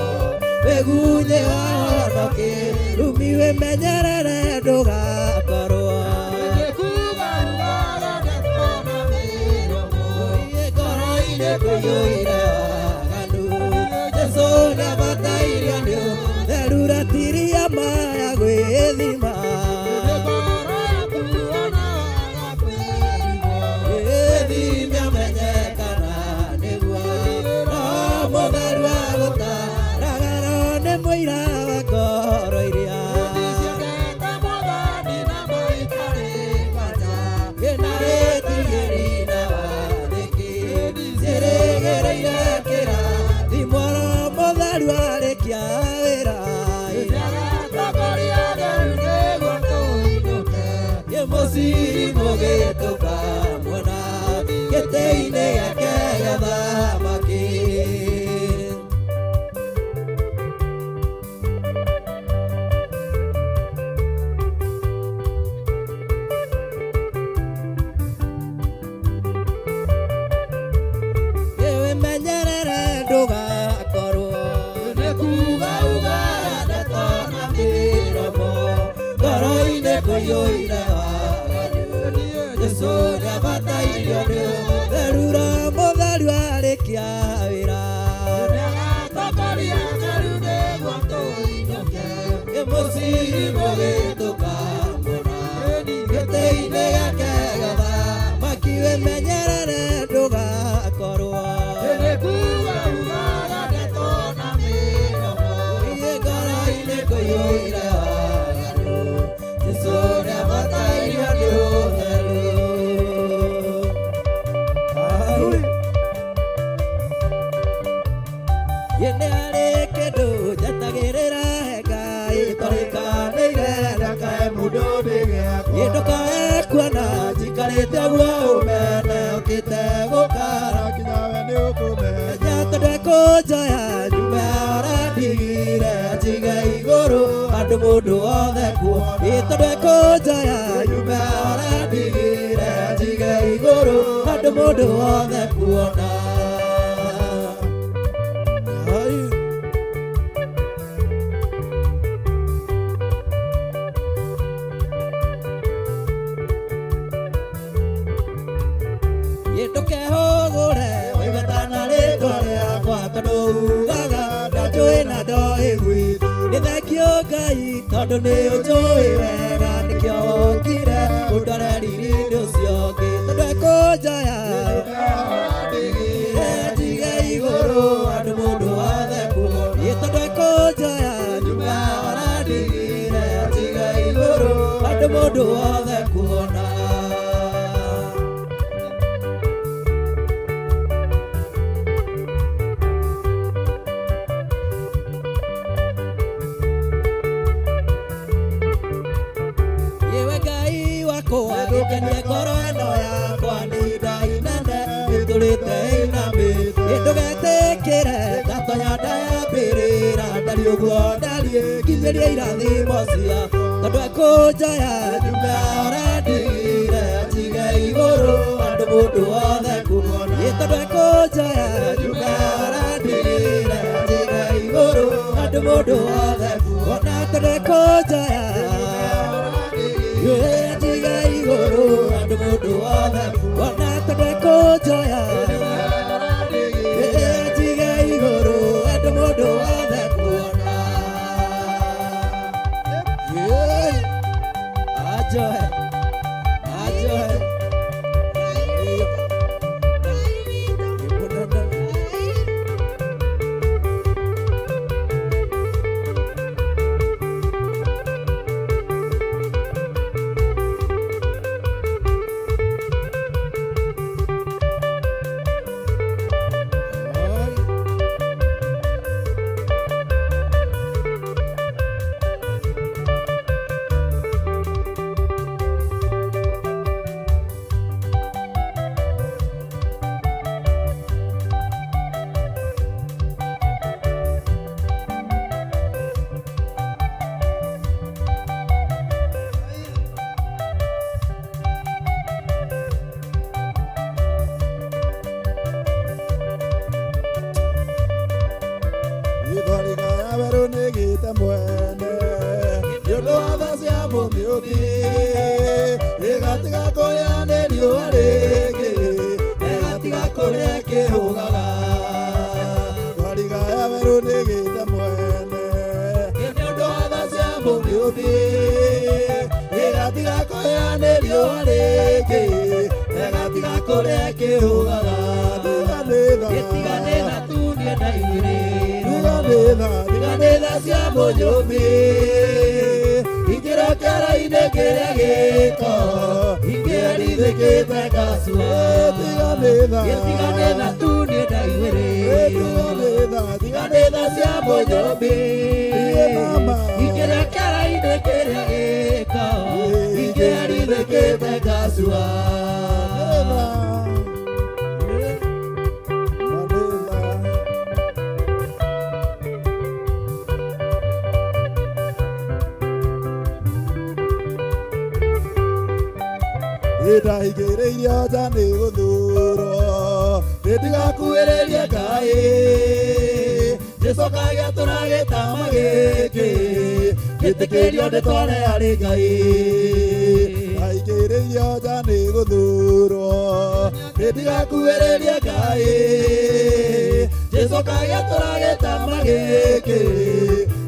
wĩgunyĩ wa honoki rumi wĩmenyerere ndũgakorwo ngoro-inĩ kũiyũire waganu Jesũ nĩabatairio nĩ ũtheru ratiria maya gwĩthima ĩthime ũmenye kana nĩguo Roho Mũtheru agũtaaraga Roho nĩ mũira wa ngoro iria ĩna wĩtigĩri na wathĩki ciĩrĩgĩrĩire kĩrathimo Roho Mũtheru arĩkia wĩra Mũciri mũgĩtũkamuona gĩtĩ-inĩ gĩake gĩa thamaki. Wĩmenyerere ndũgakorwo nĩ kuuga ugaga ndeto na mĩromo ngoro-inĩ kũiyũire waganu Jesũ nĩabatairio nĩ ũtheru Roho Mũtheru arĩkia wĩra Mũciri mũgĩtũkamuona gĩtĩ-inĩ gĩake gĩa thamaki wĩmenyerere ndũgakorwo ngoro-inĩ kũiyũire waganu Jesũ nĩabatairio nĩ ũtheru. Ye nĩ harĩ kĩndũ njetagĩrĩra he Ngai tũrĩkanĩire ndakae mũndũ ndĩgĩakwa ndũkae kuona njikarĩte ũguo ũmene ũkĩte gũkara nginya we nĩ ũkũmenya tondũ ekũnjoya nyume ũrandigire njige igũrũ handũ mũndũ wothe kuo tondũ ekũnjoya nyume ũrandigire njige igũrũ handũ mũndũ wothe kuona. Ndũkehũgũre waigue tana rĩtwa rĩakwa tondũ ugaga ndanjũĩ na ndoĩ gwitũ nĩ thengio Ngai tondũ nĩ ũnjũĩ wega nĩkĩo wokire ũndware riri-inĩ ũcio ũngĩ tondũ ekũnjoya njige igũrũ handũ mũndũ wothe kuona tondũ ekũnjoya nyume ũrandigire njige igũrũ handũ mũndũ wothe kuona. Yewe Ngai wakwa gĩkenie ngoro ĩno yakwa nĩ ihinda inene ĩtũrĩte ĩinamĩte ndũgetĩkĩre ngatonya nda ya mbĩrĩra ndariĩ ũguo ndariĩ nginyĩria irathimo cia tondũ ekũnjoya nyume ũrandigire njige igũrũ handũ mũndũ wothe kuona tondũ ekũnjoya nyume ũrandigire njige igũrũ handũ mũndũ wothe kuona tondũ ekũnjoya njige igũrũ handũ mũndũ wothe kuona tondũ ekũnjoya nĩgĩte mwene nĩ ũndũ wa tha cia mũmĩũmbi ĩgatiga kũrĩa nĩ riũa rĩngĩ ĩgatiga kũrĩa ĩkĩhũgaga thwariga ya werũ nĩgĩte mwene nĩ ũndũ wa tha cia mũmĩũmbi ĩgatiga kũrĩa nĩ riũa rĩngĩ ĩgatiga kũrĩa ĩkĩhũgaga Tiganĩra tu niĩ ndaihũrĩrwo Tiganĩra cia mũnyũmbi Ingĩra kĩara-inĩ kĩrĩa gĩko Ingĩarithĩkĩte ngacua Tiganĩra tu niĩ ndaihũrĩrwo Tiganĩra cia mũnyũmbi Ingĩra kĩara-inĩ kĩrĩa gĩko Ingĩarithĩkĩte ngacua Ndahingĩrĩirio nja nĩ gũthurwo nĩndigakuhĩrĩrie Ngai Jesũ kagĩatũra gĩtama gĩkĩ gĩtĩkĩrio ndĩtware harĩ Ngai Ndahingĩrĩirio nja nĩ gũthurwo nĩndigakuhĩrĩrie Ngai Jesũ kagĩatũra gĩtama gĩkĩ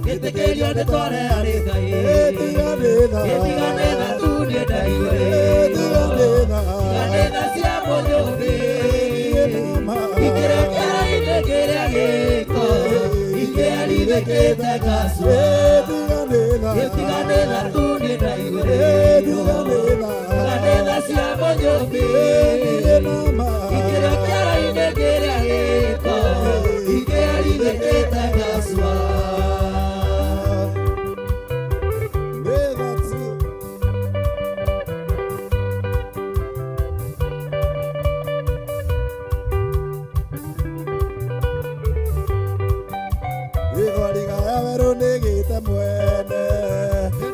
Gĩtĩkĩrio ndĩtware harĩ Ngai Gĩtiganĩra tu niĩ ndaihũrĩrwo Tiganĩra cia mũnyũmbi Ingĩra kĩara-inĩ kĩrĩa gĩko Ingĩarithĩkĩte ngacua Gĩtiganĩra tu niĩ ndaihũrĩrwo Tiganĩra cia mũnyũmbi Ingĩra kĩara-inĩ kĩrĩa gĩko Ingĩarithĩkĩte ngacua Thwariga ya werũ nĩgĩte mwene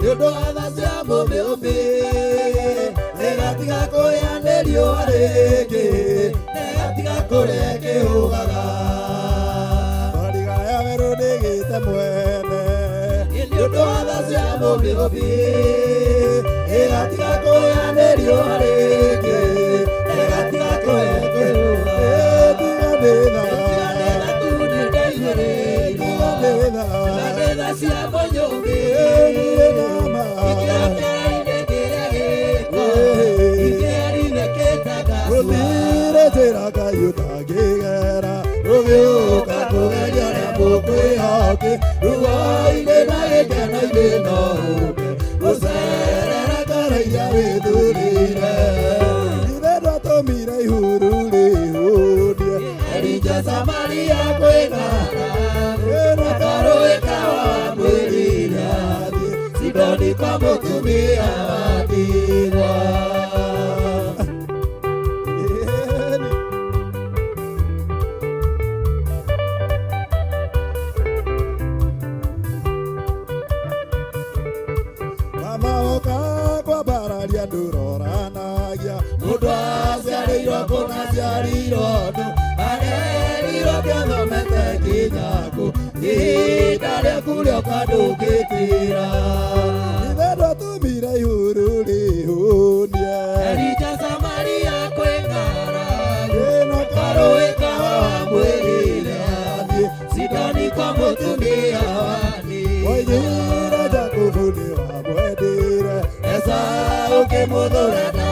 nĩ ũndũ wa tha cia mũmĩũmbi ĩgatiga kũrĩa nĩ riũa rĩngĩ ĩgatiga kũrĩa ĩkĩhũgaga Thwariga ya werũ nĩgĩte mwene nĩ ũndũ wa tha cia mũmĩũmbi ĩgatiga kũrĩa nĩ riũa rĩngĩ ĩgatiga kũrĩa ĩkĩhũgaga Tiganĩra tu nĩ ndaihũrĩirwo Tiganĩra cia mũnyũmbi Ingĩra kĩara-inĩ kĩrĩa gĩko Ingĩarithĩkĩte ngacua Gũtirĩ njĩra Ngai ũtangĩgera ũgĩũka kũgeria ũrĩa mũkwĩhoke ruo-inĩ na gĩkeno-inĩ no ũke gũcerera ngoro iria wĩthurĩire Ithe ndwatũmire ihuru rĩhũnie Elija Samaria kwĩng'ara na karũĩ kawamwĩrire athiĩ Sidoni kwa mũtumia wa ndigwa Mamaoka kwambararia ndũroranagia Mũndũ aciarĩirwo kũna aciarirwo ndũ arerirwo ndĩathomete nginya kũ ihinda rĩaku rĩoka ndũngĩtĩra Ithe ndwatũmire ihuru rĩhũnie Elija Samaria kwĩng'ara na karũĩ kawamwĩrire athiĩ Sidoni kwa mũtumia wa ndigwa Woigire Jakubu nĩwamwendire Esau kĩmũthũra na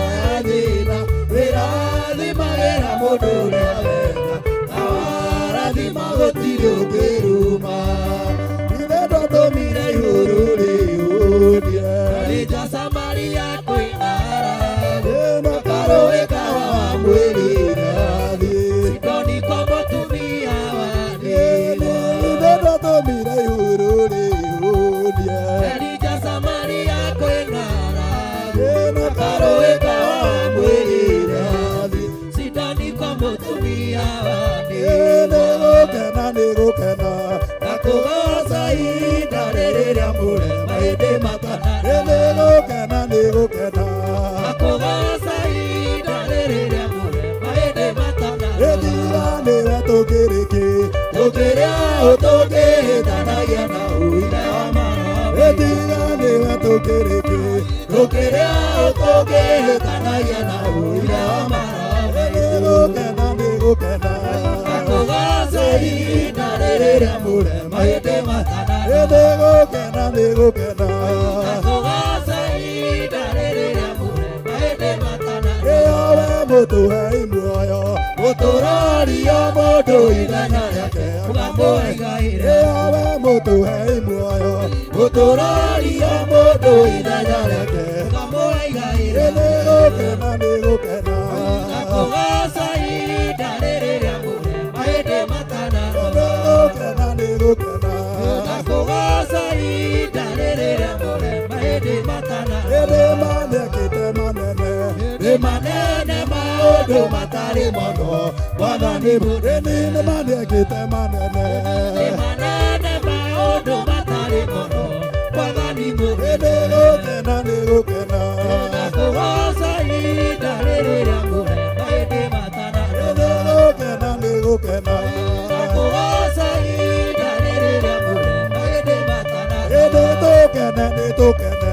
nyina wĩrathimagĩra mũndũ ũrĩa wega na warathima gũtirĩ ũngĩruma Ithe ndwatũmire ihuru rĩhũnie Elija Samaria kwĩng'ara na karũĩ kawamwĩrire athiĩ Sidoni kwa mũtumia wa ndigwa Ithe ndwatũmire ihuru rĩhũnie Elija Samaria kwĩng'ara na karũĩ kawamwĩrire athiĩ Sidoni kwa mũtumia wa Nĩgũkena nĩgũkena na kũgoca ihinda rĩrĩa mũrema hĩndĩ matana Nĩgũkena nĩgũkena na kũgoca ihinda rĩrĩa mũrema hĩndĩ matana Ĩtiganĩre tũkĩrĩkĩ tũkĩrĩa ũ tũkĩhĩtanagia na ũigananu Etiga nĩwe tũkĩrĩkĩ tũkĩrĩa tũkĩhĩtanagia na ũira wa maroho nĩgũkena nĩgũkena Tũgoce ihinda rĩrĩ rĩamũre mahĩndĩ matana nĩgũkena nĩgũkena Tũgoce ihinda rĩrĩ rĩamũre mahĩndĩ matana Ĩyowe mũtũhei muoyo Mũtũroria mũndũ ithenya rĩake ũkamũhe igai Ĩyowe mũtũhei muoyo Mũtũroria mũndũ ithenya rĩake ũkamũhe igai Nĩgũkena nĩgũkena Tũgoce ihinda rĩrĩ rĩamũre mahĩndĩ matana Nĩgũkena nĩgũkena Tũgoce ihinda rĩrĩ rĩamũre mahĩndĩ matana Ĩndĩ manekĩte manene Nĩ manene maũndũ matarĩ mono Mwathani mũnene nĩ manekĩte manene Nĩ manene maũndũ matarĩ mono Mwathani mũnene Nĩgũkena nĩgũkena Tũgoce ihinda rĩrĩ rĩamũre mahĩndĩ matana Nĩgũkena nĩgũkena Tũgoce ihinda rĩrĩ rĩamũre mahĩndĩ matana Ĩndĩ tũkene nĩ tũkene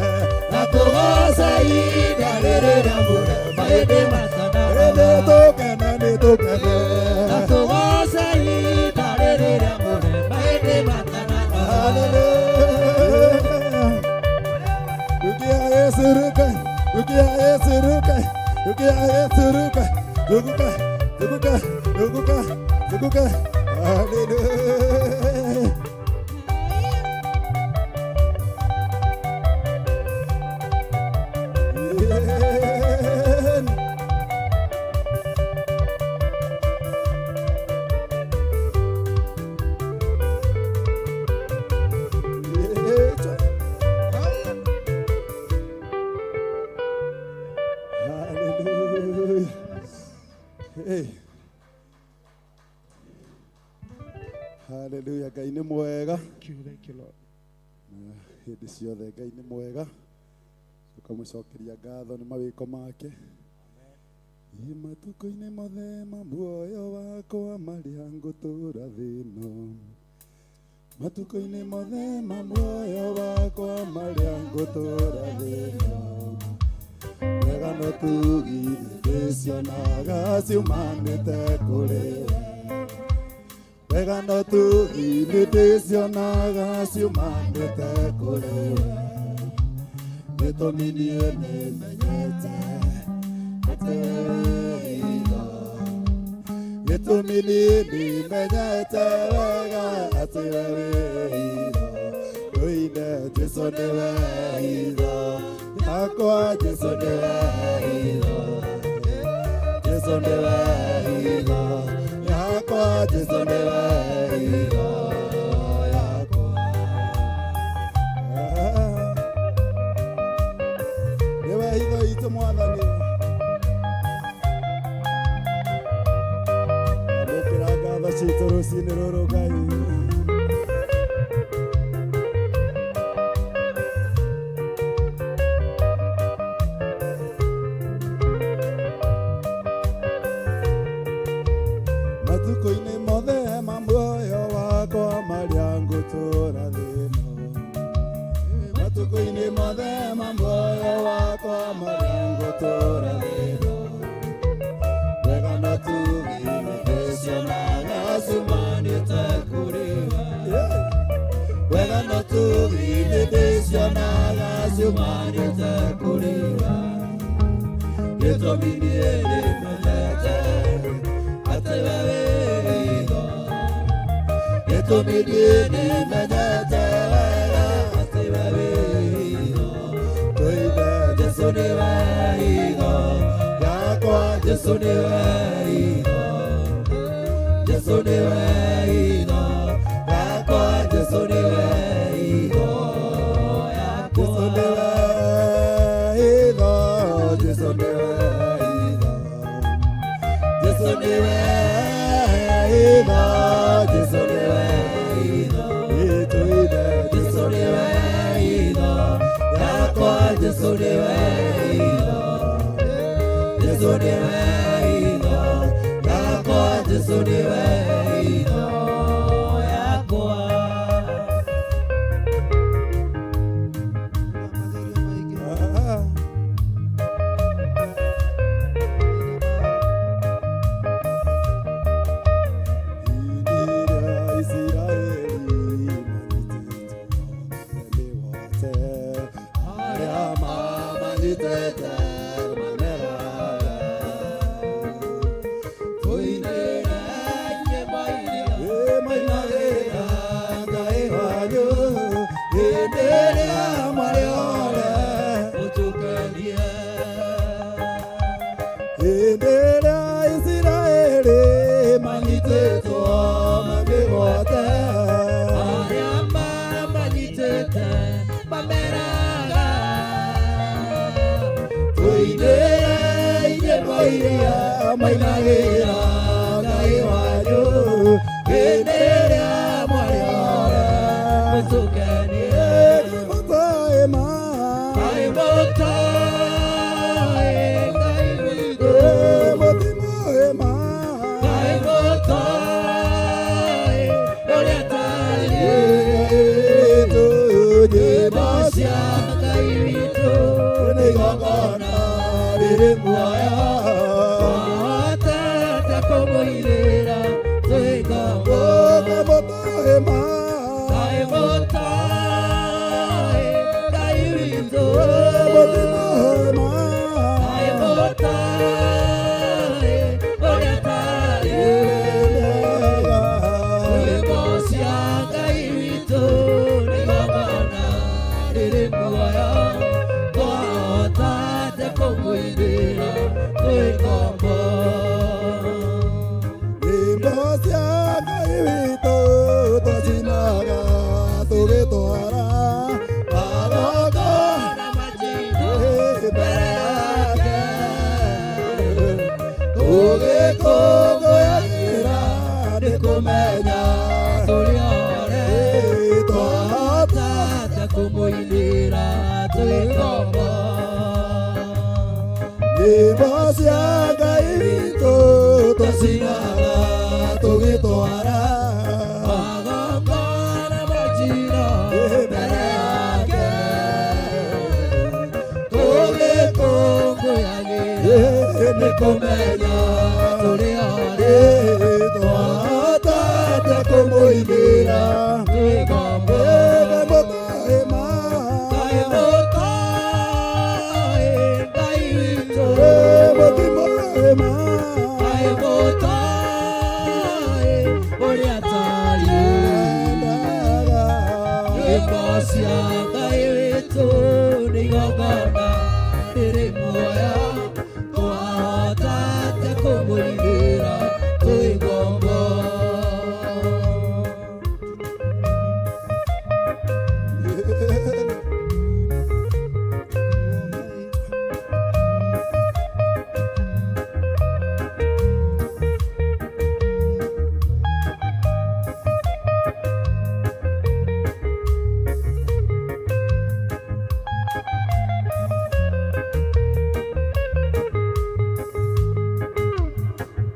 Tũgoce ihinda rĩrĩ rĩamũre mahĩndĩ matana Ĩndĩ tũkene nĩ tũkene Tũgoce ihinda rĩrĩ rĩamũre mahĩndĩ matana Hallelujah. Rukia Yesu ruka, rukia Yesu ruka, rukia Yesu ruka, ruka, ruka, ruka, ruka. Hallelujah. Yeah. Hallelujah. Hey. Hallelujah. Ngai nĩ mwega. Thank you, thank you, Lord. Na hĩndĩ ciothe Ngai nĩ mwega. Tũkamũcokeria ngatho nĩ mawĩko make. Ĩ matukũ-inĩ mothe ma muoyo wakwa marĩa ngũtũũra thĩ ĩno. Matukũ-inĩ mothe ma muoyo wakwa marĩa ngũtũũra thĩ ĩno. Wega no tugi ndĩcionaga ciumanĩte kũrĩ we. Wega no tugi nĩndĩcionaga ciumanĩte kũrĩ we. Gĩtũmi niĩ nĩmenyete atĩ wĩ hitho. Gĩtũmi niĩ nĩmenyete wega atĩ we wĩ hitho. Tũine Jesũ nĩwe hitho yakwa, Jesũ nĩwe hitho. Jesũ nĩwe hitho yakwa, Jesũ nĩwe hitho yakwa. Nĩwe hitho itũ Mwathani. Amũkĩra ngatho citũ rũcinĩ rũrũ Ngai. Matukũ-inĩ mothe ma muoyo wakwa marĩa ngũtũũra thĩ ĩno. Matukũ-inĩ mothe ma muoyo wakwa marĩa ngũtũũra thĩ ĩno. Wega na tugi nĩndĩcionaga ciumanĩte kũrĩ we. Wega na tugi nĩndĩcionaga ciumanĩte kũrĩ we. Gĩtũmi niĩ nĩmenyete atĩ we wĩ hitho. Gĩtũmi niĩ nĩmenyete wega atĩ we wĩ hitho. Tũine Jesũ nĩwe hitho yakwa, Jesũ nĩwe hitho. Jesũ nĩwe hitho yakwa, Jesũ nĩwe hitho yakwa. Jesũ nĩwe hitho, Jesũ nĩwe hitho. Jesũ nĩwe hitho, Jesũ nĩwe hitho. Tũine Jesũ nĩwe hitho yakwa, Jesũ nĩwe hitho. Jesũ nĩwe hitho yakwa, Jesũ nĩwe hitho yakwa. mamanyitĩte mameraga tũinĩre nyĩmbo iria mainagĩra Ngai wanyu hĩndĩ ĩrĩa mwarĩ ore mũtũkenie hĩndĩ ĩrĩa Isiraeli manyitĩtwo mamĩgwate arĩa mamanyitĩte mameraga tũinĩre nyĩmbo iria mainagĩra Ngai wanyu hĩndĩ ĩrĩa mwarĩ ore mũtũkenie Kaĩ mũtoĩ Ngai witũ Kaĩ mũtoĩ ũrĩa tariĩ nyĩmbo cia Ngai witũ nĩ igongona rĩrĩ muoyo twahotete kũmũinĩra twĩ ngombo Kaĩ mũtoĩ Ngai witũ Kaĩ mũtoĩ ũrĩa tariĩ nyĩmbo cia Ngai witũ nĩ igongona rĩrĩ muoyo twahotete kũmũinĩra twĩ ngombo Nyĩmbo cia Ngai witũ twacinaga tũgĩtwara magongona majino mbere yake tũgĩkũngũyagĩra nĩ kũmenya tũrĩ ore twahotete kũmũinĩra twĩ ngombo nyĩmbo cia Ngai witũ twacinaga tũgĩtwara magongona majino mbere yake tũgĩkũngũyagĩra nĩ kũmenya tũrĩ ore twahotete kũmũinĩra twĩ ngombo Kaĩ Kaĩ mũtoĩ Ngai witũ Kaĩ mũtoĩ ũrĩa tariĩ nyĩmbo cia Ngai witũ nĩ igongona rĩrĩ muoyo twahotete kũmũinĩra twĩ ngombo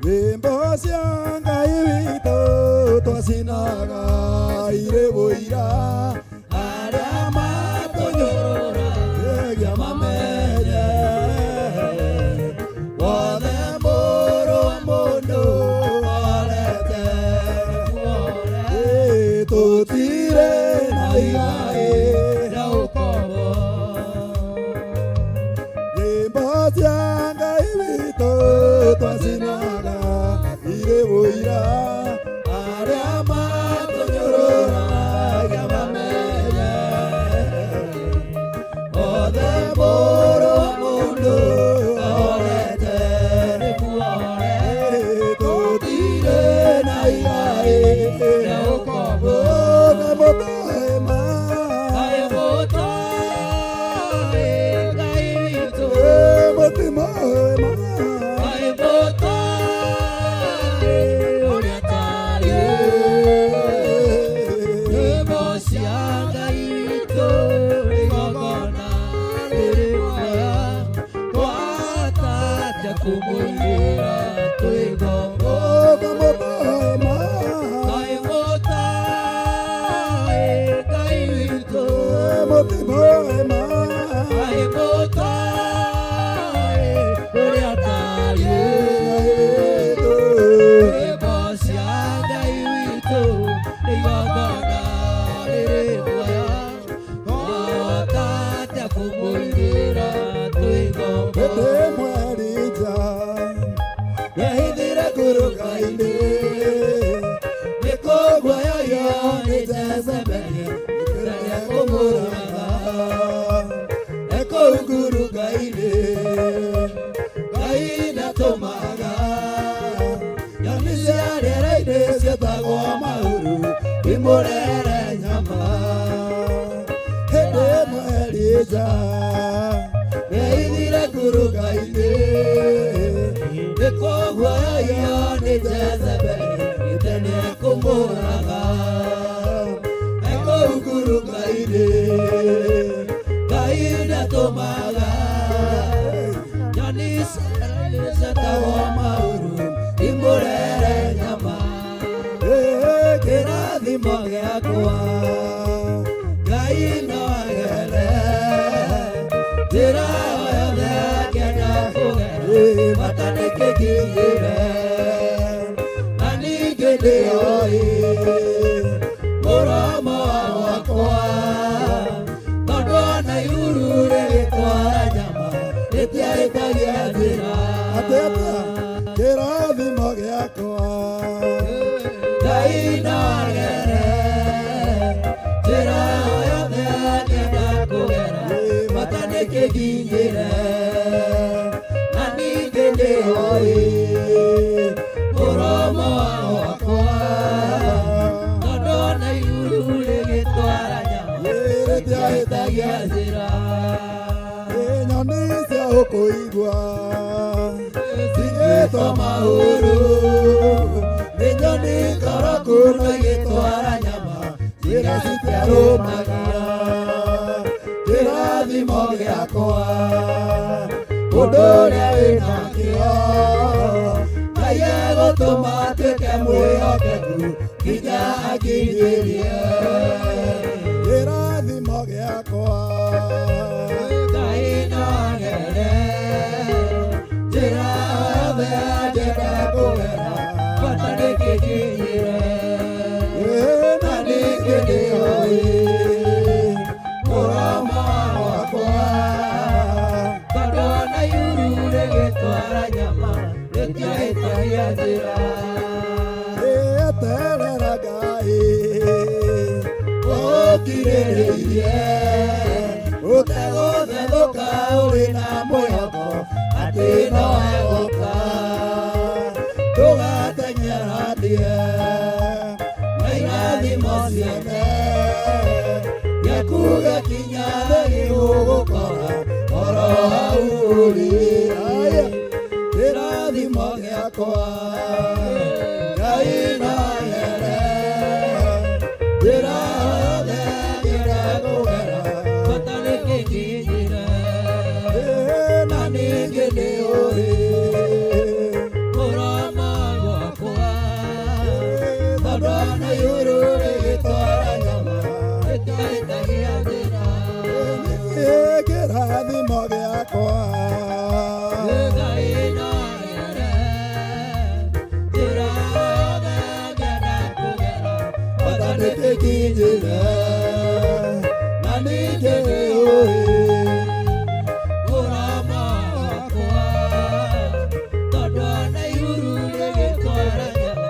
Nyĩmbo cia Ngai witũ twacinaga irĩ ũira arĩa matũnyũrũra nĩgia mamenye wothe mũrũ wa mũndũ orete muore tũtirĩ na igai rĩa ũkombo nyĩmbo cia Ngai witũ twacinaga irĩ ũira arĩa matũnyũrũraga mamenye othe mũrũ wa mũndũ orete nĩ muore tũtirĩ na igai rĩa ũkombo Kaĩ mũtoĩ Kaĩ mũtoĩ Ngai witũ Kaĩ mũtoĩ ũrĩa tariĩ nyĩmbo cia Ngai witũ nĩ igongona rĩrĩ muoyo twahotete kũmũinĩra twĩ ngombo Kaĩ mũtoĩ Ngai witũ Kaĩ mũtoĩ ũrĩa tariĩ nyĩmbo cia Ngai witũ nĩ igongona rĩrĩ muoyo Elija nĩaithire ngurunga-inĩ nĩ kũguoyohio nĩ Jezebeli gĩte nĩekũmũraga ekũu ngurunga-inĩ Ngai nĩatũmaga nyoni cietagwo mauru imũrere nyama kĩrathimo gĩakwa Ngai no agere njĩra o yothe ngĩenda kũgera bata nĩkĩnginyĩre na ningĩ ndĩoĩ mũromo wakwa tondũ ona ihuru rĩgĩtwara nyama rĩtiahĩtagia njĩra atĩ atĩa kĩrathimo gĩakwa Ngai no agere njĩra o yothe ngĩenda kũgera bata nĩkĩnginyĩre na ningĩ ndĩoĩ mũromo wakwa tondũ ona ihuru rĩgĩtwara nyama rĩtiahĩtagia njĩra nyoni cia ũkũigua cigĩtwo mahuru nĩ nyoni ngoroku no igĩtwara nyama njĩra citiarũmagia kĩrathimo gĩakwa ũndũ ũrĩa wĩnakĩo Ngai egũtũma atuĩke mwĩhokeku nginya akinyĩrie kĩrathimo gĩakwa Ngai no agere njĩra o yothe ngĩenda kũgera bata nĩkĩnginyĩre na ningĩ ndĩoĩ mũromo wakwa tondũ ona ihuru rĩgĩtwara nyama rĩtiahĩtagia njĩra eterera Ngai ũkirĩrĩirie ũtegũthethũka ũrĩ na mwĩhoko atĩ no egũka ndũgateng'eranie na irathimo ciene gĩaku gĩakinya thĩ gĩgũgũkora oro hau ũrĩ kĩrathimo gĩakwa Ngai no agere njĩra o yothe ngĩenda kũgera bata nĩkĩnginyĩre na ningĩ ndĩũĩ mũromo gwakwa tondũ ona ihuru rĩgĩtwara nyama rĩtiahĩtagia njĩra kĩrathimo gĩakwa Ngai no agere njĩra o yothe ngĩenda kũgera bata nĩkĩnginyĩre na ningĩ ndĩũĩ mũromo wakwa tondũ ona ihuru rĩgĩtwara nyama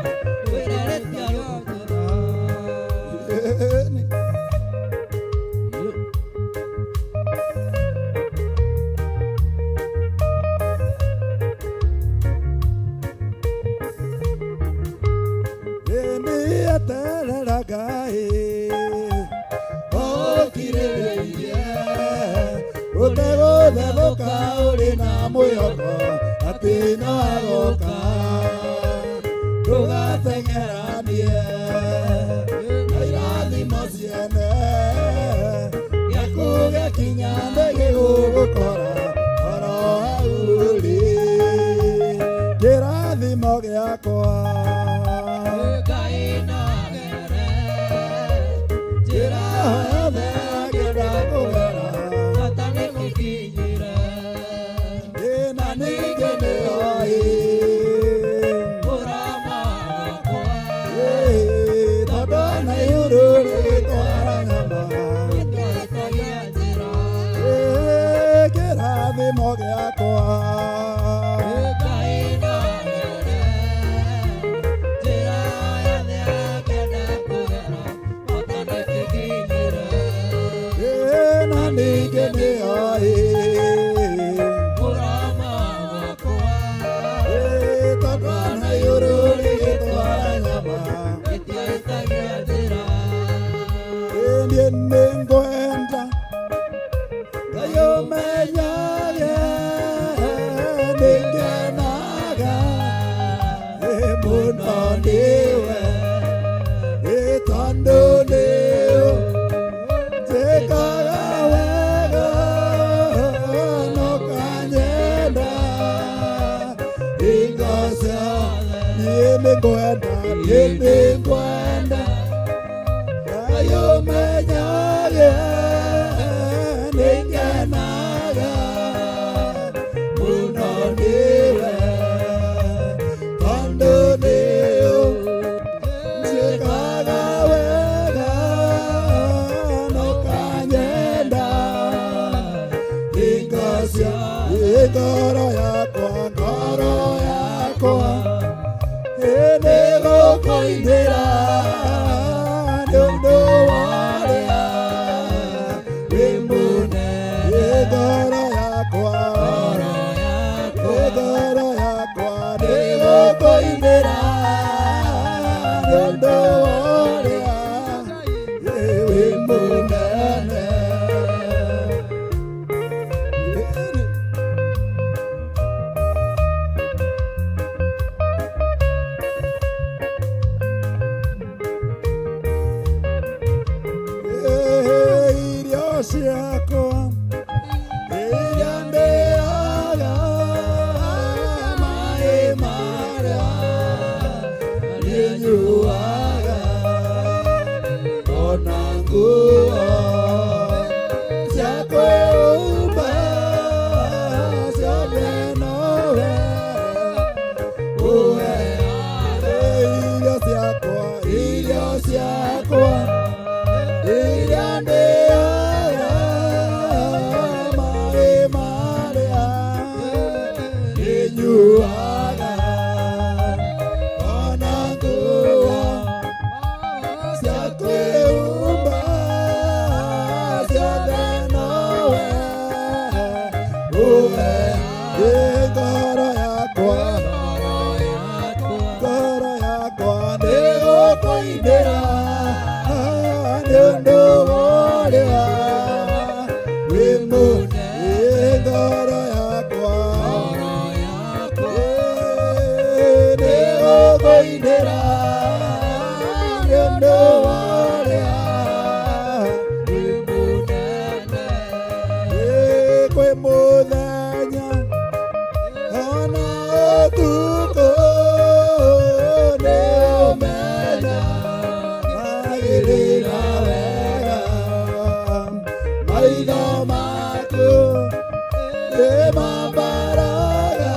kwĩra rĩtiarũmagia Eterera Ngai ũkirĩrĩirie ũtegũthethũka ũrĩ na mwĩhoko atĩ no egũka ndũgateng'eranie na irathimo ciene gĩaku gĩakinya thĩ gĩgũgũkora oro hau ũrĩ kĩrathimo gĩakwa Ngai no agere njĩra o yothe ngĩenda kũgera bata nĩkĩnginyĩre na ningĩ nĩoĩ mũromo wakwa tondũ ona ihuru rĩgĩtwara nyama rĩtiahĩtagia njĩra kĩrathimo gĩakwa Ngai no agere njĩra o yothe ngĩenda kũgera bata nĩkĩnginyĩre na ningĩ nĩoĩ mũromo wakwa tondũ ona ihuru rĩgĩtwara nyama rĩtiahĩtagia njĩra niĩ nĩngwenda Ciakwa iria ndĩaga, maĩ marĩa ninyuaga, ona nguo cia kwĩhumba ciothe nowe ũheaga. Irio ciakwa, irio ciakwa iria ndĩaga, maĩ marĩa ninyuaga, ona nguo cia kwĩhumba ciothe nowe ũhe. Ngoro yakwa, ngoro yakwa nĩgũkũinĩra nĩ ũndũ wa ũrĩa wĩ mũnene. Ngoro yakwa nĩgũkũinĩra nĩ ũndũ wa ũrĩa wĩ mũnene. Kwĩ mũthenya ona ũtukũ nĩ ũmenya magĩrĩra wega, maitho maku nĩ mambaraga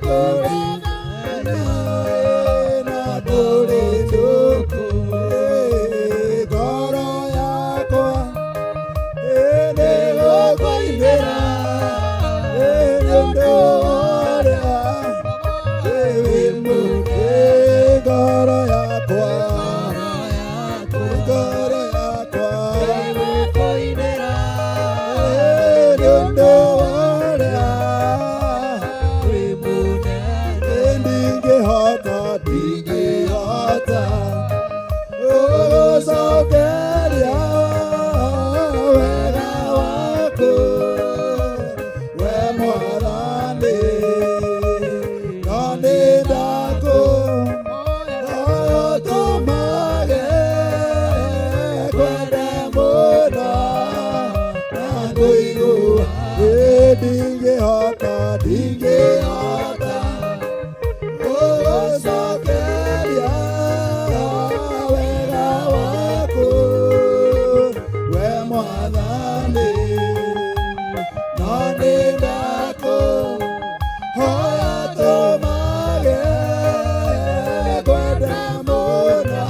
kũrĩ na kũrĩ tukũ. Ngoro yakwa nĩgũkũinĩra nĩ ũndũ wa ũrĩa wĩ mũnene. Ngoro yakwa, ngoro yakwa nĩ ũndũ wa ũrĩa wĩ mũnene. Ndingĩhota, ndingĩhota gũgũcokeria wega waku we Mwathani, no nĩ ndakũ ũtũmage kwende mũno na ngũigua. Ndingĩhota, ndingĩhota gũgũcokeria wega waku we Mwathani, no nĩ ndakũ hoya tũmage kwenda mũno na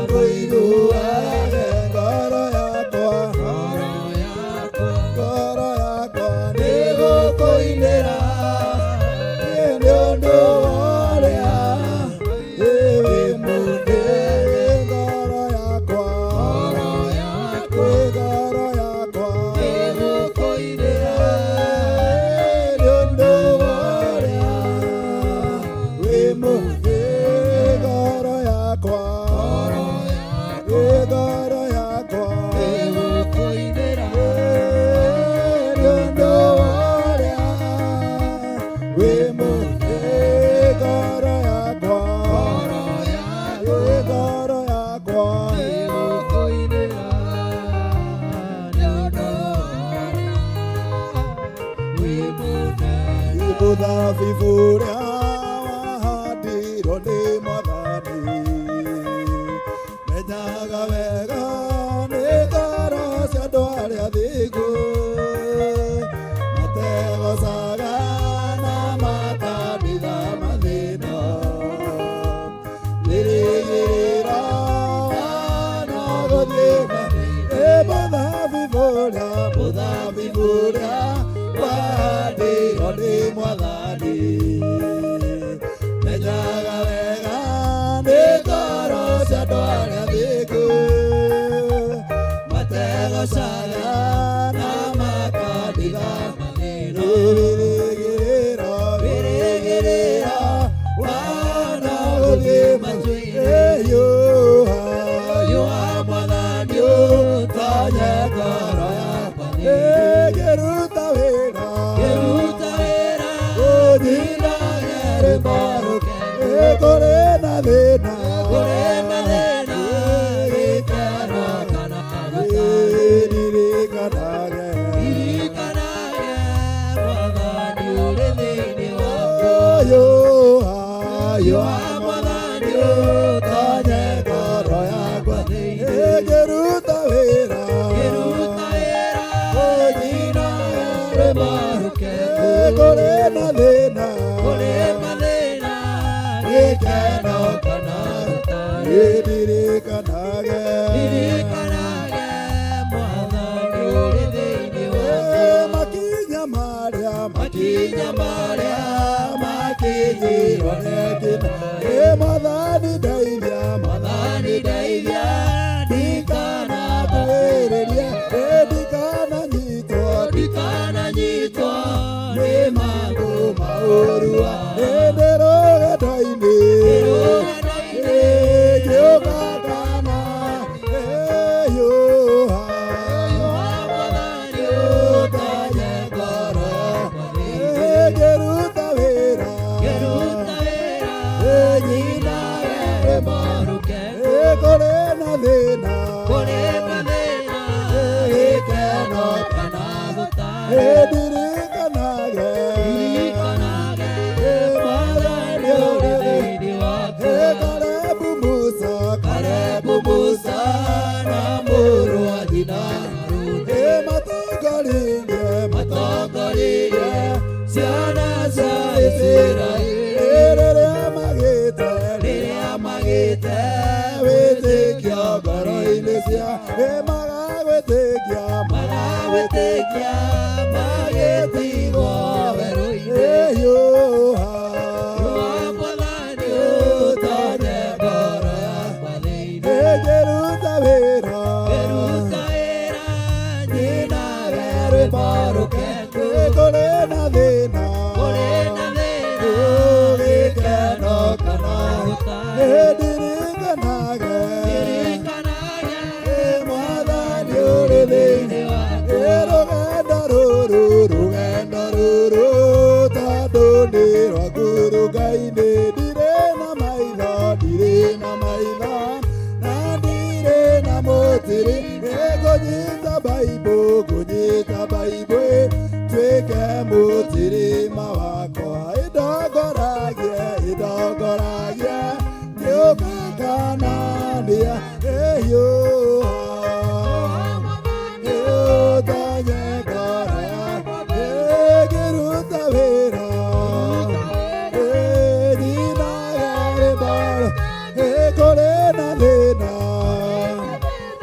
ngũiguage. Ngoro yakwa, ngoro yakwa nĩgũkũinĩra nĩ ũndũ wa ũrĩa wĩ mũnene. Ngoro yakwa, ngoro yakwa nĩgũkũinĩra nĩ ũndũ wa ũrĩa wĩ mũnene. Ngoro yakwa, ngoro yakwa nĩgũkũinĩra nĩ ũndũ wa ũrĩa wĩ mũnene. Ngoro yakwa, ngoro yakwa nĩgũkũinĩra nĩ ũndũ wa ũrĩa wĩ mũnene. Mũthabibũ ũrĩa wahandirwo nĩ Mwathani, menyaga wega nĩ ngoro cia andũ arĩa athingu, mategocaga na makanitha mathĩna wĩrĩgĩrĩra na gũthiĩ. Mũthabibũ ũrĩa, mũthabibũ ũrĩa wahandirwo nĩ Mwathani, menyaga wega nĩ ngoro cia andũ arĩa athingu, mategocaga na makanitha wĩrĩgĩrĩra, wĩrĩgĩrĩra wana gũthiĩ matuinĩ. Yũha, yũha Mwathani ũtonye ngoro yakwa, ngĩruta wĩra, ngĩruta wĩra ũnyinage rwĩmbo rũkenge. Kũrĩ na thĩna, kũrĩ mathĩna, gĩkeno kana Ngĩruta wĩra Nyina rwĩmbo rũkengu Kũrĩ na thĩna Gĩkeno kana rũtarĩ Ndirikanage Mwathani ũrĩ thĩinĩ wakwa Makinya marĩa makinya marĩa makinyirwo nĩ kĩna Mwathani ndeithia Mwathani ndeithia ndikanambĩrĩrie ndikananyitwo ndikananyitwo nĩ mangũ maũrua ndĩ rũgendo-inĩ ngĩũka kana ĩyũha Mwathani ũtonye ngoro ngĩruta wĩra ngĩruta wĩra nyina rwĩmbo rũkengu kũrĩ na thĩna kũrĩ mathĩna gĩkeno kana gũtarĩ ndirikanage ndirikanage Mwathani ũrĩ thĩinĩ wakwa Kalebu Musa Kalebu Musa na mũrũ wa nyina Harũni matongoririe matongoririe ciana cia Isiraeli rĩrĩa magĩte rĩrĩa magĩte wĩtĩkio ngoro-inĩ cia magagwĩtĩkia magagwĩtĩkia magĩtigwo werũ-inĩ ĩyũha Rũa Mwathani ũtonye ngoro yakwa thĩinĩ ngĩruta wĩra ngĩruta wĩra nyinage rwĩmbo rũkengu kũrĩ na thĩna kũrĩ na thĩna gĩkeno kana gũtarĩ ndirikanage ndirikanage Mwathani ũrĩ thĩinĩ wakwa rũgendo rũrũ rũgendo rũrũ tondũ nĩ rwaku rũgai-inĩ ndirĩ na maitho ndirĩ na maitho na ndirĩ na mũtĩrĩ ngũnyita baibũ ngũnyita baibũ tuĩke mũtirima wakwa ĩndongoragie ĩndongoragie ngĩũka kana nĩa ĩhiũha ũtonye ngoro yakwa ngĩruta wĩra nyinage rwĩmbo kũrĩ na thĩna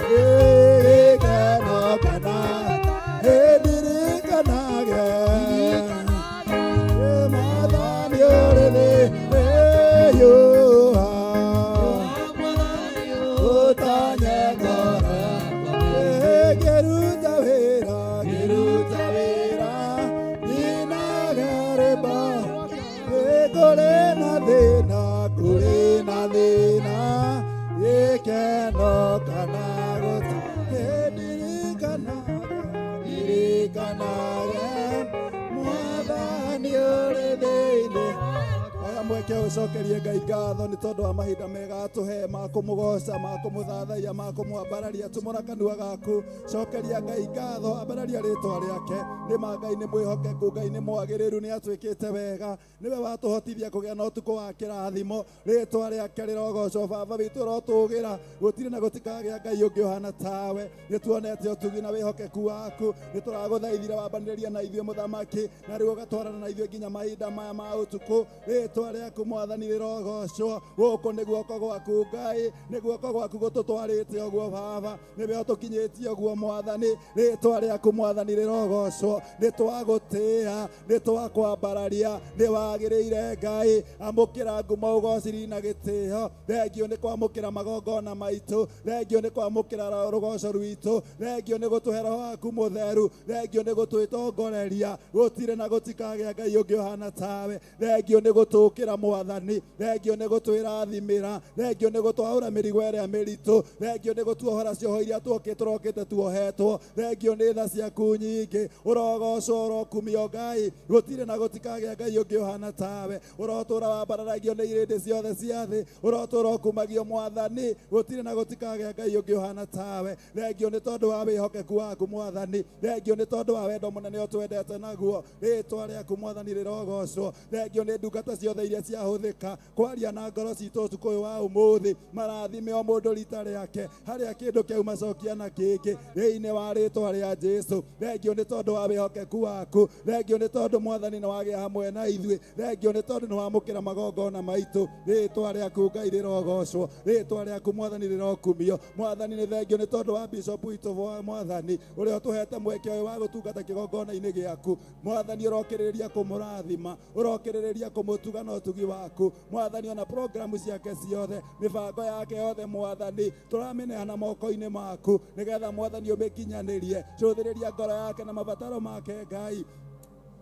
gĩkeno kana ndirikanage Mwathani ũrĩ thĩ ĩyũha ũtonye ngoro yakwa ngĩruta wĩra ngĩruta wĩra nyinage rwĩmbo kũrĩ na thĩna kũrĩ na thĩna gĩkeno kana gũtarĩ ndirikanage ndirikanage Mwathani ũrĩ thĩinĩ oya mweke ũcokerie Ngai ngatho nĩ tondũ wa mahinda mega atũhe ma kũmũgoca ma kũmũthathaiya ma kũmwambararia tumũra kanua gaku cokeria Ngai ngatho ambararia rĩtwa rĩake nĩ ma Ngai nĩ mwĩhokeku Ngai nĩ mwagĩrĩru nĩ atwĩkĩte wega nĩwe watũhotithia kũgĩa na ũtukũ wa kĩrathimo rĩtwa rĩake rĩrogocwo baba witũ ũrotũgĩra gũtirĩ na gũtikagĩa Ngai ũngĩ ũhana tawe nĩ tuonete ũtugi na wĩhokeku waku nĩ tũragũthaithire wambanĩrĩria na ithuĩ mũthamaki na rĩu ũgatwarana na ithuĩ nginya mahinda maya ma ũtukũ rĩtwa rĩaku mwathani rĩrogocwo gũkũ nĩ guoko gwaku Ngai nĩ guoko gwaku gũtũtwarĩte ũguo baba nĩwe ũtũkinyĩtie ũguo mwathani rĩtwa rĩaku mwathani rĩrogocwo nĩ twagũtĩĩa nĩ twakwambararia nĩ wagĩrĩire Ngai amũkĩra ngumo ũgociri na gĩtĩo thengio nĩ kwamũkĩra magongona maitũ thengio nĩ kwamũkĩra rũgoco rwitũ thengio nĩ gũtũhe roho waku mũtheru thengio nĩ gũtwĩtongoreria gũtirĩ na gũtikagĩa Ngai ũngĩ ũhana tawe thengio nĩ gũtũkĩra mwathani thengio nĩ gũtwĩrathimĩra thengio nĩ gũtwaũra mĩrigo ĩrĩa mĩritũ thengio nĩ gũtuohora cioho iria tũrokĩte tuohetwo thengio nĩ tha ciaku nyingĩ ũrogocwo ũrokumio Ngai gũtirĩ na gũtikagĩa Ngai ũngĩ ũhana tawe ũrotũra wambararagio nĩ irĩndĩ ciothe cia thĩ ũrotũra ũkumagio mwathani gũtirĩ na gũtikagĩa Ngai ũngĩ ũhana tawe thengio nĩ tondũ wa wĩhokeku waku mwathani thengio nĩ tondũ wa wendo mũnene ũtwendete naguo rĩtwa rĩaku mwathani rĩrogocwo thengio nĩ ndungata ciothe iria ciahũthĩrwo mahũthĩka kwaria na ngoro citũ ũtukũ ũyũ wa ũmũthĩ. Marathime o mũndũ rita rĩake, harĩa kĩndũ kĩu macokia na kĩngĩ thĩinĩ wa rĩtwa rĩa Jesu. Thengio nĩ tondũ wa wĩhokeku waku, thengio nĩ tondũ mwathani nĩ wagĩa hamwe na ithuĩ, thengio nĩ tondũ nĩ wamũkĩra magongona maitũ. Rĩtwa rĩaku Ngai rĩrogocwo, rĩtwa rĩaku mwathani rĩrokumio. Mwathani nĩ thengio nĩ tondũ wa bishop witũ mwathani ũrĩa ũtũhete mweke ũyũ wa gũtungata kĩgongona-inĩ gĩaku. Mwathani ũrokĩrĩrĩria kũmũrathima, ũrokĩrĩrĩria kũmũtuga na ũtugi waku. Mwathani ona programu ciake ciothe, mĩbango yake yothe mwathani tũramĩneana moko-inĩ maku nĩgetha mwathani ũmĩkinyanĩrie. Cũthĩrĩria ngoro yake na mabataro make Ngai.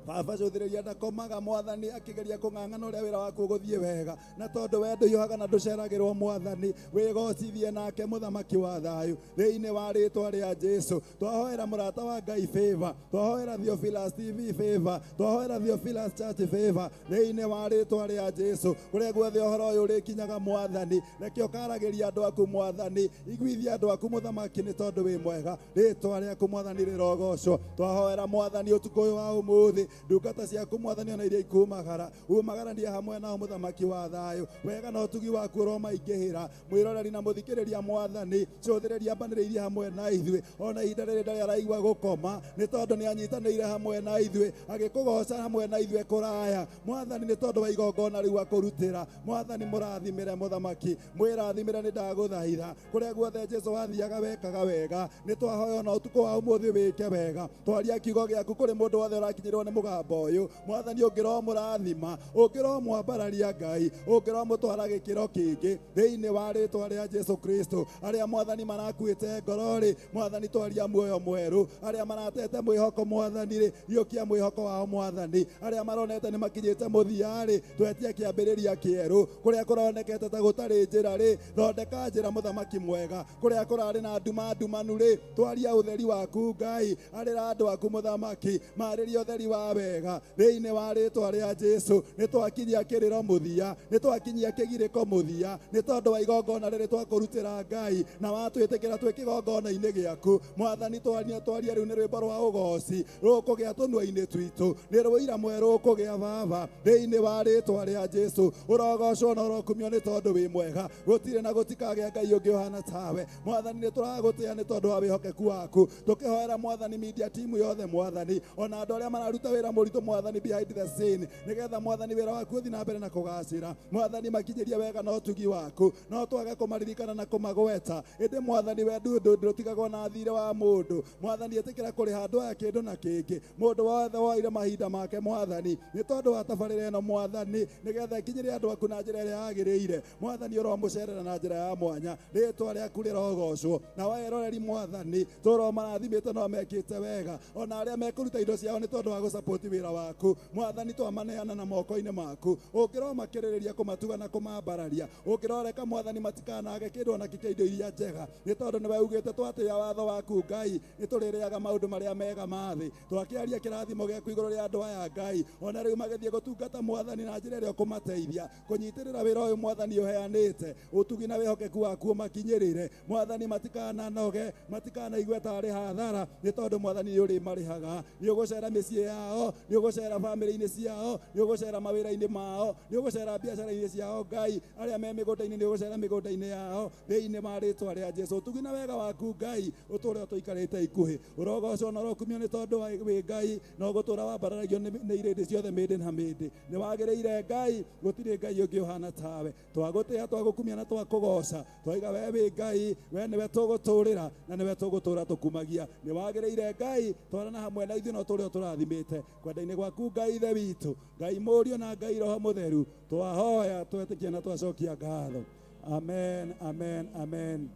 Baba cũthĩrĩria ndakomaga mwathani akĩgeria kũng'ang'ana ũrĩa wĩra waku ũgũthiĩ wega, na tondũ we ndũhiũhaga na ndũceragĩrwo mwathani, wĩgocithie nake mũthamaki wa thayũ thĩinĩ wa rĩtwa rĩa Jesu. Twahoera mũrata wa Ngai favor, twahoera Theophilus TV favor, twahoera Theophilus Church favor thĩinĩ wa rĩtwa rĩa Jesu. Kũrĩa guothe ũhoro ũyũ ũrĩkinyaga mwathani, reke ũkaragĩria andũ aku mwathani, iguithia andũ aku mũthamaki nĩ tondũ wĩ mwega. Rĩtwa rĩaku mwathani rĩrogocwo. Twahoera mwathani ũtukũ ũyũ wa ũmũthĩ, ndungata ciaku mwathani ona iria ikumagara, umagaranie hamwe nao mũthamaki wa thayũ. Wega na ũtugi waku ũromaingĩhĩra. Mwĩroreri na mũthikĩrĩria mwathani, cũthĩrĩria mbanĩrĩirie hamwe na ithuĩ ona ihinda rĩrĩ ndarĩ araigua gũkoma nĩ tondũ nĩ anyitanĩire hamwe na ithuĩ, agĩkũgoca hamwe na ithuĩ kũraya mwathani nĩ tondũ wa igongona rĩu akũrutĩra. Mwathani mũrathimĩre mũthamaki, mwĩrathimĩre nĩ ndagũthaitha. Kũrĩa guothe Jesu wathiaga wekaga wega, nĩ twahoya ona ũtukũ wa ũmũthĩ wĩke wega. Twaria kiugo gĩaku kũrĩ mũndũ wothe ũrakinyĩrwo nĩ mũgambo ũyũ mwathani, ũngĩromũrathima, ũngĩromwambararia Ngai, ũngĩromũtwara gĩkĩro kĩngĩ thĩinĩ wa rĩtwa rĩa Jesu Kristo. Arĩa mwathani marakuĩte ngoro rĩ, mwathani twaria muoyo mwerũ. Arĩa maratete mwĩhoko mwathani rĩ, riũkia mwĩhoko wao mwathani. Arĩa maronete nĩ makinyĩte mũthia rĩ, twetie kĩambĩrĩria kĩerũ. Kũrĩa kũronekete ta gũtarĩ njĩra rĩ, thondeka njĩra mũthamaki mwega. Kũrĩa kũrarĩ na nduma ndumanu rĩ, twaria ũtheri waku Ngai. Arĩra andũ aku mũthamaki, marĩria ũtheri wa wega thĩinĩ wa rĩtwa rĩa Jesu. Nĩ twakinyia kĩrĩro mũthia, nĩ twakinyia kĩgirĩko mũthia nĩ tondũ wa igongona rĩrĩ twakũrutĩra Ngai, na watwĩtĩkĩra twĩ kĩgongona-inĩ gĩaku mwathani. Twaria twaria rĩu nĩ rwĩmbo rwa ũgoci rũkũgĩa tũnua-inĩ twitũ, nĩ rũira mwerũ ũkũgĩa Baba thĩinĩ wa rĩtwa rĩa Jesu. Ũrogocwo na ũrokumio nĩ tondũ wĩ mwega, gũtirĩ na gũtikagĩa Ngai ũngĩ ũhana tawe mwathani. Nĩ tũragũtĩa nĩ tondũ wa wĩhokeku waku. Tũkĩhoera mwathani media team yothe mwathani, ona andũ arĩa mararuta wĩra mũritũ mwathani behind the scene, nĩgetha mwathani wĩra waku ũthiĩ na mbere na kũgacĩra. Mwathani makinyĩrie wega na ũtugi waku, no twage kũmaririkana na kũmagweta, ĩndĩ mwathani we ndũtigagwo na thirĩ wa mũndũ. Mwathani ĩtĩkĩra kũrĩha andũ aya kĩndũ na kĩngĩ, mũndũ wothe woire mahinda make mwathani nĩ tondũ wa tabarĩra ĩno mwathani, nĩgetha ĩkinyĩre andũ aku na njĩra ĩrĩa yagĩrĩire. Mwathani ũromũcerera na njĩra ya mwanya, rĩtwa rĩaku rĩrogocwo. Na weroreri mwathani tũromarathimĩte no mekĩte wega, ona arĩa mekũruta indo ciao nĩ tondũ wa gũsapoti wĩra waku mwathani, twamaneana na moko-inĩ maku. Ũngĩromakĩrĩrĩria kũmatuga na kũmambararia, ũngĩroreka mwathani matikanage kĩndũ ona kĩ kĩa indo iria njega, nĩ tondũ nĩwe ugĩte twatĩĩa watho waku Ngai nĩ tũrĩrĩaga maũndũ marĩa mega ma thĩ. Twakĩaria kĩrathimo gĩaku igũrũ rĩa andũ aya Ngai, ona rĩu magĩthiĩ gũtungata mwathani na njĩra ĩrĩa ũkũmateithia kũnyitĩrĩra wĩra ũyũ mwathani ũheanĩte. Ũtugi na wĩhokeku waku ũmakinyĩrĩre mwathani, matikananoge, matikanaigue tarĩ hathara, nĩ tondũ mwathani nĩ ũrĩmarĩhaga. Nĩ ũgũcera mĩciĩ yao, nĩ ũgũcera bamĩrĩ-inĩ ciao, nĩ ũgũcera mawĩra-inĩ mao, nĩ ũgũcera biacara-inĩ ciao Ngai, arĩa me mĩgũnda-inĩ nĩ ũgũcera mĩgũnda-inĩ yao thĩinĩ wa rĩtwa rĩa Jesu. Ũtugi na wega waku Ngai ũtũre ũtũikarĩte ikuhĩ, ũrogocwo na ũrokumio nĩ tondũ wĩ Ngai, na ũgũtũra wambararagio nĩ irĩndĩ ciothe mĩndĩ na mĩndĩ. Nĩ wagĩrĩire Ngai, gũtirĩ Ngai ũngĩ ũhana tawe. Twagũtĩa, twagũkumia na twakũgoca, twaiga we wĩ Ngai, we nĩwe tũgũtũrĩra na nĩwe tũgũtũra tũkumagia. Nĩ wagĩrĩire Ngai, twarana hamwe na ithuĩ no tũrĩ ũtũrathimĩte kwenda-inĩ gwaku Ngai Ithe witũ, Ngai Mũriũ na Ngai Roho Mũtheru. Twahoya twetĩkia na twacokia ngatho. Amen, amen, amen.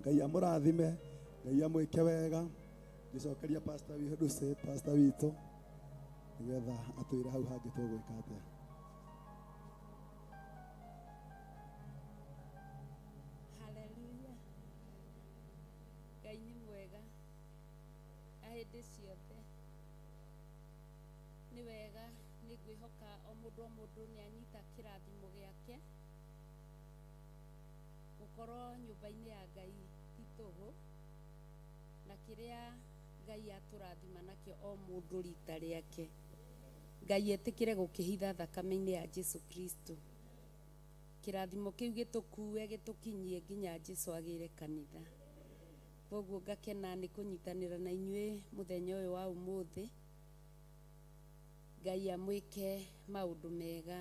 Ngai amũrathime, Ngai amwĩke wega. Ngĩcokeria pastor witũ, pastor witũ, nĩgetha atwĩre hau hangĩ tũgwĩka atĩa. Haleluya. Ngai nĩ mwega na hĩndĩ ciothe. Nĩ wega, nĩ ngwĩhoka o mũndũ nĩ anyita kĩrathimo gĩake. Gũkorwo nyũmba-inĩ ya Ngai ti tũhũ, na kĩrĩa Ngai atũrathima nakĩo o mũndũ rita rĩake, Ngai etĩkĩre gũkĩhitha thakame-inĩ ya Jesu Kristo. Kĩrathimo kĩu gĩtũkue gĩtũkinyie nginya Jesũ agĩre kanitha. Koguo ngakena nĩ kũnyitanĩra na inyuĩ mũthenya ũyũ wa ũmũthĩ. Ngai amwĩke maũndũ mega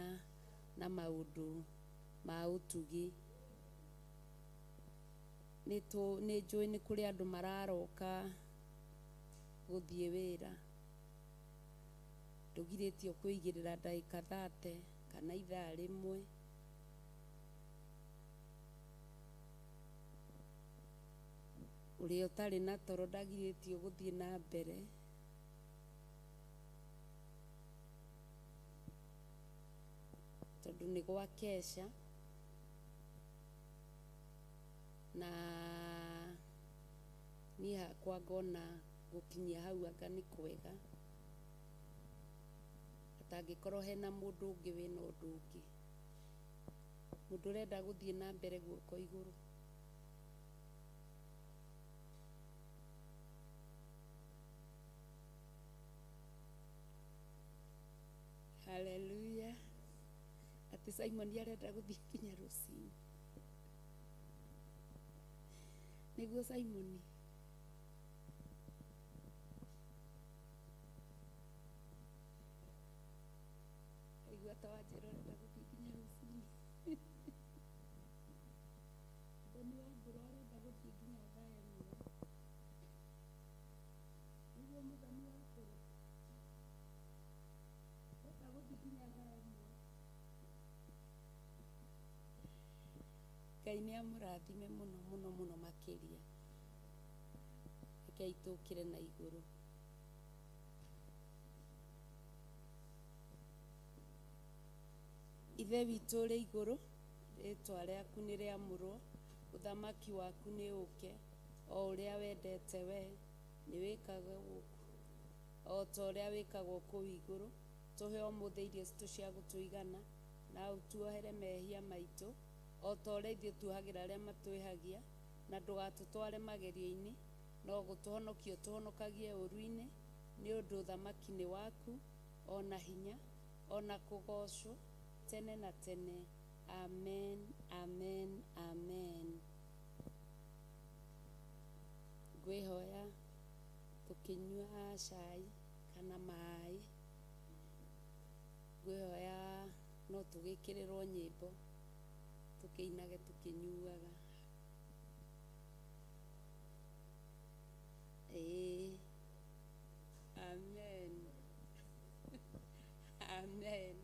na maũndũ ma ũtugi. Nĩ njũĩ nĩ kũrĩ andũ mararoka gũthiĩ wĩra. Ndũgirĩtio kwĩigĩrĩra ndagĩka 30 kana ithaa rĩmwe. Ũrĩa ũtarĩ na toro ndagirĩtio gũthiĩ na mbere. Tondũ nĩ gwa kesha na niĩ hakwa ngona gũkinyia hau anga nĩ kwega. Atangĩkorwo hena mũndũ ũngĩ wĩna ũndũ ũngĩ, mũndũ ũrenda gũthiĩ na mbere guoko igũrũ. Hallelujah. Ati Simon arenda gũthiĩ nginya rũcinĩ. Nĩguo Simon. Aigua ta wanjĩra ũrenda gũthiĩ nginya rũcinĩ. Mũthoni wa mbura ũrenda gũthiĩ nginya thaa 1. Nĩguo mũthoni wa mbura. Ũrenda gũthiĩ nginya thaa 1. Ngai nĩ amũrathime mũno mũno mũno makĩria. Rekei tũkĩre na igũrũ. Ithe witũ ũrĩ igũrũ, rĩtwa rĩaku nĩ rĩamũrwo, ũthamaki waku nĩ ũke, o ũrĩa wendete we nĩ wĩkagwo gũkũ o ta ũrĩa wĩkagwo kũu igũrũ. Tũhe ũmũthĩ irio citũ cia gũtũigana, na ũtuohere mehia maitũ o ta ũrĩa ithuĩ tuohagĩra arĩa matwĩhagia, na ndũgatũtware magerio-inĩ, no gũtũhonokia ũtũhonokagie ũũru-inĩ, nĩ ũndũ ũthamaki nĩ waku, ona hinya, ona kũgoocwo tene na tene. Amen, amen, amen. Ngwĩhoya tũkĩnyua cai kana maĩ, ngwĩhoya no tũgĩkĩrĩrwo nyĩmbo tũkĩinage tũkĩnyuaga. Ĩĩ, amen. Amen.